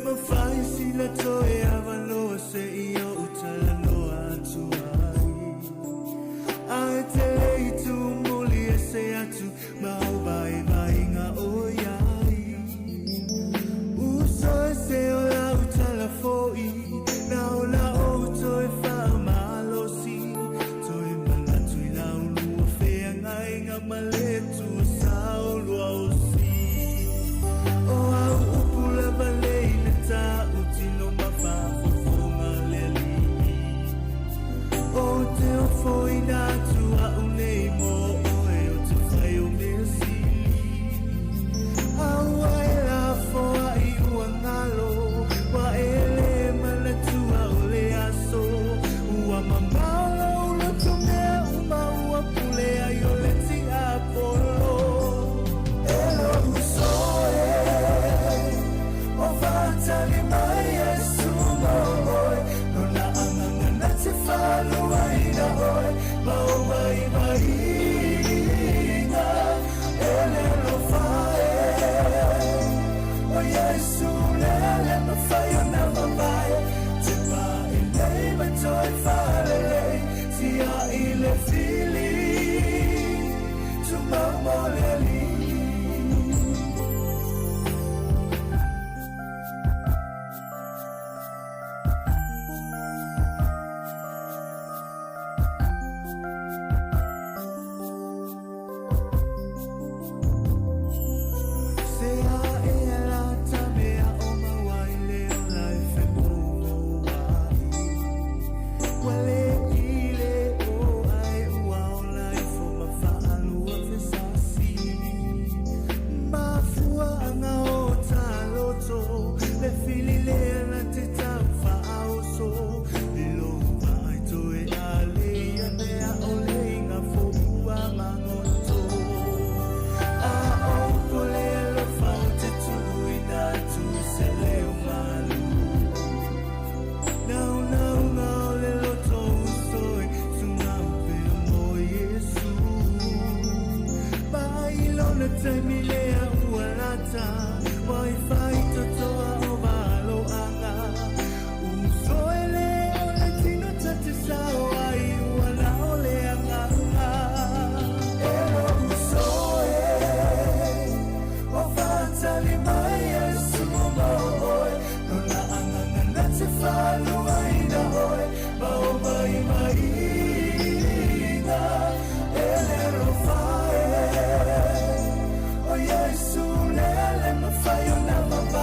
mawhai sila toe avanoa se i o talanoa atu ai. Ae te le i tū muli e se atu ma o vai vainga o iai. Uso e se o lau tala fo'i, na o la o toe whaamalosi. Toe manatu i lau lua wheangainga ma le tua sao lua o si. O au upu lava le i le tā utino ma whaafofonga le alii. O te ofo ina atu au nei mō oe o te whai o mea sili. Aua e la foa i ua ngalo, wa e le manatua o le aso. Ua mamao lou loto mea uma ua pule ai o le tiapolo. E lou uso e, o faatali mai Iesu mo oe, lona agaga na te faaluaina oe, ma o vaivaiga e le alofa e. O Iesu lea le mafai ona mavae, te pa e lei ma toe faalelei, tiai le fili, tumau mo le Alii. Se a e ala ta mea o maua i le ola e whengongo ai. Ua le i le o ai ua ola ifo ma whaalua fesasi. Mafua anga o taloto, le fili le ana te tau whaaoso. Lo ai toe a le ia mea o le inga fō mangoto. A o pole alofa o te tuuina atu i se leo malu. Nau nau nga o le loto uso e tunga upea mo Iesu. Mai lona taimi lea ua lata, wa i whai totoa o valoanga. Uso e le o le tino tate sao ai ua la o le agaga. E lou uso e, o faatali mai Iesu mo oe, lona agaga na te faaluaina oe, ma o vaivaiga e le alofa e. O Iesu lea le mafai ona mavae.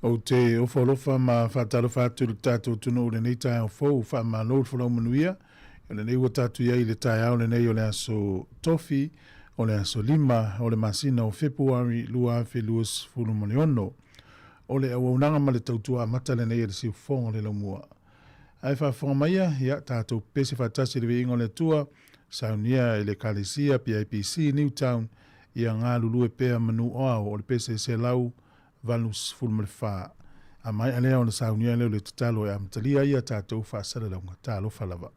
Ou te ofo alofa ma faatalofa atu i le tatou atunuu i lenei taeao fou. Faamalo le folau manuia. O lenei ua tatou i ai i le taeao lenei o le aso Tofi, o le aso 5 o le masina o Fepuari 2026. O le auaunaga ma le tautua amata lenei a le Siufofoga o le Laumua. Ae faafofoga maia, ia tatou pepese faatasi i le viiga o le Atua, saunia e le Ekalesia PIPC Newtown, ia galulue pea manu o ao o le pese 184. A maea lea ona saunia lea o le tatalo e amatalia ai a tatou faasalalauga. Talofa lava.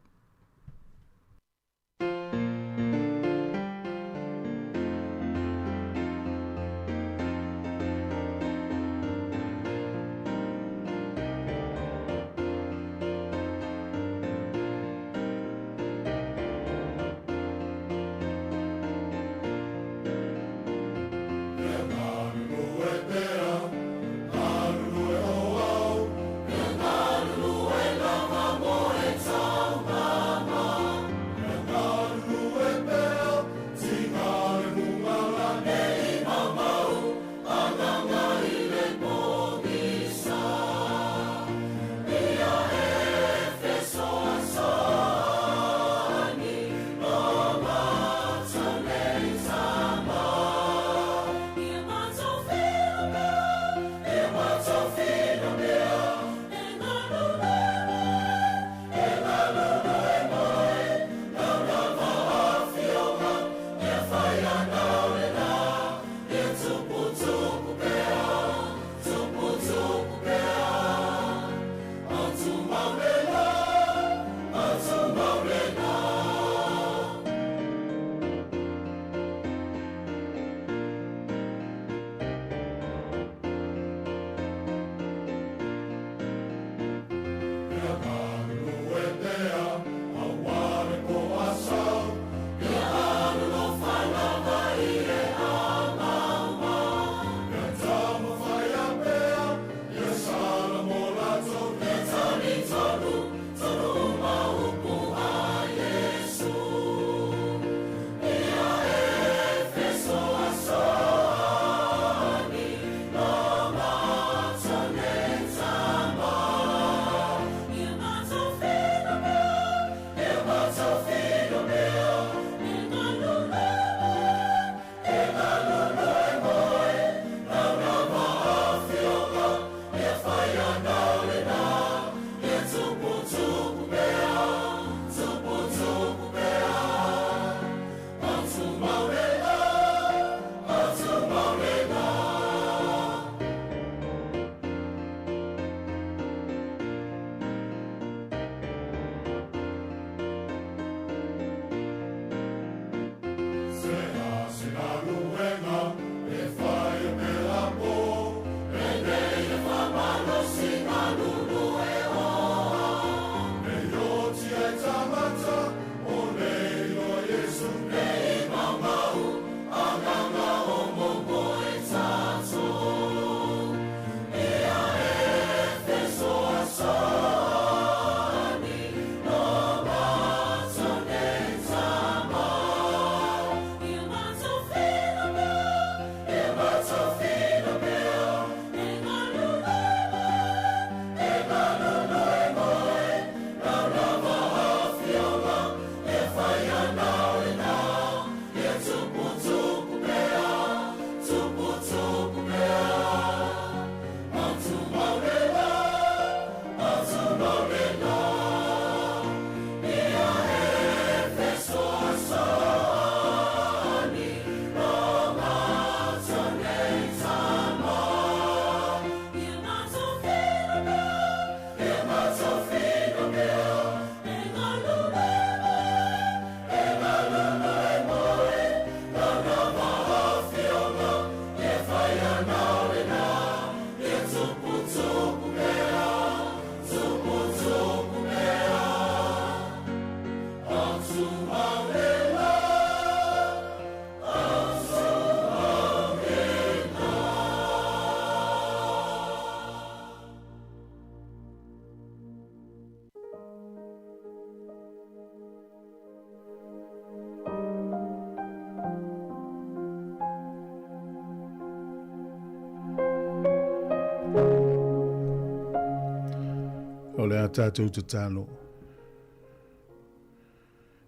O le a tatou tatalo.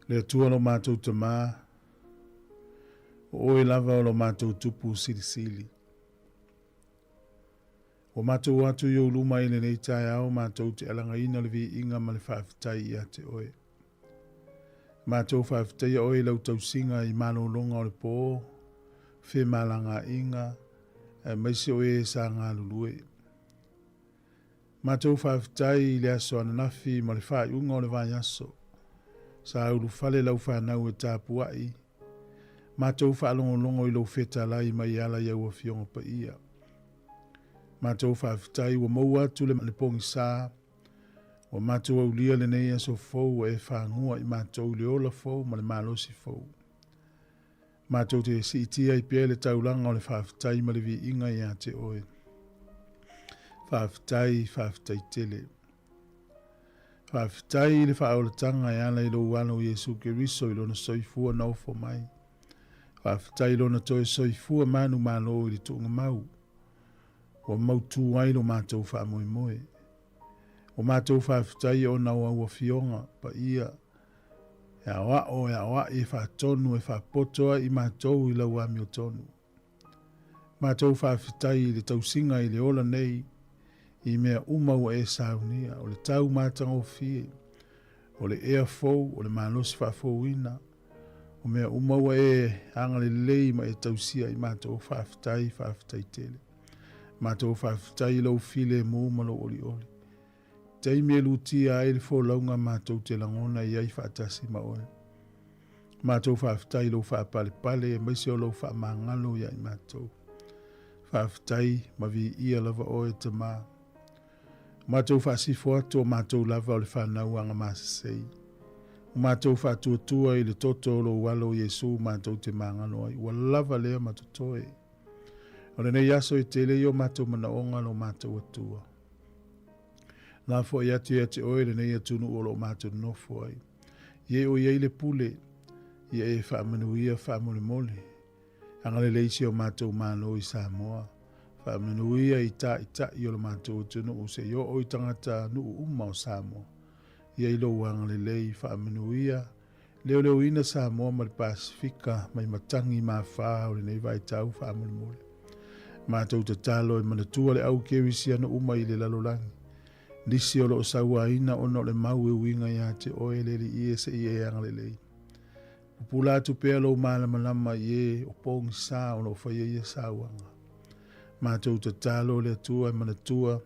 Le Atua lo matou Tamā, o Oe lava o lo matou Tupu Silisili. Ua matou o atu i ou luma i lenei taeao matou te alagaina le viiga ma le faafetai ia te Oe. Matou faafetaia Oe i lau tausiga i malologa o le pō, femalagaaiga, aemaise o e sa galulue. Matou faafetai i le aso ananafi ma le faaiuga o le vaiaso. Sa ulufale lau fanau e tapuai. Matou faalogologo i lou fetalai mai e ala i au Afioga Paia. Matou faafetai ua maua atu le pogisa, ua matou aulia lenei aso fou ua e fagua i matou i le ola fou ma le malosi fou. Matou te siitia ai pea le taulaga o le faafetai ma le viiga ia te Oe. Faafetai, faafetai tele. Faafetai i le faaolataga e ala i lou Alo Iesu Keriso i lona soifua na ofo mai. Faafetai i lona toe soifua manumalo i le tuugamau. Ua mautu ai lo matou faamoemoe. Ua matou faafetai ona o au Afioga Paia e aoao, e aoai, e faatonu, e faapoto ai i matou i lau amiotonu. Matou faafetai i le tausiga i le ola nei i mea uma ua e saunia, o le tau matagofie, o le ea fou, o le malosi faafouina, o mea uma ua e agalelei ma e tausia i matou. Faafetai, faafetai tele. Matou faafetai i lou filemu ma lou olioli. Taimi e lutia ai le folauga matou te lagona i ai faatasi ma oe. Matou faafetai i lou faapalepale aemaise o lou faamagalo ia i matou. Faafetai ma viia lava oe Tamā. Matou faasifo atu o matou lava o le fanau agamasesei. Ua matou faatuatua i le toto o lou Alo o Iesu matou te magalo ai. Ua lava lea ma totoe. O lenei aso e tele i o matou manaoga lo matou Atua. Lafoai atu ia te oe lenei atunuu o lo o matou nonofo ai. Ia e o i ai le pule, ia e faamanuia faamolemole. Agalelei si o matou Malo i Samoa. Faamanuia i taitai o lo matou atunuu seia oo i tagata nuu uma o Samoa. Ia i lou agalelei faamanuia, leoleoina Samoa ma le Pasefika mai matagi mafā o lenei vaitau faamolemole. Matou tatalo e manatua le au kerisiano uma i le lalolagi. Nisi o lo o sauaina ona o le mau e uiga ia te oe le Alii e se i e agalelei. Pupula atu pea lou malamalama i e o pogisa o lo o faia ia sauaga. Matou tatalo le Atua e manatua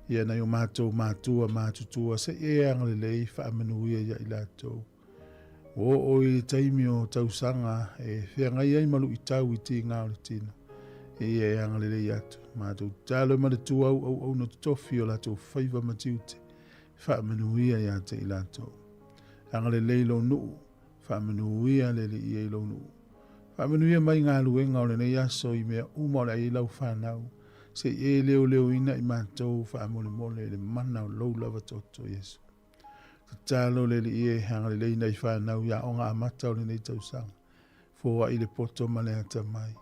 ia nai o matou matua matutua se i e agalelei faamanuia ia i latou. Ua oo i le taimi o tausaga e feagai ai ma luitau i tiga o le tino. E ia e agalelei atu. Matou tatalo e manatua au auauna totofi o latou faiva ma tiute. Faamanuia ia te i latou. Agalelei lou nuu, faamanuia le Alii e i lou nuu. Faamanuia mai galuega o lenei aso i mea uma o le a i ai lau fanau, se i e leoleoina i matou faamolemole i le mana o lou lava toto Iesu. Tatalo le Alii e, agalelei nai fanau i aoga amata o lenei tausaga. Foai le poto ma le atamai.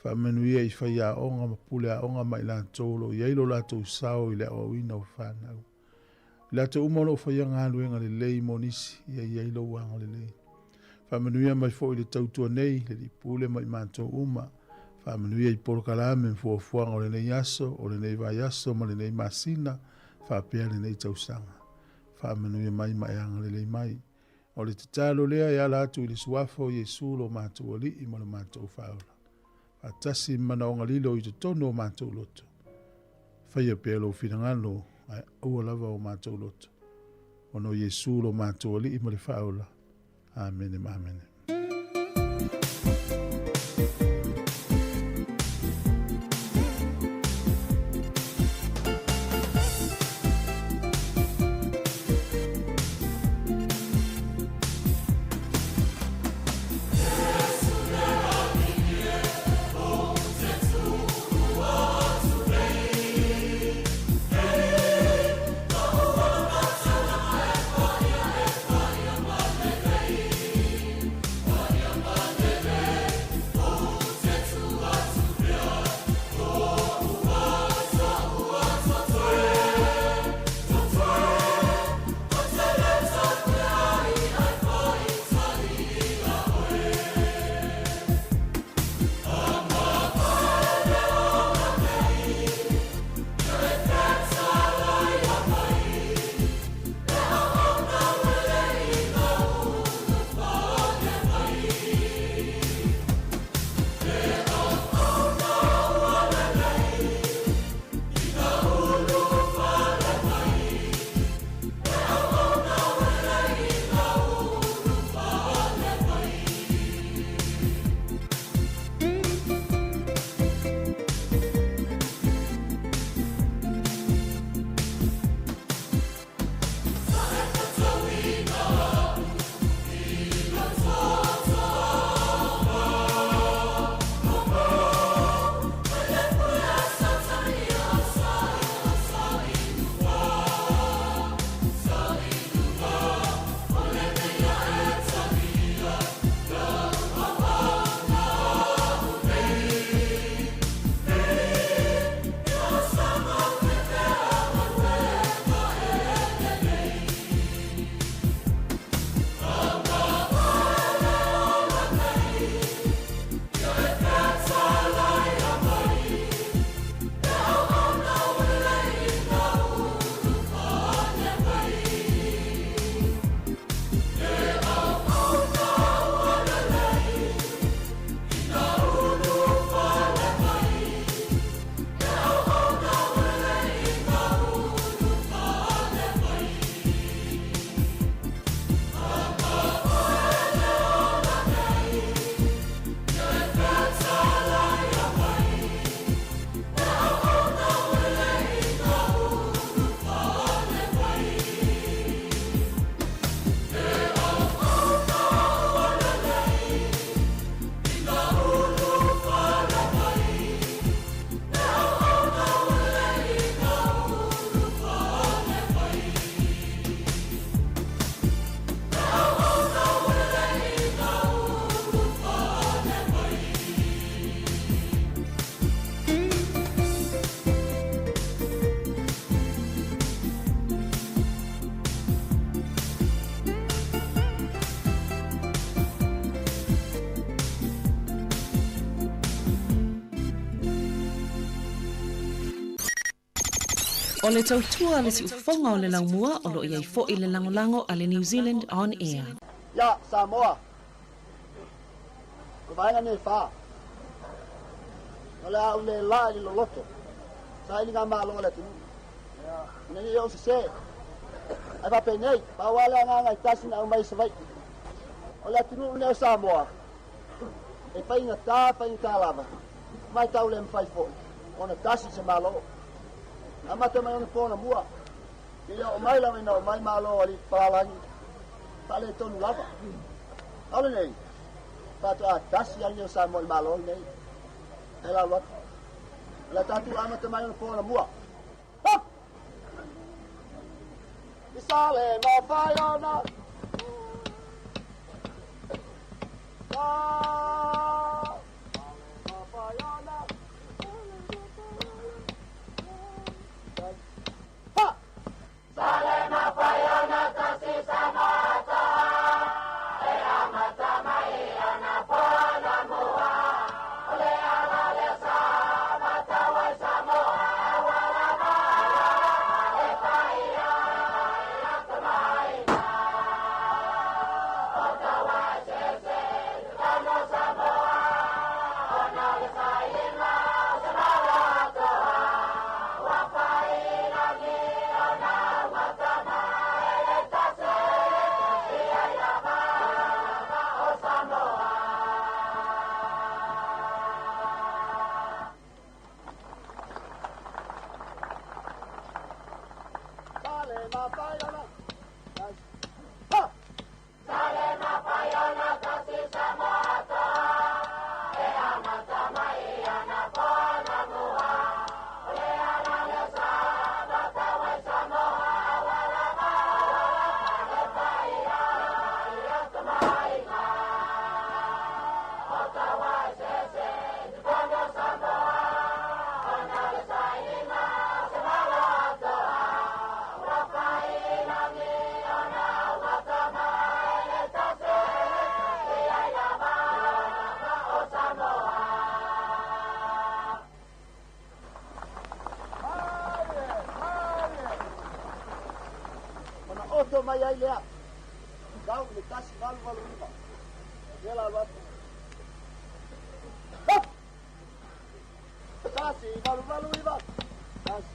Faamanuia i faiaoga ma puleaoga ma i latou o lo o i ai lo latou sao i le aoaoina o fanau. I latou uma o lo o faia galuega lelei mo nisi, ia i ai lou agalelei. Faamanuia mai foi i le tautua nei, le Alii Pule ma i matou uma. Faamanuia i polokalame ma fuafuaga o lenei aso, o lenei vaiaso ma lenei masina, faapea lenei tausaga. Faamanuia mai ma e agalelei mai. O le tatalo lea e ala atu i le Suafa o Iesu lo matou Alii ma lo matou Faaola. Faatasi ma manaoga lilo i totonu o matou loto. Faia pea lou finagalo, ae aua lava o matou loto. Ona o Iesu lo matou Alii ma le Faaola. Amene ma amene. O le tautua a le siufofoga o le laumua o lo o i ai foi le lagolago a le New Zealand On Air. Ia, Samoa, o vaega nei e fā, o le a ou le la i le loloto, sailiga malo a le atunuu, ina ne i ou sesē. Ae faapenei, pau lava le agaga e tasi na aumai i Savaii, o le atunuu lenei o Samoa, e faigata, faigata lava, ma e tau le mafai foi ona tasi se Malo. Amata mai ona po anamua, seia oo mai lava ina oo mai Malo o alii papalagi, faaletonu lava. A o lenei, faatoa tasi lava lenei o Samoa i le Malo lenei. Ae lalo atu. O le a tatou amata mai ona po anamua. Hop! I sa le mawhai ona. Sa le mawhai ona. Ha! Ona oto mai ai lea, tau i le 1889, lea la alu atu. Hop! 1889, tasi,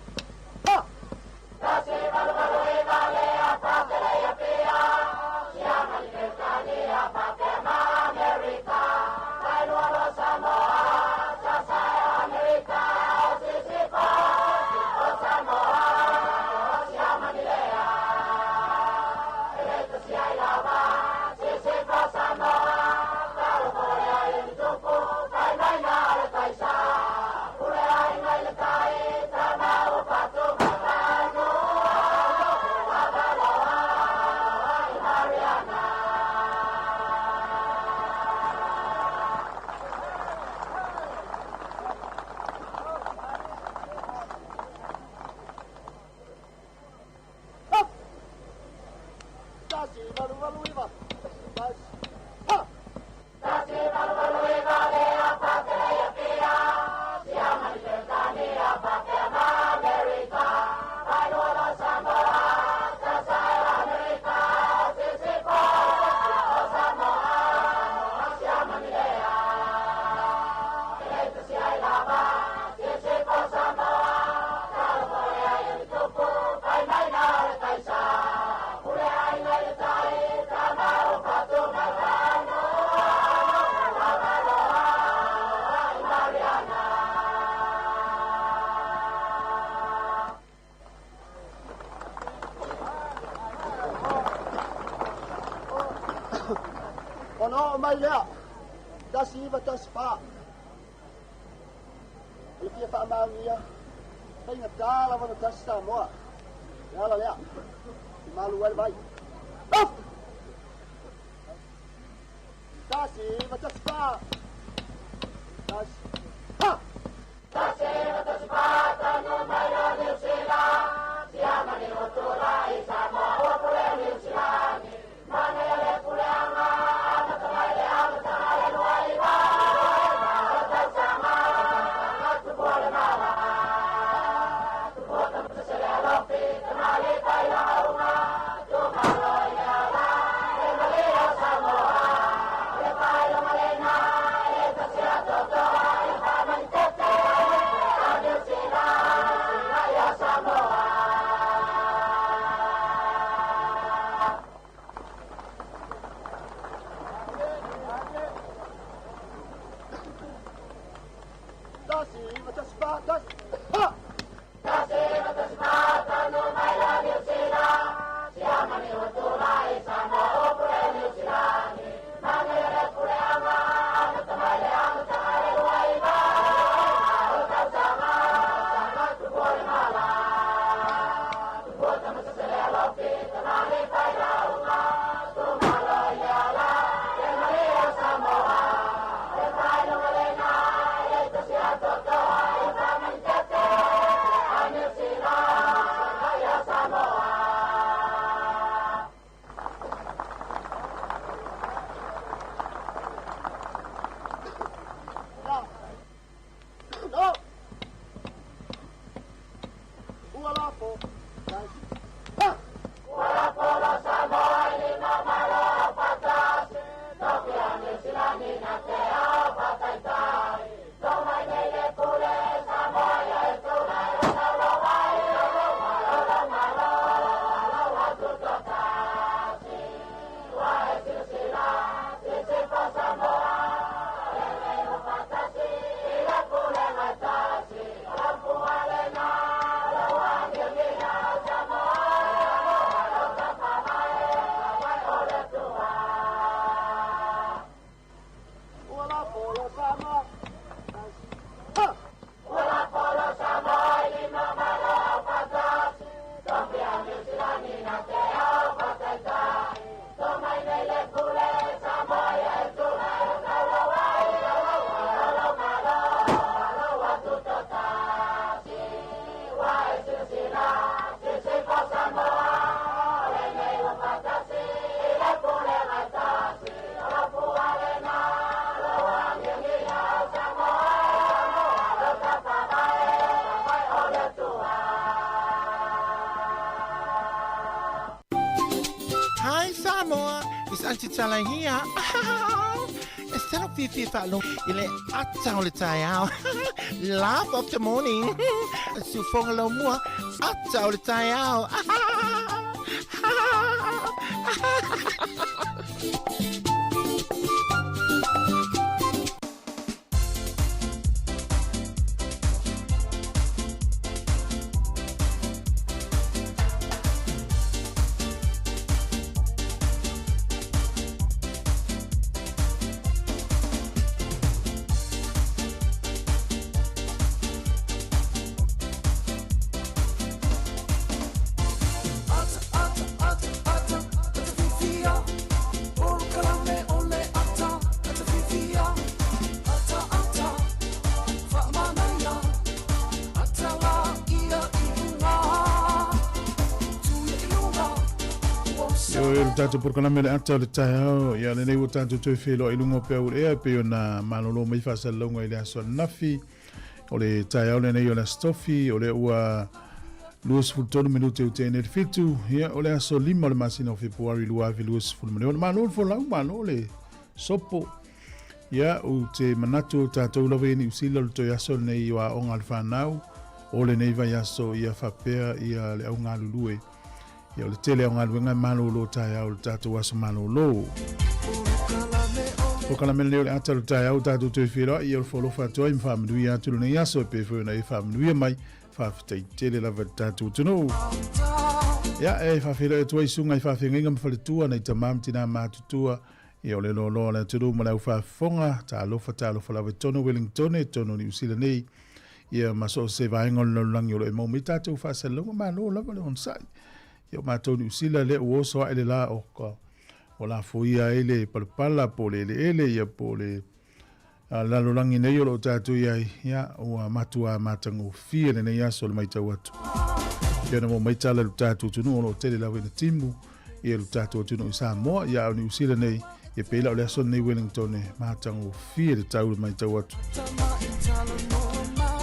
ha! Hop! 1889, tasi, ha! Ona oo mai lea, 1914, o le fia faamaonia, faigata lava ona tasi Samoa. Le ala lea, e malu ai le vai. Off! 1914, tasi, ha! Hi Samoa, it's Auntie Tala here. E selo fifi whaalogo i le ata o le taeao. Laugh of the morning. Siufoga laumua, ata o le taeao. Io e le tatou polokalame le ata o le taeao, ia lenei ua tatou toe feiloai i luga o peau ea e pei ona malolo mai faasalalauga i le aso ananafi. O le taeao lenei o le Aso Tofi, o lea ua 23 minute ua tea nei le fitu, ia o le aso 5 o le masina o Fepuari 2026. Malo le folau, malo le sopo. Ia, ou te manatu o tatou lava ia Niu Sila o le toe aso lenei o aoga a le fanau o lenei vaiaso ia faapea ia le au galulue. Ia o le tele o galuega e malolo taeao o le tatou aso malolo. Polokalame lenei o le ata o le taeao tatou toe feiloai ia o le foalofa atu ai ma faamanuia atu lenei aso e pei foi ona e faamanuia mai. Faafetai tele lava i le tatou atunuu. Ia e faafeiloai atu ai susuga i faafeagaiga ma faletua nai tama ma tina matutua ia o le loaloa o le atunuu ma le au faafofoga. Talofa talofa lava i totonu o Wellingtone, totonu o Niu Sila nei. Ia ma so o se vaega o le lalolagi o lo o e maua mai tatou faasalalauga, malo lava le onosai. Ia o matou Niu Sila lea ua oso ae le la o ka o lafoia ai le palapala po o le eleele ia po o le lalolagi nei o lo o tatou i ai, ia ua matua matagofie lenei aso i le matau atu. Ia ona maua mai tala i lo tatou atunuu o lo o tele lava ina timu ia lo tatou atunuu i Samoa, ia a o Niu Sila nei, ia pei la o le aso lenei Wellington e matagofie le tau i le matau atu.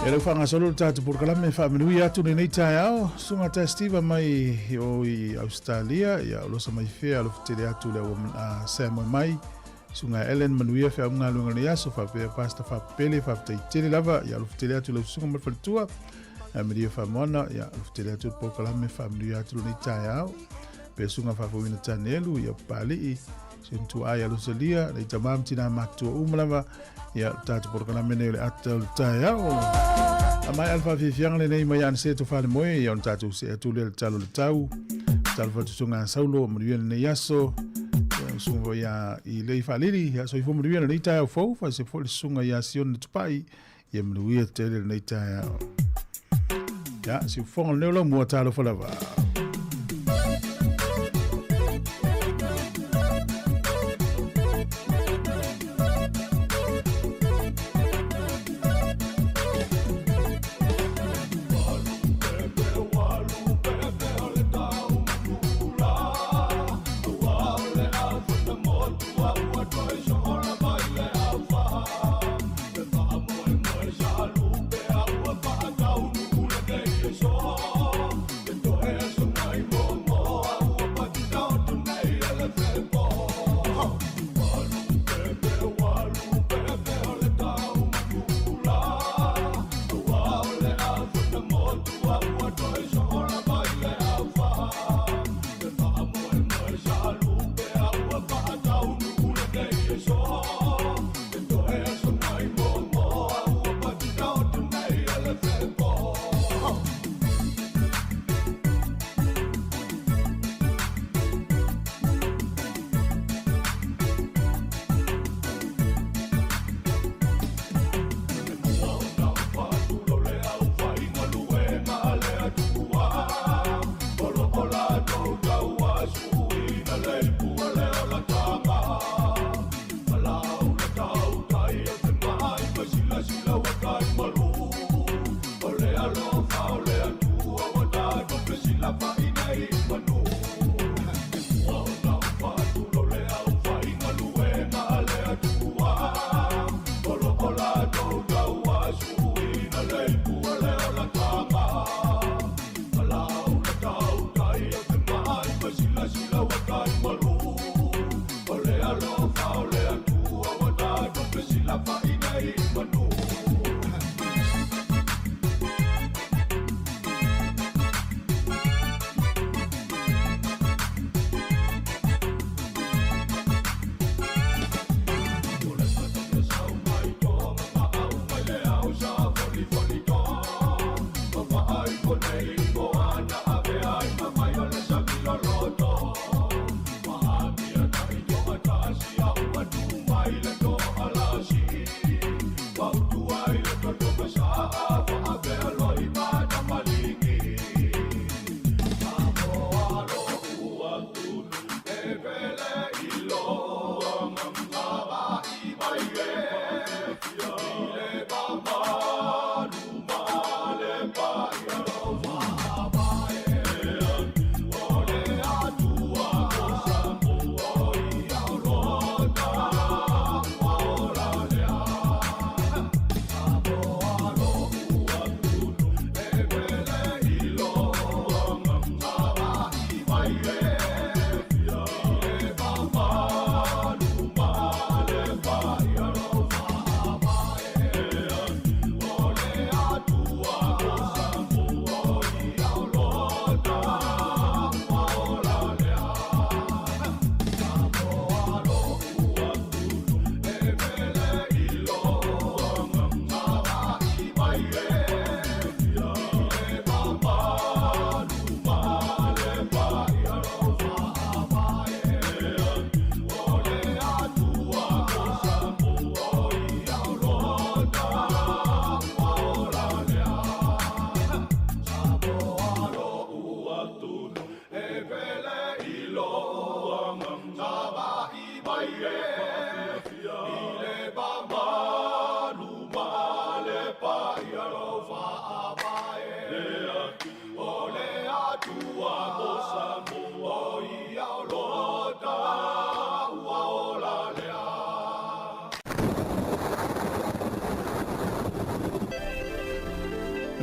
Ia lea ua faagasolo le tatou polokalame e faamanuia atu lenei taeao, Susuga Tai Steve mai o i Australia, ia o losa mai fea alofa tele atu le au Samoa mai. Susuga Ellen manuia feau galuega lenei aso faapea Pastor Faapele faafetai tele lava ia alofa tele atu lau susuga ma le faletua Maria Famoana ia alofa tele atu le polokalame faamanuia atu lenei taeao pea susuga Faafouina Tanielu ia Papalii Sentua ia Rosalia nei tama ma tina matutua uma lava ia tatou polokalame nei o le ata o le taeao. A mai alfa fiafiaga lenei mai ana se to falemoe ia ona tatou se atu lea le talo le tau. Talo fatusunga a Saulo manuia lenei aso. Ia susunga ia i lei faalili ia soifua manuia lenei taeao fou fa se foi le susunga ia Sion le Tupai ia manuia tele lenei taeao. Ia siufofoga lenei o lau mua talofa lava.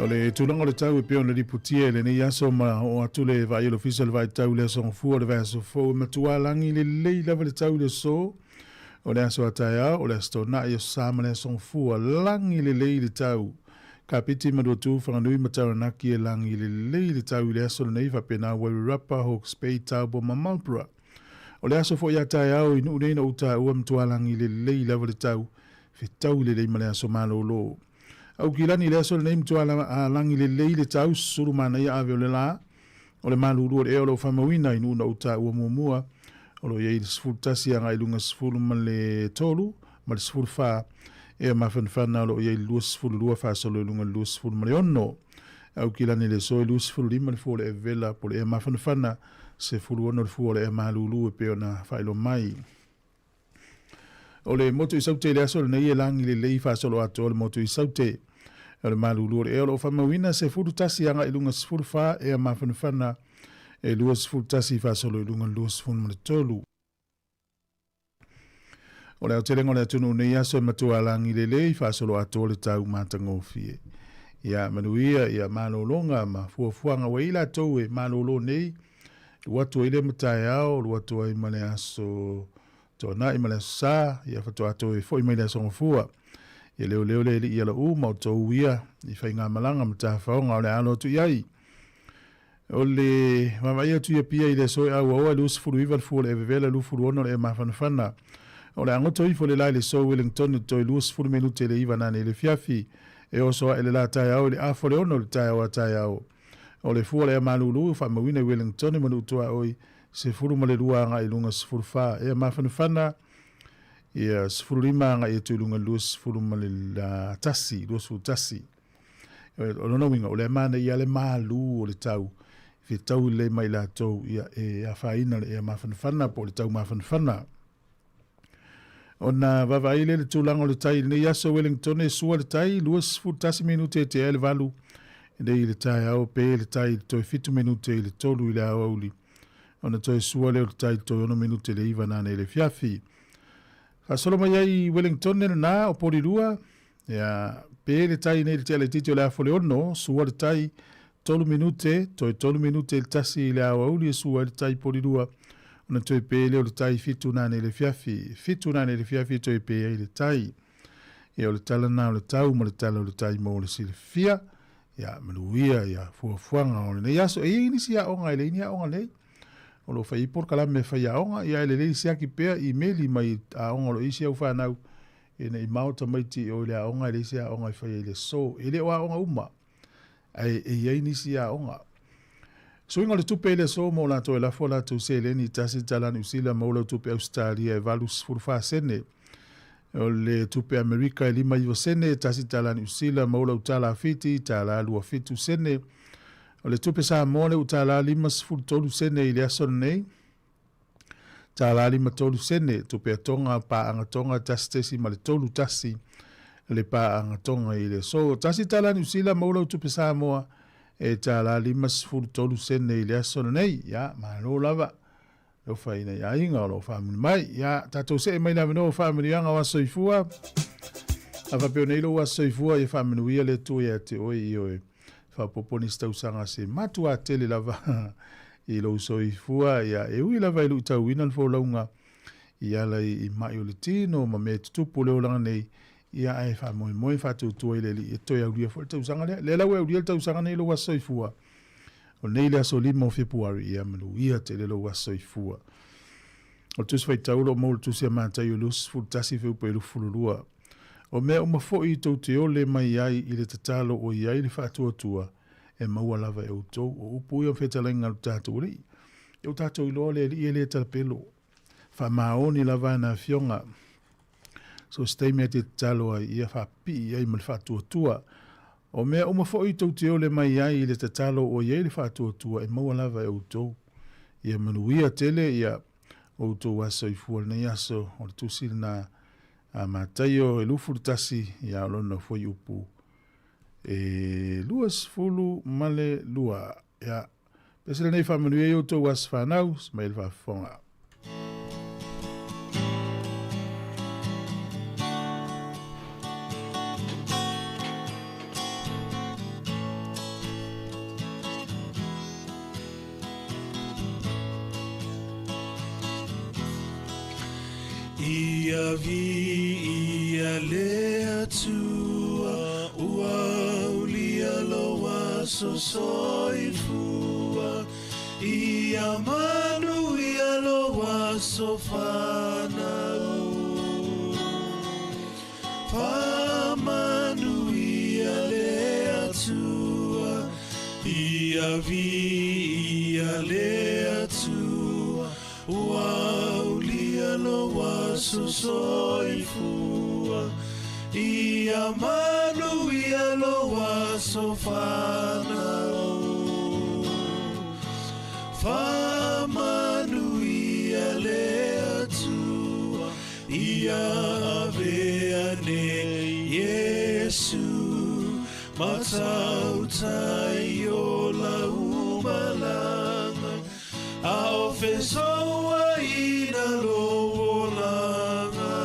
O le tulaga o le tau e pei ona lipotia i lenei aso ma oo atu le vaai a le Ofisa o le Vaitau i le aso Gafua o le vaiaso fou e matua lagi lelei lava le tau i le aso o le aso a taeao, o le aso Toonai, aso Sa ma le aso Gafua. Lagi lelei le tau. Kapiti, Manuatu, Whanganui ma Taranaki e lagi lelei le tau i le aso lenei, faapena Wairarapa, Hawke's Bay, Taupo ma Marlborough. O le aso foi a taeao i Nuu nei na ou taua matua lagi lelei lava le tau, fetaui lelei ma le aso malolo. Aukilani i le aso lenei matua lagi lelei le tau, sulu manaia ave o le la, o le malulu o le ea o lo o faamauina i Nuu na ou taua muamua, o lo o i ai le 11 agai i luga 13 ma le 14, ea mafanafana o lo o i ai le 22 faasolo i luga le 26. Aukilani i le aso e 25 le fua o le evela po o le ea mafanafana, 16 le fua o le ea malulu e pei ona faailoa mai. O le motu i Saute i le aso lenei e lagi lelei faasolo atoa le motu i Saute. O le malulu o le ea o lo o faamauina 11 agai i luga 14 ea mafanafana e 21 faasolo i luga 23. O le aotelega o le atunuu nei aso e matua lagi lelei faasolo atoa le tau matagofie. Ia manuia ia malologa ma fuafuaga ua i latou e malolo nei, lua atu ai le mataeao, lua atu ai ma le aso Toonai ma le aso Sa, ia faatoa toe foi mai le aso Gafua. Ia leoleo le alii ala uma o tou ia i faigamalaga ma tafaoga o le a alo atu i ai. O le vaavaai atu i Apia i le aso e auaoa e 29 le fua o le evevela 26 le ea mafanafana. O le a goto ifo le la i le aso Wellington i le toe 20 minute i le iva nanei i le afiafi. E oso ae le la taeao i le afa o le ono i le taeao a taeao. O le fua o le ea malulu e faamauina i Wellington ma Nuutuaoi 12 agai i luga 14. Ea mafanafana ia 15 agai atu i luga 21, 21. O lona uiga, o lea manaia le malu o le tau, fetaui lelei mai latou, ia e afaina le ea mafanafana po o le tau mafanafana. Ona vaavaai lea i le tulaga o le tai i lenei aso Wellington e sua le tai 21 minute e tea ai le 8 nei i le taeao pe le tai i le toe 7 minute i le 3 i le aoauli. Ona toe sua lea o le tai i le toe 6 minute i le 9 nanei i le afiafi. Faasolo mai ai i Wellington lena o Porirua, ia, pe le tai nei i le tea laitiiti o le afa o le 6, sua le tai 3 minute, toe 3 minute i le 1 i le aoauli e sua ai le tai Porirua, ona toe pe lea o le tai 7 nanei i le afiafi, 7 nanei i le afiafi e toe pe ai le tai. Ia, o le tala na o le tau ma le tala o le tai mo le silafia, ia, manuia ia fuafuaga o lenei aso. E i ai nisi aoga e leai ni aoga nei. O lo o fai ai polokalame e fai aoga, ia e lelei siaki pea imeli mai aoga o lo o i ai si au fanau, ina i mao tamaiti i o i le aoga e leai se aoga e fai ai le aso. E le o aoga uma, ae e i ai nisi aoga. Suiga o le tupe i le aso mo latou e lafo a latou seleni i tasi tala Niu Sila maua lau tupe Ausetalia e 84 sene. O le tupe Amerika e 59 sene, tasi tala Niu Sila maua lau tala Fiti, tala 27 sene. O le tupe Samoa le tala 53 sene i le aso lenei. Tala 53 sene, tupe a Tonga, paaga Tonga, 1.31 le paaga Tonga i le aso. Tasi tala Niu Sila maua lau tupe Samoa e tala 53 sene i le aso lenei. Ia, malo lava. Alofa i nai aiga o lo o faamuli mai. Ia, tatou see mai le avanoa o faamanuiaga o aso soifua. A faapea nei lou aso soifua, ia faamanuia le Atua ia te oe i oe. Faaopoopo nisi tausaga se matua tele lava i lou soifua. Ia, e ui lava i luitauina le folauga i ala i mai o le tino ma mea e tutupu o le olaga nei, ia ae faamoemoe faatuatua i le Alii e toe aulia foi le tausaga lea. Lea la ua e aulia le tausaga nei i lou aso soifua. O lenei le aso 5 o Fepuari, ia manuia tele lou aso soifua. O le Tusi Faitau o lo o maua i le Tusi a Mataio 21 fuaiupu e 22. O mea uma foi tou te ole mai ai i le tatalo ua i ai le faatuatua, e maua lava e outou. O upu ia o fetalaiga a lo tatou Alii. Ia ua tatou iloa le Alii e le talapelo. Faamaoni lava ana afioga. So se taimi a te tatalo ai, ia faapipii ai ma le faatuatua. O mea uma foi tou te ole mai ai i le tatalo ua i ai le faatuatua, e maua lava e outou. Ia manuia tele ia outou aso soifua i lenei aso, o le tusi lena a Mataio e 21, ia o lona fuaiupu e 22. Ia, pese lenei faamanuia i outou aso fanau, se mai le faafofoga. Ia viia le Atua, ua aulia lou aso soifua. Ia manuia lou aso fanau. Faamanuia le Atua, ia viia le Atua, ua aulia lou aso soifua. Ia manuia lou aso fanau. Faamanuia le Atua, ia avea nei Iesu, matautai o lau malaga, a o fesouaina lou olaga.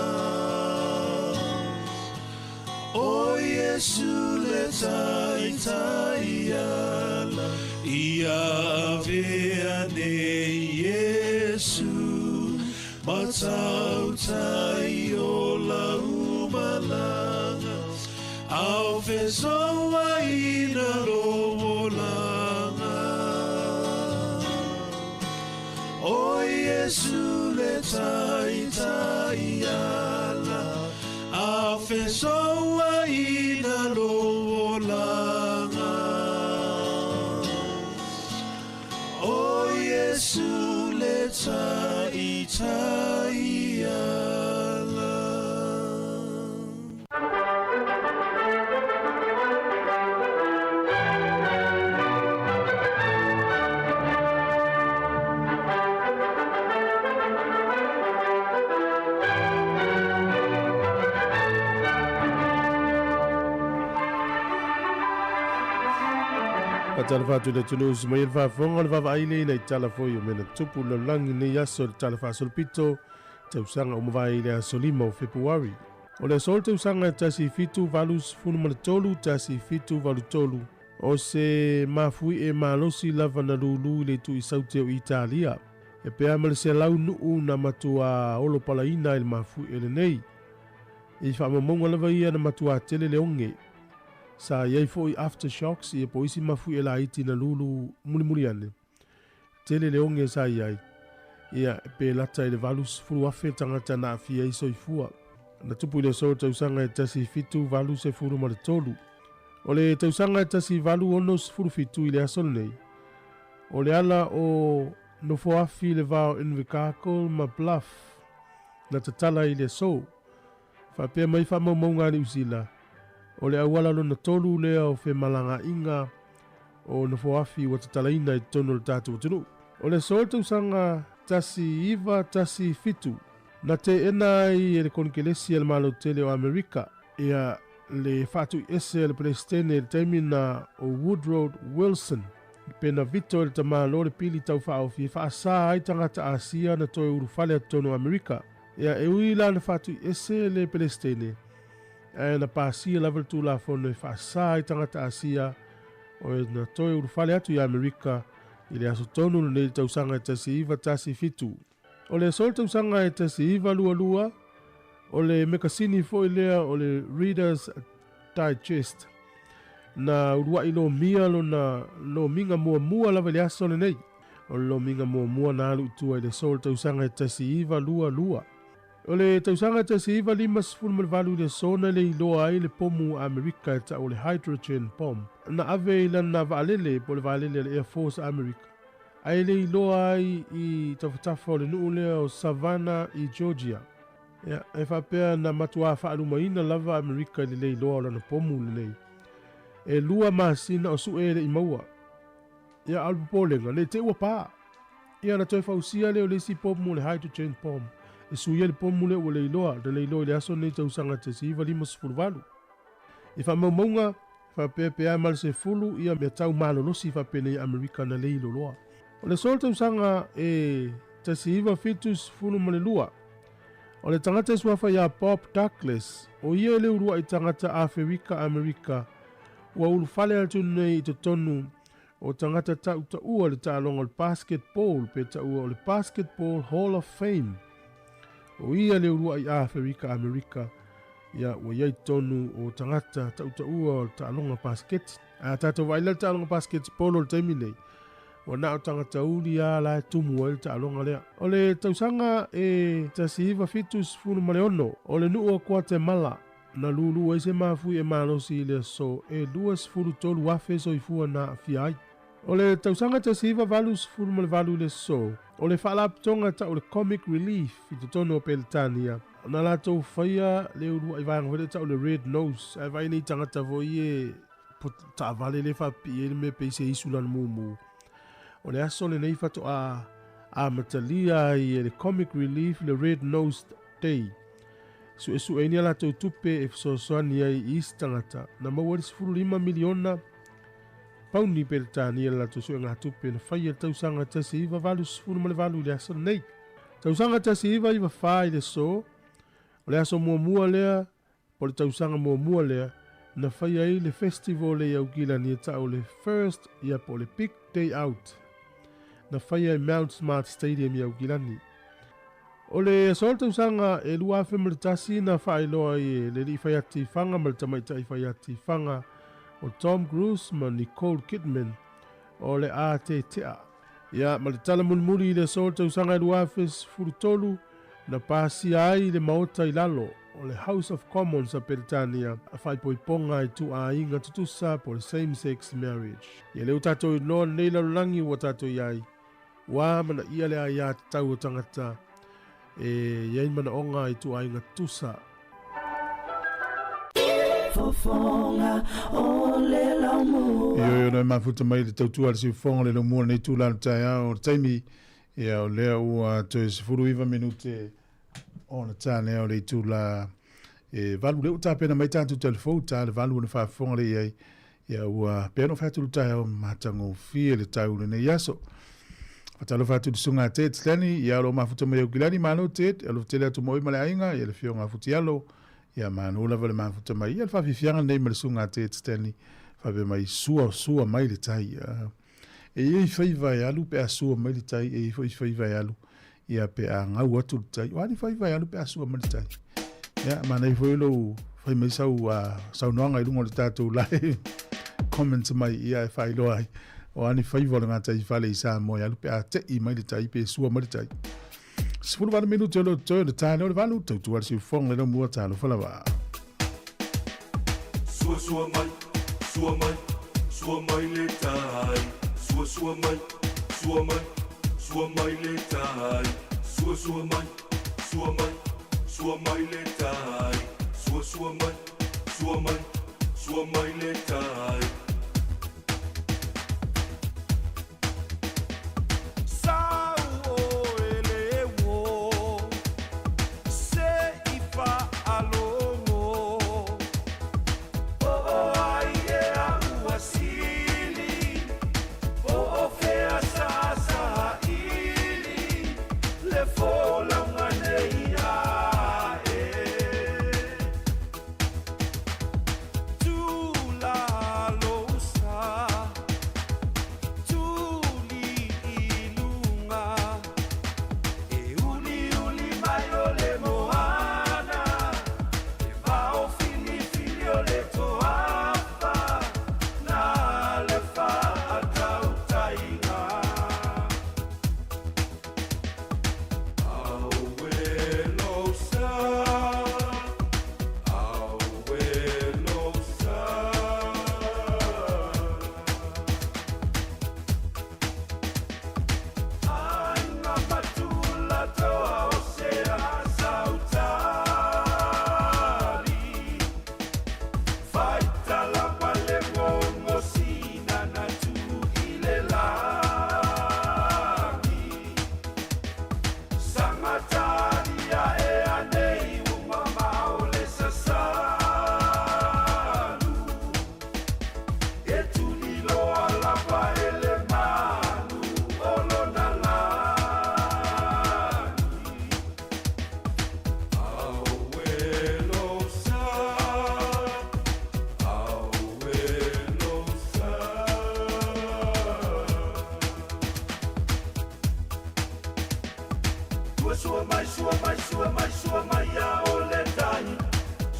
O Iesu le taitai ala, ia avea nei Iesu, matautai o lau malaga, a o fesouaina lou olaga. O Iesu le taitai ala, a o fesouaina lou olaga. O Iesu le taitai ala. Faatalofa atu i le atunuu usu mai ai le faafofoga o le vaavaai lea ina i tala foi o mea na tupu i le lalolagi nei aso i le tala faasolopito tausaga ua mavae i le aso 5 o Fepuari. O le aso o le tausaga e 1783 1783, o se mafuie malosi lava na lūlū i le itu i Saute o Italia. E pea ma le 100 nuu na matuā olopalaina i le mafuie lenei. I faamaumauga lava ia na matuā tele le oge. Sa i ai foi aftershocks ia po o isi mafuie laiti na lūlū mulimuli ane. Tele le oge sa i ai. Ia, pe lata i le 80,000 tagata na aafia ai soifua. Na tupu i le aso o le tausaga e 1783. O le tausaga e 1867 i le aso lenei, o le ala o Nofoafi i le va o Invercargill ma Bluff na tatala i le aso. Faapea mai faamaumauga a Niu Sila, o le auala lona tolu lea o femalagaaiga o Nofoafi ua tatalaina i totonu o le tatou atunuu. O le aso o le tausaga 1917, na teena ai e le Konekelesi a le Malo Tele o Amerika ia le faatuiese a le Peresetene i le taimi na o Woodrow Wilson pe na vito e le tamālo le pili taufaaofi e faasā ai tagata Asia na toe ulufale atu totonu o Amerika. Ia, e ui la na faatuiese le Peresetene, ae na pasia lava le Tulafono e faasā ai tagata Asia o e na toe ulufale atu i Amerika i le aso tonu lenei i le tausaga e 1917. O le aso o le tausaga e 1922, o le mekasini foi lea o le Reader's Digest, na uluai lomia lona lomiga muamua lava i le aso lenei. O le lomiga muamua na alu i tua i le aso o le tausaga e 1922. O le tausaga e 1958 i le aso na le iloa ai le pomu a Amerika e tau o le hydrogen bomb, na ave i lana vaalele po o le vaalele a le Air Force a Amerika, ae le iloa ai i tafatafa o le nuu lea o Savannah i Georgia. Ia, e faapea na matuā faalumaina lava Amerika i le le iloa o lana pomu lenei. E lua masina o sue e le i maua. Ia, a o le popolega, ne i te i ua pā. Ia, na toe fausia lea o le isi pomu o le hydrogen bomb e sui ai le pomu lea ua le iloa, na le iloa i le aso lenei tausaga 1958. I faamaumauga, faapea pe a ma le 10 ia mea tau malolosi faapenei Amerika na le iloloa. O le aso o le tausaga e 1972, o le tagata e suafa ia Bob Douglas, o ia le uluai tagata Aferika Amerika ua ulufale atu nei i totonu o tagata tautaua le taaloga o le basketball pe taua o le Basketball Hall of Fame. O ia le uluai Aferika Amerika, ia ua i ai totonu o tagata tautaua o le taaloga pasiketi. A tatou vaai la le taaloga pasiketi polo i le taimi nei, ua na o tagata uli lava la e tumu ai le taaloga lea. O le tausaga e 1976, o le nuu o Kuatemala na lulu ai se mafui e malosi i le aso e 23,000 soifua na aafia ai. O le tausaga 1988 i le aso, o le faalapotopotoga tau le Comic Relief i totonu o Peretania, na latou faia le uluai vaega foi lea tau le Red Nose, ae vaai nei tagata foi e taavale lea e faapipii ai le mea pei se isu lana mumu. O le aso lenei faatoa amatalia ai e le Comic Relief le Red Nose Day. Suesue ai ni a latou tupe e fesoasoani ai i isi tagata. Na maua ai le 15 miliona pauni Peretania le latou suegatupe na faia i le tausaga 1988 i le aso lenei. Tausaga 1994 i le aso, o le aso muamua lea po o le tausaga muamua lea na faia ai le festival i Aukilani e tau le First ia po o le Big Day Out. Na faia i Mount Smart Stadium i Aukilani. O le aso o le tausaga e 2001 na faailoa ai e le alii faiati fanga ma le tamaitai faiati fanga o Tom Cruise ma Nicole Kidman o le a tetea. Ia, ma le tala mulimuli i le aso o le tausaga e 2013 na pasia ai i le Maota i lalo o le House of Commons a Peretania a faaipoipoga i tuuaiga tutusa po o le same sex marriage. Ia lea ua tatou iloa lenei lalolagi ua tatou i ai, ua amanaia le aiatatau o tagata e i ai manaoga i tuuaiga tutusa. Fofoga o le laumua. Ioe ona e mafuta mai le tautua a le siufofoga o le laumua lenei itula o le taeao o le taimi, ia o lea ua toe 19 minute ona ta lea o le itula e valu. Lea ua tapena mai tatou telefou ta le valu ona faafofoga lea i ai, ia ua pea ona fai atu le taeao matagofie le tau lenei aso. Faatalofa atu i le susuga a Ted Stanley, ia o lo o mafuta mai Aukilani, malo Ted, alofa tele atu mo oe ma le aiga, ia le afioga a Futialo, ia malo lava le mafuta mai. Ia le faafiafiaga lenei ma le susuga a Ted Stanley, faapea mai sua sua mai le tai. Ia. E i ai faiva e alu pe a sua mai le tai, e i ai foi faiva e alu ia pe a gau atu le tai. O a ni faiva e alu pe a sua mai le tai? Ia, manaia foi lou fai mai sau saunoaga i luga o le tatou live comments mai ia e faailoa ai. O a ni faiva o le gataifale i Samoa e alu pe a tei mai le tai pe sua mai le tai. 18 minute o lo toe le tae leo le valu, tautua le siufofoga le laumua talofa lava. Sua sua mai, sua mai, sua mai le tai. Sua sua mai, sua mai, sua mai le tai. Sua sua mai, sua mai, sua mai le tai. Sua sua mai, sua mai, sua mai le tai. Sua sua mai sua mai sua mai sua mai ia o le tai.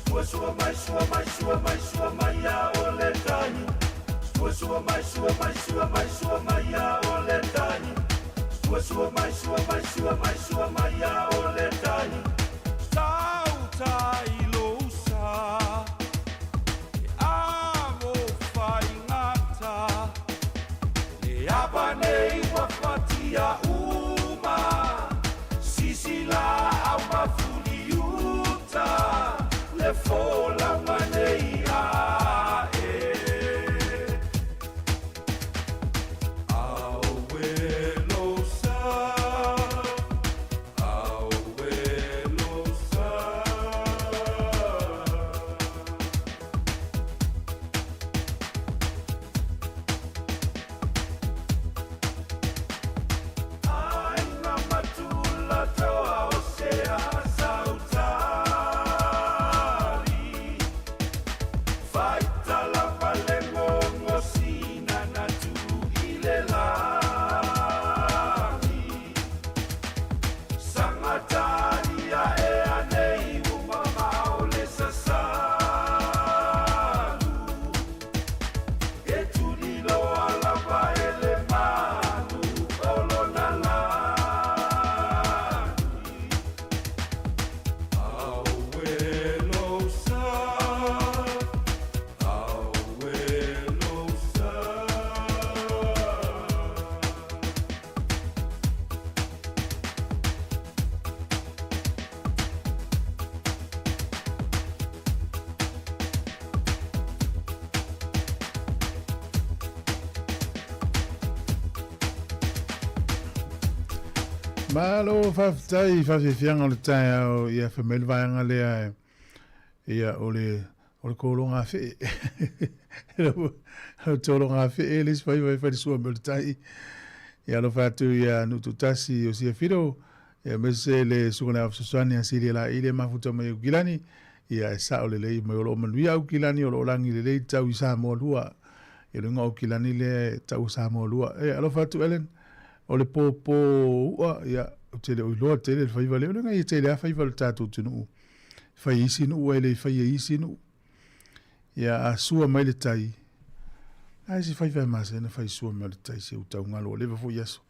Sua sua mai sua mai sua mai sua mai ia o le tai. Sua sua mai sua mai sua mai sua mai ia o le tai. Sua sua mai sua mai sua mai sua mai ia o le tai. Tau tai lo sa. E amo whai ngata. Le aba nei wa fatia uma. Sisi la au mafuli uta. Le fola manei a e. Awe lo sa. Awe lo sa. Ai ngā matula toa o se a sautari. Whaitala pale ngongo sina na tu i le lagi. Sangatari a e anei umamao le sasalu. E tulilo alava e le manu o lona lagi. Awe lo sa, awe lo sa. Malo faafetai faafiafiaga o le taeao ia fai mai le vaega lea ia o le o le kologafee o tologafee le isi faiva e fai le sua me o le tai ia alofa atu ia Nuututasi o sia Fido ia aemaise le susuga i le Ao Fesoasoani a Silia La'i le mafuta mai Aukilani ia e sa'o lelei mai o loo manuia Aukilani o loo lagi lelei tau i Samoa lua ia luga o Aukilani lea e tau Samoa lua e alofa atu Ellen o le pōpō u'a ia ou te le o iloa tele le faiva lea o le uiga ia tele a faiva o le tatou atunuu fai e isi nuu ae le fai e isi nuu ia a sua mai le tai ae se faiva e masani ona fai sua mai o le tai se utaugalo ua leva foi aso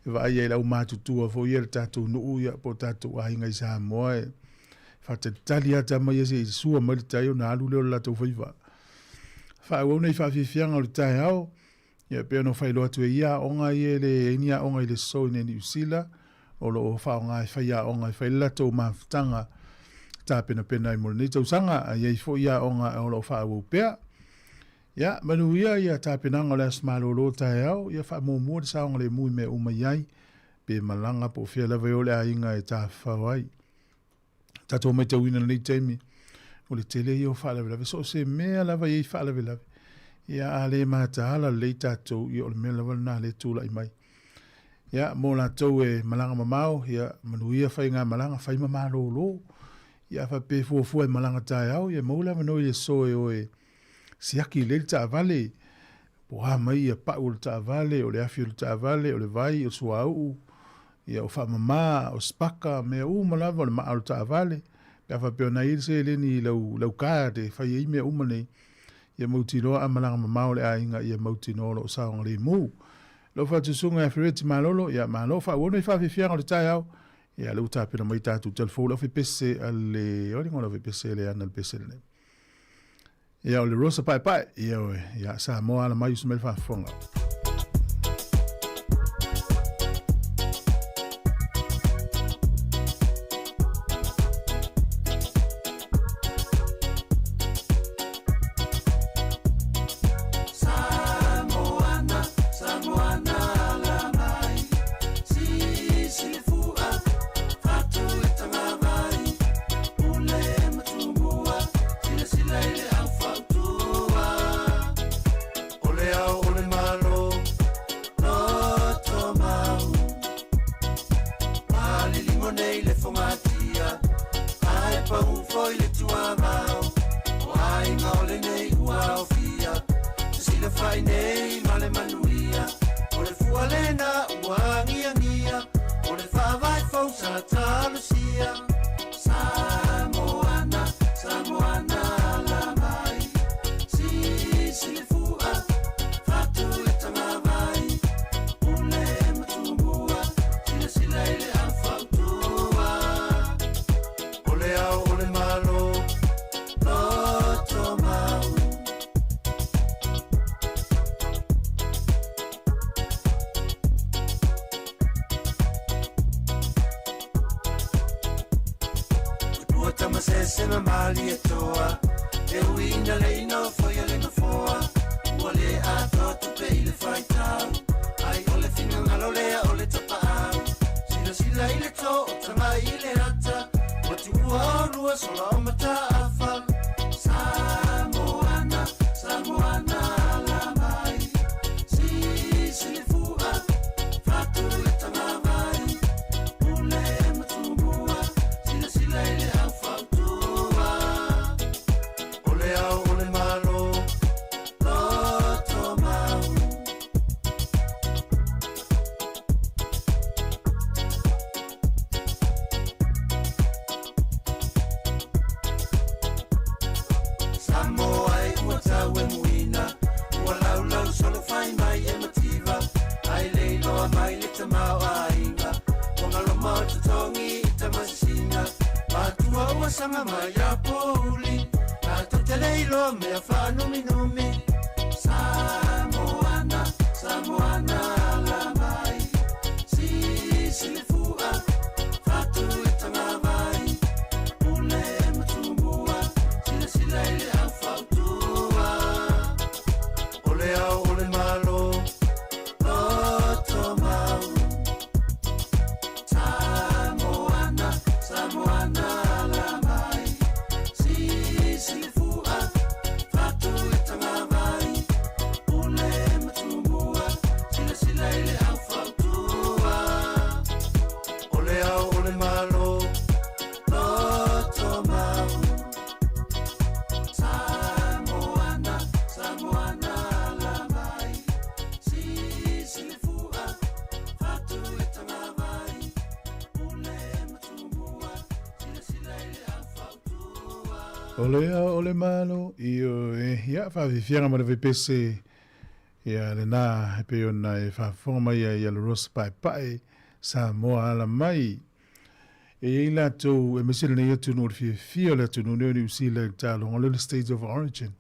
e vaai ai i le aumatutua foi ia le tatou nuu ia po o tatou aiga i Samoa e faatalitali ata mai ia se i sua mai le tai ona alu lea o le latou faiva. Faaauau nei faafiafiaga o le taeao Ia, pei ona ou faailoa atu e ia aoga ia e leai ni aoga i le so i Niu Sila, o lo o faaaoga e faiaoga e fai le latou mafutaga tapenapena ai mo lenei tausaga, a i ai foi aoga o lo o faaauau pea. Ia, manuia ia tapenaga o le Aso Malolo taeao, ia faamuamua le saogalemu i mea uma i ai, pe malaga po o fea lava e o le aiga e tafafao ai. Tatou matauina i lenei taimi, o le tele ia o faalavelave, so o se mea lava e i ai faalavelave, ia a le mataala lelei tatou, ia o le mea lava lena lea e tulai mai. Ia, mo latou e malaga mamao, ia manuia faigamalaga, fai ma malōlō. Ia a faapea e fuafua e malaga taeao, ia maua le avanoa i le aso e o e siaki lelei le taavale, po o a mai ia pau o le taavale, o le afi o le taavale, o le vai, o le suauu, ia o faamama, o spaka, mea uma lava, o le maa o le taavale, pe a faapea o na i ai le seleni i lau, lau card e fai ai mea uma nei, ia mautinoa a malaga mamao le aiga, ia mautinoa o lo o saogalemu. Lau faatusuga ia Fereti Malolo, ia malo faaauau nei faafiafiaga o le taeao, ia lea ua tapena mai tatou telefou le aufaipese a le, o le igoa o le aufaipese le ana le pese lenei. Ia o le Rosa Paepae, ia oe, ia Samoa ala mai usu mai le faafofoga. O le ao o le Malo. tamasese ma malietoa E ui ina le ina o foia le nofoa Ua le atoa tupe i le faitau Ai o le finagalo lea o le tapaau Silasila i le to o taga i le ata Ua tuua olua sola o mataafa Samoana, Samoana ala mai Sisi le fua, fatu le tagavai Pule ma Tumua, silasila i le au fautua O le ao o le Malo, loto mau Samoa e ua tau e muina Ua laulau solo fai mai e mativa Ai le iloa mai le tamaoaiga Ua galoma o totogi i tamasisina Matua ua saga mai ia pouli Tatou te le iloa mea faanuminumi Samoana, Samoana ala mai Sisi le fua, fatu le tagavai Pule ma Tumua, silasila i le au fautua O le ao o le Malo, loto mau Samoana, Samoana ala mai Sisi le fua, fatu le tagavai Pule ma Tumua, silasila i le au fautua O le ao o le Malo, loto mau Samoana, Samoana ala mai Sisi le fua, fatu le tagavai Pule ma Tumua, silasila i le au fautua O le ao o le Malo, ioe, ia, faafiafiaga ma le vaipese, ia lena e pei ona e faafofoga mai ai ia le Rosa Paepae, Samoa ala mai. E i ai latou, aemaise lenei atunuu o le fiafia o le atunuu nei o Niu Sila i le taaloga o le State of Origin.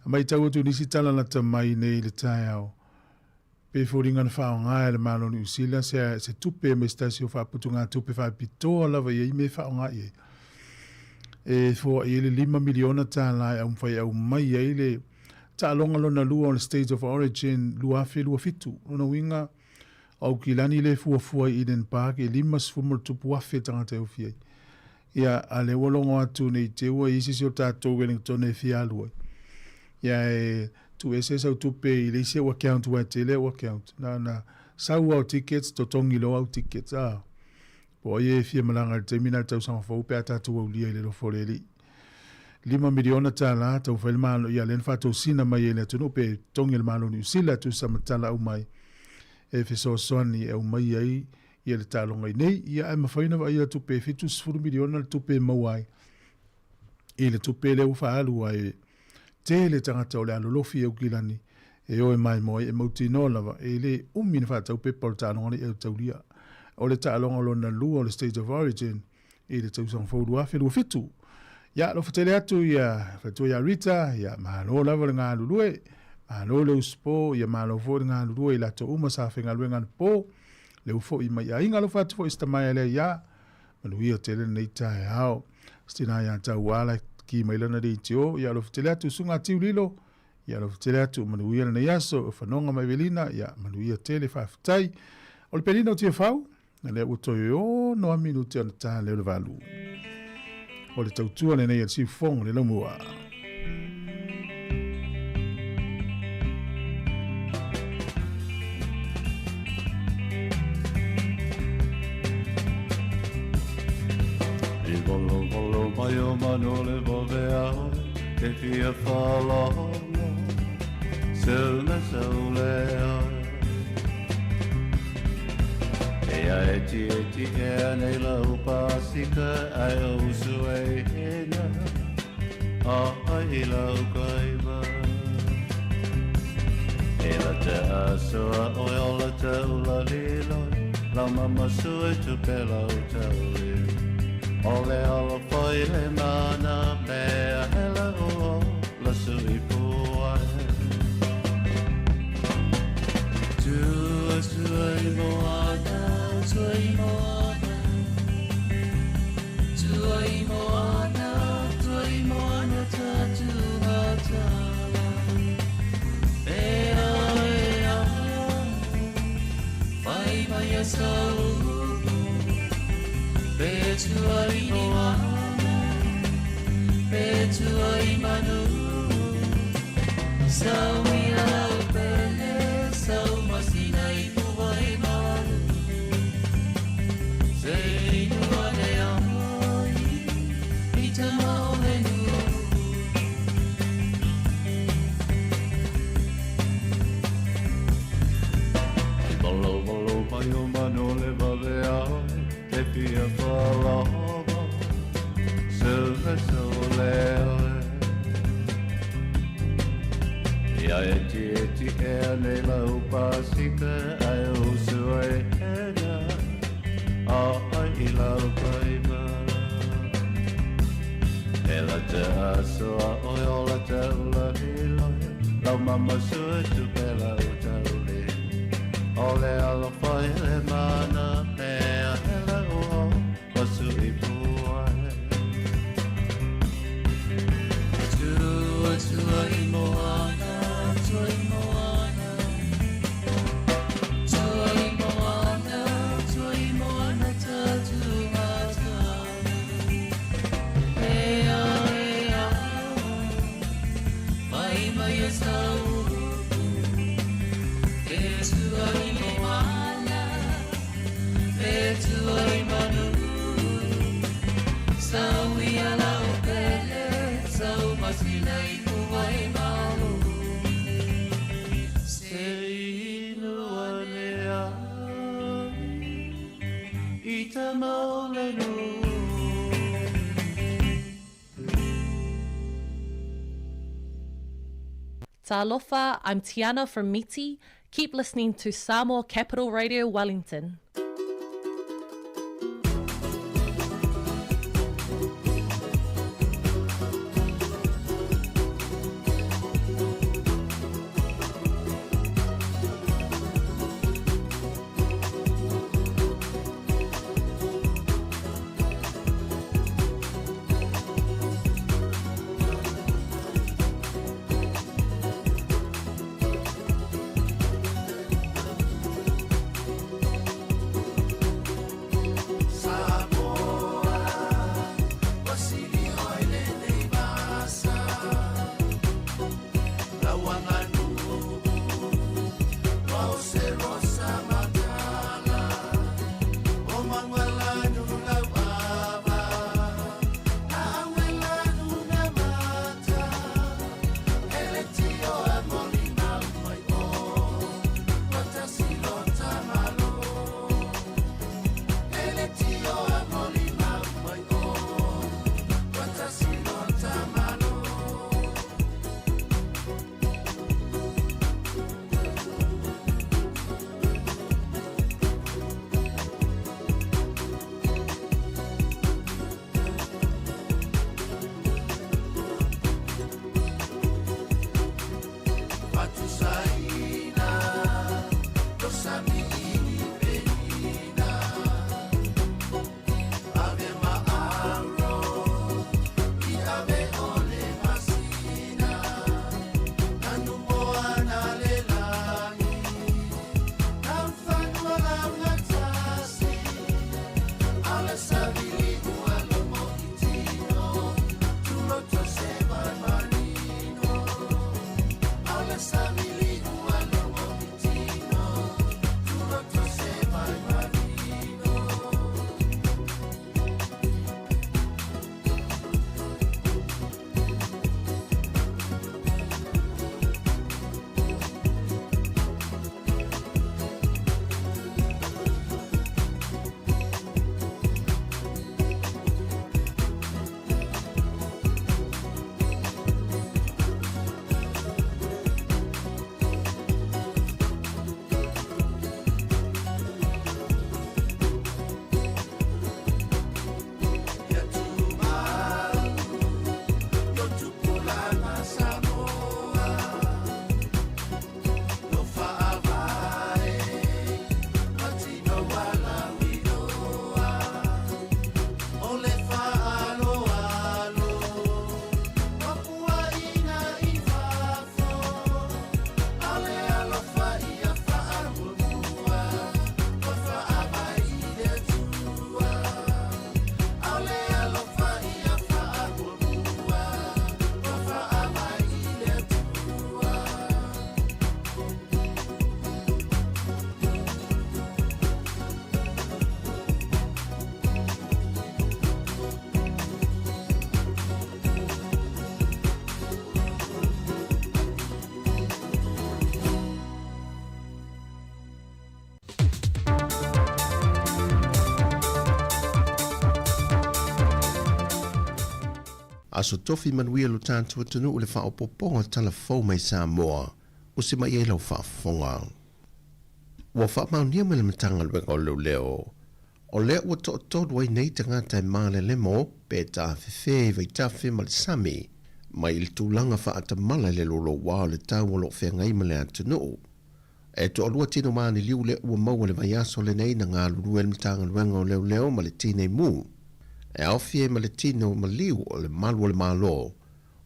A matau atu i nisi tala lata mai nei i le taeao, pe foliga na faaaoga e le Malo o Niu Sila se, se tupe mai se tasi o faaputugatupe faapitoa lava i ai mea e faaaoga i ai. E foai ai le $5 miliona e aumafai e aumai ai le taaloga lona lua o le State of Origin 2027. Lona uiga, o Aukilani lea e fuafua i Eden Park e 50,000 tagata e ofi ai. Ia, a lea ua logo atu nei te ua i se isi o tatou Wellington e fia alu ai. Ia e tuuese sau tupe i le isi au account aua e tele au account. Na ona sau au tickets, totogi loa au tickets. Ah, po o ai e fia malaga i le taimi na i le tausaga fou pe a tatou aulia i le alofa o le Alii. $5 miliona taumafai le Malo, ia lea na faatosina mai ai le atunuu pe totogi e le Malo o Niu Sila tusa ma tala aumai e fesoasoani e aumai ai ia le taaloga i nei. Ia ae mafai ona vaaia atu pe $70 miliona le tupe e maua ai i le tupe lea ua faaalu ai tele tagata o le alolofi i Aukilani e o e maimoa ai e mautinoa lava e le umi na faatau pepa o le taaloga nei e taulia o le taaloga lona lua o le State of Origin i le tausaga fou 2027. Ia, alofa tele atu ia faletua ia Rita, ia malo lava le galulue, malo le usupo, ia malo foi le galulue i latou uma sa faigaluega anapo, le ufoi mai aiga alofa atu foi si tamaia lea ia, manuia tele lenei taeao. Stina ia tau ala ki mai lana leitio, ia alofa tele atu susuga Tiu Lilo, ia alofa tele atu manuia lenei aso, o Fanoga ma Evelina, ia manuia tele faafetai. O le pelina o Tiafau, na lea ua toe 6 a minute ona ta lea o le 8. O le tautua lenei a le siufofoga le laumua. I volovolo mai o manu le vave ao Ke fia whalolo Seu na seu lea E a e ti e ti e a nei lau pasika Ai o usu e hena A ai lau kaiva E la te asoa oe o la te ula liloi Lau mama sui tu pe lau taui O le ala foi le mana mea hela o la sui puai Tua sui moana, sui moana Tua i Talofa, I'm Tiana from Miti. Keep listening to Samoa Capital Radio Wellington. Aso Tofi manuia lo tatou atunuu i le faaopoopoga o tala fou mai Samoa usi mai ai lau faafofoga. Ua faamaonia mai le Matagaluega o Leoleo, o lea ua toatolu ai nei tagata e malelemo pe tafefe i vaitafe ma le sami mai i le tulaga faatamala i le louloua o le tau o lo o feagai ma le atunuu. E toalua tino maniliu lea ua maua i le vaiaso lenei na galulue ai le Matagaluega o Leoleo ma le Tinei Mu. E aofia ai ma le tino maliu o le malu o le Malo,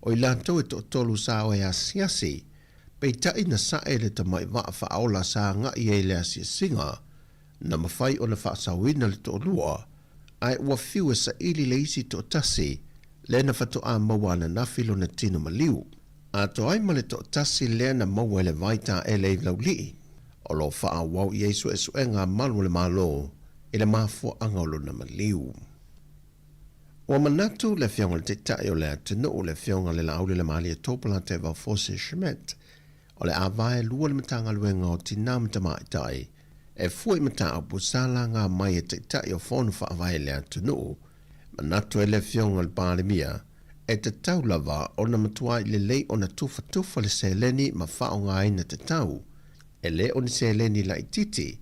o i latou e toatolu sa o e asiasi, peitai na sae le tamai vaa faaola sa agai ai i le asiasiga, na mafai ona faasaoina le toalua, ae ua fiu e saili le isi toatasi lea na faatoa maua ananafi lona tino maliu. Atoa ai ma le toatasi lea na maua i le vai taele i Laulii, o lo o faaauau i ai suesuega a malu o le Malo i le mafuaaga o lona maliu. Ua manatu le Afioga i le Taitai o le atunuu, le Afioga i le Laauli Lemalietoa Tevaga Force Schmidt, o le a vaelua le Matagaluega o Tinā ma Tamaitai e fua i mataupu sa laga mai e Taitai o Fono Faavae i le atunuu. Manatu ai le Afioga i le Palemia, e tatau lava ona matuai lelei ona tufatufa le seleni ma faaaogaina tatau, e le o ni seleni laitiiti,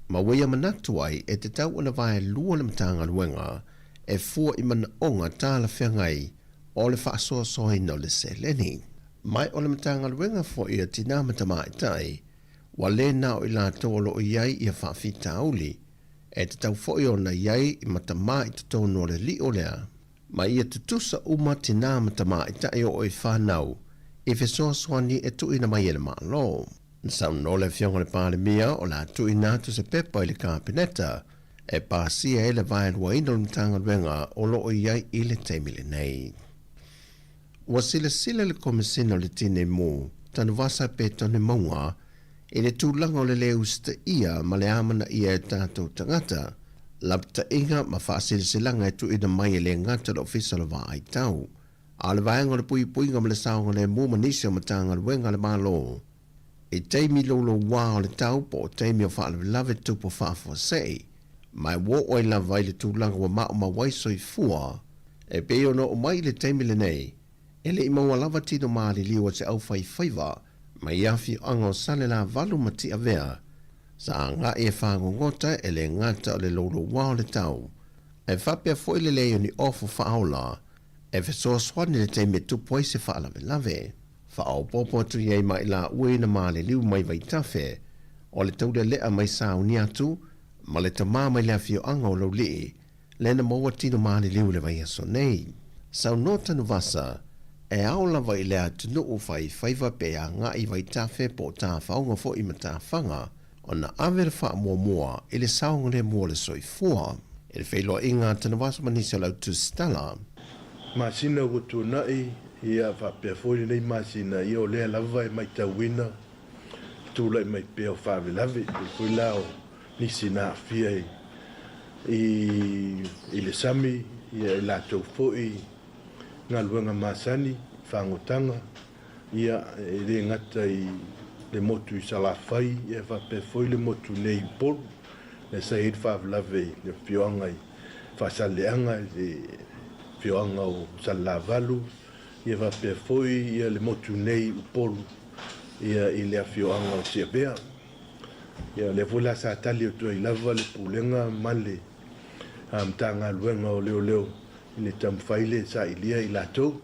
ma ua ia manatu ai e tatau ona vaelua le Matagaluega e fua i manaoga talafeagai o le faasoasoaina o le seleni. Mai o le Matagaluega foi a Tinā ma Tamaitai, ua le na o i latou o lo o i ai ia faafitauli, e tatau foi ona i ai ma tamā i totonu o le lio lea, ma ia tutusa uma tinā ma tamaitai o i whānau i fesoasoani e tuuina mai e le Malo. Na saunoa le Afioga i le Palemia o le a tuuina atu se pepa i le Kapeneta e pasia ai le vaeluaina o le Matagaluega o lo o i ai i le taimi lenei. Ua silasila le Komesina o le Tinei Mu, Tanuvasa Petone Mauga, i le tulaga o le lē usitaia ma le amanaia e tatou tagata, lapataiga ma faasilasilaga e tuuina mai e lē gata le Ofisa o le Vaai Tau, a o le Vaega o le Puipuiga ma le Saogalemu ma nisi o Matagaluega a le Malo. I taimi louloua o le tau po o taimi o faalavelave tupu faafuasei, ma e ua oo ai lava i le tulaga ua maumau ai soifua, e pei ona oo mai i le taimi lenei, e le i maua lava tino maliliu a se aufaifaiva mai afioaga o Salelavalu ma Tiavea, sa agai e fagogota e le gata o le louloua o le tau, ae faapea foi le leai o ni ofu faaola e fesoasoani i le taimi e tupu ai se faalavelave. Faaopoopo atu i ai ma i laua ina maliliu mai Vaitafe, o le taulelea mai sauni atu ma le tamā mai le afioaga o Laulii, lea na maua tino maliliu i le vaiaso nei. Saunoa Tanuvasa, e ao lava i le atunuu faifaiva pe agai i Vaitafe po o tafaoga foi ma tafaga, ona ave le faamuamua i le saogalemu o le soifua. I le feiloaiga a Tanuvasa ma nisi o le au tusitala. Masina ua tuanai, ia faapea foi lenei masina, ia o lea lava e maitauina le tulai mai pea o faalavelave, pei foi la o nisi na aafia i i le sami, ia i latou foi galuega masani, fagotaga, ia e le gata i le motu i Salafai, ia faapea foi le motu nei i Upolu, lea sa i ai le faalavelave i le afioaga i Faasaleleaga, i le afioaga o Salelavalu, ia faapea foi ia le motu nei i Upolu, ia i le afioaga o Tiavea. Ia lea foi la sa tali atu ai lava le Pulega ma le Matagaluega o Leoleo i le taumafai lea e sailia i latou.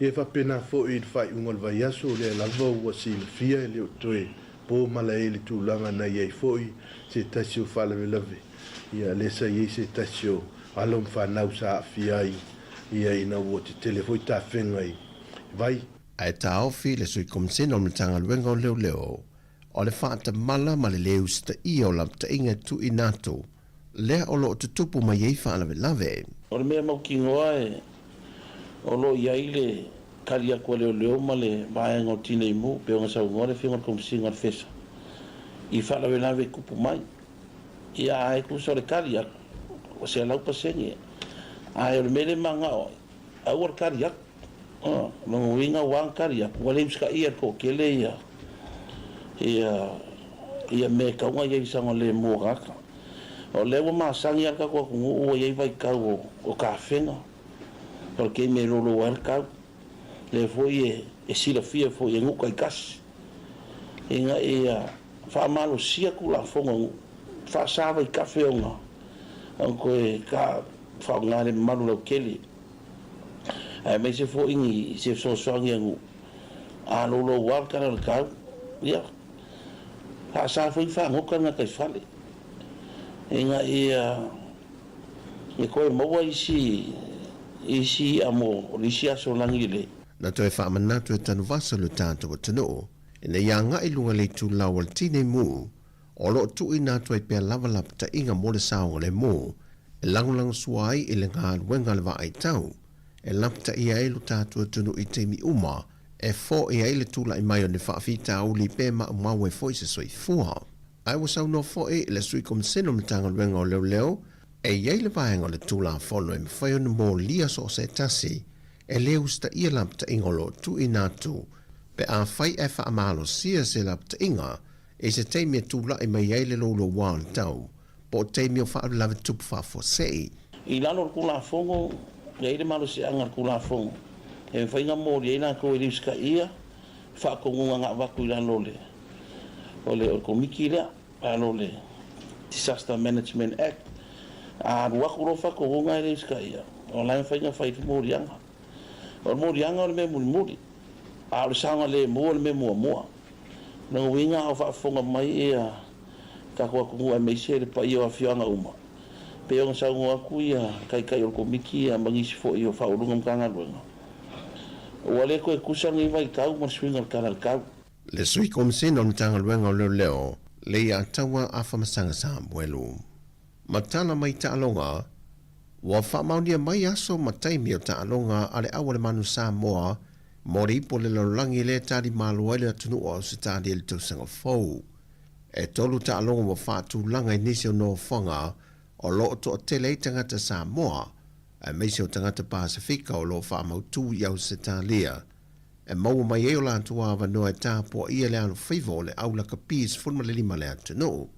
Ia e faapena foi i le faaiuga o le vaiaso, o lea lava ua silafia e le o toe po malae i le tulaga na i ai foi se tasi o faalavelave, ia lea sa i ai se tasi o alo ma fanau sa aafia ai ia ina ua tetele foi tafega i vai. Ae taofi le Sui Komisena o le Matagaluega o Leoleo o le faatamala ma le lē usitaia o lapataiga e tuuina atu lea o lo o tutupu mai ai faalavelave. O le mea mautinoa e o lo o i ai le tali atu a leoleo ma le vaega o Tinei Mu, pei ona saunoa le Afioga i le Komesina o le FESA i faalavelave e tupu mai. Ia ae tusa o le tali atu, ua 100%. Ae o le mea lea e manao ai, aua le tali atu. O lona uiga ua ana tali atu, ua le usitaia e le toatele ia ia ia mea e tatau ona i ai i le saogalemu o tagata. O lea ua masani lava le tatou atunuu ua i ai vaitau o tafega. O le taimi e loulou ai le tau, lea foi e silafia foi e nuu taitasi ina ia faamalosia Tulafono a nuu, faasa vaitafe ona toe faaaoga le mamalu lautele, aemaise foi ni se fesoasoani a nuu. A loulou lava le tala o le tau, ia, faasa foi ona fagota le gataifale ina ia E toe maua isi isi i'a mo le isi aso lagi lelei. Na toe faamanatu e Tanuvasa lo tatou atunuu ina ia agai i luga le itulau o le Tinei Mu o lo o tuuina atu ai pea lava lapataiga mo le saogalemu e lagolagosua ai i le galuega a le vaaitau e lapataia ai lo tatou atunuu i taimi uma e foia ai le tulai mai o ni faafitauli pe maumau ai foi se soifua. Ae ua saunoa foi le Sui Komisena o Matagaluega o Leoleo, e i ai le vaega o le Tulafono e mafai ona molia so o se tasi e le usitaia lapataiga o lo o tuuina atu pe afai ae faamalosia se lapataiga i se taimi e tulai mai ai le louloua o le tau po o taimi o faalavelave tupu faafuasei. I lalo o le Tulafono, e i ai le malosiaga o le Tulafono e mafai ona molia ai latou e le usitaia faatonuga na avatu i lalo o le o le Komiti lea, lalo o le Disaster Management Act. A alu atu loa faatonuga e le usitaia, o la e mafai ona fai le moliaga. O le moliaga o le mea mulimuli, a o le saogalemu o le mea muamua. O lona uiga a o faafofoga mai ia tatou atunuu aemaise le paia o afioaga uma, pei ona saunoa atu ia Taitai o le Komiti ia ma nisi foi o Faauluuluga o Matagaluega, ua le toe tusa lenei vaitau ma le suiga o le tala i le tau. Le Sui Komisena o le Matagaluega o Leoleo, Leiataua Afamasaga Samuelu. Ma tala mai taaloga, ua faamaonia mai aso ma taimi o taaloga a le Aualemanu Samoa mo le ipu o le lalolagi lea e tali malo ai le atunuu o Ausetalia i le tausaga fou. E tolu taaloga ua faatulaga i nisi o nofoaga o lo o toatele ai tagata Samoa aemaise o tagata Pasefika o lo o faamautu i Ausetalia. E maua mai ai o latou avanoa e tapuaia le alofaiva o le au lakapi 15 le atunuu.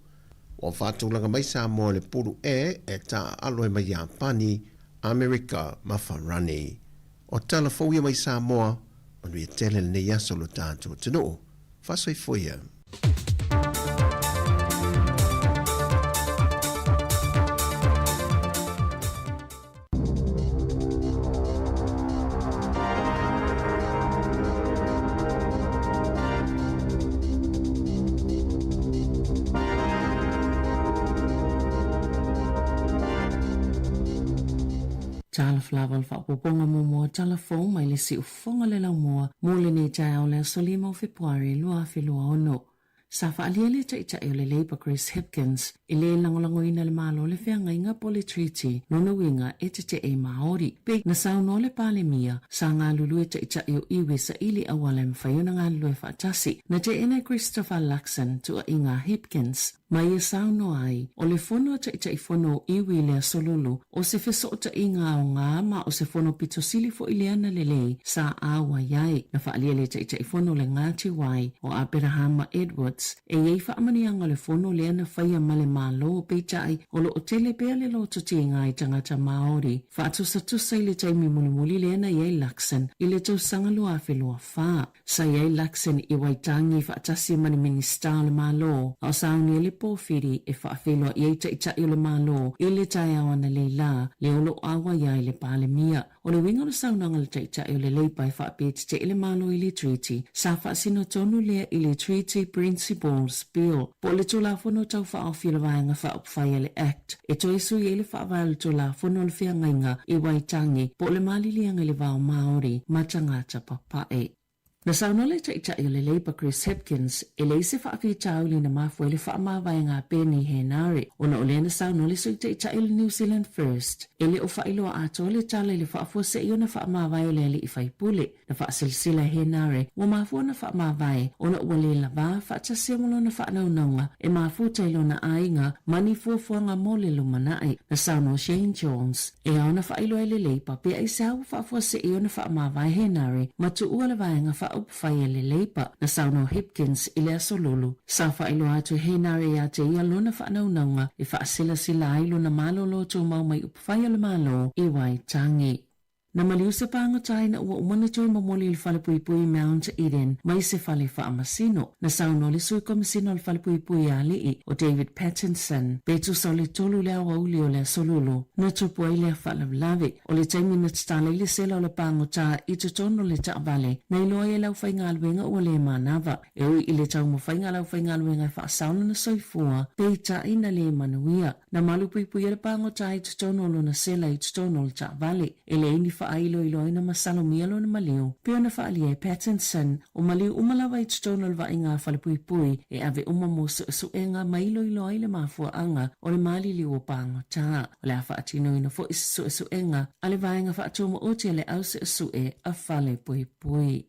Ua faatulaga mai Samoa i le pulu E e taaalo ai ma Iapani, Amerika ma Farani. O tala fou ia mai Samoa, manuia tele lenei aso lo tatou atunuu. Faasoifua ia. Talofa lava o le faaopoopoga muamua o tala fou mai le siufofoga o le laumua mo lenei taeao le aso 5 o Fepuari 2026. Sa faaalia le Taitai o le Labour Chris Hipkins e le lagolagoina le Malo le feagaiga po le Treaty lona uiga e tete'e i Māori. Pei na saunoa le Palemia, sa galulue Taitai o iwi saili auala e mafai ona galulue faatasi. Na teena e Christopher Luxon tuuaiga a Hipkins. Ma ia saunoa ai, o le fono a Taitaifono o iwi i le Aso Lulu, o se fesootaiga aoga ma o se fono pito sili foi lea na lelei sa auai ai. Na faaalia le Taitaifono le Ngāti Wai o Aperahama Edwards e i ai faamanuiaga o le fono lea na faia ma le Malo peitai o lo o tele pea le lototiga i tagata Māori faatusatusa i le taimi mulimuli lea na i ai Luxon i le tausaga 2024. Sa i ai Luxon i Waitangi faatasi ma le Minisita o le Malo, a o saunia le pōwhiri e faafeiloai ai Taitai o le Malo i le taeao analeila, lea o lo o auai ai le Palemia. O le uiga o le saunoaga a le Taitai o le Leipa e faapea e tete'e le Malo i le Treaty, sa faasino tonu lea i le Treaty Principles Bill, po o le Tulafono Tau Faaofi o le Vaega Faaupufai a le Act, e toe sui ai le faavae o le Tulafono o le Feagaiga i Waitangi po o le Maliliaga i le Va o Māori ma Tagata Papae. Na saunoa le Taitai o le Labour Chris Hipkins e leai se faafitauli na mafua ai le faamavaega a Peeni Henare ona o lea na saunoa le Sui Taitai o le New Zealand First e le o faailoa atoa le tala i le faafuasei ona faamavae o le alii faipule. Na faaselasela e Henare ua mafua ona faamavae ona ua le lavā faatasi ma lona faanaunauga e mafuta i lona aiga ma ni fuafuaga mo le lumanai. Na saunoa Shane Jones e ao ona faailoa e le Leipa pe aisea ua faafuasei ona faamavae Henare ma tuua le vaega faaupufai a le Leipa. Na saunoa Hipkins i le Aso Lulu. Sa faailoa atu e Henare ia te ia lona faanaunauga e faaselasela ai lona malolo tumau mai upufai o le Malo i Waitangi. Na maliu se pagota ina ua uma ona toe momoli i le falepuipui Mount Eden mai se fale faamasino. Na saunoa le Sui Komesina o le Falepuipui a Alii, o David Pattinson, pe tusa o le tolu le aoauli o le Aso Lulu na tupu ai lea faalavelave. O le taimi na tatala ai le sela o le pagota i totonu o le taavale, na iloa ai e le aufaigaluega ua le manava. E ui i le taumafaiga a le aufaigaluega e faasao lona soifua, peitai na le manuia. Na malupuipuia le pagota i totonu o lona sela i totonu o le taavale. E leai ni faailoiloina masalomia lona maliu, pei ona faaalia e Pattinson, o maliu uma lava i totonu o le vaaiga a falepuipui e ave uma mo suesuega ma iloilo ai le mafuaaga o le maliliu o pagota. O le a faatinoina foi se suesuega a le Vaega Faatumaoti a le Au Suesue a Falepuipui.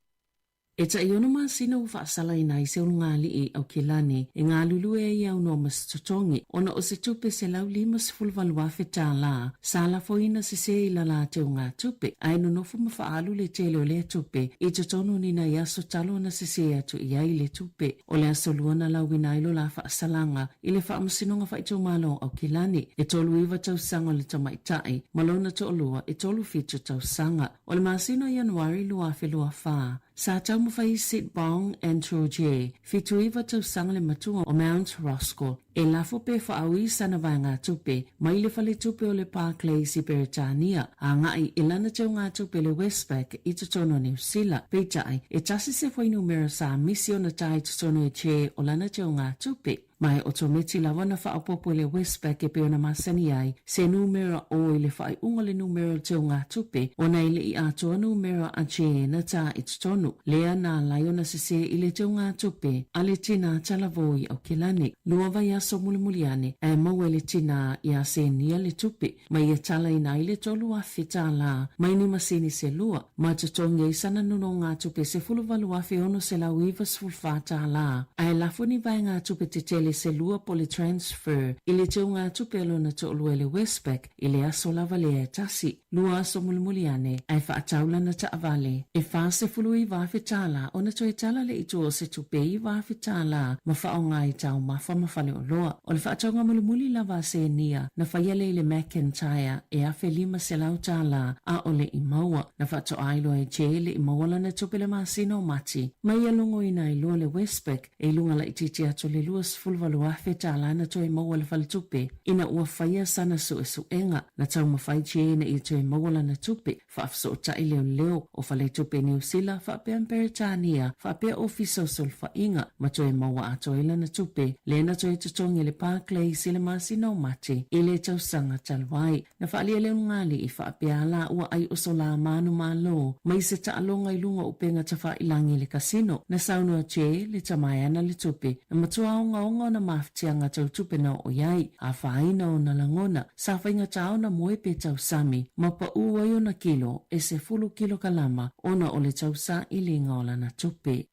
E tai ono masina ua faasalaina ai se ulugalii i Aukilani e galulue ai e aunoa ma se totogi ona o se tupe $158,000 sa lafoina sese i la latou gatupe ae nonofo ma faaalu le tele o lea tupe i totonu ni nai aso talu ona sese atu i ai le tupe. O le aso lua na lauina ai lo la faasalaga i le Faamasinoga Faaitumalo o Aukilani, e 39 tausaga o le tamaitai ma lona toalua e 37 tausaga. O le masina o Ianuari 2024, sa taumafai Sit Bong Andrew Jie, 79 tausaga le matua o Mount Roskill, e lafo pe faaui sana vaegatupe mai le faletupe o le Barclays i Beretania agai i lana teugatupe le Westpac i totonu o Niu Sila. Peitai, e tasi se fuainumera sa misi ona tā i totonu e Jie o lana teugatupe. Ma e otometi lava na faaopoopo e le Westpac e pei ona masani ai se numera o i le faaiuga o le numera o le teugatupe ona e le i atoa numera a Jie na tā i totonu. Lea na ala ai ona sesē i le teugatupe a le tinā talavou i Aukilani. Lua vaiaso mulimuli ane ae maua e le tinā iā Senia le tupe ma ia talaina ai le $3,000 mai ni masini se lua, ma totogi ai sana nonogatupe $18,694, ae lafo ni vaegatupe tetele se lua po o le transfer i le teugatupe a lona toalua i le Westpac i le aso lava lea e tasi. Lua aso mulimuli ane, ae faatau lana taavale e $49,000 ona toe tala lea i tua o se tupe $9,000 ma faaaoga i taumafa ma faleoloa. O le faatauga mulimuli lava a Senia, na faia lea i le McIntyre e $1,500 a ʻole i maua. Na faatoa iloa e Jay le i maua lana tupe le masina o Mati. Ma ia logoina ai loa le Westpac e i luga laitiiti atu o le $28,000 na toe maua e le faletupe ina ua faia sana suesuega. Na taumafai Jay ina ia toe maua lana tupe. Faafesootai leoleo o Faletupe Niu Sila faapea Peretania faapea Ofisa o Sulufaiga ma toe maua atoa ai lana tupe lea na toe totogi e le Barclays i le masina o Mati i le tausaga talu ai. Na faaalia le ulugalii faapea la ua ai oso la manumalo mai se taaloga i luga o upega tafailangi i le kasino. Na saunoa Che le tamaeana le tupe na matua ogaoga ona mafatiaga tau tupe na oo i ai, afaina ona lagona. Sa faigata ona moe pe tausami, ma paʻū ai ona kilo e 10 kilokalama ona o le tausailiga o lana tupe.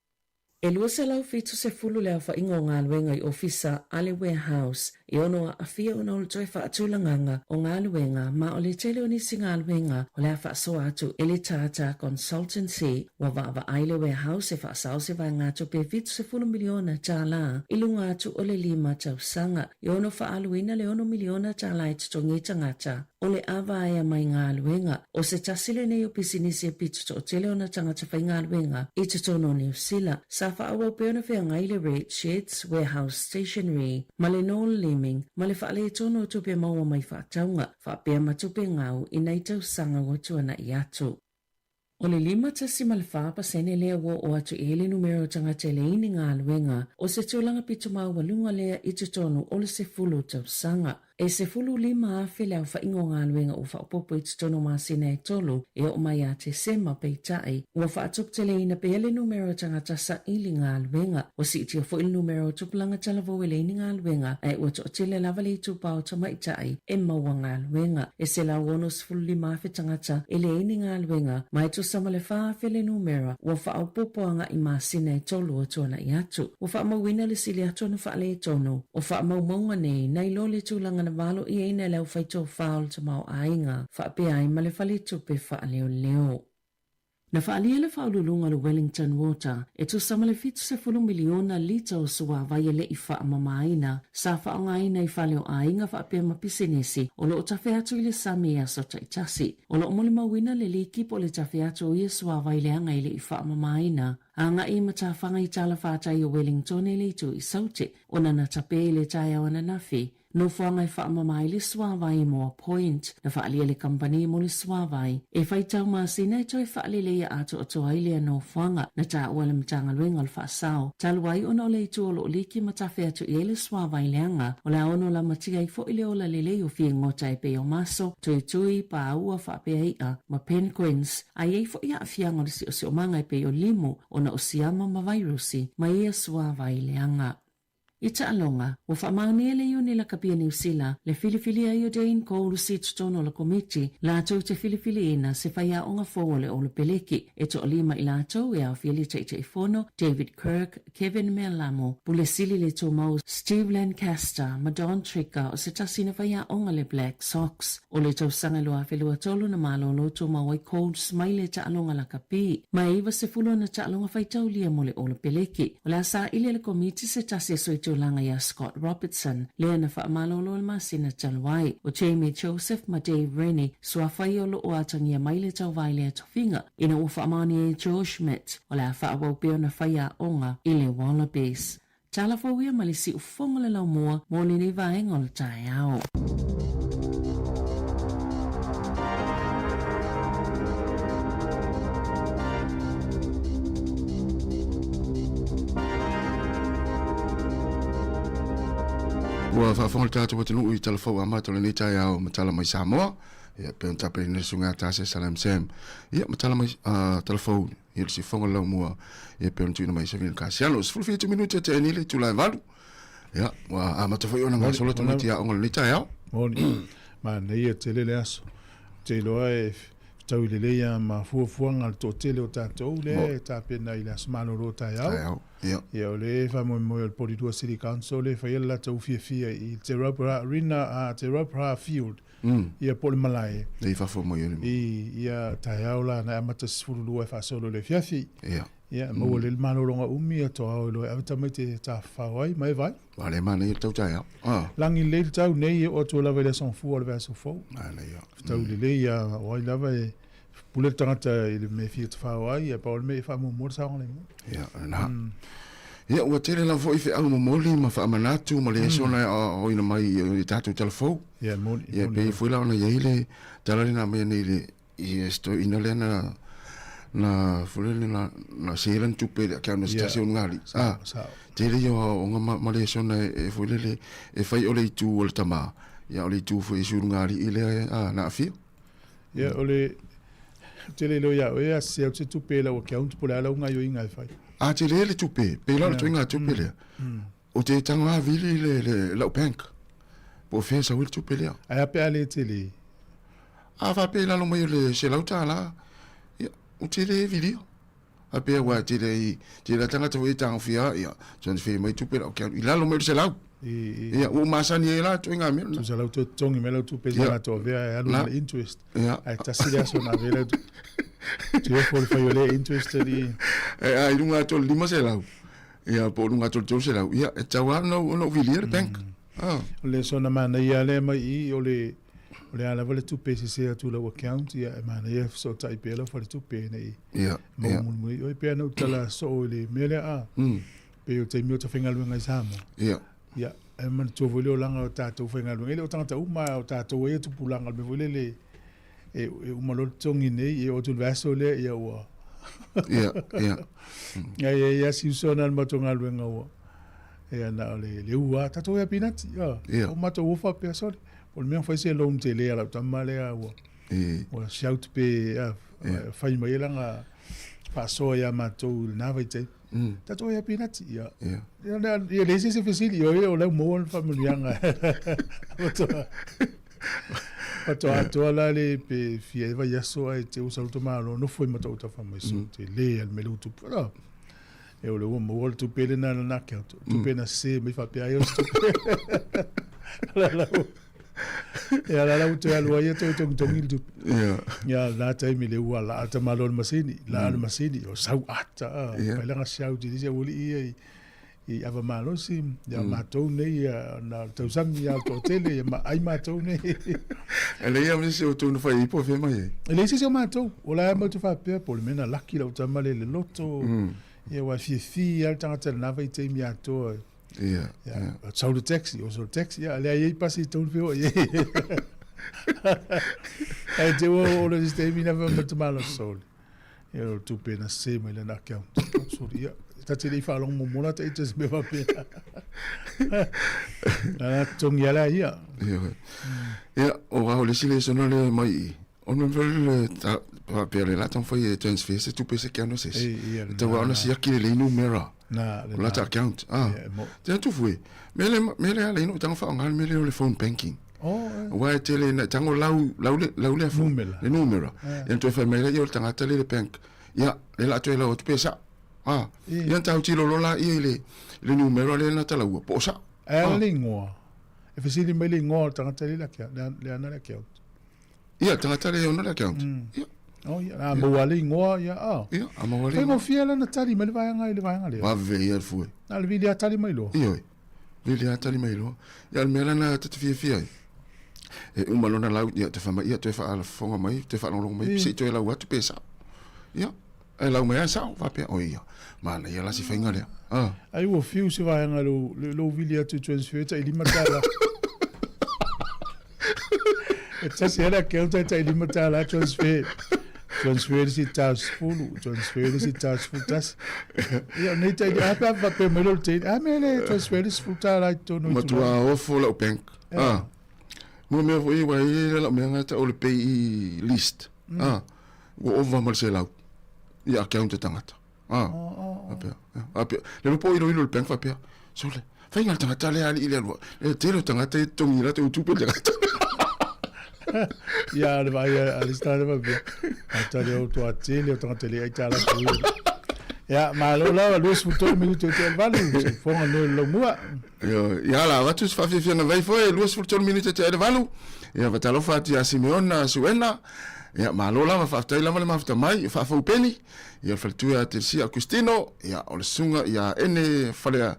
E 270 le aofaiga o galuega i ofisa a le Warehouse e ono aafia ona o le toe faatulagaga o galuega ma o le tele o nisi galuega o le a faasoa atu e le Tata Consultancy. Ua vaavaai le Warehouse e faasao se vaegatupe $70 miliona i luga atu o le lima tausaga. E ono faaaluina le ono miliona tala e totogi ai tagata o le a vaea mai galuega. O se tasi lenei o pisinisi e pito toatele ona tagata faigaluega i totonu o Niu Sila. Sa faaauau pea ona feagai le Red Sheds Warehouse Stationery ma le Noel Leeming ma le faaletonu o tupe maua mai faatauga faapea ma tupe gau i nai tausaga ua tuanai atu. O le 5.4 pasene lea ua oo atu i ai le numera o tagata e leai ni galuega, o se tulaga pito maualuga lea i totonu o le 10 tausaga. E 15,000 le aofaiga o galuega ua faaopoopo i totonu o masina e tolu e oo mai ia Tesema, peitai, ua faatuputeleina pea le numera o tagata saili galuega. Ua siitia foi le numera o tupulaga talavou e leai ni galuega, ae ua toatele lava le itupa o tamaitai e maua galuega. E 165,000 tagata e leai ni galuega, ma e tusa ma le 4,000 le numera ua faaopoopo agai masina e tolu o tuanai atu. Ua faamauina le sili atu ona faaletonu o faamaumauga nei nai lo le tulaga na valoiaina e le aufaitofa o le tamaoaiga faapea ai ma le faletupe faaleoleo. Na faaalia le faauluuluga o le Wellington Water e tusa ma le 70 miliona lita o suavai e le i faamamaina sa faaaogaina i fale o aiga faapea ma pisinisi o lo o tafe atu i le sami i aso taitasi. O lo o molimauina le liki po o le tafe atu o ia suavai leaga e le i faamamaina agai i matafaga i talafatai o Wellington i le itu i Saute ona na tape i le taeao ananafi Nofoaga e faamama ai le suavai i Moa Point, na faaalia le kamupani mo le suavai. E faitau masina e toe faaleleia atoatoa ai lea nofoaga, na taua e le Matagaluega o le Faasao, talu ai ona o le itu o lo o liki ma tafe atu i ai le suavai leaga, o le a ono lamatia ai foi le ola lelei o figota e pei o maso, tuitui, pāua faapea i'a, ma penguins, a i ai foi aafiaga o le siosiomaga e pei o limu, ona o siama ma vairusi ma ia suavai leaga. I taaloga, ua faamaonia e le Iuni Lakapi a Niu Sila le filifilia ai o Dane Coles i totonu o le Komiti latou te filifiliina se faiaoga fou o le Olopeleki. E toalima i latou e aofia le Taitaifono, David Kirk, Kevin Mealamo, Pule Sili le Tumau, Steve Lancaster ma Don Tricker o se tasi na faiaoga le Black Sox. O le tausaga 2023 na malolo tumau ai Colts mai le taaloga lakapi, ma e 90 ana taaloga faitaulia mo le Olopeleki. O le a saili e le Komiti se tasi e sui tulaga iā Scott Robertson, lea na faamalolo i le masina talu ai. O Jamie Joseph ma Dave Rennie, suafa ia o lo o atagia mai le tauvae lea tofiga, ina ua faamaonia e Joe Schmidt, o le a faaauau pea ona faiaoga i le Wallabies. Tala fou ia ma le siufofoga o le laumua mo lenei vaega o le taeao. Ua faafofoga le tatou atunuu i tala fou amata o lenei taeao ma tala mai Samoa. Ia, pe ona tapenaina le susuga ia Tase Salam Sam. Ia, ma tala mai, uh, tala fou ia le siufofoga o le laumua ia pei ona tuuina mai e Savina Kasiano. 17 minute tea nei le itula e valu. Ia, ua amata foi ona gasolo tamaiti aoga o lenei taeao. Moni, manaia tele le aso. Ou te iloa e fetaui lelei lava ma fuafuaga a le toatele o tatou lea e tapena i le aso malolo o taeao. Taeao, ia. Ia, o lea e faamoemoe o le Polirua City Council lea e faia le latou fiafia i Te Rauparaha Arena, Te Rauparaha Field Ia po o le malae. I fafo mai o le. I ia taeao la na e amata 12 e faasolo i le afiafi. Ia. Ia, maua lelei le malologa umi ia toa ao e loa e ave tamaiti e tafafao ai ma e vaai. Ua le manaia le tau taeao. Ah. Lagi lelei le tau nei e oo atu lava i le aso Gafua o le vaiaso fou. Manaia. Fetau lelei ia o ai lava e pule le tagata i le mea e fia tafao ai, ia pau o le mea e faamuamua le saogalemu. Ia, lena. Ia, ua tele lava foi feau momoli ma faamanatu ma le eso na aoina mai i tatou tala fou. Ia, moni. Ia, pei foi la ona i ai le tala lena aumai nei i le i se toeaina lea na na foi lele na na se lana tupe i le account a se tasi o Nugali. Ah, sao. Tele ia o aoaoga ma, ma lesona e, e foi lele e fai o le itu o le tama, ia o le itu foi e si ulugalii lea ah, na aafia. Ia, o le tele loa ia oe a se atu se tupe i lau account po o le a lau gaioiga e fai. A tele le tupe, pei la o le toiga tupe lea. O te tago a vili le, le lau bank. Po o fea e sau ai le tupe lea. Ae a pe a le tele? A faapea i lalo mai o le $100, ia, o tele e vilia. A pea ua tele i, tele a tagata foi e tagofia, ia, transfer mai tupe lau account i lalo mai o le 100. Ia, ua ou masani ai la ituaiga mea lena. Tusa lau toe totogi mai lau tupe sa latou avea e alu ma le interest. Ae tasi le aso na ave ai lau tupe. Tu e le fai o lea interest alii. E a i luga atu o le 500, ia, po o luga atu o le 300, ia, e tatau lava ona ou vilia le bank. O le soona manaia lea mai i i, o le O le a lava le tupe e sese atu i lau account, ia e manaia e fesootai pea lau faletupe ina i maua mulimuli. Oi pea na ou tala soo i le mea lea a, pei o taimi o ta faigaluega i Samoa. Ia, e manatua foi le olaga o tatou faigaluega. E le o tagata uma o tatou ai e tupulaga, o le mea foi lele e uma loa le totogi nei, e oo atu i le vaiaso lea, ia ua... Ia, ia, ia si uso na le matou galuega ua, ia na o le ua, tatou ia pinati, ia, o matou ofa pea, sorry. O le mea fai se loan tele a lau tama lea ua ua shout pe fai mai ai lana faasoa ia matou i lena vaitaimi. Tatou ia pinati ia. Ia ia leai se isi fesili o ia o lea ua maua le faamanuiaga. Faatoa atoa la le pe fia e vaiaso ae te usa uta malo nofo i mata uta fa mai so te le al mele utu. E o le ua maua le tupe lena na na ke atu. Tupe na se mai faapea ai o se tupe. La la. Ia la la ua toe alu ai ia toe togitogi le tupe. Ia lena taimi lea ua laa le tamaloa i le masini, laa le masini, o sau ata, fai lana shout i le isi aualii ia i i ava malosi, ia matou nei na o le tausami lava o le toatele, ia ma ai matou nei. E leai lava se isi o outou na fai ai po o fea mai ai? E leai se isi o matou. O la e matou te faapea po o le mea na laki lau tama lea i le loto, ia aua e fiafia lava le tagata i lena vaitaimi atoa. Ia, ia. Sau le taxi, oso le taxi, ia, lea e i ai pasi i totonu feoai ai. Ae te ua oo loa i se taimi na fai mai le tamaloa, sole. Ia o le tupe na sese mai lana account. Sorry, ia, ta te le i faalogo muamua la ta ita se mea faapea. Na la totogi lava la ia. Ia, ia, o au le isi lesona lea mai i. O le mea le faapea le la taumafai e transfer se tupe se account o se isi. E tau lava ona siaki lelei numera. O lata account. Ah. Te atu fue. Me le me le ala ino tanga whaonga me le o le phone banking. Oh, eh. Aua e tele ina tango lau lau le lau le afu. Numera. Le numera. Ia toe fai mai lea o le tagata le le bank. Ia le la toe lau atu pe sa. Ah. Ia tau tilo lola ia i le le numera le na talaua po o sa. Ae ala le ingoa. E fesili mai le ingoa o le tagata le le le ana le account. Ia tagata le ona le account. Ia. Oh, ia, a maua le ingoa, ia, ah. Ia, a maua le ingoa. Faigofie la na tali mai le vaega i le vaega lea. Vave ia le fue. Na le vili a tali mai loa. Ioe. Vili a tali mai loa. Ia, o le mea la na ta te fiafia ai, e uma lona lau, ia, te fai mai, ia, toe faafofoga mai, toe faalogologo mai, se i toe lau atu pe sao. Ia, e lau mai lava sao, faapea, oi ia, manaia la si faiga lea. Ah. Ai ua fiu se vaega i lou, lou vili atu i transfer tai $5. E tasi ai le account ai tai $5 transfer. Transfer le isi 40, transfer le isi 11. Ia, nei tai, a pe a faapea mai lou teine, a mea le transfer le $10 i totonu i Matua ofo lau bank. Ah. Mo mea foi ua i ai lau mea gata o le payee list. Ah. Ua ova ma le 100. Ia account e tagata. Ah. Faapea. Faapea. Le lopo iloilo le bank faapea. Sole. Faiga le tagata lea alii le alua. Le tele o tagata e totogi i latou tupe le tagata. Ia, le vaai a le isi tagata faapea. A tali au toa tele o tagata le ai tala ku. Ia, malo lava, 23 minute o te 8, se fofoga noi le laumua. Ia, ia la, avatu se faafiafiaga vai foi, 23 minute te 8. Ia, fatalofa atu ia Simeona Suena. Ia, malo lava, faafetai lava le mafuta mai, faafaupeni. Ia, le faletua ia Teresia Augustino, ia, o le susuga ia Ene Fale,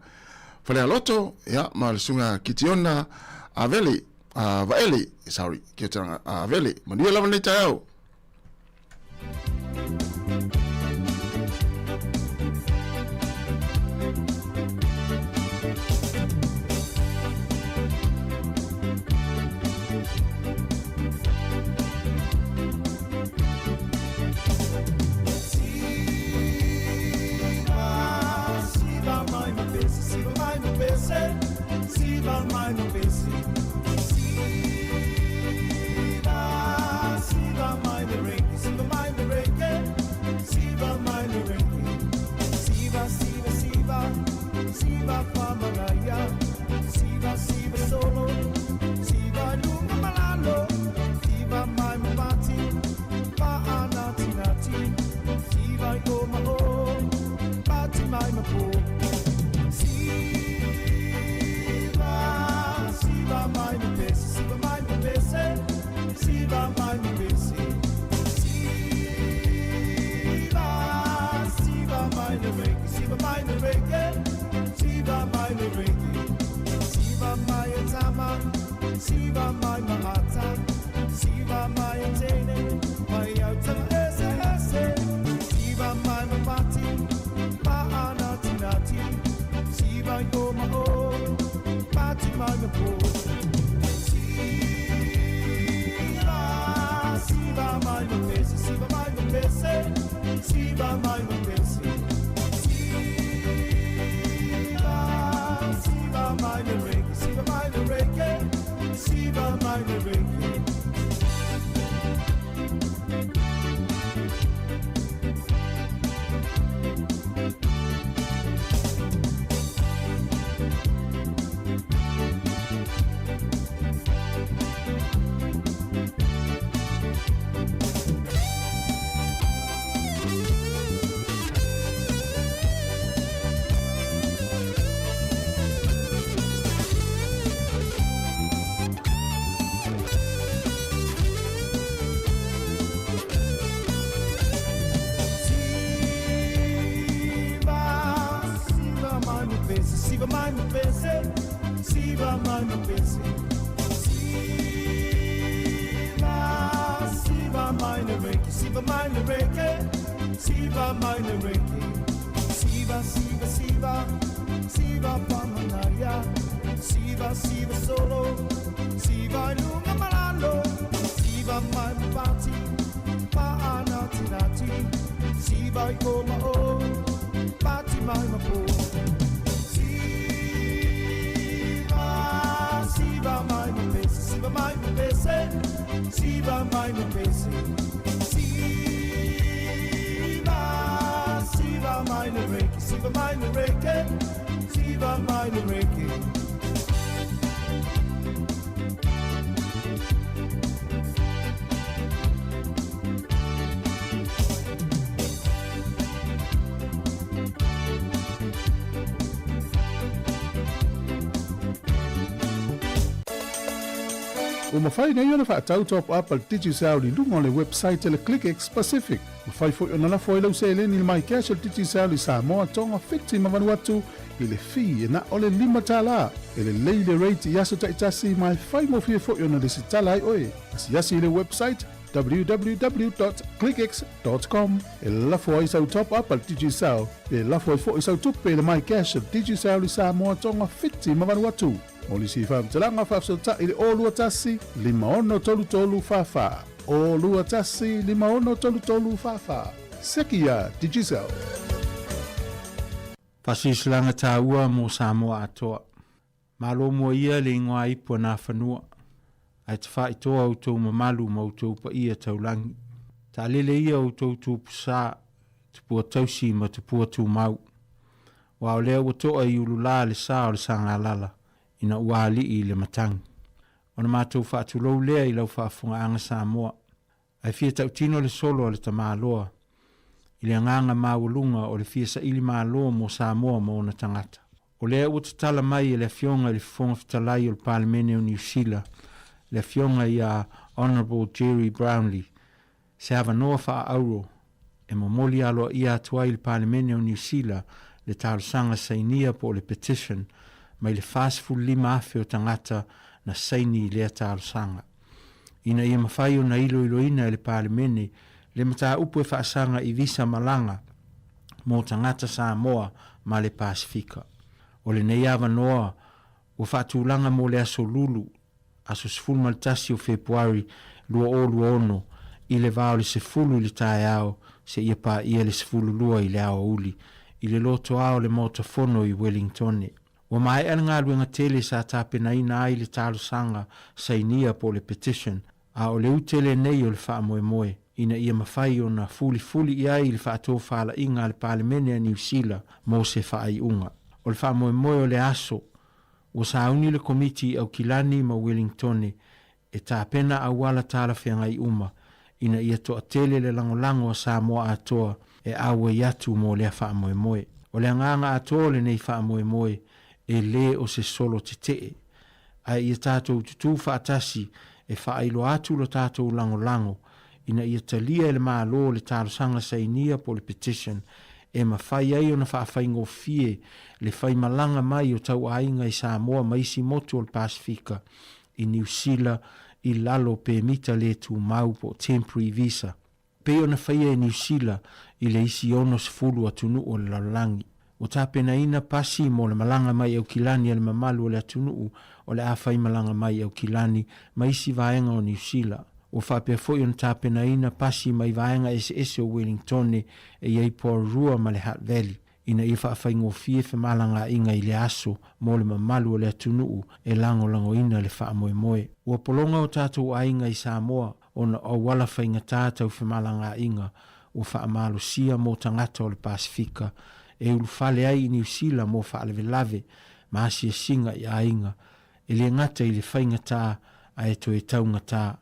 Falealoto, ia, ma le susuga Kitiona Avele, a Vaele, sorry, Kitiona Avele. Manuia lava lenei taeao. Siva mai le reiki, siva mai le reiki, siva mai le reiki. Siva, siva, siva, siva pamanaya, siva, siva solo, siva lunga malalo, siva mai pati, paana tirati, siva i koma o, pati mai mapo. Siva, siva mai mapese, siva mai mapese, siva mai mapese. Siva, siva mai le reiki, siva mai le reiki, siva mai le reiki. Ua mafai nei ona faatau top up a le Digicel i luga o le website a le ClickX Pacific. Mafai foi ona lafo ai lau seleni i le MyCash a le Digicel i Samoa, Tonga, Fiti ma Vanuatu i le fee e na o le $5. E lelei le rate i aso taitasi ma e faigofie foi ona lesitala ai oe. Asiasi i le website www.clickx.com e lafo ai sau top up a le Digicel pe lafo ai foi sau tupe i le MyCash a le Digicel i Samoa, Tonga, Fiti ma Vanuatu. Mo nisi faamatalaga faafesootai i le 021 5633 44. 021 5633 44. Seki iā Digicel. Faasilasilaga taua mo Samoa atoa. Malo mua ia le ingoa ipu a Nafanua, ae tafaitoa outou mamalu ma outou paia taulagi. Taalele ia outou tupu sa, tupua tausi ma tupua tumau. Aua o lea ua toa i ululā le sa o le Sagalala ina ua alii i le matagi. Ona matou faatulou lea i lau faafofogaaga Samoa, ae fia tautino le solo a le tamaloa i le agaga maualuga o le fia saili malo mo Samoa ma ona tagata. O lea ua tatala mai e le Afioga i le Fofoga Fetalai o le Palemene o Niu Sila, le Afioga ia Honourable Gerry Brownlee, se avanoa faa-auro e momoli aloaia atu ai i le Palemene o Niu Sila le talosaga sainia po o le petition mai le 45,000 o tagata na saini i lea talosaga. Ina ia mafai ona iloiloina e le Palemene le mataupu e faasaga i visa malaga mo tagata Samoa ma le Pasefika. O lenei avanoa ua faatulaga mo le aso Lulu, aso 11 o Fepuari 2026 i le va o le 10 i le taeao seia paia le 12 i le aoauli i le lotoa o le Maota Fono i Wellingtone. Ua maea le galuega tele sa tapenaina ai le talosaga sainia po o le petition, a o le ute lenei o le faamoemoe ina ia mafai ona fulifuli i ai le faatofalaiga a le Palemene a Niu Sila mo se faaiuga. O le faamoemoe o le aso, ua sauni le Komiti i Aukilani ma Wellingtone e tapena auala talafeagai uma ina ia toatele le lagolago a Samoa atoa e auai atu mo lea faamoemoe. O le agaga atoa o lenei faamoemoe e le o se solo tetee, ae ia tatou tutū faatasi e faailoa atu lo tatou lagolago ina ia talia e le Malo le talosaga sainia po o le petition e mafai ai ona faafaigofie le faimalaga mai o tauaiga i Samoa ma isi motu o le Pasefika i Niu Sila i lalo o pemita le tumau po o temporary visa, pei ona faia e Niu Sila i le isi 60 atunuu o le lalolagi. Ua tapenaina pasi mo le malaga mai Aukilani a le mamalu o le atunuu o le a faimalaga mai Aukilani ma isi vaega o Niu Sila. Ua faapea foi ona tapenaina pasi mai vaega eseese o Wellingtone e i ai Porirua ma le Hutt Valley. ina ia faafaigofie femalagaaiga i le aso mo le mamalu o le atunuu e lagolagoina le faamoemoe. Ua pologa o tatou aiga i Samoa ona o auala faigata tau femalagaaiga ua faamalosia mo tagata o le Pasefika e ulufale ai i Niu Sila mo faalavelave ma asiasiga i aiga, e le gata i le faigata ae toe taugata.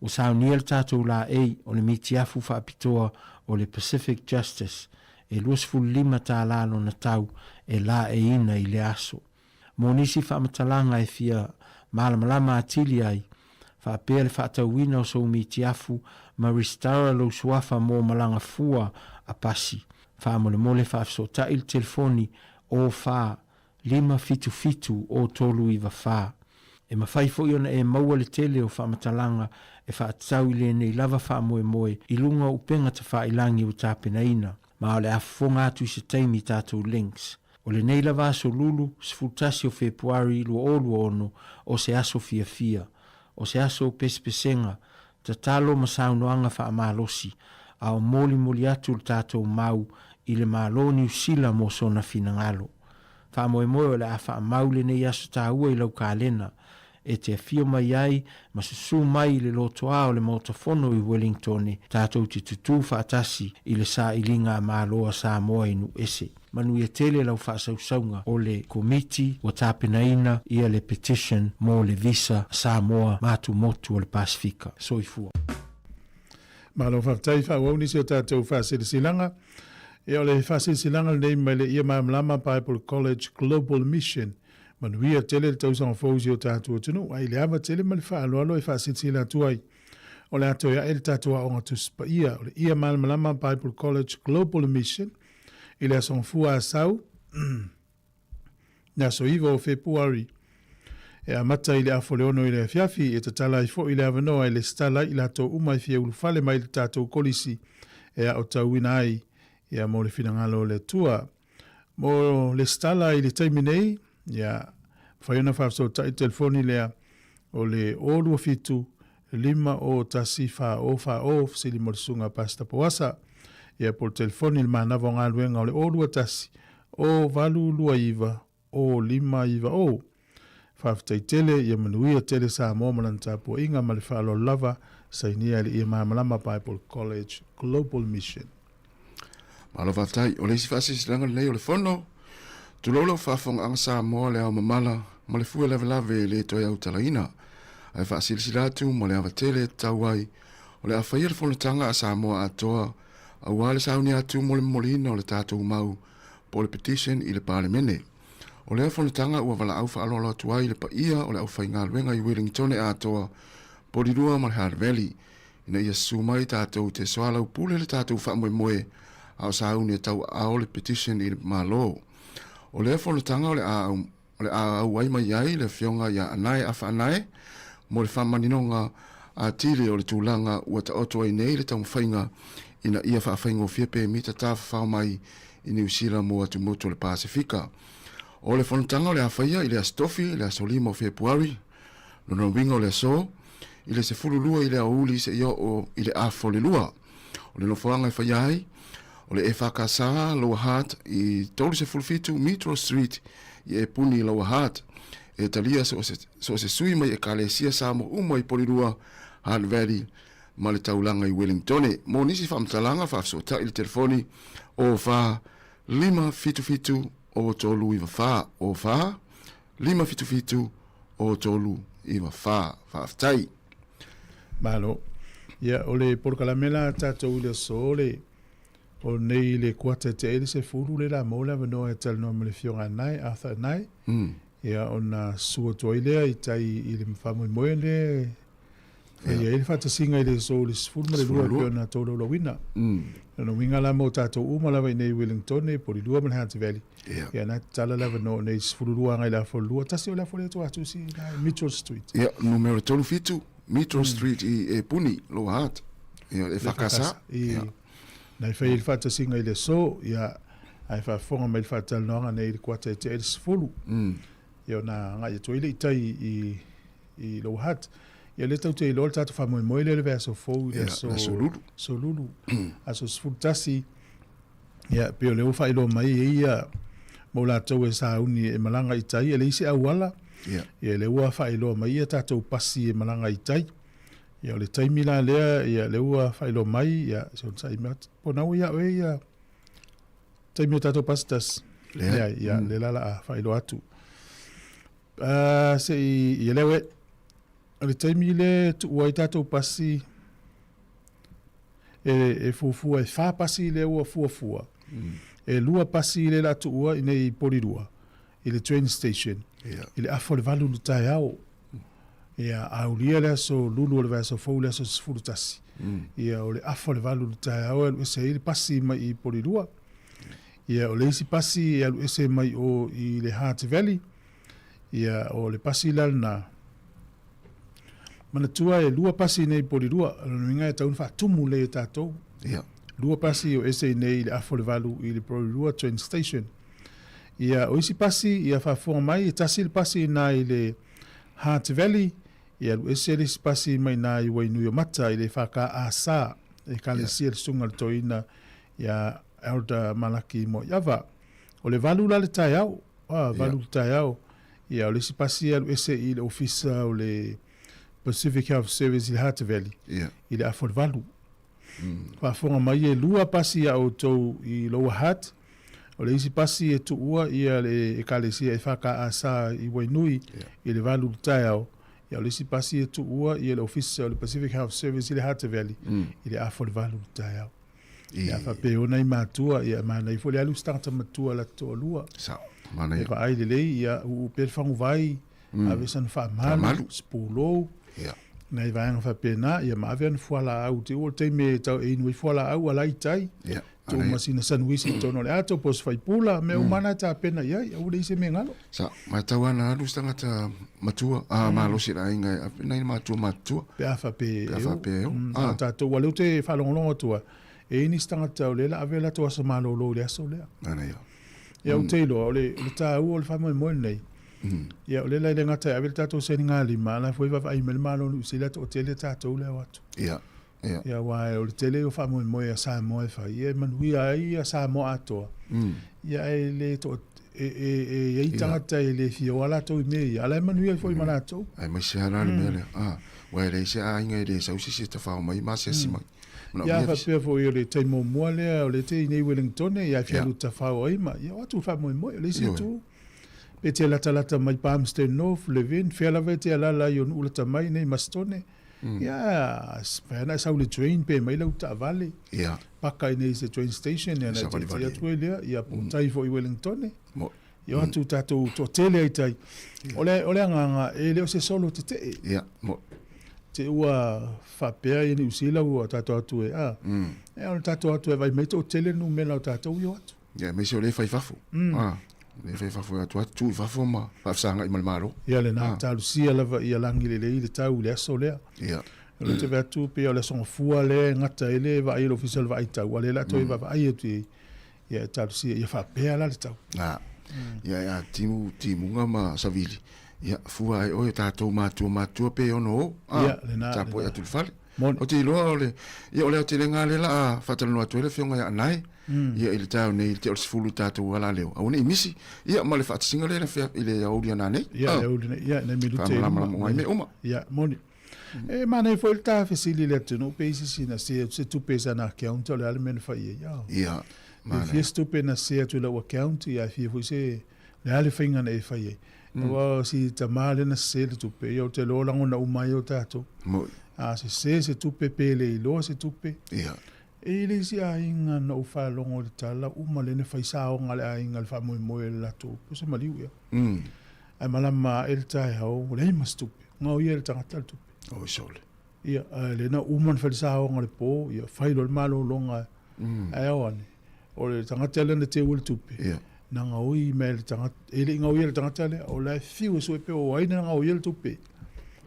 Ua saunia le tatou laei o le mitiafu faapitoa o le Pacific Justice e $25 lona tau e laeiina i le aso. Mo nisi faamatalaga e fia malamalama atili ai, faapea le faatauina o sou mitiafu ma resitala lou suafa mo malaga fua a pasi, faamolemole faafesootai le telefoni 04 577 0394. E mafai foi ona e maua le tele o faamatalaga e faatatau i lenei lava faamoemoe i luga o upega tafailangi ua tapenaina, ma o le a fofoga atu i se taimi i tatou links. O lenei lava aso Lulu, 11 o Fepuari 2026, o se aso fiafia. O se aso o pesepesega, tatalo ma saunoaga faamalosi, a o molimoli atu le tatou mau i le Malo o Niu Sila mo sona finagalo. Faamoemoe o le a faamau lenei aso taua i lau kalena, e te afio mai ai ma susu mai i le lotoa o le Maota Fono i Wellingtone tatou te tutū faatasi i le sailiga a Malo a Samoa i nuu ese. Manuia tele lau faasausauga o le Komiti ua tapenaina ia le petition mo le visa a Samoa ma atumotu o le Pasefika. Soifua. Malo faafetai faaauau nisi o tatou faasilasilaga. Ia o le faasilasilaga lenei mai le Ia Malamalama Bible College Global Mission. Manuia tele le tausaga fou i si o tatou atunuu, a i le ava tele ma le faaaloalo e faasilasila atu ai. O le a toe ae le tatou aoga Tusi Paia o le Ia Malamalama Bible College Global Mission i le Aso Gafua Asau, le aso 9 o Fepuari. E amata i le afa o le 6 i le afiafi, e tatala ai foi le avanoa e lesitala ai i latou uma e fia ulufale mai i le tatou kolisi e aotauina ai ia mo le finagalo o le Atua. Mo lesitala i le taimi nei, ia, mafai ona faafesootai i le telefoni lea o le 027 5 0 1 4 0 4 0, fesili mo le Susuga a Pastor Poasa. Ia, po o le telefoni i le manava o galuega o le 021 0 8 2 9 0 5 9 0. Faafetai tele, ia manuia tele Samoa ma lana tapuaiga ma le faaaloalo lava, sainia e le Ia Malamalama Bible College Global Mission. Malo faafetai. O le isi faasilasilaga lenei o le Fono, tulou lau faafofogaaga Samoa le ao mamala ma le fue lavelave e le toe autalaina, ae faasilasila atu ma le ava tele e tatau ai o le a faia le fonotaga a Samoa atoa aua le sauni atu mo le momoliina o le tatou mau po o le petition i le Palemene. O lea fonotaga ua valaau faaaloalo atu ai le paia o le aufaigaluega i Wellingtone atoa, Porirua ma le Hutt Valley, ina ia susu mai tatou te soalaupule le tatou faamoemoe a o sauni e tauaao le petition i le Malo. O lea fonotaga o le a o le a auai mai ai le Afioga ia Anae Afa Anae mo le faamaninoga atili o le tulaga ua taoto ai nei le taumafaiga ina ia faafaigofie pemita tafafao mai i Niu Sila mo atumotu o le Pasefika. O le fonotaga o le a faia i le Aso Tofi, le aso 5 o Fepuari, lona uiga o le aso, i le 12 i le aoauli seia oo i le afa o le 2. O le nofoaga e faia ai, o le EFKS Lower Hutt i 37 Mitro Street i Epuni Lower Hutt. E talia so o se, so o se sui mai Ekalesia Samoa uma i Porirua, Hutt Valley ma le taulaga i Wellingtone. Mo nisi faamatalaga, faafesootai i le telefoni 04 577 0394 04 577 0394. Faafetai. Malo. Ia, o le polokalame la a tatou i le aso, o le, o nei le kuata e te ai le sefulu le la maua le avanoa e talanoa ma le Afioga Anae, Arthur Anae. Ia, ona susu atu ai lea i tai i le faamoemoe lea e i ai le faatasiga i le aso le 12 e pei ona tolaulauina. Lona uiga la mo tatou uma lava i nei i Wellingtone, Porirua ma le Hutt Valley. Ia, na tatala le avanoa nei 12 agai i le afa o le 2. Tasi o le afa o le atu atu si na Mitchell Street. Ia, numera 37, Mitchell Street i Epuni, Lower Hutt. Ia, e whakasa. I, na i whai i le faatasiga i le aso, ia, ae faafofoga mai le faatalanoaga nei i le kuata e tea i le 10. Ia, ona agai atu ai le i tai i, i Lower Hutt. Ia, lea tatou te iloa le tatou faamoemoe lea i le vaiaso fou i le aso, aso Lulu. Aso Lulu. Aso 11. Ia, pei o lea ua faailoa mai e ia mo latou e sauni e malaga i tai, e leai se auala. Ia. Ia, lea ua faailoa mai ia tatou pasi e malaga i tai. Ia, o le taimi la lea, ia, lea ua faailoa mai, ia, se onosai mai atu. Po o na ua ia oe ia taimi o tatou pasi tasi. Leai. Leai, ia, lea la la a faailoa atu. Se i, ia lea ue, o le taimi le tuu ai tatou pasi, e, e fuafua, e whā pasi lea ua fuafua. E lua pasi lea la tuua i nei Porirua, i le train station, i le afa o le valu i le taeao. Ia, aulia le aso lulu o le vaiaso fou le aso 11. Ia, o le afa o le valu i le taeao e alu ese ai le pasi mai i Porirua. Ia, o le isi pasi e alu ese mai o i le Hutt Valley. Ia, o le pasi la lena. Manatua e lua pasi nei Polirua, o lona uiga e tatau ona faatumu lelei e tatou. Ia. Lua pasi o ese i nei i le afa o le valu i le Porirua Train Station. Ia, o isi pasi, ia faafofoga mai, e tasi le pasi i ina i le Hutt Valley, ia alu ese le isi pasi mai ina i Wainuiomata i le FKAS, Ekalesia le Susuga i le Toeaina ia Elder Malaki Moaiava. O le valu la le taeao, ah, valu le taeao. Ia, o le isi pasi e alu ese i le ofisa o le Pacific Health Service i le Hutt Valley, i le afa o le valu. Faafofoga mai e lua pasi a outou i Lower Hutt, o le isi pasi e tuua ia le Ekalesia FKAS i Wainui i le valu i le taeao, ia o le isi pasi e tuua ia le ofisa o le Pacific Health Service i le Hutt Valley i le afa o le valu i le taeao. Ia faapea nai matua, ia manaia foi le alu se tagata matua la te toalua. Sao, manaia. E vaai lelei, ia uu pea le faguvai, ave sana faamalu, se pulou, nai vaega faapena, ia ma ave ana fualaau. Te ua o le taimi e tau e inu ai fualaau ala i tai. Tuu ma sina sanuisi i totonu o le ato, po o se faipula, mea uma lava na e tapena i ai, aua le i se mea galo. Sao, ma e tatau lava ona alu se tagata matua, a malosi i le aiga e ave nai matua matutua. Pe a faapea e o. Pe a faapea e o. A o tatou, aua o lea ou te faalogologo atu lava, e i ai nisi tagata o lea o le a ave o latou aso malolo i le aso lea. Manaia. Ia ou te iloa, o le taua o le faamoemoe lenei, ia o lea la e le gata e ave le tatou sainigalima, a o la foi e vaavaai mai le Malo o Niu Sila toatele tatou lea e o atu. Ia, ia. Ia aua o le tele o faamoemoe a Samoa e fai, ia e manuia ai ia Samoa atoa. Ia ae le toa, e, e, e i ai tagata e le fia o a latou i mea ia, a o la e manuia ai foi ma latou. Aemaise lava la le mea lea, aua e leai se aiga e le sau se isi e tafao mai ma asiasi mai. Ia faapea foi o le taimi muamua lea o lea te i nei Wellingtone ia fia alu tafao ai ma ia o atu faamoemoe. O le isi itu, pe te latalata mai Palmerston North, Levin, fea lava e te alaala ai o nuu lata mai nei Mastone. Ia fai ana e sau i le train pe mai lau taavale. Paka i nei i se train station ia na te te atu ai lea ia po tai foi i Wellingtone. Ia o atu tatou toatele ai tai. O le, o le agaga, e le o se solo tetee. Ia, mo. Te ua faapea i Niu Sila ua tatou atu e, a. E o le tatou atu e vai mai toatele numera o tatou i o atu. Ia, aemaise o lea e fai fafo. A, lea e fai fafo e atu atu, tuu i fafo ma faafesagai ma le Malo. Ia lena, talosia lava ia lagi lelei le tau i le aso lea. Ia. O lea ou te vaai atu pei o le aso Gafua lea e gata ai le vaai a le Ofisa o le Vaai Tau, a o lea o le a toe vaavaai atu i ai. Ia e talosia, ia faapea la le tau. A, ia a timu, timuga ma savili, ia fua ai oe tatou matua matua pe ono o, a, Ia, lena, tapuai lena. atu i le fale. Moni. Ou te iloa o le, ia o le aotelega lea la a faatalanoa atu ai le afioga ia Anae, ia i le taeao nei i le tea o le 10 i tatou alaleo, aua ne i misi, ia ma le faatasiga lea i le afia, i le aoauli a nanei. Ia, le aoauli nei, ia, nai minute e lima. Faamalamalamaga ai mea uma. Ia, moni. E manaia foi le ta fesili i le atunuu pe i se isi na share atu se tupe i sana account o le a le mea na fai ai. Oh. Ia, Pe fia se tupe na share atu i lau account, ia e fia foi se, le a le faiga na e fai ai. Aua o si tamā lea na sese le tupe, ia ou te iloa lagona uma ai o tatou. Moi. A sese se tupe pe le iloa se tupe. Ia. E i le isi aiga na ou faalogo i le tala, uma lea na fai saoga a le aiga i le faamoemoe o le latou, po o se maliu ea. Ae malama ae le taeao, ua leai ma se tupe. Gaoia e le tagata le tupe. Oi sole. Ia, ae lea na uma ona fai le saoga o le po, ia fai loa le malologa ae ao ane. O le tagata lea na teu ai le tupe, Ia. na gaoi mai e le tagata, e le i gaoia e le tagata lea, o la e fiu e sue pe o ai na gaoia le tupe.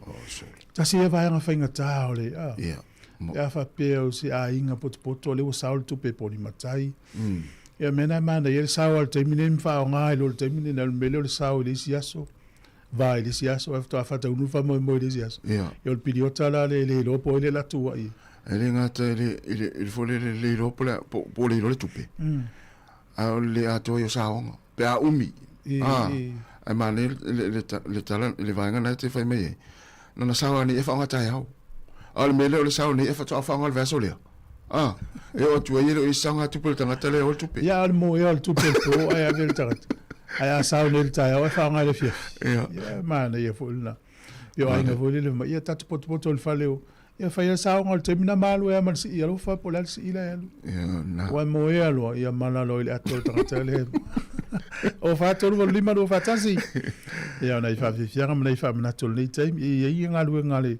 Oi sole. Tasi ia vaega faigata o le, a, Ia. Pe a faapea o se aiga potopoto o lea ua sao le tupe po o ni matai. Ia mea na e manaia le sao lava i le taimi nei ma faaaoga ai loa i le taimi nei, na o le mea lea o le sao i le isi aso, va i le isi aso ae faatoa faataunuu le faamoemoe i le isi aso. Ia. Ia o le piliota la le le iloa po o ai lea o le a tuuai ai. E le gata i le, i le, i le foi lele le iloa po o le a, po, po o le iloa le tupe. A o le atoa ai o saoga, pe a umi. I, A, i. ae manaia le, le, le, le tala, le vaega lena e te fai mai ai. Nana sao lava nei e faaaoga taeao. A o le mea lea o le sao nei e faatoa faaaoga i le vaiaso lea. A, e oo atu ai e le o i ai se saogatupe a le tagata lea e o le tupe. Ia, a o le moea o le tupe i le po ae ave i le tagata. Ae a sao nei i le taeao ae faaaoga i le afiafi. Ia. Ia, e manaia foi lena. Ia o aiga foi lele fai mai, ia tatou potopoto i le fale o, ia fai lava saoga o le taimi na malu ai lava ma le sii alofa po o le a le sii la e alu. Ia, na. Ua moea loa, ia mala loa i le ato o le tagata lea. O 4, 3, 8, 5, 2, 4, 1. Ia, o nai faafiafiaga ma nai faamanatu o lenei taimi. E i ai galuega a le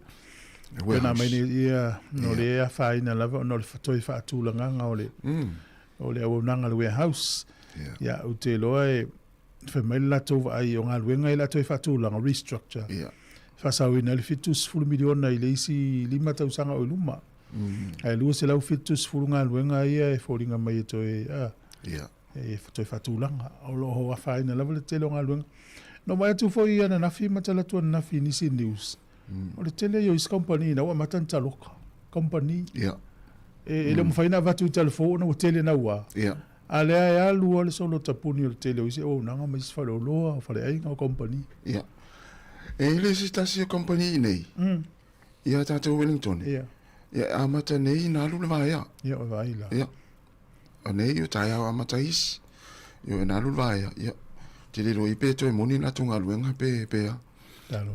pena mai nei, ia, no le afaina lava ona o le toe faatulagaga o le, o le auaunaga a le warehouse. Ia, ou te iloa e fai mai le latou vaai o galuega ia o le a toe faatulaga, restructure. Ia. faasaoina ai le $70 miliona i le isi 5 tausaga o i luma. Ae 270 galuega ia e foliga mai e toe, a, e toe faatulaga. O lo o afaina lava le tele o galuega. Na ou vaai atu foi ananafi ma talaatu ananafi i nisi news, o le tele ia o isi kamupani ina ua amata ona taloka. Kamupani. E le o mafai ona avatu i tala fou ona ua tele naua. A o lea e alu lava le solo tapuni o le tele o isi auaunaga ma isi faleoloa, o faleaiga, o kamupani. Ia. E i le se tasi o kamupani i nei, ia tatou Wellington, ia amata nei ona alu le vaea. Ia, o vaai la. Ia. O nei o taeao amata isi. Ia e alu le vaea. Ia. Te le iloa pe toe moni le latou galuega pe pe a.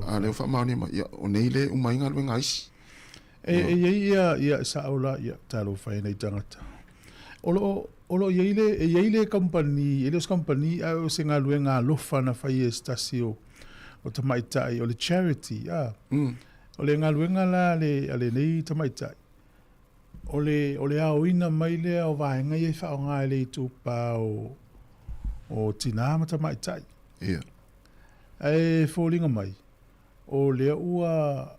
A lea ua faamaonia mai, ia o nei le uma ai galuega a isi. E e i ai ia ia sao la ia talofa e nei tagata. O lo o o lo o i ai le e i ai le kamupani, e le o se kamupani ae o se galuega alofa na fai e se tasi o o tamaitai o le charity a. O le galuega la a le a lenei tamaitai o le o le aoina mai lea o vaega ia e faaaoga e le itupa o o tinā ma tamaitai. Ia. Ae foliga mai o lea ua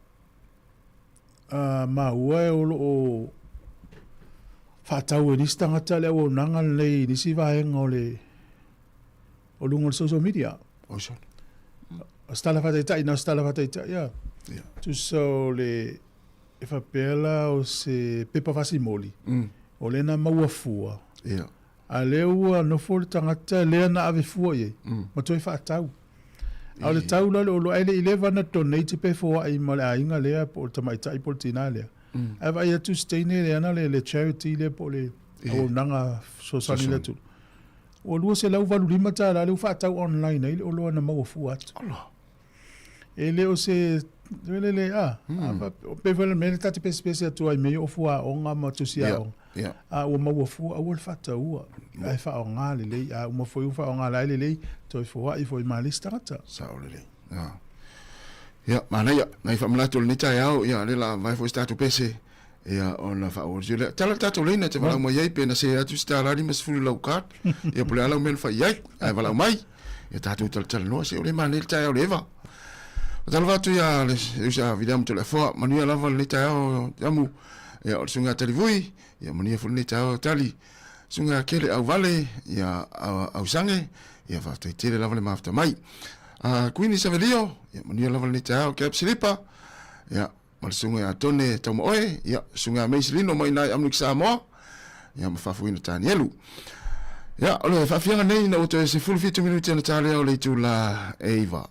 a maua o lo o faatau e nisi tagata le auaunaga lenei i nisi vaega o le o luga o le social media. Oi sole. O se tala faataitai, na o se tala faataitai, ia. Ia. Tusa o le, e faapea la o se pepa fasimoli, o lea na maua fua. Ia. A lea ua nofo le tagata lea na ave fua i ai, ma toe faatau. A o le tau la o le oloa, ae le i leva ona donate pe foai ma le aiga lea po o le tamaitai po o le tinā lea. Ae vaai atu si teine lea na le charity lea po o le auaunaga fesoasoani lea tulu. Ua $285 lea ua faatau online ai le oloa na maua fua atu. E le o se lele a, pei foi o le mea lea ta te pesepese atu ai i mea ia o fuaoga ma tusi aoga. A ua maua fua, aua le faataua, ae faaaoga lelei. A uma foi ua faaaoga la e lelei, toe foai foi ma le isi tagata. Sao lelei. Ia, manaia, nai faamanatu o lenei taeao, ia, lea la vae foi se tatou pese, ia, ona faaauau lea. Tala le tatou laina e te valaau mai ai, pe na se atu se tala 50 i lau card, ia, po o le a lau mea na fai i ai, ae valaau mai, ia tatou talatalanoa, se o le manaia le taeao i le eva. Faatalofa atu ia le uso a Viliamu Toleafoa, manuia lava lenei taeao Viliamu, ia o le susuga ia Talivui, ia manuia foi lenei taeao Tali, susuga ia Kele Auvale, ia Ausange, ia faafetai tele lava le mafuta mai. Kuini Savelio, ia manuia lava lenei taeao Cap Silipa, ia ma le susuga ia Tone Taumaoe, ia susuga ia Mace Lino mai ina i Amunuki Samoa, ia ma Faafuina Tanielu. Ia, o le faafiaga nei ina ua toe 17 minute ona ta lea o le itula e 9.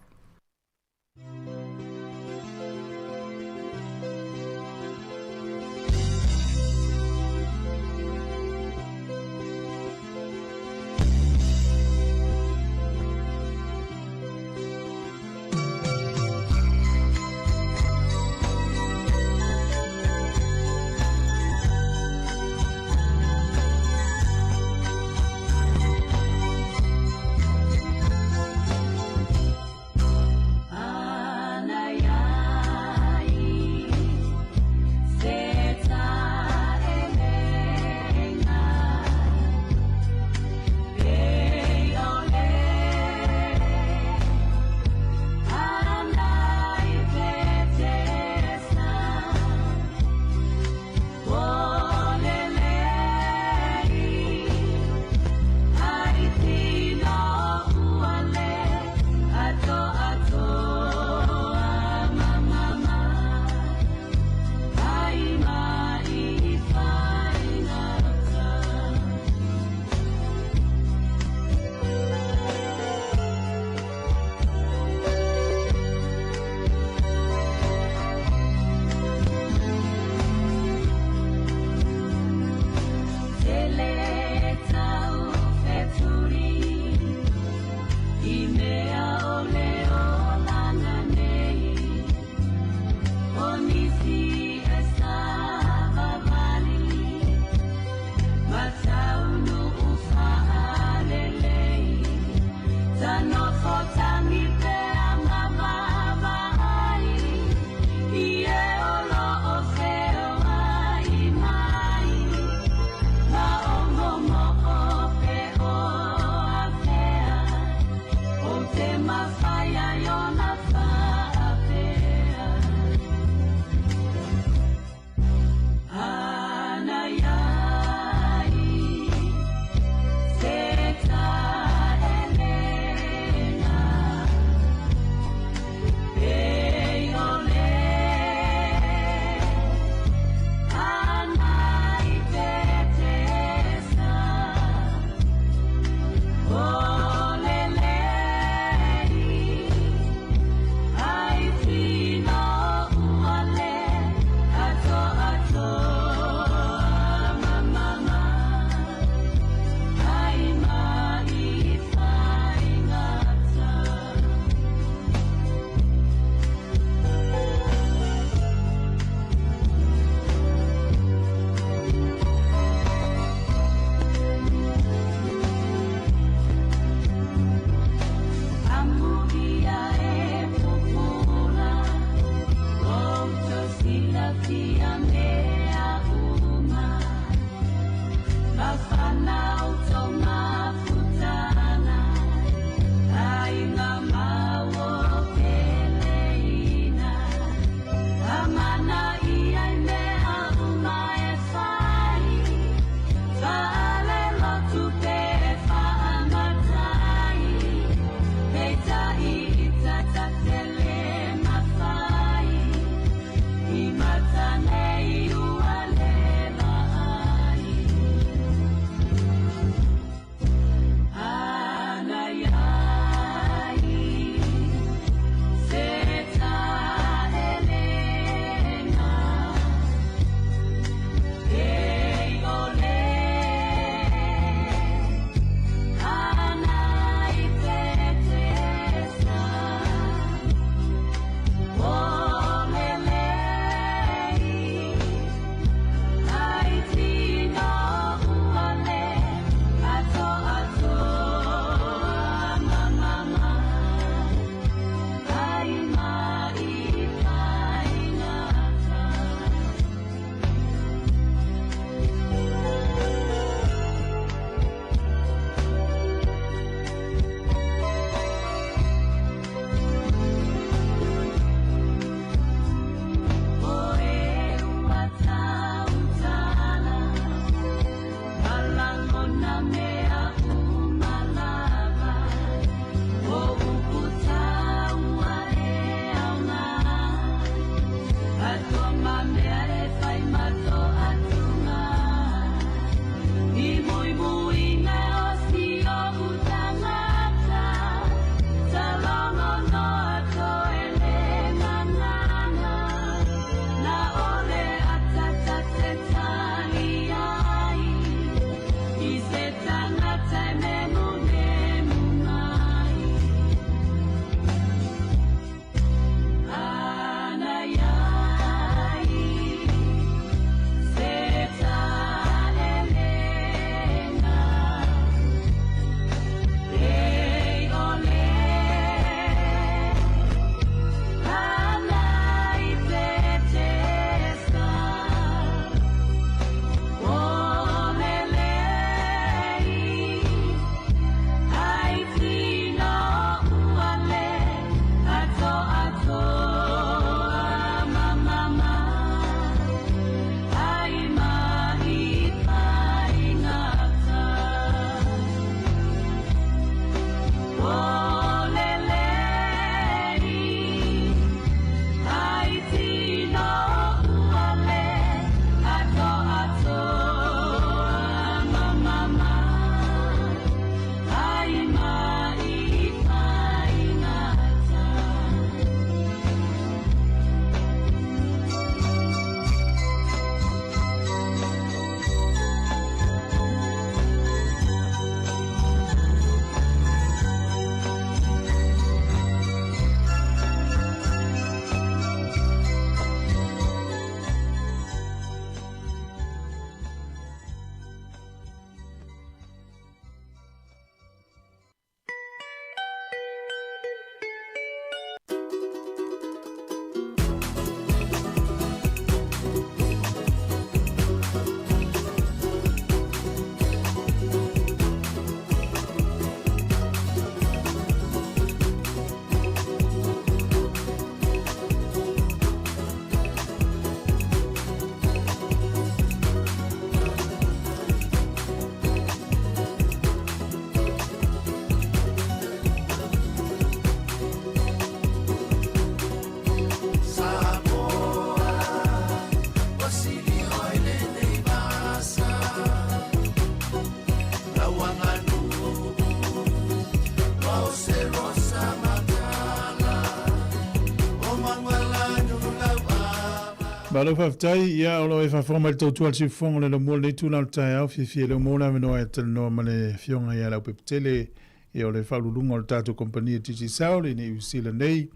Malo faafetai, ia o lo o e faafofoga mai i le tautua a le Siufofoga o le Laumua i lenei itula o le taeao, fiafia lea ua maua le avanoa e talanoa ma le Afioga ia Leaupepe ia o le Faauluuluga o le tatou Kamupani a Digicel i Niu Sila nei.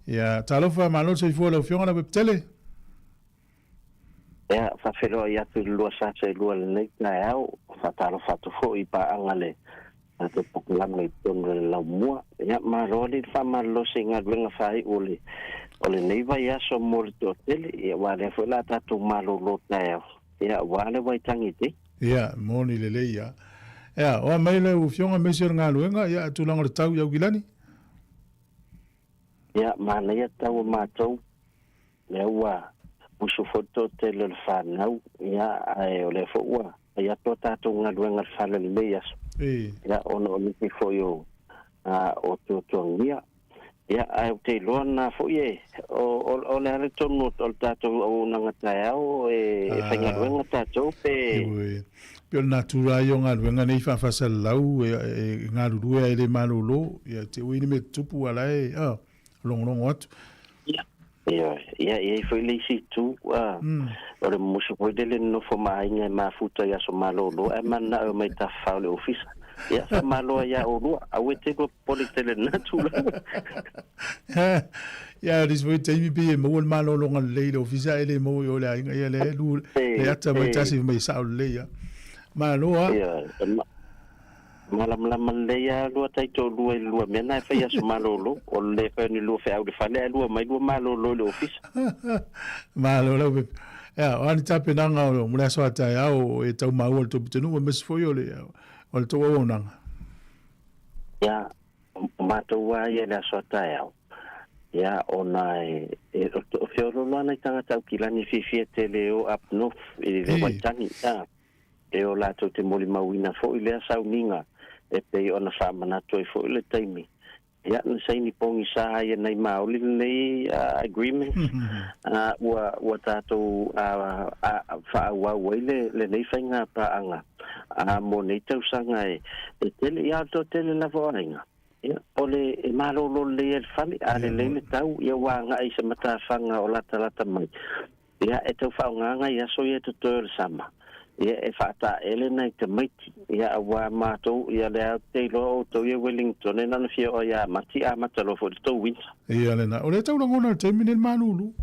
Ia, talofa, malo le soifua i lau Afioga Leaupepe. Ia, faafeiloai atu i le lua sasa e lua i lenei taeao, faatalofa atu foi i paaga le tatou polokalame i totonu o le laumua. Ia, malo alii le faamalolosi i galuega faaiu o le o lenei vaiaso mo le toatele, ia aua lea foi o le a tatou malolo taeao, ia aua le Waitangi Day. Ia, moni lelei ia. Ia, oa mai lau Afioga aemaise o le galuega, ia, tulaga o le tau i Aukilani? Ia, manaia tau o matou, lea ua usu foi le toatele o le fanau, ia, ae o lea foi ua fai atu a tatou galuega i le fale i lenei aso, ia, ona o nisi foi o, o tuatuagia. Ia, ae ou te iloa na foi e, o, o, o le a le tonu o le tatou auaunaga taeao, e, e faigaluega tatou pe... Ioe. Pei o le natura ia o galuega nei faafasalalau, e, e galulue a e le malolo, ia, te ui ni mea tutupu a la e, a, logologo atu. Ia, ioe, ia, e i ai foi le isi itu, a, o le musu foi lele nonofo ma aiga e mafuta i aso malolo, ae mananao e omai tafafao i le ofisa. Ia, faamalo ai ia oulua, aua e te lua popole tele i lena tulaga. Ia, o nisi foi taimi pei e maua le malologa lelei i le ofisa ae le maua i o i le aiga, ia lea e lu, le ata mai tasi mai sao lelei ia. Malo a. Ia, Malamalama lelei lava lua taitoalua i le lua mea na e fai aso malolo, o le le fai o ni lua feau i le fale ae lua mai lua malolo i le ofisa. Malo lau pepe. Ea, o a ni tapenaga o mo le aso a taeao e tau maua i le tou pitonuu aemaise foi o le o le tou auaunaga? Ia, o matou lava ia i le aso a taeao, ia ona e e o feoloolo lava nai tagata Aukilani e fiafia tele e o up north i le Waitangi, a. E o latou te molimauina foi lea sauniga e pei ona faamanatu ai foi le taimi ia na saini pogisa ai e nai Maoli lenei agreement ua ua tatou faaauau ai le lenei faiga paaga mo nei tausaga e e tele ia o le toatele lava o aiga ia o le e malolo lelei ai le fale a lelei le tau ia ua agai i se matafaga o latalata mai Ia, e tau faaaoga nai aso ia e totoe o le sama, ia, e faataele nai tamaiti, ia, aua matou, ia, lea ou te iloa outou ia Wellington e na ona fia oo ia Mati, amata loa foi le tou winter. Ia lena. O lea e tau lagona i le taimi lenei le malulu,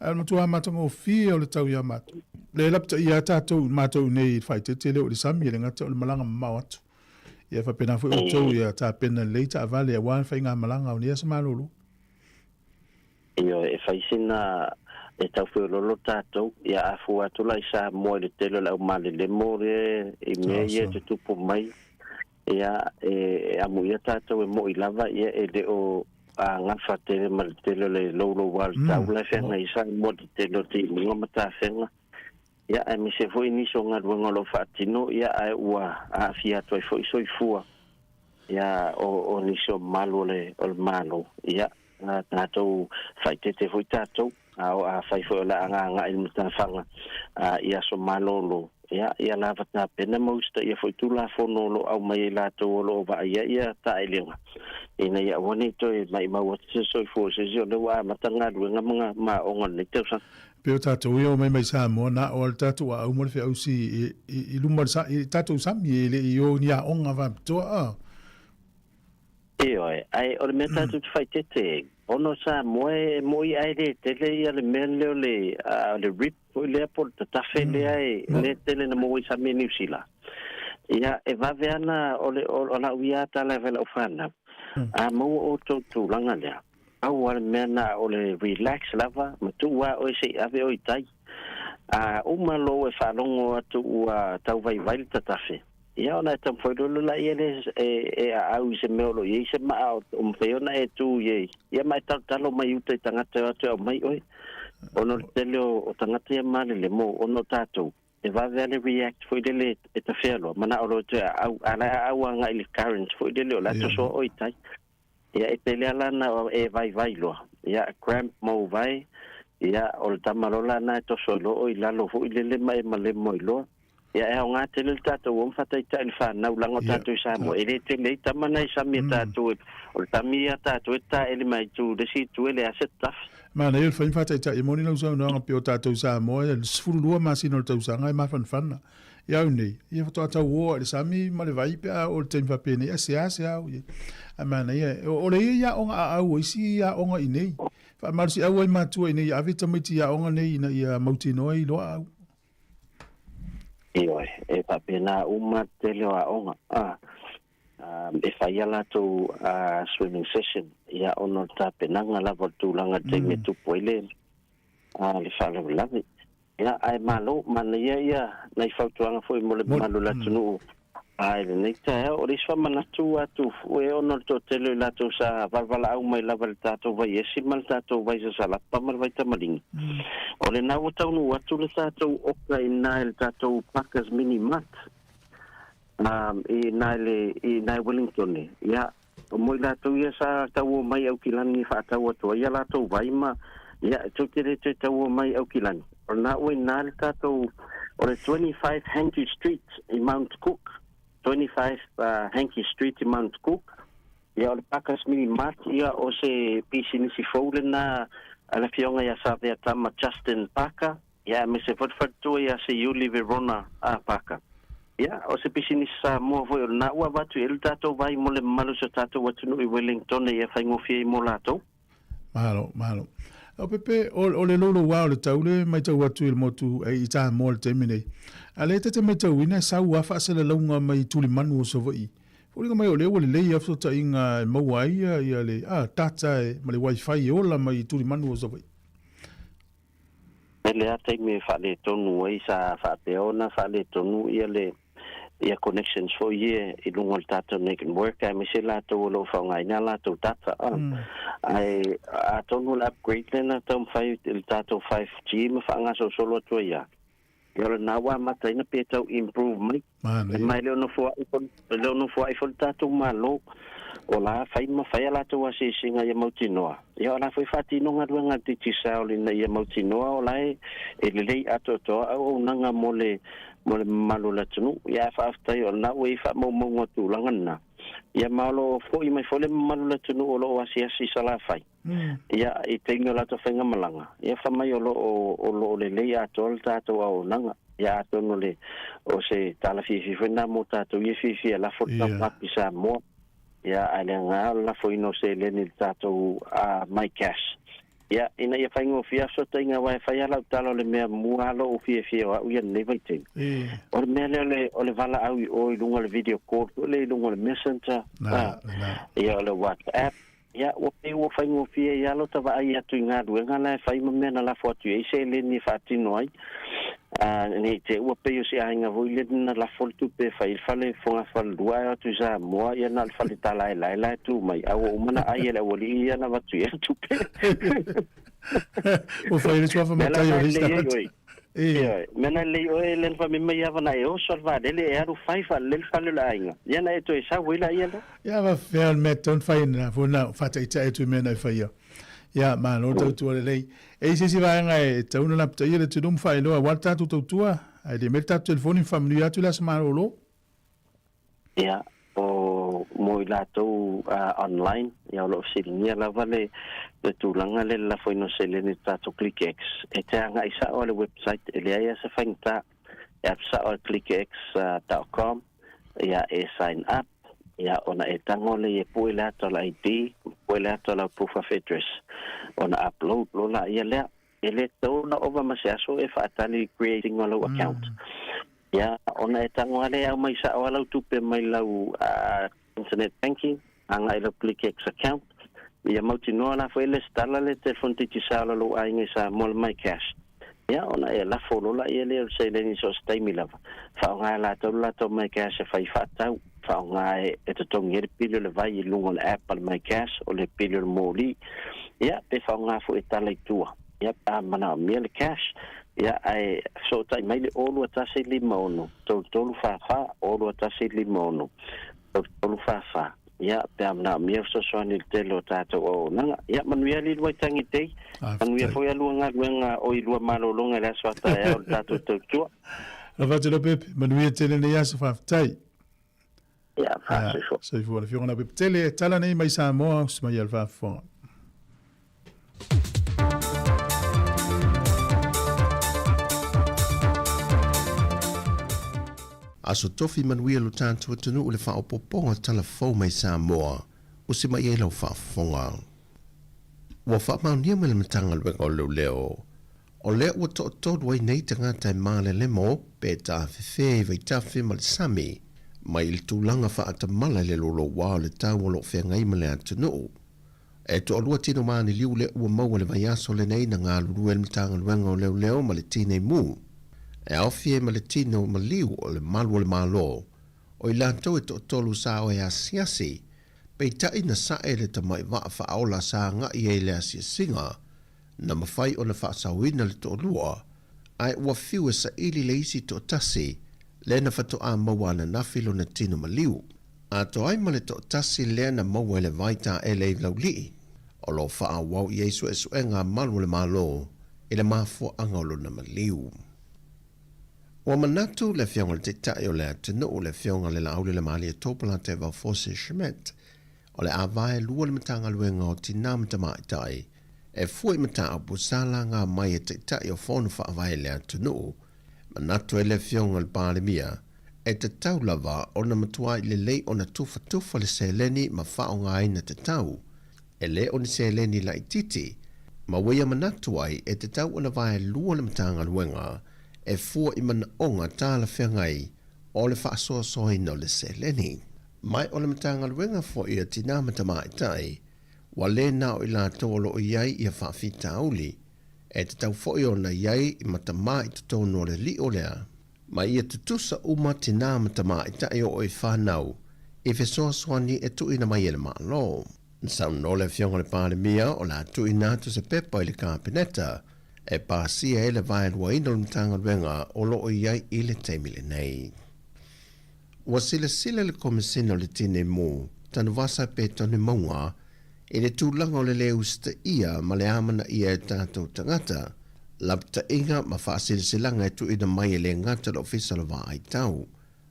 ae o le matua matagofie o le tau ia matou. Lea e lapataia lava tatou, matou i inei i le faaeteete lea o i le sami, e le gata o le malaga mamao atu. Ia faapena foi outou ia tapena lelei taavale aua le faigamalaga o nei aso malulu. Ioe, e fai sina e tau feololo tatou, ia a fua atu la i Samoa i le tele o le au malelemo lea i mea ia e tutupu mai, ia e amuia tatou e moi lava ia e le o gafa tele ma le tele o le louloua o le tau la e feagai ai Samoa i le tele o timuga ma tafega, ia aemaise foi nisi o galuega o lo o faatino, ia ae ua aafia atu ai foi soifua ia o nisi o mamalu o le Malo, ia A tatou faaeteete foi tatou, a o afai foi o le a agaaga'i i le matafaga i aso malolo, ia, ia lava tapena ma usitaia foi Tulafono o lo o aumai e i latou o lo o vaaia ia taelega, ina ia aua ne i toe maimau atu se soifua o se isi o lea ua amata galuega ma ma aoga o lenei tausaga. Pei o tatou ia omai mai Samoa, na o le tatou aau ma le feausi i luma o le i tatou sami, e le i o i ni aoga faapitoa a. Ioe, ae o le mea tatou te faaeteete ai, ona o Samoa e moi ae le tele ia le mea lea o le, o le rip foi lea po o le tatafe lea e lea e tele na maua i sami i Niu Sila. Ia, e vave ana o le o, o lau ia tala e fai lau fanau, a maua outou tulaga lea, pau lava le mea na o le relax lava ma tuu lava oe se i ave oe i tai. A uma loa ua e faalogo atu ua tau vaivai le tatafe, Ia ona e taumafai loa lea lea e aau i se mea o lo o i ai se maa o mafai ona e tu i ai, ia ma e talotalo mai uta i tagata e o atu e aumai oe. Ona o le tele o tagata ia malelemo ona o tatou, e vave lava le react foi lele e tafea loa, manao loa e toe aau, a o la e aau agai i le current foi lele o la e tosoa oe i tai. Ia e tele lava la na e vaivai loa, ia cramp mau vai, ia o le tama loa la na e toso ai loa oe i lalo foi lele ma e malemo ai loa. Ia, e aoga tele le tatou o ma faataitai i le fanau leaga o tatou i Samoa, e le tele ai tama na e sami e tatou, o le tami ia a tatou e taele mai itu i le isi itu e leai se tafi. Manaia le fai ma faataitai, e moni lau saunoaga pei o tatou i Samoa e 12 masina o le tausaga e mafanafana. Ia au nei, ia faatoa tau o i le sami ma le vai pe a oo i le taimi faapenei, ae seasea au i ai. Ae manaia, o le ia i aoga aau o isi aoga i nei. Faamalosiau ai matua ina ia ave tamaiti i aoga nei ina ia mautinoa ai loa au. Ioe, e faapena uma le tele o aoga e fai a latou swimming session, ia ona o le tapenaga lava o le tulaga i le taimi e tupu ai le le faalavelave. Ia, ae malo, manaia ia nai fautuaga foi mo le mamalu o le atunuu A i lenei taeao, o le isi faamanatu atu e ona o le toatele o i latou sa valavalaau mai lava i le tatou vaiesi ma le tatou vai sasalapa ma le vai tamaligi, o lena ua taunuu atu le tatou oka i ina i le tatou Parkers Mini Mart, i ina i le, i ina i Wellington. Ia, mo i latou ia sa tauo mai i Aukilani e faatau atu ai a latou vai ma, ia, tou te le toe tauo mai i Aukilani. O lena ua i ina le tatou, o le 25 Hankey Street i Mount Cook, 25 Hankey Street i Mount Cook. Ia, o le Parkers Mini Mart, ia, o se pisinisi fou lena a le Afioga ia Savea Tama Justin Parker, ia, aemaise foi le faletua ia Seiuli Verona Parker. Ia, o se pisinisi Samoa foi o lena ua avatu i ai le tatou vai mo le mamalu o si o tatou atunuu i Wellington ia faigofie ai mo latou. Malo, malo. Leaupepe, o, o le louloua o le tau le matau atu i le motu i Samoa i le taimi nei. A lea ta te matauina e sau lava faasalalauga mai tulimanu o Savaii. Foliga mai o lea ua lelei lava fesootaiga e maua ai ia, ia le a, data e, ma le wifi e ola mai tulimanu o Savaii. E le a taimi e faaletonu ai sa faapea ona faaletonu ia le ia connections foi ia i luga o le tatou network aemaise latou o lo o faaaogaina a latou data ae atonu o le upgrade lea na taumafai i le tatou 5G ma faagasolosolo atu ai lava ia o lena ua amataina pe tau improve mai. Ma e le o nofoai foi, e le o nofoai foi le tatou Malo, o la fai ma fai a latou asiasiga ia mautinoa. Ia o la foi faatino galuega a le Digicel ina ia mautinoa o la e lelei atoatoa auaunaga mo le mo le mamalu o le atunuu. Ia ae faafetai o lena ua i ai faamaumauga o tulaga lena. Ia ma o lo o foi mai foi le mamalu o le atunuu o lo o asiasi i Salafai. Ia i taimi o latou faigamalaga, ia fai mai o lo o, o lo o lelei atoa le tatou auaunaga. Ia atonu o le, o se tala fiafia foi lena mo tatou ia e fiafia e lafo le top up i Samoa. Ia ae leaga o le lafoina o seleni i le tatou MyCash. Ia ina ia faigofie lava fesootaiga aua e fai lava lau tala o le mea mua lava lou fiafia o au ia i lenei vaitaimi. O le mea lea o le, o le valaau i o i luga o le video call foi lea i luga o le Messenger, ia o le WhatsApp. Ia, ua pei ua faigofie ai lava lota vaai atu i galuega la e fai ma mea na lafo atu i ai seleni e faatino ai. Ā, ne i te ua pei o se aiga foi lele na lafo le tupe e fai ai le fale fogafalelua ae o atu i Samoa, ia na o le fale talaelae la e tu mai, a ua uma ona ai e le aualii ia na avatu i ai le tupe. Ua fai ai le suafa matai o le isi tagata. Ioe, mea na lelei oe le na fai mai ava na e oso le vaalele e alu fai faalelei le fale o le aiga. Ia na e toe sau ai laia lea. Ia va fea o le mea tatau ona fai na foi na faataitai atu i mea na e faia. Ia malo le tautua lelei. E i se isi vaega e tatau ona lapataia le atunuu ma faailoa aua le tatou tautua, ae le mea le tatou telefoni ma faamanuia atu le aso malolo. Ia, o mo i latou online, ia o lo o fesiligia lava le le tulaga lea i le lafoina o seleni i le tatou ClickX. E te agai sao i le website, e leai lava se faigata, e alu sao i clickx dot com, ia e sign up, ia ona e tago lea e pue le ata o le ID, pue le ata o lau proof of address, ona upload loa laia lea. E le tatau ona ova ma se aso e faatali i creating o lau account. Ia, ona e tago lava lea e aumai sao lava lau tupe mai lau internet banking agai i lau ClickX account. Ia mautinoa la foi e lesitala le telefoni Digicel a lou aiga i Samoa le MyCash. Ia, ona e lafo loa laia lea o le seleni i so o se taimi lava. Faaaoga e latou le latou MyCash e fai faatau, faaaoga e totogi ai le pili o le vai i luga o le app a le MyCash, o le pili o le moli. Ia, pe faaaoga foi e tala i tua. Ia, pe a manaomia le cash, ia, ae fesootai mai le 02156 3344, 02156 3344. Ia, pe a manaomia fesoasoani i le tele o tatou auaunaga. Ia, manuia alii Luaitangi Day. Manuia foi a lua galuega o i lua malologa i le aso a taeao i le tatou tautua. Alofa atu Leaupepe, manuia tele lenei aso, faafetai. Ia, faasoifua. Soifua le Afioga Leaupepe tele, e tala nei mai Samoa, usi mai a le faafofoga. Aso Tofi manuia lo tatou atunuu le faaopoopoga tala fou mai Samoa usi mai ai lau faafofoga. Ua faamaonia mai le Matagaluega o Leoleo o lea ua toatolu ai nei tagata e malelemo pe tafefea i vaitafe ma le sami mai i le tulaga faatamala i le louloua o le tau o lo o feagai ma le atunuu. E toalua tino maniliu lea ua maua i le vaiaso lenei na galulue le Matagaluega o Leoleo ma le Tinei Mu e aofia ai ma le tino maliu o le malu o le Malo o i latou e toatolu sa o e asiasi peitai na sae le tamai vaa faaola sa agai ai i le asiasiga na mafai ona faasaoina le toalua ae ua fiu e saili le isi toatasi lea na faatoa maua ananafi lona tino maliu. Atoa ai ma le toatasi lea na maua i le vai taele i Laulii, o lo o faaauau i ai suesuega a malu o le Malo i le mafuaaga o lona maliu. Ua manatu le Afioga i le Taitai o le atunuu, le Afioga i le Laauli Lemalietoa Polataivao Fosi Schmidt, o le a vaelua le Matagaluega o Tinā ma Tamaitai e fua i mataupu sa laga mai e Taitai o Fono Faavae i le atunuu. Manatu ai le Afioga i le Palemia, e tatau lava ona matuai lelei ona tufatufa le seleni ma faaaogaina tatau, e le o ni seleni laitiiti, ma ua ia manatu ai e tatau ona vaelua le Matagaluega e fua i manaoga talafeagai o le faasoasoaina o le seleni. Ma o le Matagaluega foi a Tinā ma Tamaitai, ua le na o i latou o lo o i ai ia faafitauli, e tatau foi ona i ai ma tamā i totonu o le lio lea, ma ia tutusa uma tinā ma tamaitai oo i whānau i fesoasoani e tuuina mai e le Malo. Na saunoa le Afioga i le Palemia o le a tuuina atu se pepa i le Kapeneta e pasia ai le vaeluaina o le Matagaluega o lo o i ai i le taimi lenei. Ua silasila le Komesina o le Tinei Mu, Tanuvasa Petone Mauga, i le tulaga o le lē usitaia ma le amanaia e tatou tagata, lapataiga ma faasilasilaga e tuuina mai e lē gata le Ofisa o le Vaai Tau,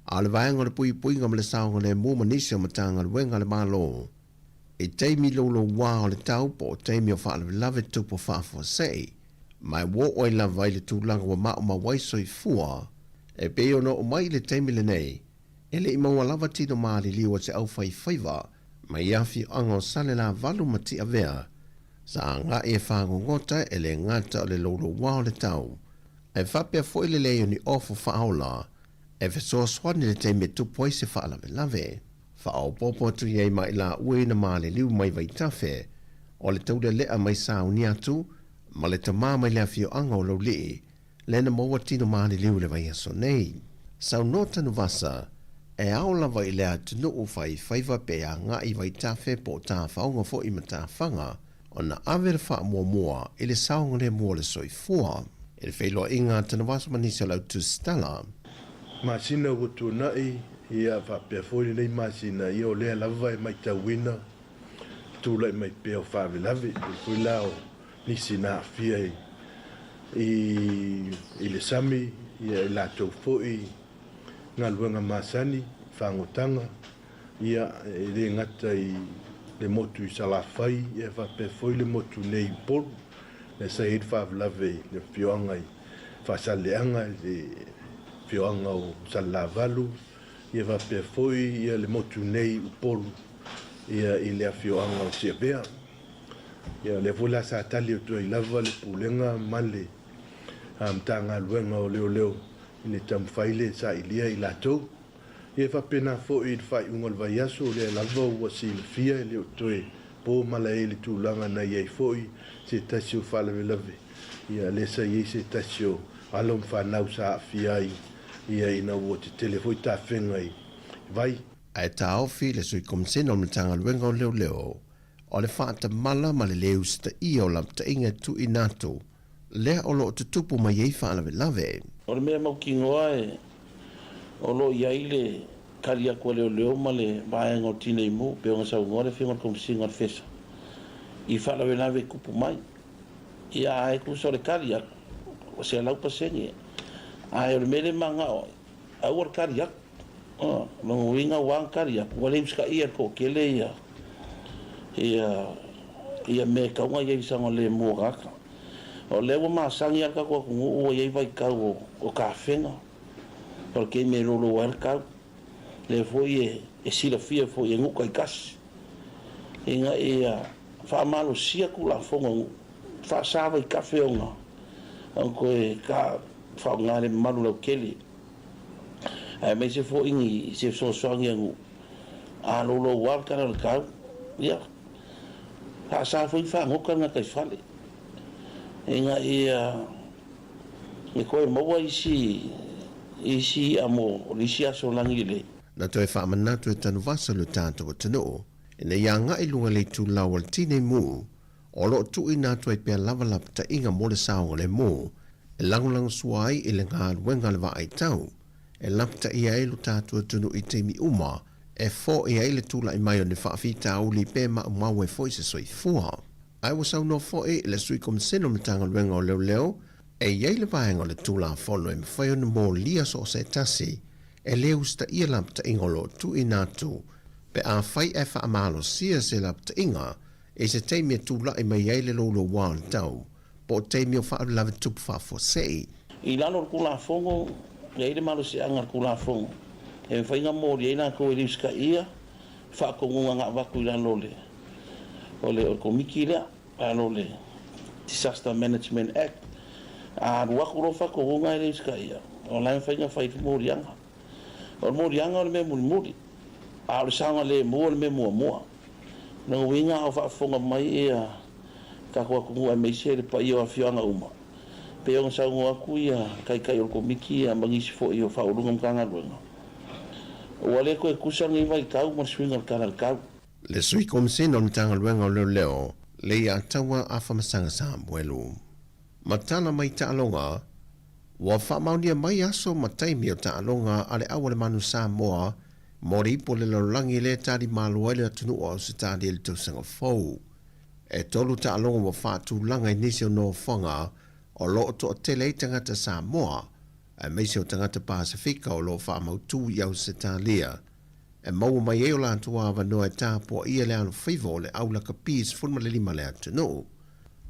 a o le Vaega o le Puipuiga ma le Saogalemu ma nisi o Matagaluega a le Malo. I taimi louloua o le tau po o taimi o faalavelave tupu faafuasei, ma e ua oo ai lava i le tulaga ua maumau ai soifua, e pei ona oo mai i le taimi lenei, e le i maua lava tino maliliu a se aufaifaiva mai afioaga o Salelavalu ma Tiavea, sa agai e fagogota e le gata o le louloua o le tau, ae faapea foi le leai o ni ofo faaola e fesoasoani i le taimi e tupu ai se faalavelave. Faaopoopo atu i ai ma i laua ina maliliu mai Vaitafe, o le taulelea mai sauni atu ma le tamā mai le afioaga o Laulii, lea na maua tino maliliu i le vaiaso nei. Saunoa Tanuvasa, e ao lava i le atunuu faifaiva pe agai i Vaitafe po o tafaoga foi ma tafaga, ona ave le faamuamua i le saogalemu o le soifua. I le feiloaiga a Tanuvasa ma nisi o le au tusitala. Masina ua tuanai, ia faapea foi lenei masina, ia o lea lava e maitauina le tulai mai pea o faalavelave, pei foi la o nisi na aafia i i le sami, ia i latou foi galuega masani, fagotaga, Ia, e le gata i le motu i Salafai, ia faapea foi le motu nei i Upolu, lea sa i ai le faalavelave i le afioaga i Faasaleleaga, i le afioaga o Salelavalu, ia faapea foi ia le motu nei i Upolu, ia i le afioaga o Tiavea. Ia, lea foi la sa tali atu ai lava le Pulega ma le Matagaluega o Leoleo i le taumafai lea e sailia i latou. Ia faapena foi i le faaiuga o le vaiaso, o lea lava ua silafia e le o toe po malae i le tulaga na i ai foi se tasi o faalavelave, ia lea sa i ai se tasi o alo ma fanau sa aafia ai ia ina ua tetele foi tafega i vai. Ae taofi le Sui Komisena o le Matagaluega o Leoleo o le faatamala ma le lē usitaia o lapataiga e tuuina atu lea o lo o tutupu mai ai faalavelave. O le mea mautinoa e o lo o i ai le tali atu a leoleo ma le vaega o Tinei Mu, pei ona saunoa le Afioga i le Komesina o le FESA i faalavelave e tupu mai. Ia ae tusa o le tali atu, ua 100%. Ae o le mea lea e manao ai, aua le kali aku. O lona uiga ua na kali aku, ua le usitaia e le toatele ia ia ia mea e tatau ona i ai i le saogalemu o tagata. O lea ua masani lava le tatou atunuu ua i ai vaitau o o tafega, o le taimi e loulou ai le tau. Lea foi e silafia foi e nuu taitasi ina ia faamalosia Tulafono a nuu, faasa vaitafe ona toe faaaoga le mamalu lautele, aemaise foi ni se fesoasoani a nuu. A loulou lava le tala o le tau, ia, faasa foi ona fagota le gataifale ina ia E toe maua isi isi i'a mo le isi aso lagi lelei. Na toe faamanatu e Tanuvasa lo tatou atunuu ina ia agai i luga i le itulau o le Tinei Mu o lo o tuuina atu ai pea lava lapataiga mo le saogalemu e lagolagosua ai i le galuega a le vaaitau e lapataia ai lo tatou atunuu i taimi uma e foia ai le tulai mai o ni faafitauli pe maumau ai foi se soifua. Ae ua saunoa foi le Sui Komisene o le Matagaluega o Leoleo, e i ai le vaega o le Tulafono e mafai ona molia so o se tasi e le usitaia lapataiga o lo o tuuina atu pe afai ae faamalosia se lapataiga i se taimi e tulai mai ai le louloua o le tau po o taimi o faalavelave tupu faafuasei. I lalo o le Tulafono, e i ai le malosiaga o le Tulafono e mafai ona molia ai latou e le usitaia faatonuga na avatu i lalo o le o le Komiti lea, lalo o le Disaster Management Act. A alu atu loa faatonuga e le usitaia, o la e mafai ona fai le moliaga. O le moliaga o le mea mulimuli, a o le saogalemu o le mea muamua. O lona uiga a o faafofoga mai ia tatou atunuu aemaise le paia o afioaga uma, pei ona saunoa atu ia Taitai o le Komiti ma nisi foi o Faauluuluga o Matagaluega, Ua le toe tusa lenei vaitau ma le suiga o le tala i le tau. Le Sui Komisene o le Matagaluega o Leoleo, Leiataua Afamasaga Samuelu. Ma tala mai taaloga, ua faamaonia mai aso ma taimi o taaloga a le Aualemanu Samoa mo le Ipu o le Lalolagi lea e talimalo ai le atunuu o Ausetalia i le tausaga fou. E tolu taaloga ua faatulaga i nisi o nofoaga o lo o toatele ai tagata Samoa aemaise o tagata Pasefika o lo o faamautu i Ausetalia, e maua mai ai o latou avanoa e tapuaia le alofaiva o le au lakapi 15 a le atunuu.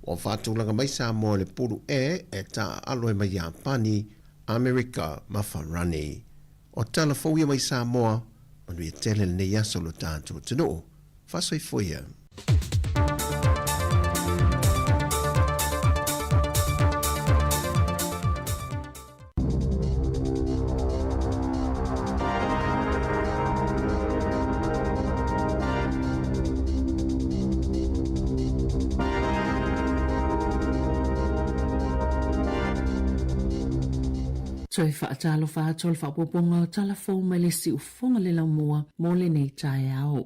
Ua faatulaga mai Samoa i le pulu E e taaalo ai ma Iapani, Amerika ma Farani. O tala fou ia mai Samoa, manuia tele lenei aso lo tatou atunuu. Faasoifua ia. Toe faatalofa atu o le faaopoopoga o tala fou mai le siufofoga le laumua mo lenei taeao.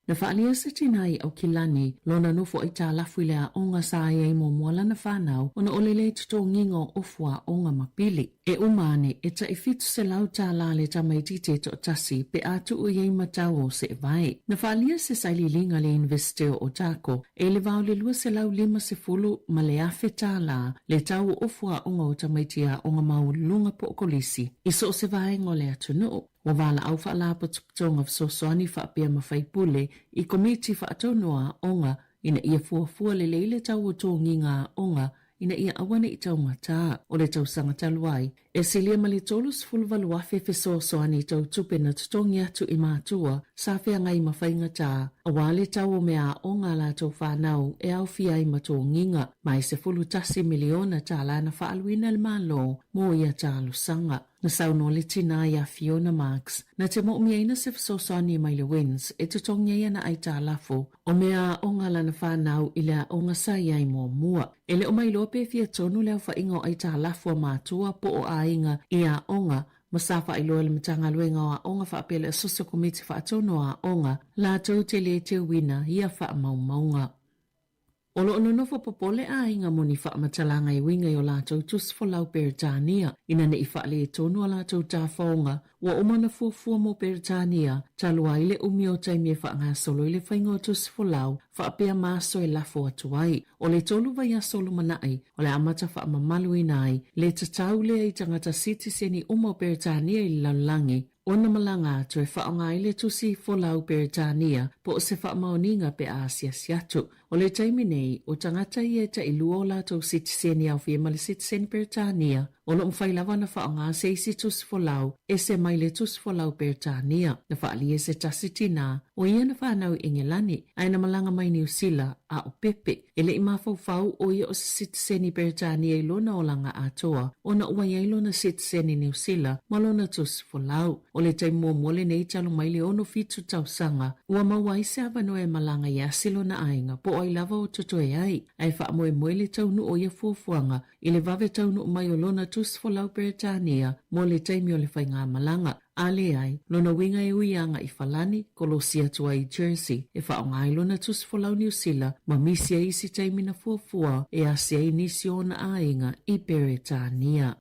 Na faaalia se tina i Aukilani lona nofo aitalafu i le aoga sa i ai muamua lana fanau ona o le lē totogiga o ofu aoga ma pili. E uma ane, e tai $700 le tamaitiiti e toatasi pe a tuu i ai ma tau o seevae. Na faaalia se sailiiliga a le Iunivesite o Otago e le va o le $250 ma le $1,000 le tau o ofu aoga o tamaiti aoga maualuluga po o kolisi i so o se vaega o le atunuu. Ua valaau Faalapotopotoga Fesoasoani faapea ma faipule i Komiti Faatonu a Aoga ina ia fuafua lelei le tau o togiga aoga ina ia aua ne i taugatā. O le tausaga talu ai, e silia ma le 38,000 fesoasoani tau tupe na totogi atu i matua sa feagai ma faigatā aua le tau o mea aoga a latou fanau e aofia ai ma togiga, ma e $11 miliona tālā na faaaluina e le Malo mo ia talosaga. Na saunoa le tina iā Fiona Marks, na te moʻomiaina se fesoasoani mai le WINZ e totogi ai ana aitalafu o mea aoga a lana fanau i le aoga sa i ai muamua. E le o mailoa pe fia tonu le aofaiga o aitalafu a matua po o aiga i aoga ma sa faailoa e le Matagaluega o Aoga faapea le Asosi o Komiti Faatonu o Aoga latou te le teuina ia faamaumauga. O lo o nonofo popole aiga mo ni faamatalaga e uiga i o latou tusi folau Peretania ina ne i faaletonu a latou tafaoga. Ua uma ona fuafua mo Peretania, talu ai le umi o taimi e faagasolo i le faiga o tusi folau faapea ma aso e lafo atu ai. O le tolu vaiaso lumanai, o le a amata faamamaluina ai le tatau lea i tagata sitiseni uma o Peretania i le lalolagi ona malaga atu e faaaoga ai le tusi folau Peretania po o se faamaoniga pe a asiasi atu. O le taimi nei, o tagata ia e tailua o latou sitiseni aofia ma le sitiseni Peretania, o lo o mafai lava ona faaaoga se isi tusi folau ese mai le tusi folau Peretania. Na faaalia se tasi tinā, o ia na fanau i Engelani, ae na malaga mai Niu Sila, a o Pepe. E le i mafaufau o ia o se sitiseni Peretania i lona olaga atoa, ona ua i ai lona sitiseni Niu Sila ma lona tusi folau. O le taimi muamua lenei talu mai le 67 tausaga, ua maua ai se avanoa e malaga i asi lona aiga po o ai lava o totoe ai, ae faamoemoe le taunuu o ia fuafuaga i le vave taunuu mai o lona tusi folau Peretania mo le taimi o le faigamalaga. A leai, lona uiga e ui agai Falani, kolosi atu ai i Jersey, e faaaoga ai lona tusi folau Niu Sila ma misi ai isi taimi na fuafua e asi ai nisi o ona aiga i Peretania.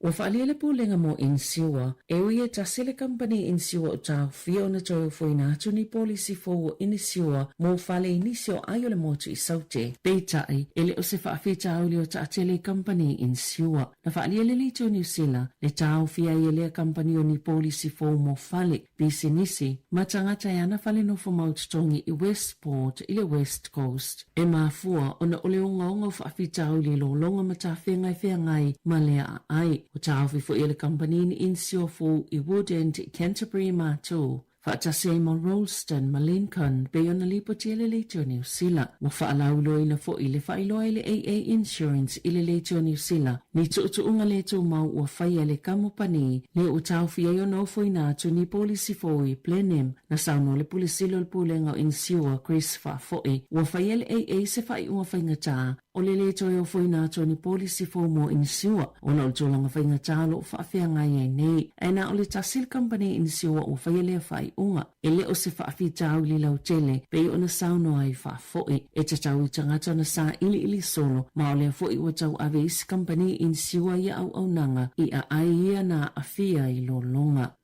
Ua faaalia le Pulega mo Inisiua, e ui e tasi le kamupani Inisiua o taofia ona toe ofoina atu ni polisi fou o Inisiua mo fale i nisi o ai o le motu i Saute. Peitai, e le o se faafitauli o taatele i kamupani Inisiua. Na faaalia le Leitio Niu Sila, le taofia ai e lea kamupani o ni polisi fou mo fale, pisinisi, ma tagata e ana fale nofo mau totogi i Westport i le West Coast. E mafua ona o le ogaoga o faafitauli i lologa ma tafega e feagai ma lea aai. Ua taofi foi e le kamupani ni inisiua fou i Woodend i Canterbury ma Tū, faatasi ai ma Rolleston ma Lincoln pei ona lipoti e le Leitio Niu Sila. Ua faalauiloaina foi le faailoa e le AA Insurance i le Leitio Niu Sila ni tuutuuga le tumau ua faia e le kamupani lea ua taofi ai ona ofoina atu ni polisi fou i Blenheim. Na saunoa le Pule Sili o le Pulega o Inisiua, Chris Faafo'i, ua faia e le AA se faaiuga faigata o le lē toe ofoina atu o ni polisi fou mo Inisiua ona o le tulaga faigata o lo o faafeagai ai nei. Ae na o le tasi le kamupani Inisiua ua faia lea faaiuga, e le o se faafitauli lautele pei ona saunoa ai Faafo'i. E tatau i tagata ona sailiili solo, ma o lea foi ua tauave isi kamupani Inisiua ia auaunaga i aai ia na aafia i lologa.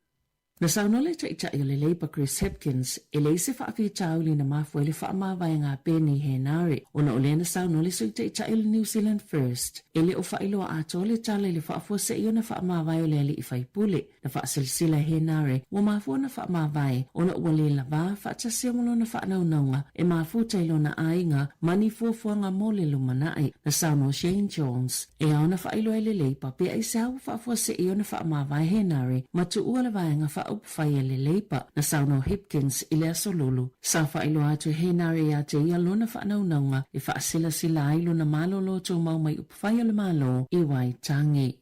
Na saunoa le Taitai o le Labour Chris Hipkins, e leai se faafitauli na mafua ai le faamavaega a Peeni Henare, ona o lea na saunoa le Sui Taitai o le New Zealand First, e le o faailoa atoa le tala i le faafuasei ona faamavae o le alii faipule. Na faasilasila e Henare, ua mafua ona faamavae ona ua le lavā faatasi ai ma lona faanaunauga e mafuta i lona aiga ma ni fuafuaga mo le lumanai. Na saunoa Shane Jones, E ao ona faailoa e le Leipa pe aisea ua faafuasei ona faamavae Henare ma tuua le vaega faaupufai a le Leipa, na saunoa Hipkins i le Aso Lulu. Sa faailoa atu e Henare ia te ia lona faanaunauga e faasilasila ai lona malolo tumau mai upufai o le Malo i Waitangi.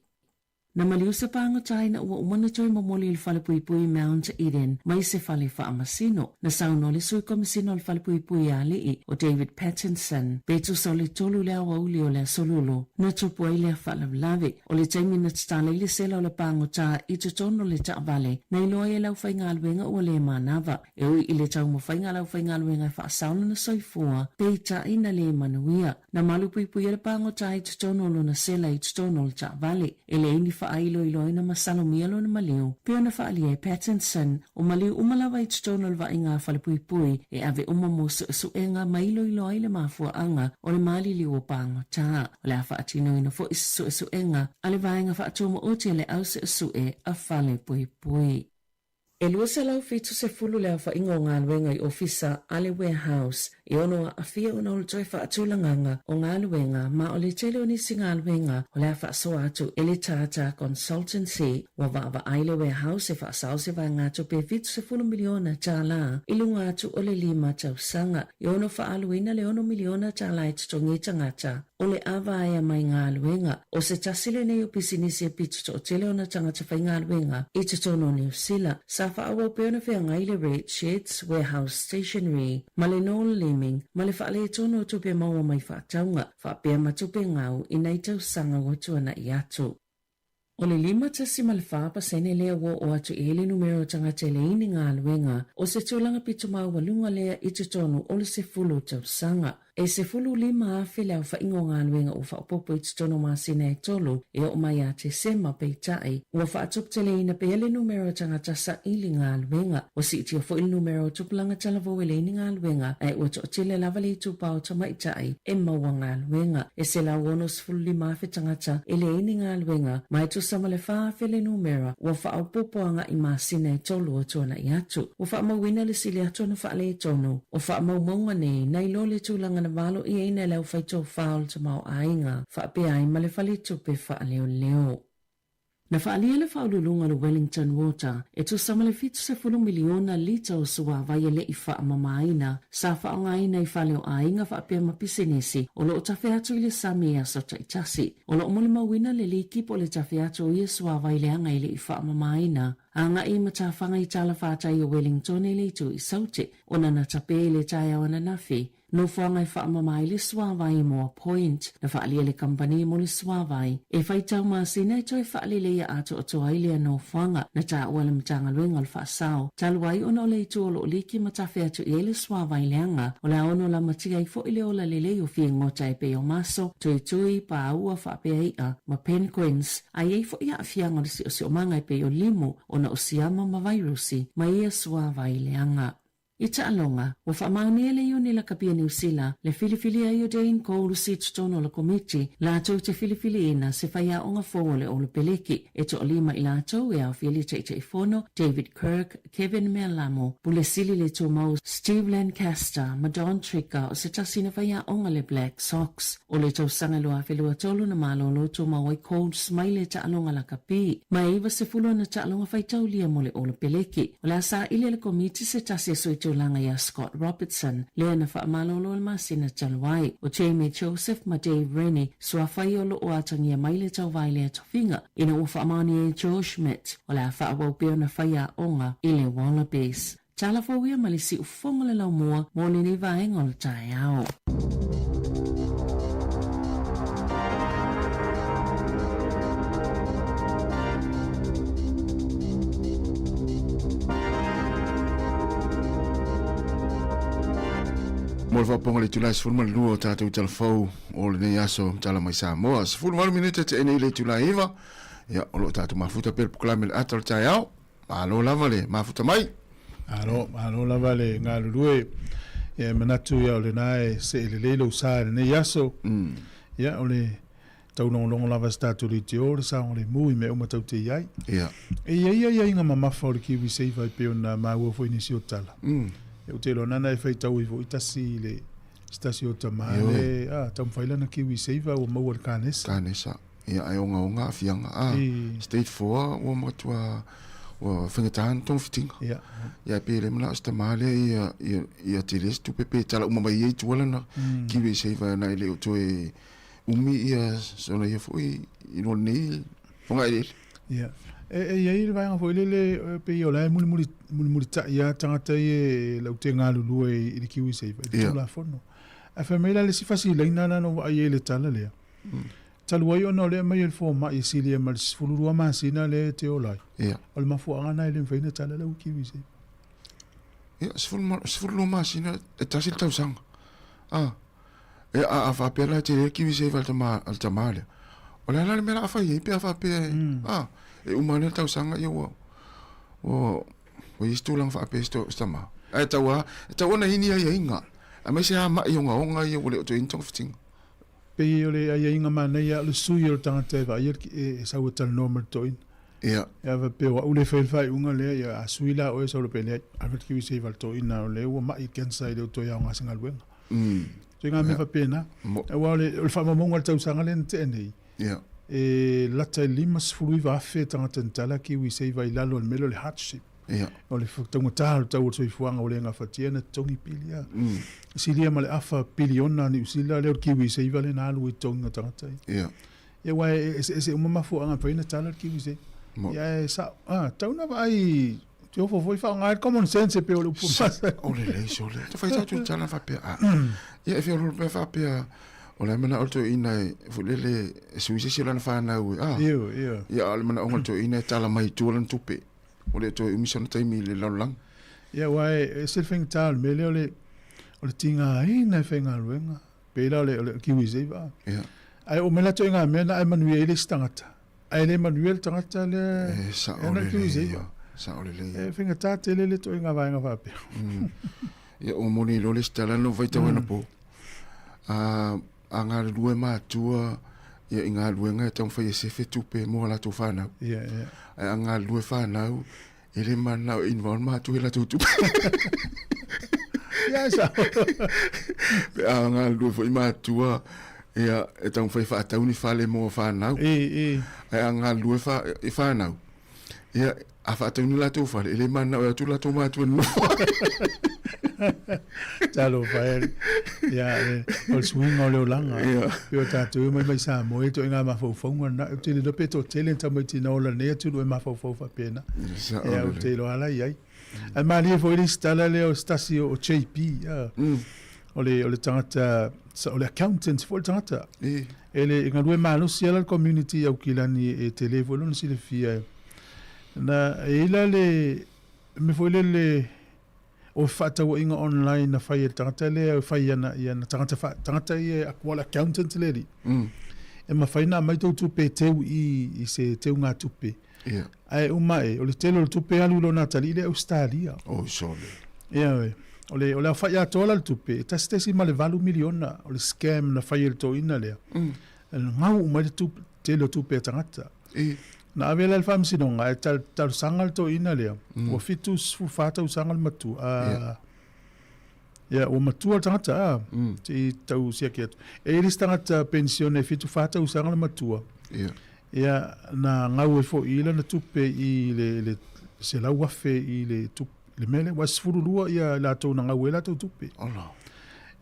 Na maliu se pāgota ina ua uma ona toe momoli i le falepuipui Mount Eden mai se fale faamasino. Na saunoa le Sui Komisina o le Falepuipui a Alii, o David Pattinson, pe tusa o le tolu le aoauli o le Aso Lulu, na tupu ai lea faalavelave. O le taimi na tatala ai le sela o le pāgota i totonu o le taavale, na iloa ai e le aufaigaluega ua le manava. E ui i le taumafaiga a le aufaigaluega e faasao lona soifua, peitai na le manuia. Na malupuipuia le pāgota i totonu o lona sela i totonu o le taavale. E leai ni faailoiloina masalomia lona maliu, pei ona faaalia e Pattinson, o maliu uma lava i totonu o le vaaiga a Falepuipui e ave uma mo suesuega ma iloilo ai le mafuaaga o le maliliu o pāgota. O le a faatinoina foi se suesuega a le Vaega Faatumaoti a le Au Suesue a Falepuipui. E 270 le aofaiga o galuega i ofisa a le Warehouse e ono aafia ona o le toe faatulagaga o galuega ma o le tele o nisi galuega o le a faasoa atu e le Tata Consultancy. Ua vaavaai le Warehouse e faasao se vaegatupe e $70 miliona i luga atu o le lima tausaga e ono faaaluina le $6 miliona e totogi i tagata o le a vaea mai galuega. O se tasi lenei o pisinisi e pito toatele ona tagata faigaluega i totonu o Niu Sila, sa faaauau pea ona feagai le Red Sheds Warehouse Stationery ma le Noel Leeming ma le faaletonu o tupe maua mai faatauga faapea ma tupe gau i nai tausaga ua tuanai atu. O le 5.4 pasene lea ua oo atu i ai le numera o tagata e leai ni galuega, o se tulaga pito maualuga lea i totonu o le sefulu tausaga. E 15,000 le aofaiga o galuega ua faaopoopo i totonu o masina e tolu e oo mai ia Tesema, peitai, ua faatuputeleina pea le numera o tagata saili galuega. Ua siitia foi le numera o tupulaga talavou e leai ni galuega, ae ua toatele lava le itupa o tamaitai e maua galuega. E 165,000 tagata e leai ni galuega, ma e tusa ma le 4,000 le numera ua faaopoopo agai masina e tolu o tuanai atu. Ua faamauina le sili atu ona faaletonu o faamaumauga nei nai lo le tulaga na valoiaina e le aufaitofa o le tamaoaiga faapea ai ma le faletupe faaleoleo. Na faaalia le faauluuluga o le Wellington Water e tusa ma le 70 miliona lita o suavai e le i faamamaina sa faaaogaina i fale o aiga faapea ma pisinisi o lo o tafe atu i le sami i aso taitasi. O lo o molimauina le liki po o le tafe atu o ia suavai leaga e le i faamamaina agai i matafaga i talafatai o Wellington i le itu i Saute ona na tape i le taeao ananafi Nofoaga e faamama ai le suavai i Moa Point, na faaalia le kamupani mo le suavai e faitau masina e toe faaleleia atoatoa ai lea nofoaga, na taua le Matagaluega o le Faasao, talu ai ona o le itu o lo o liki ma tafe atu i ai le suavai leaga, o le a ono lamatia ai foi le ola lelei o figota e pei o maso, tuitui, pāua, faapea i'a, ma penguins, a i ai foi aafiaga o le siosiomaga e pei o limu ona o siama ma vairusi ma ia suavai leaga. I taaloga, ua faamaonia e le Iuni Lakapi a Niu Sila le filifili ai o Dane Coles i totonu o le Komiti latou te filifiliina se faiaoga fou o le Olopeleki. E toalima i latou e aofia le Taitaifono, David Kirk, Kevin Mealamo, Pule Sili le Tumau, Steve Lancaster ma Don Tricker o se tasi na faiaoga le Black Sox. O le tausaga 2023 na malolo tumau ai Colts mai le taaloga lakapi, ma e 90 ana taaloga faitaulia mo le Olopeleki. O le a saili e le Komiti se tasi e sui tulaga iā Scott Robertson, lea na faamalolo i le masina talu ai. O Jamie Joseph ma Dave Rennie suafa ia o lo o atagia mai le tauvae i lea tofiga, ina ua faamaonia e Joe Schmidt, o le a faaauau pea ona faiaoga i le Wallabies. Tala fou ia ma le siufofoga o le laumua mo lenei vaega o le taeao. Mo le faapopoga i le itula e 12 o tatou tala fou o lenei aso tala mai Samoa. 18 minute te ene i le itula e 9. Ia, o lo o tatou mafuta pea le polokalame le ata o le taeao. Malo lava le mafuta mai. Malo, malo lava le galulue. Ia, e manatu ia o lena e see lelei lou sa i lenei aso. Ia, o le taulogologo lava se tatou leitio, le saogalemu i mea uma tatou te i ai. Ia. E i ai aiaiga mamafa o le KiwiSaver e pei ona maua foi i nisi o tala. Ia, ou te iloa nana e faitau ai foi tasi i le se tasi o tama le a taumafai lana KiwiSaver ua maua i le kanesa. Kanesa. Ia, ae ogaoga aafiaga. A, stage 4 ua matua ua faigata ona togafitiga. Ia. Ia, e pei e le manao se tama lea ia, ia, ia tele se tupe pe tala uma mai ai i tua lana KiwiSaver na e le o toe umi ia sona ia foi i luga o lenei fogaeleele. Ia. E, e i ai le vaega foi lele e pei o la e mulimuli, mulimulitai lava tagata ia e laute galulue i le KiwiSaver i le Tulafono. Ae fai mai la le isi fasilaina lena na ou vaai ai i le tala lea, Talu ai ona o lea aumai e le fomai e silia ma le 12 masina lea e te ola ai. Ia. O le mafuaaga lena e le mafai ona tala lau KiwiSaver. Ia, 12 masina, e tasi le tausaga. A, e, a, a faapea la e tele le KiwiSaver a le tama, a le tama lea. O le a la le mea o le a fai ai pe a faapea e, a, e uma ane le tausaga ia ua, ua, ua i ai se tulaga faapea i se tama. Ae tau lava, e tau ona i ai ni aiaiga, aemaise lava mai ogaoga ia ua le o toe i ai ni togafitiga. Pei o le aiaiga manaia o le sui o le tagata e vaaia e sau e talanoa ma le toeaina. Ia. Ia faapea o au lea e fai le faaiuga lea, ia a sui la oe sau loa pea leai, ave le KiwiSaver a le toeaina o lea ua mai cancer e le o toe aoga se galuega. Ituaiga mea faapena. Aua o le o le faamaumauga o le tausaga lea na tea nei, Ia. e lata i le 59,000 tagata na tala KiwiSaver i lalo o le mea lea o le hardship. Ia. O le taugata o le tau o le soifuaga ua le gafatia ona totogi pili a. E silia ma le afa piliona a Niu Sila lea o le KiwiSaver lea na alu ai i totogiga o tagata ia. Ia. Ia aua e eseese uma mafuaaga e mafai ona tala le KiwiSaver. Ia e sao, a, tau na vaai te ofo foi faaaoga ai le common sense e pei o le upu masani. O lelei sole. Te fai tatou tala faapea, a, ia e feoloolo pea faapea, o le a manao le toeaina e, foi lele, e sui se isi o lana fanau e, a. Ioe, ioe. Ia a o le manaoga o le toeaina e tala mai i tua lana tupe. Ua le toe umi sona taimi i le lalolagi. Ia, aua e ese le faigata o le mea lea o le, o le tigaina e faigaluega. Pei la o le, o le KiwiSaver. Ia. Ae oo mai la ituaiga mea na ae manuia ai le isi tagata. Ae le manuia le tagata lea E sao e ana le lelei KiwiSaver. ia. Sao lelei ia. E faigata tele le ituaiga vaega faapea. Ia ua moni loa le isi tala na ou faitau anapo. A, a galulue matua ia i galuega e taumafai e sefe tupe mo a latou fanau. Ia, ia. Ae a galulue fanau, e le mananao e involve matua i latou tupe. Ia, sao. Pe a galulue foi matua, ia, e taumafai e faatau ni fale mo fanau. E, e. Ae a galulue fa, i fanau, ia, a faatau ni latou fale, e le mananao e atu latou matua e nonofo ai. Talofa e. Ia, e, o le suiga o le olaga. Ia. Pei o tatou e omai mai Samoa e ituaiga mafaufauga lena. Ou te le iloa pe toatele ni tamaiti na ola nei atunuu e mafaufau faapena. Sao Ia, ou lelei. te iloa la i ai. Ae malie foi le isi tala lea o se tasi o JP, o le, o le tagata, o le accountant foi le tagata. E. E le, e galue malosi lava la le community i Aukilani e tele foi lona silafia. Na, e i ai la le mea foi lele o fefaatauaiga online na fai e le tagata lea e fai ana ia na tagata fa, tagata ia e le accountant le alii. E mafai ona aumai tou tupe e teu i i se teugatupe. Ia. Ae uma ae, o le tele o le tupe e alu i lona atalii lea e Ausetalia. Oi sole. Ia oe. O le, o le aofai atoa la o le tupe, e 1.8 miliona o le scam na fai e le toeaina lea. E gau uma ai le tupe, tele o tupe a tagata. E. Na ave la i le faamasinoga ae tal, talosaga le toeaina lea, ua 74 tausaga le matua, a, ia, ua matua le tagata, a, se i tau siaki atu. E i ai le isi tagata penisione e 74 tausaga le matua, Ia. ia, na gau ai foi i lana tupe i le, le 100,000 i le tupe, le mea lea, ua 12 ia latou na gau ai latou tupe. Ola.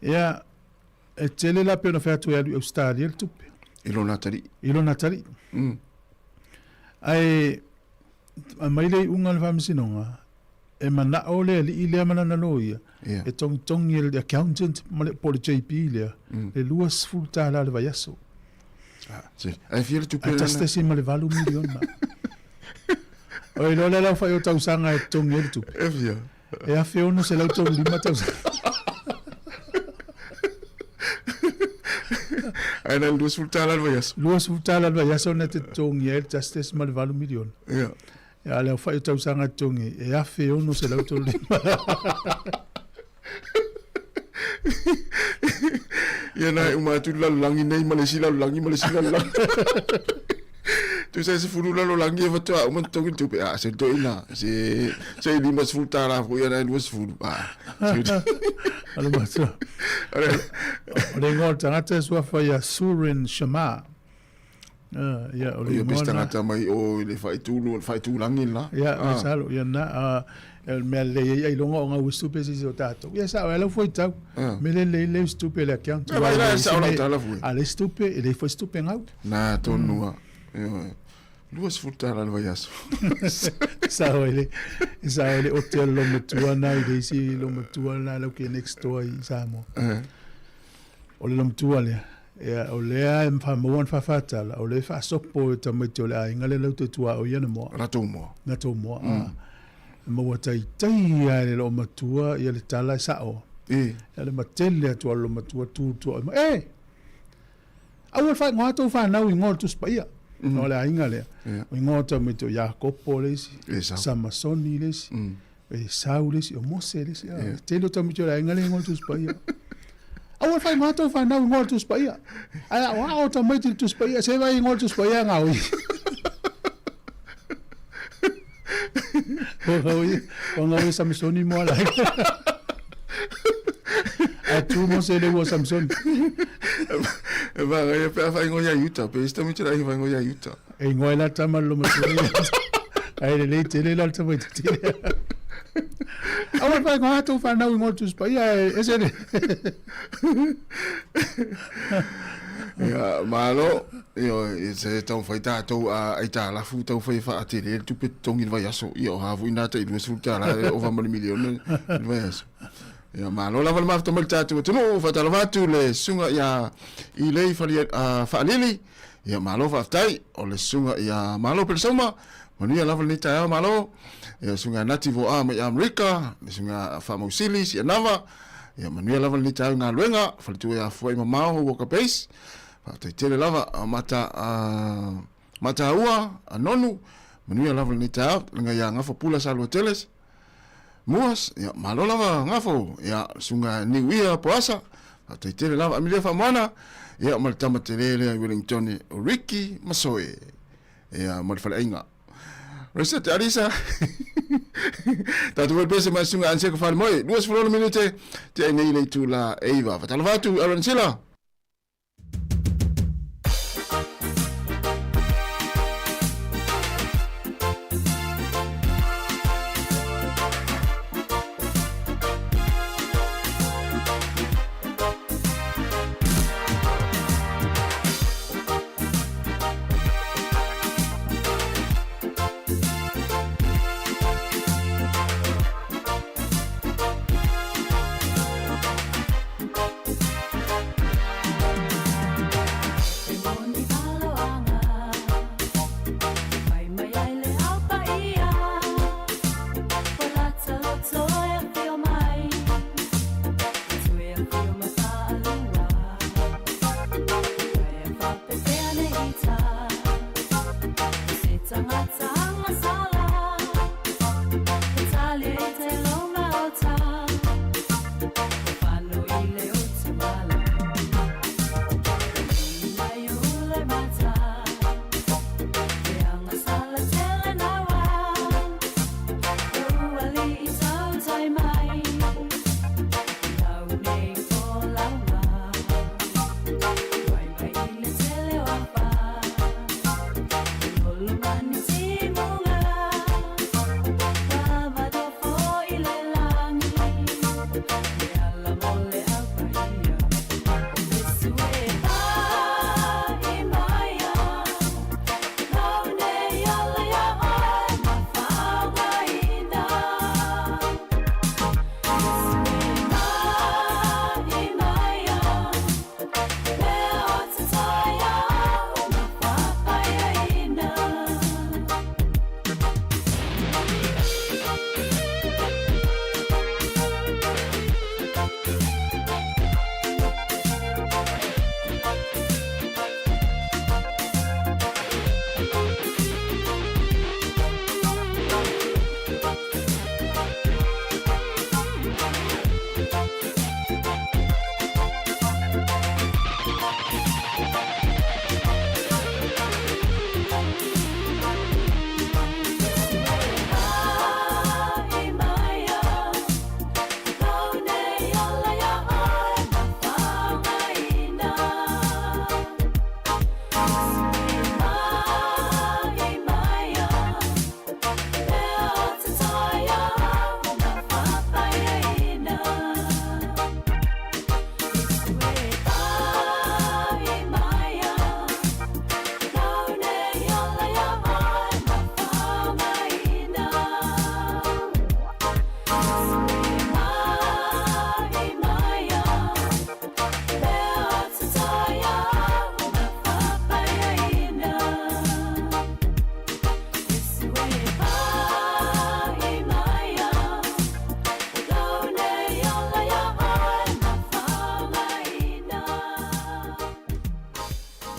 Ia, E tele la pei ona fai atu e alu i Ausetalia le tupe. I lona atalii. I lona atalii. Ae aumai le iuga a le Faamasinoga, e manao le alii lea ma lana loia, yeah. e togitogi e le accountant ma le, po o le JP lea, le $20 le vaiaso. Ah, ae fia le tupe Ae 1.8 miliona. O iloa lea le aofai o tausaga e totogi ai le tupe. E fia? E 1635 tausaga. Ae na le $20 le vaiaso. $20 le vaiaso na te totogi ai le 1.8 miliona. Ia. A o le aofai o tausaga e totogi ai, e 1635. Ia na e uma atu le lalolagi nei ma le isi lalolagi ma le isi lalolagi. Tusa e sefulu lalolagi e faatoa uma ona totogi le tupe. Ah, se toeaina, se se i $50 foi ia na e 20. Ah, se O le matua. O le igoa o le tagata e suafa ia Surin Shamar. Ah, ia, o le Ia igoa pe se na. tagata mai o i le faaitu le faaitulagi la. Ia, masalo, ia na, ah, o le mea lelei ai ailoga o gau e se tupe se isi o tatou. Ia sao, e ala ua fuaitau. Mea lelei leai se tupe i le account. Ia, vai la e sao lau tala fua. A leai se tupe, e leai foi se tupe gau. Na tonu a. Ioe. $20 le vaiaso. Sao ai le, sao ai le ote o le lomatua na i le isi lomatua na lau ke next door i Samoa. O le lomatua lea, ia, o lea e faamaua ana faafatala, o lea e faasopo e tamaiti o le aiga lea lau te tuaoi ana moa. Latou moa. Latou moa, mm. E maua taitai lava e le loomatua ia le tala e sao. E. Ia le matele atu a le loomatua tu tuaoi mai, e! Aua le faaigoa tou fanau i igoa o le Tusi Paia. O le aiga lea. Yeah. O igoa o tamaiti o Iakopo le isi, Esau. Samasoni le isi, Esau le isi, o Mose le isi. Yeah. Tele o tamaiti o le aiga lea i igoa o le Tusi Paia. Aua le faaigoa tou fanau i igoa o le Tusi Paia. Ae a o tamaiti i le Tusi Paia, se vai i igoa o le Tusi Paia gaoi. O gaoi, o gaoi Samasoni mo ala. Ae tu Mose le ua Samasoni. E manaia pe a faaigoa ia Iuta, pe isi tamaiti la e faaigoa ia Iuta. E igoa ai la tama le lomatua ia. Ae lelei tele la le tamaitiiti lea. Aua le faaigoa tou fanau i igoa o le Tusi Paia e ese le. Ia, malo, ioe, se taumafai tatou a aitalafu taumafai e faatele le tupe totogi i le vaiaso. Ia, o a foi na tai $20 e ova ma le miliona i le vaiaso. Ia, malo lava le mafuta mai le tatou atunuu, faatalofa atu le susuga ia Ilei Falia, Faalili. Ia, malo faafetai, o le susuga ia Malo Pelesauma, manuia lava lenei taeao malo. Ia, susuga Nati Voa mai Amerika, le susuga Faamausili Sianava. Ia manuia lava lenei taeao i galuega, faletua ia Afua i mamao Walker Base. Faafetai tele lava mata mataua a nonu, manuia lava lenei taeao, lenga ia Gafo Pula Salua Teles. Muas, ia malo lava Gafo, ia suga Niu Ia Poasa. Faafetai tele lava Amilia Faamoana, ia ma le tama tele lea i Wellington o Ricky Masoe. Ia ma le faleaiga. Reset Alisa. Tātou wai pese mai sunga anse ko whare moe. 26 minute te ai nei le itula eiva. Whatalofa atu, Aaron Sila.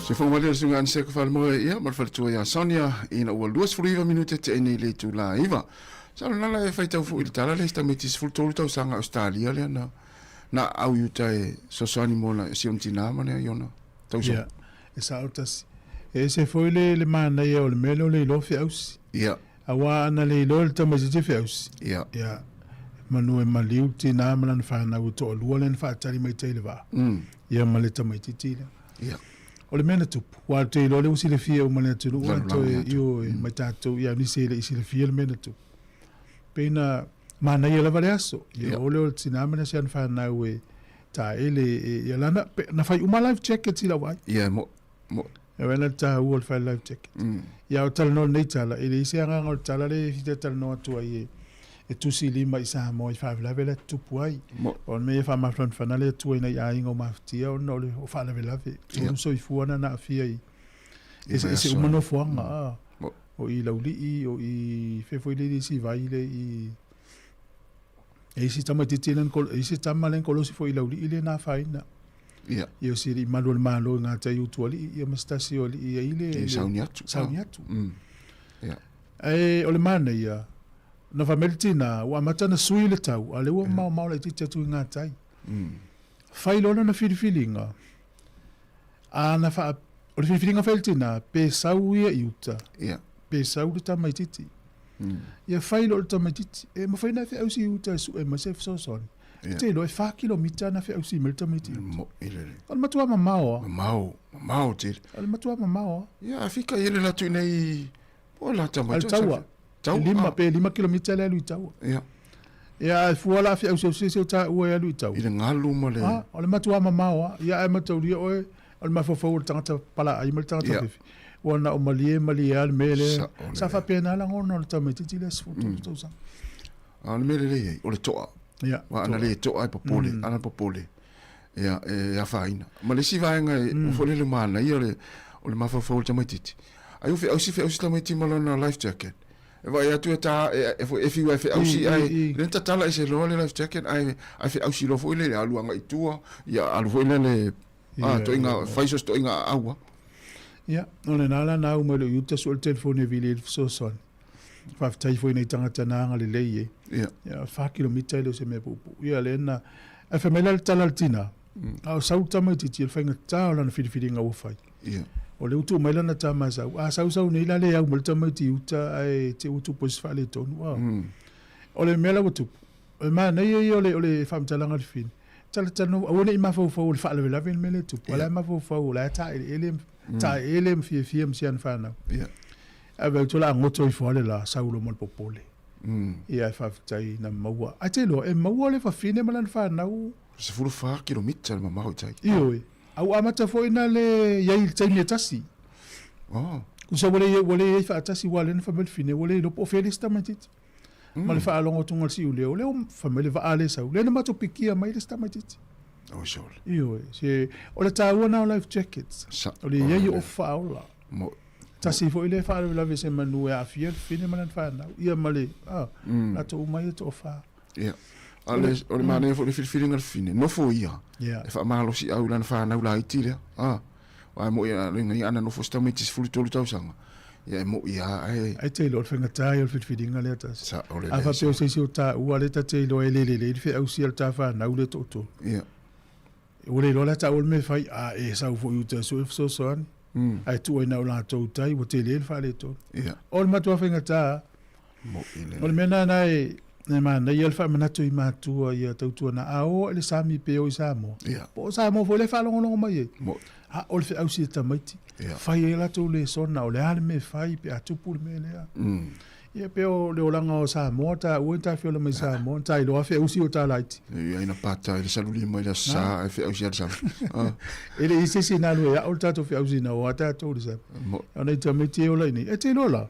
Se fo wale sunga an se ko fale ia ma le faletua ia Sonia ina ua 29 minute te nei le itula iva. Sa nala e faitau fu i le tala le tamaiti 13 tausaga Australia lea na na au i uta e sosoani mo na si ona tinā ma lea iona tausaga. Ia, e sao tasi. E ese foi le le manaia o le mea lea o le iloa feausi. Ia. Aua ana le iloa le tamaitiiti feausi. Ia. Ia. Manu e maliu le tinā ma lana fanau e toalua lea na faatali mai tai le vaa. Ia ma le tamaitiiti lea. Ia. O le mea na tupu, aua ou te iloa lea ua silafia uma e le atunuu a toe, ioe, mai tatou, ia nisi e le i silafia le mea na tupu. Pei na manaia lava le aso, ia o lea o le tinā ma si ana fanau e taele, e, ia lana, pe, na fai uma life jackets i lau vaai. Ia, mo, mo. E wena le tāua o le fai life jacket. Ia o talanoa lenei tala, e leai se agaga o le tala lea e fia talanoa atu ai e, e tusi lima i Samoa i faalavelave lea tupu ai. Mo. O le mea ia faamafanafana le Atua i nai aiga o mafatia ona o le o faalavelave. Ia. O soifua na na aafia i I ese ese vaiaso. uma nofoaga a. Mo. O i Laulii, o i fea foi le isi vai le i E isi tamaitiiti lea na kolo, e isi tama lea na kolosi foi i Laulii lea na afaina. Ia. Ia o si alii malu o le Malo i ngā tai utualii, ia ma se tasi o alii ia i le... I sauni atu. Sauni atu. Mm. Ia. Ae o le manaia, na fai mai le tinā, ua amata ona sui le tau, a o lea ua maomao laitiiti atu i ngā tai. Mm. Fai loa lana filifiliga, a na faa, o le filifiliga fai le tinā, pe sau ia i uta, Ia. pe sau le tamaitiiti. Mm. Ia fai loa le tamaitiiti, e mafai ona feausi i uta e sue mai se fesoasoani. Ia. Te iloa e 4 kilomita na feausi mai le tamaitiiti. Mo'i lele. O le matua mamao a. Mamao, mamao tele. O le matua mamao a. Ia, a fika i le latou i nei, po o la tamaitiiti. A le taua. Taua. E lima, pe 5 kilomita le alu i taua. Ia. Ia, ae fua la feausiausi se o taua e alu i taua. I le galu ma le... A, o le matua mamao a. Ia, ae mataulia oe, o le mafaufau o le tagata palaai ma le tagata Ia. fefe. Ua na o malie malie lava le mea lea. Sa- o le Sa mea. faapena lagona o le tamaitiiti lea 13 tausaga. A o le mea lelei ai, o le toa. Ia, Aua ana toa. le toa e popole, ana popole, ia, e afaina. Ma le isi vaega e, mm. foi lele manaia o le, o le mafaufau o le tamaitiiti. Ai o feausi feausi tamaiti ma lona life jacket. E vaai atu e tā, e, e, e fiu ai feausi I, ai, i, i. le tatala ese loa le life jacket, ai, ai feausi loa foi le alu agai i tua, ia alu foi le le, ah, Ia, toiga, ia. fai so se toiga aua. Ia, o lena la na au mai lou iuta sue le telefoni e vili ai le fesoasoani. Faafetai foi i nai tagata na agalelei ai. Ia. Ia, 4 kilomita e le o se mea puupuu. Ia, lea na, ae fai mai la le tala a le tinā, a o sau le tamaitiiti i le faigata o lana filifiliga ua fai. Ia. O lea ua tuu mai lana tama e sau. A sau sau nei la le au mai le tamaiti i uta ae te ua tupu ai se faaletonu. A. O le mea la ua tupu, o le manaia ia o le, o le faamatalaga a le Fini, talatalanoa, aua ne i mafaufau o le faalavelave le mea lea e tupu, a o la e mafaufau o la e taeleele, taeele ma fiafia ma si ana fanau. Ia. Ae vaai atu o le a goto ifo lava le la, sau loa ma le popole. Mm. Ia ae faafetai na maua. Ae te iloa, e maua le fafine ma lana fanau. 14 kilomita le mamao i tai. Ioe. A ua amata foi na le i ai i le taimi e tasi. Oh. Tusa ua le ua le i ai faatasi aua lea na fai mai le fine ua le iloa po o fea le isi tamaitiiti. Ma le faalogo atuga o le siuleo, lea ua fai mai le vaa lea e sau, lea na matou pikia mai le isi tamaitiiti. Oi sole. Ioe, se o le taua na o life jackets. Sa, O le i ai o ofa faaola. Mo, Tasi foi lea faalavelave i se manu e aafia le fine ma lana fanau. Ia ma le, ah, latou uma ia e toafa. Ia. A o le, o le manaia foi o le filifiliga o le fine, nofo ia, Ia. e faamalosiau i lana fanau laiti lea. Ah, aua e moi a, le ana nofo se tamaiti 13 tausaga, ia e moi lava ae... Ai te iloa o le faigata ia o le filifiliga lea tasi. Sa, o le A lea faapea o sa. se isi o taua lea ta te iloa e le lelei le feausia o le ta fanau lea e toatolu. Ia. Ua le iloa la taua le mea e fai, a e sau foi i uta e sue fesoasoani, Mm. ae tuu ai na o latou tai, ua tele le faaletonu. Ia. O le matua faigata, Moi le o le mea lena na e, e manaia le faamanatu i matua ia tautuana, a o i le sami pe o i Samoa. Ia. Po o Samoa foi lea e faalogologo mai ai. Moi. A o le feausi e tamaiti, Ia. fai ai latou lesona, o le a le mea e fai pe a tupu le mea lea. Mm. Ia pe o le olaga o Samoa, taua ni tafiola mai Samoa, ni tailoa feausi o ta laiti. Ia ina pata i le salulima i le aso sa, ae feausi lava le sami. Ah. E leai se isi na alu e ao le tatou feausi na o a tatou le sami. Mo. O nai tamaiti e ola i nei. E te iloa la,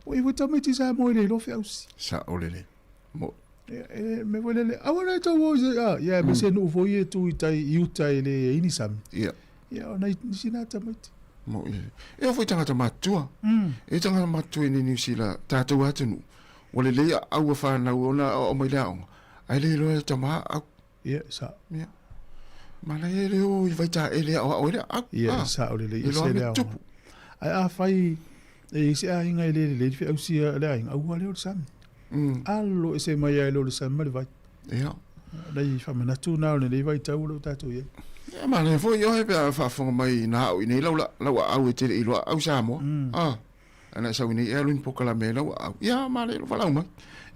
ua i foi tamaiti Samoa e le iloa feausi. Sa o lele. Mo. Ia, e mea foi lele, aua le tau o i se, ah, ia, me se nuu foi e tu i tai, i uta e le i ni sami. Ia. Ia, o nai nisi na tamaiti. Mo i. E o foi tagata matutua. Mm. E tagata matutua i nei Niu Sila, tatou atunuu, ua lelei aau a fanau ona aoao mai le aoga, ae le iloa e tama aau. Ia, sa. Ia. Manaia e le o i Vaitaele e aoao ai le aau. Ia, Ah, sa o lelei e ese loa le me aoga. tupu. Ae afai e i ai se aiga e le lelei le feausia a le aiga, aua lea o le sami. Mm. Alo ese mai ai lea o le sami ma le vai. Ia. Nai faamanatu na o lenei vaitau o lo o tatou i ai. Ia, manaia foi oe pe a faafofoga mai na aao i nei lau, lau aau e tele i loa aau Samoa. Ah, ana e sau i nei e alu ni pokalame e lau aau. Ia, manaia lou valaau mai.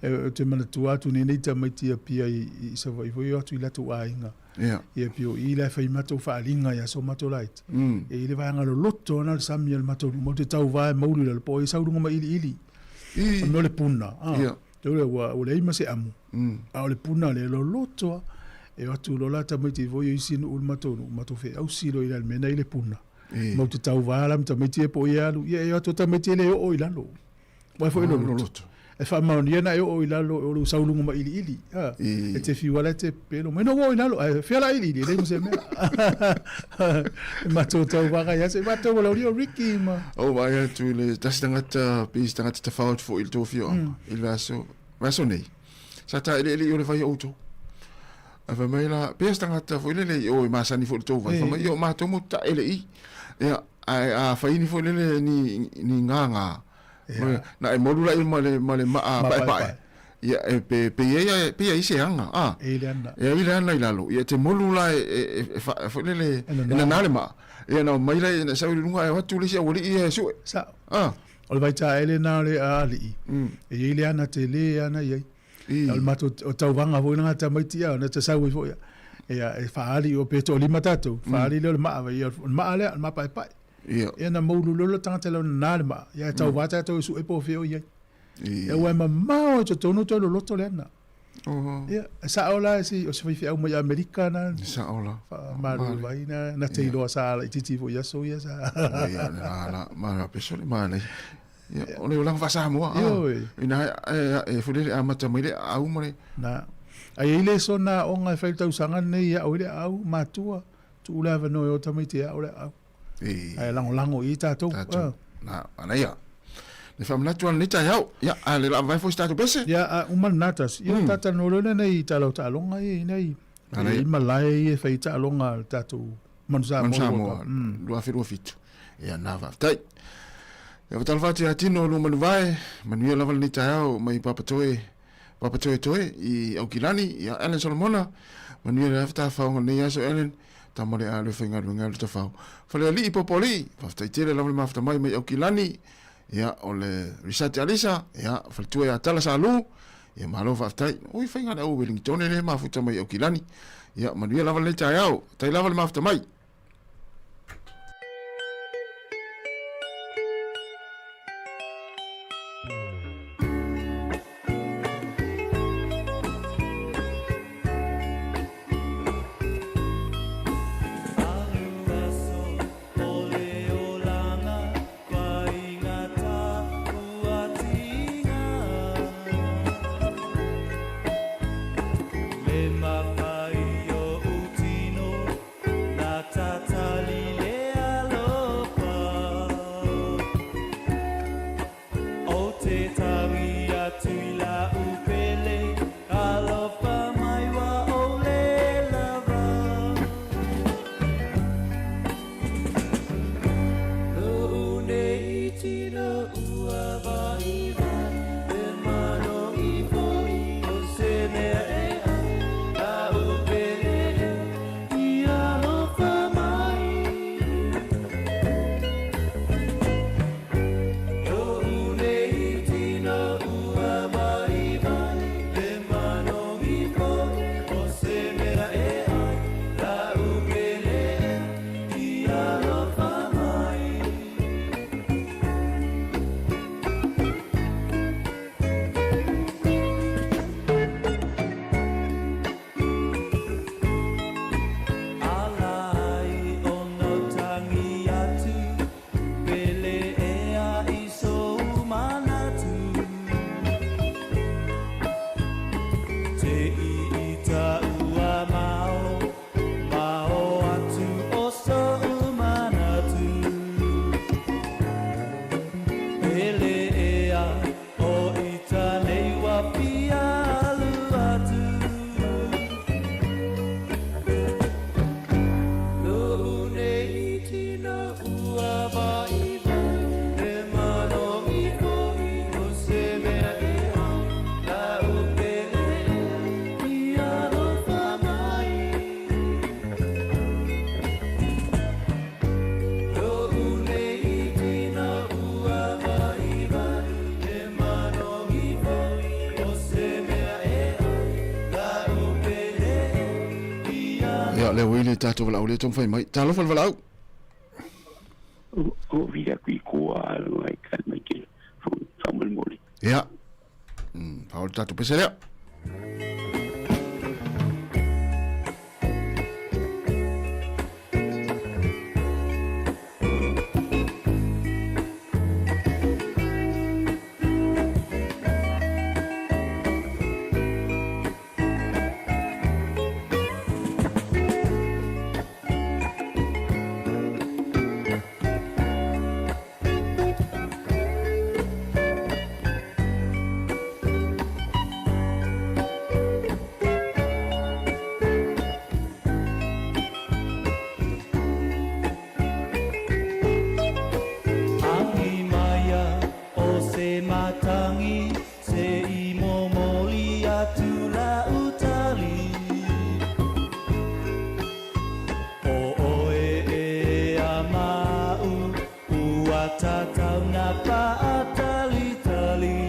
E, ou te manatua atu nei nei tamaiti Apia i, i Savaii foi o atu i latou aiga. Ia. Ia pei o i la e fai matou faaaliga i aso matou laiti. Mm. E i le vaega loloto ana le sami a le matou nuu, matou te tauva e mauli i lalo po o ai sau luga ma iliili. I. O le mea o le puna. Ah. Ia. Te ule ua, ua leai ma se amu. Mm. A o le puna lea loloto a. E o atu loa la tamaiti foi o isi nuu o le matou nuu, matou feausi loa i lalo mea na i le puna. E. Matou te tauva la ma tamaiti e po o ia alu. Ia e o atu o tamaiti e le oo i lalo. Uae foi Ah, loloto. loloto. E faamaonia na e oo i lalo o lou sau luga ma iliili. Ha. E. E te fiu ala e te pelo mai no oo i lalo. Ae fea la iliili, e leai ma se mea. E matou tauvaga ia se matou o lau Ricky ma. O vaai atu i le tasi tagata, pe se tagata tafao atu foi i le tou afioaga, i le vaiaso, vaiaso nei. Sa taeleele i o le vai o outou. Ae fai mai la, pea se tagata foi lele i o e masani foi i le tou vai, fai mai, ia o matou matou te taele i. Ia, ae a fai ni foi lele ni, ni gaga, na e molu la ma le, ma le maa paepae. Ia, e pe, pe i ai, pe i ai se aga, a. E i le ana. E ai le ana i lalo. Ia, te molu la e, e, e, e, fa, foi lele, e nana le maa. Ia, na omai la, na sau i luga, e o atu le isi aualii ia e sue. Sao. A. O le vaitaele na o le alii, e i ai le ana tele ana i ai. O le matou o tauvaga foi lena tamaiti ia, na te sau ai foi ia. Ia, e faaali o pe toalima tatou, faaali lea o le maa, ia, o le maa lea, o le maa paepae. Ia. Ia na moulu loa le tagata lea na le maa, ia e tauva tatou e sue po o fea o i ai. Ia ua e mamao i totonu toe loloto le ana. Ia, e sao la e si, o se faifeau mai Amerika na. E sao la. Faamalu vai na, na te iloa sa laitiiti foi i aso ia sa. Ia, la, la, ma la peso le ma nei. Ia, o le olaga faa-Samoa. Ioe. Ina e foi lele amata mai le aau ma le. Na. Ai ai le sona aoga e fai le tausaga lenei e ao ai le aau, matua, tuu le avanoa e o tamaiti e ao le aau. Ae lagolago i ai tatou. Tatou. Na, manaia. Le faamanatu lava lenei taeao. Ia, a le laa vae foi se tatou pese. Ia, a uma lena tasi. Ia, talanoa loa lea i tala o taaloga ia i nei. E i malae ia e fai ai taaloga a le tatou Manu Samoa. Manu Samoa, 2027. Ia, na faafetai. Ia, fatalofa atu ia Tino lua manu vae, manuia lava lenei taeao mai Papatoe, Papatoetoe i Aukilani, ia Allen Solomona, manuia le afa tafaoga lenei aso Allen, tama le a le faigaluega le tafao. Falealii Popoalii, faafetai tele lava le mafuta mai mai Aukilani, ia o le Risati Alisa, ia faletua ia Tala Salu, ia malo faafetai. Oi faiga le au Wellingtone le mafuta mai Aukilani. Ia manuia lava lenei taeao, tai lava le mafuta mai. Ia, lea ua i le tatou valaau lea taumafai mai. Talofa le valaau. O vila kui kua ai kai mai ke faamolemole. Ia. Faaola le tatou pese lea. atu lau tali O oe e a ma'u ua tatau na paatalitali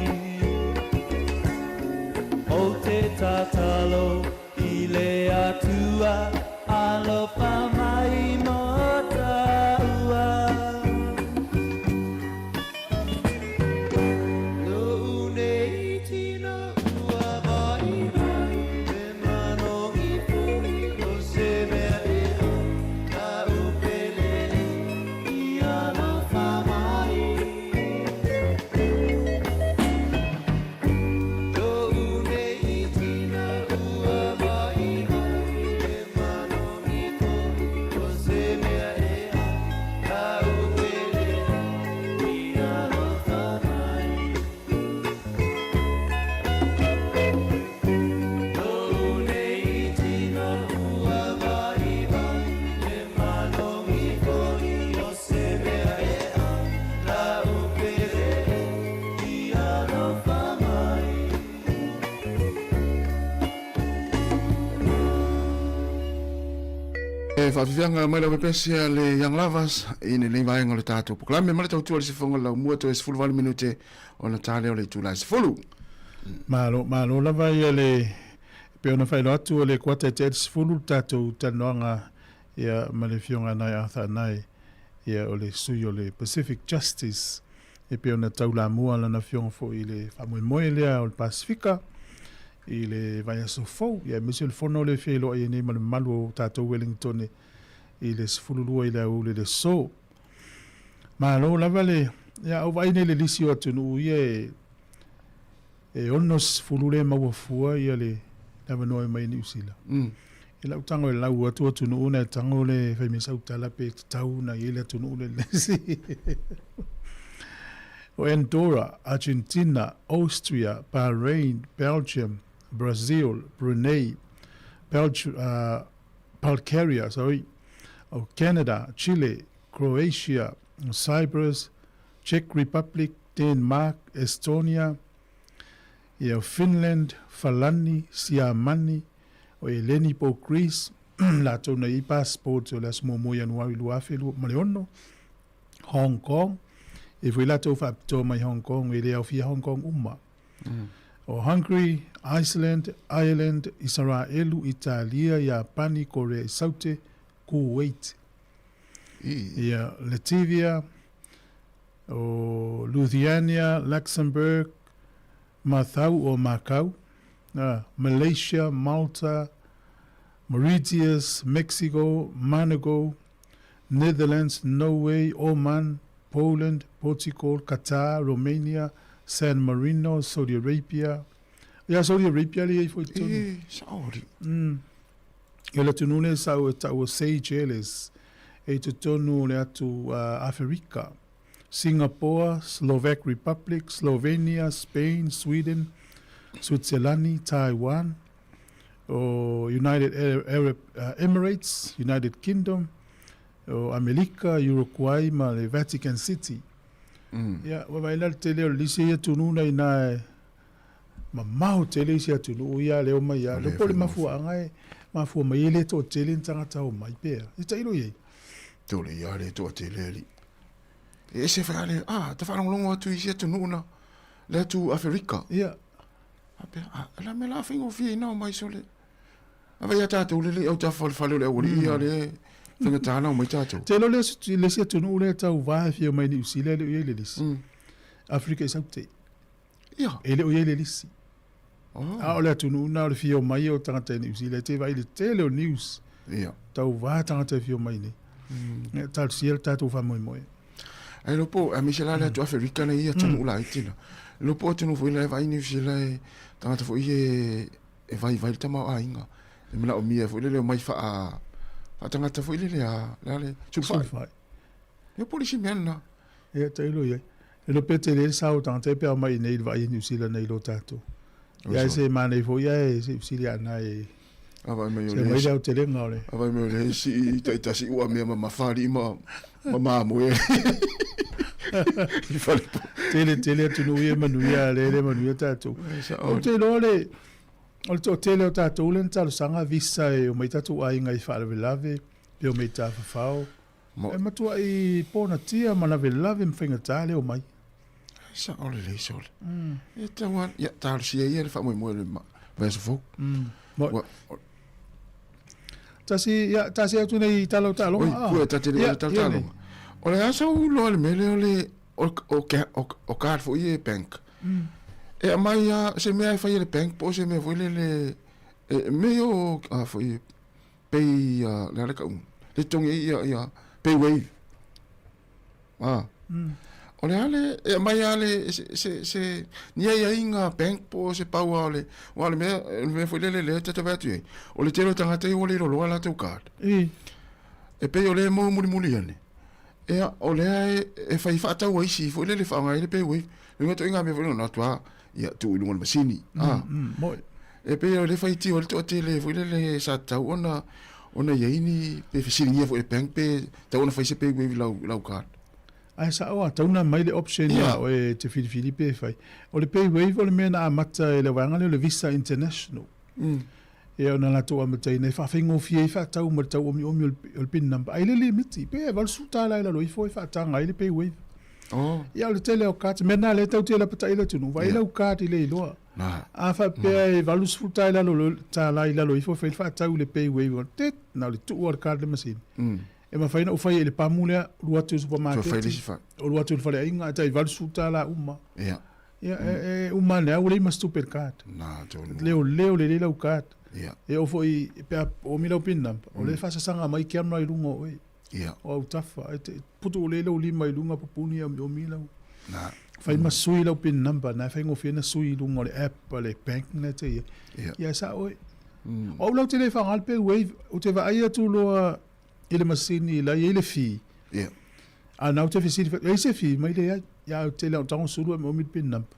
O te tatalo i le Atua alofa mai mo taua Lo'u nei tino ua vaivai E manogi fo'i o se mea e ai Lau pele e i alofa mai Lo'u nei tino ua vaivai E manogi fo'i o se mea e ai Lau pele e i alofa mai Lo'u nei tino ua vaivai E manogi fo'i o se mea e ai Lau pele e i alofa mai. E faafifiaga mai lau pepesi a le Young Lovers i lenei vaega o le tatou polokalame ma le tautua i le sifoga laumua toe 18 minute ona ta lea o le itula e 10. Malo, malo lava ia le pei ona faailoa atu o le kuata e tea i le 10 le tatou talanoaga ia ma le Afioga ia Nai Arthur Anae ia o le sui o le Pacific Justice e pei ona taulamua lana afioga foi i le faamoemoe lea o le Pasefika i le vaiaso fou, ia aemaise o le fono lea e feiloai ai nei ma le mamalu o tatou Wellingtone i le 12 i le aoauli o le aso. Malo lava le, ia, ou vaai nei i le lisi o atunuu ia e e 60 lea e maua fua ia le avanoa e mai i Niu Sila. I lau tago e lau atu atunuu na e tago le fai mai sau tala pe tatau na i ai le atunuu le lesi. O Andorra, Argentina, Austria, Bahrain, Belgium, Brazil, Brunei, Belgi Bulgaria, sorry, o Canada, Chile, Croatia, Cyprus, Czech Republic, Denmark, Estonia, ia o Finland, Falani, Siamani, o Eleni po o Greece, latou na i ai passports o le aso muamua o Ianuari 2026, Hong Kong, e foi latou faapitoa mai Hong Kong, e le aofia Hong Kong uma. O Hungary, Iceland, Ireland, Isaraelu, Italia, Iapani, Korea i Saute, Kuwait, ia Latvia, o Lithuania, Luxembourg, Mathau o Macau, Malaysia, Malta, Mauritius, Mexico, Monaco, Netherlands, Norway, Oman, Poland, Portugal, Qatar, Romania, San Marino, Saudi Arabia. Ia, Saudi Arabia le i ai foi i totonu. E, Saudi. Ia le atunuu lea sa e taua Seychelles e i totonu o le atu Aferika, Singapore, Slovak Republic, Slovenia, Spain, Sweden, Switzerland, Taiwan, o United Arab Emirates, United Kingdom, o Amelika, Uruguay ma le Vatican City. Ia, ua vaai la le tele o le lisi ia atunuu na ina e Mamao tele isi atunuu ia lea omai ia. Lea po o le mafuaaga e mafua mai ai le toatele ni tagata omai pea. E tailo i ai. Tole ia le toatele alii. E ese whai ale, ah, te whaalongolongo atu i isi atunuu na, le atu Aferika. Ia. A pea, ah, la mea la whaingofie ina o mai sole. A vai a tātou le le au tafa o le fale o le aualii ia le whaingatā na o mai tātou. Te lo le isi atunuu lea tau vae fia mai Niu Sila e le o i ai le lisi. Afrika i Saute. Ia. E le o i ai le lisi. Oh. A o le atunuu na o le fia o mai o tagata i Niu Sila. E te vaai le tele o news. Ia. Tau vā tagata e fia o mai nei. Mm. Talosia le tatou faamoemoe. Ai lo po, a mise la le atu Aferika nei ia atunuu la itina. Lo po atunuu foi la e vaai Niu Sila e tagata foi e e vaivai le tamaoaiga. E manaomia foi lele omai faa faatagata foi lele a le a le sulufai. Ia polisi mea lena. Ia tailo i ai. E lo pe tele le sao tagata e pe ao mai nei i le vaai i Niu Sila nei lo tatou. Ia e se manei foi ia e se usili ana e A vai mai o se mai le aotelega o le. A vai mai o le isi i taitasi ua mea ma mafali'i ma ma mamoe i fale po. Tele tele atunuu ia e manuia a lea e le manuia tatou. Ou te iloa le. O le toatele o tatou lea na talosaga visa e omai tatou aiga i faalavelave pe omai tafafao. E matuai ponatia ma lavelave ma faigata le omai. Sao lelei sole. E tau lava, ia talosia ia le faamoemoe o le vaiaso fou. Ua, Tasi, ia, tasi atu nei tala o taaloga. Oi, pue, ta te le o tala taaloga. O le aso ulo le mele o le, o, o, o, o card foi e bank. E aumai a, se mea e fai e le bank po o se mea foi lele, e, me o, a foi, pay, a, le a le kau, le totogi ai ia, ia, pay wave. A. O le a le, e aumai lava le, se, se, se, ni aiaiga bank po o se pau lava o le, aua o le mea, o le mea foi lele lea ta te vaai atu i ai, o le tele o tagata ia ua le iloiloa latou card. E pei o lea e maua mulimuli ane, ia, o lea e, e fai faatau a isi foi lele e faaaoga ai le pay wave. Le uiga ituaiga mea foi lele, na atu lava, ia, tuu i luga o le masini. A. E pei o lea e faitio ai le toatele foi lele sa tatau ona, ona i ai ni, pe fesiligia foi e le bank pe tatau ona fai se pay wave i lau, lau card. Ae sao lava, tatau ona aumai le option ia oe e te filifili pe fai. O le pay wave o le mea na amata e le vaega lea o le Visa International. Ia ona latou amataina e faafaigofie ai faatau ma le tau omiomi o le pin number. Ae i le limiti, pe $80 i lalo ifo e faataga ai le pay wave. Ia o le tele o cards, mea na lea e tau te lapatai le atunuu, vaai lau card i le iloa. A faapea e $80 i lalo, tala i lalo ifo e fai le faatau i le pay wave, tit, na o le tuu lava o le card i le masini. E mafai ona ou faia i le pamu lea, alu atu i le supermarket, alu atu i le faleaiga, e tai $80 uma. Ia, e uma ane lava ua leai ma se tupe i le card. Leoleo lelei lau card. E oo foi pe a oomi lau pin number, o lea e faasasaga mai camera i luga o oe. O autafa, e te putu lelei lou lima i luga pupuni e omiomi lau. Fai ma sui lau pin number, na e faigofie ona sui i luga o le app a le bank na e te i ai. Ia e sao oe. O au la ou te le faaaoga le pay wave, ou te vaai atu loa i le masini la e i ai le fee. Ia. A na ou te fesili fai, e i ai se fee mai leai. Ia ou te le o tago sulu e maumi le pin number.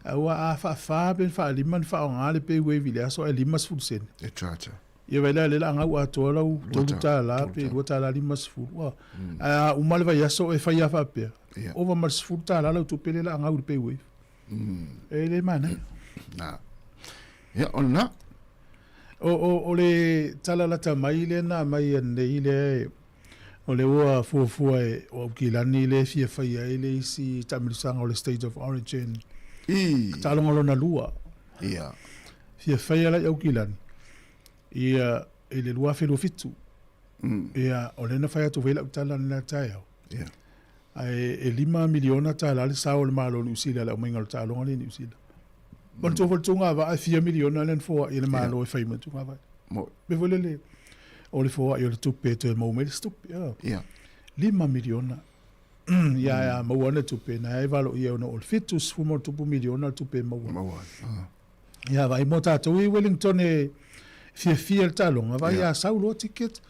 A ua a faafa pe faalima na faaaoga le pay wave i le aso ae 50 sene. E charge. Ia vaai la lea la gau atoa lau $3 pe $2.50. Ua. Ae a uma le vaiaso e fai lava faapea. Ova ma le $10 lau tupe lea la gau i le pay wave. E le manaia. Na. Ia, o lena. O, o, o le tala lata mai lea na aumai anei lea o lea ua fuafua e o Aukilani lea e fia faia ai le isi taamilosaga o le State of Origin. I. Taaloga lona lua. Ia. Fia faia la i Aukilani. Ia, i le 2027. Ia, o lea na fai atu foi lau tala i lena taeao. Ia. Ae e $5 miliona le sao o le Malo o Niu Sila i le aumaiga o le taaloga lea i Niu Sila. Manatua foi le tuugavaa e fia miliona lea na foai e le Malo e fai mai le tuugavaa. Mea foi lele, o le foai o le tupe e toe maua mai le isi tupe. $5 miliona. Ia ae a maua ana tupe, na e valoia ona o le $70+ miliona le tupe e maua. Ia vaai mo tatou i Wellington e fiafia le taaloga, vaai a sau loa ticket.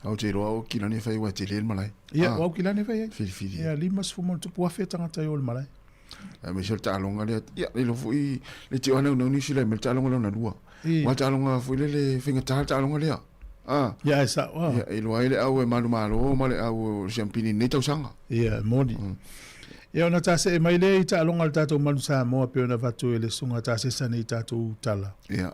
Au te iloa o Kilani e fai ua tele le malae. Ia, o Aukilani e fai ai. Filifili. Ia, 50+ tagata e o i le malae. Aemaise o le taaloga lea, ia, le iloa foi le tio anaunau nisi lai mai le taaloga lona lua. Aua taaloga foi lele faigata le taaloga lea. Ah. Ia, e sao. Ah. Ia, e iloa ai le au e manumalo ma le au o le siampini i lenei tausaga. Ia, e moni. Ia, ona ta see mai lea i taaloga a le tatou Manu Samoa pei ona avatu e le Susuga Tasesa nei tatou tala. Ia.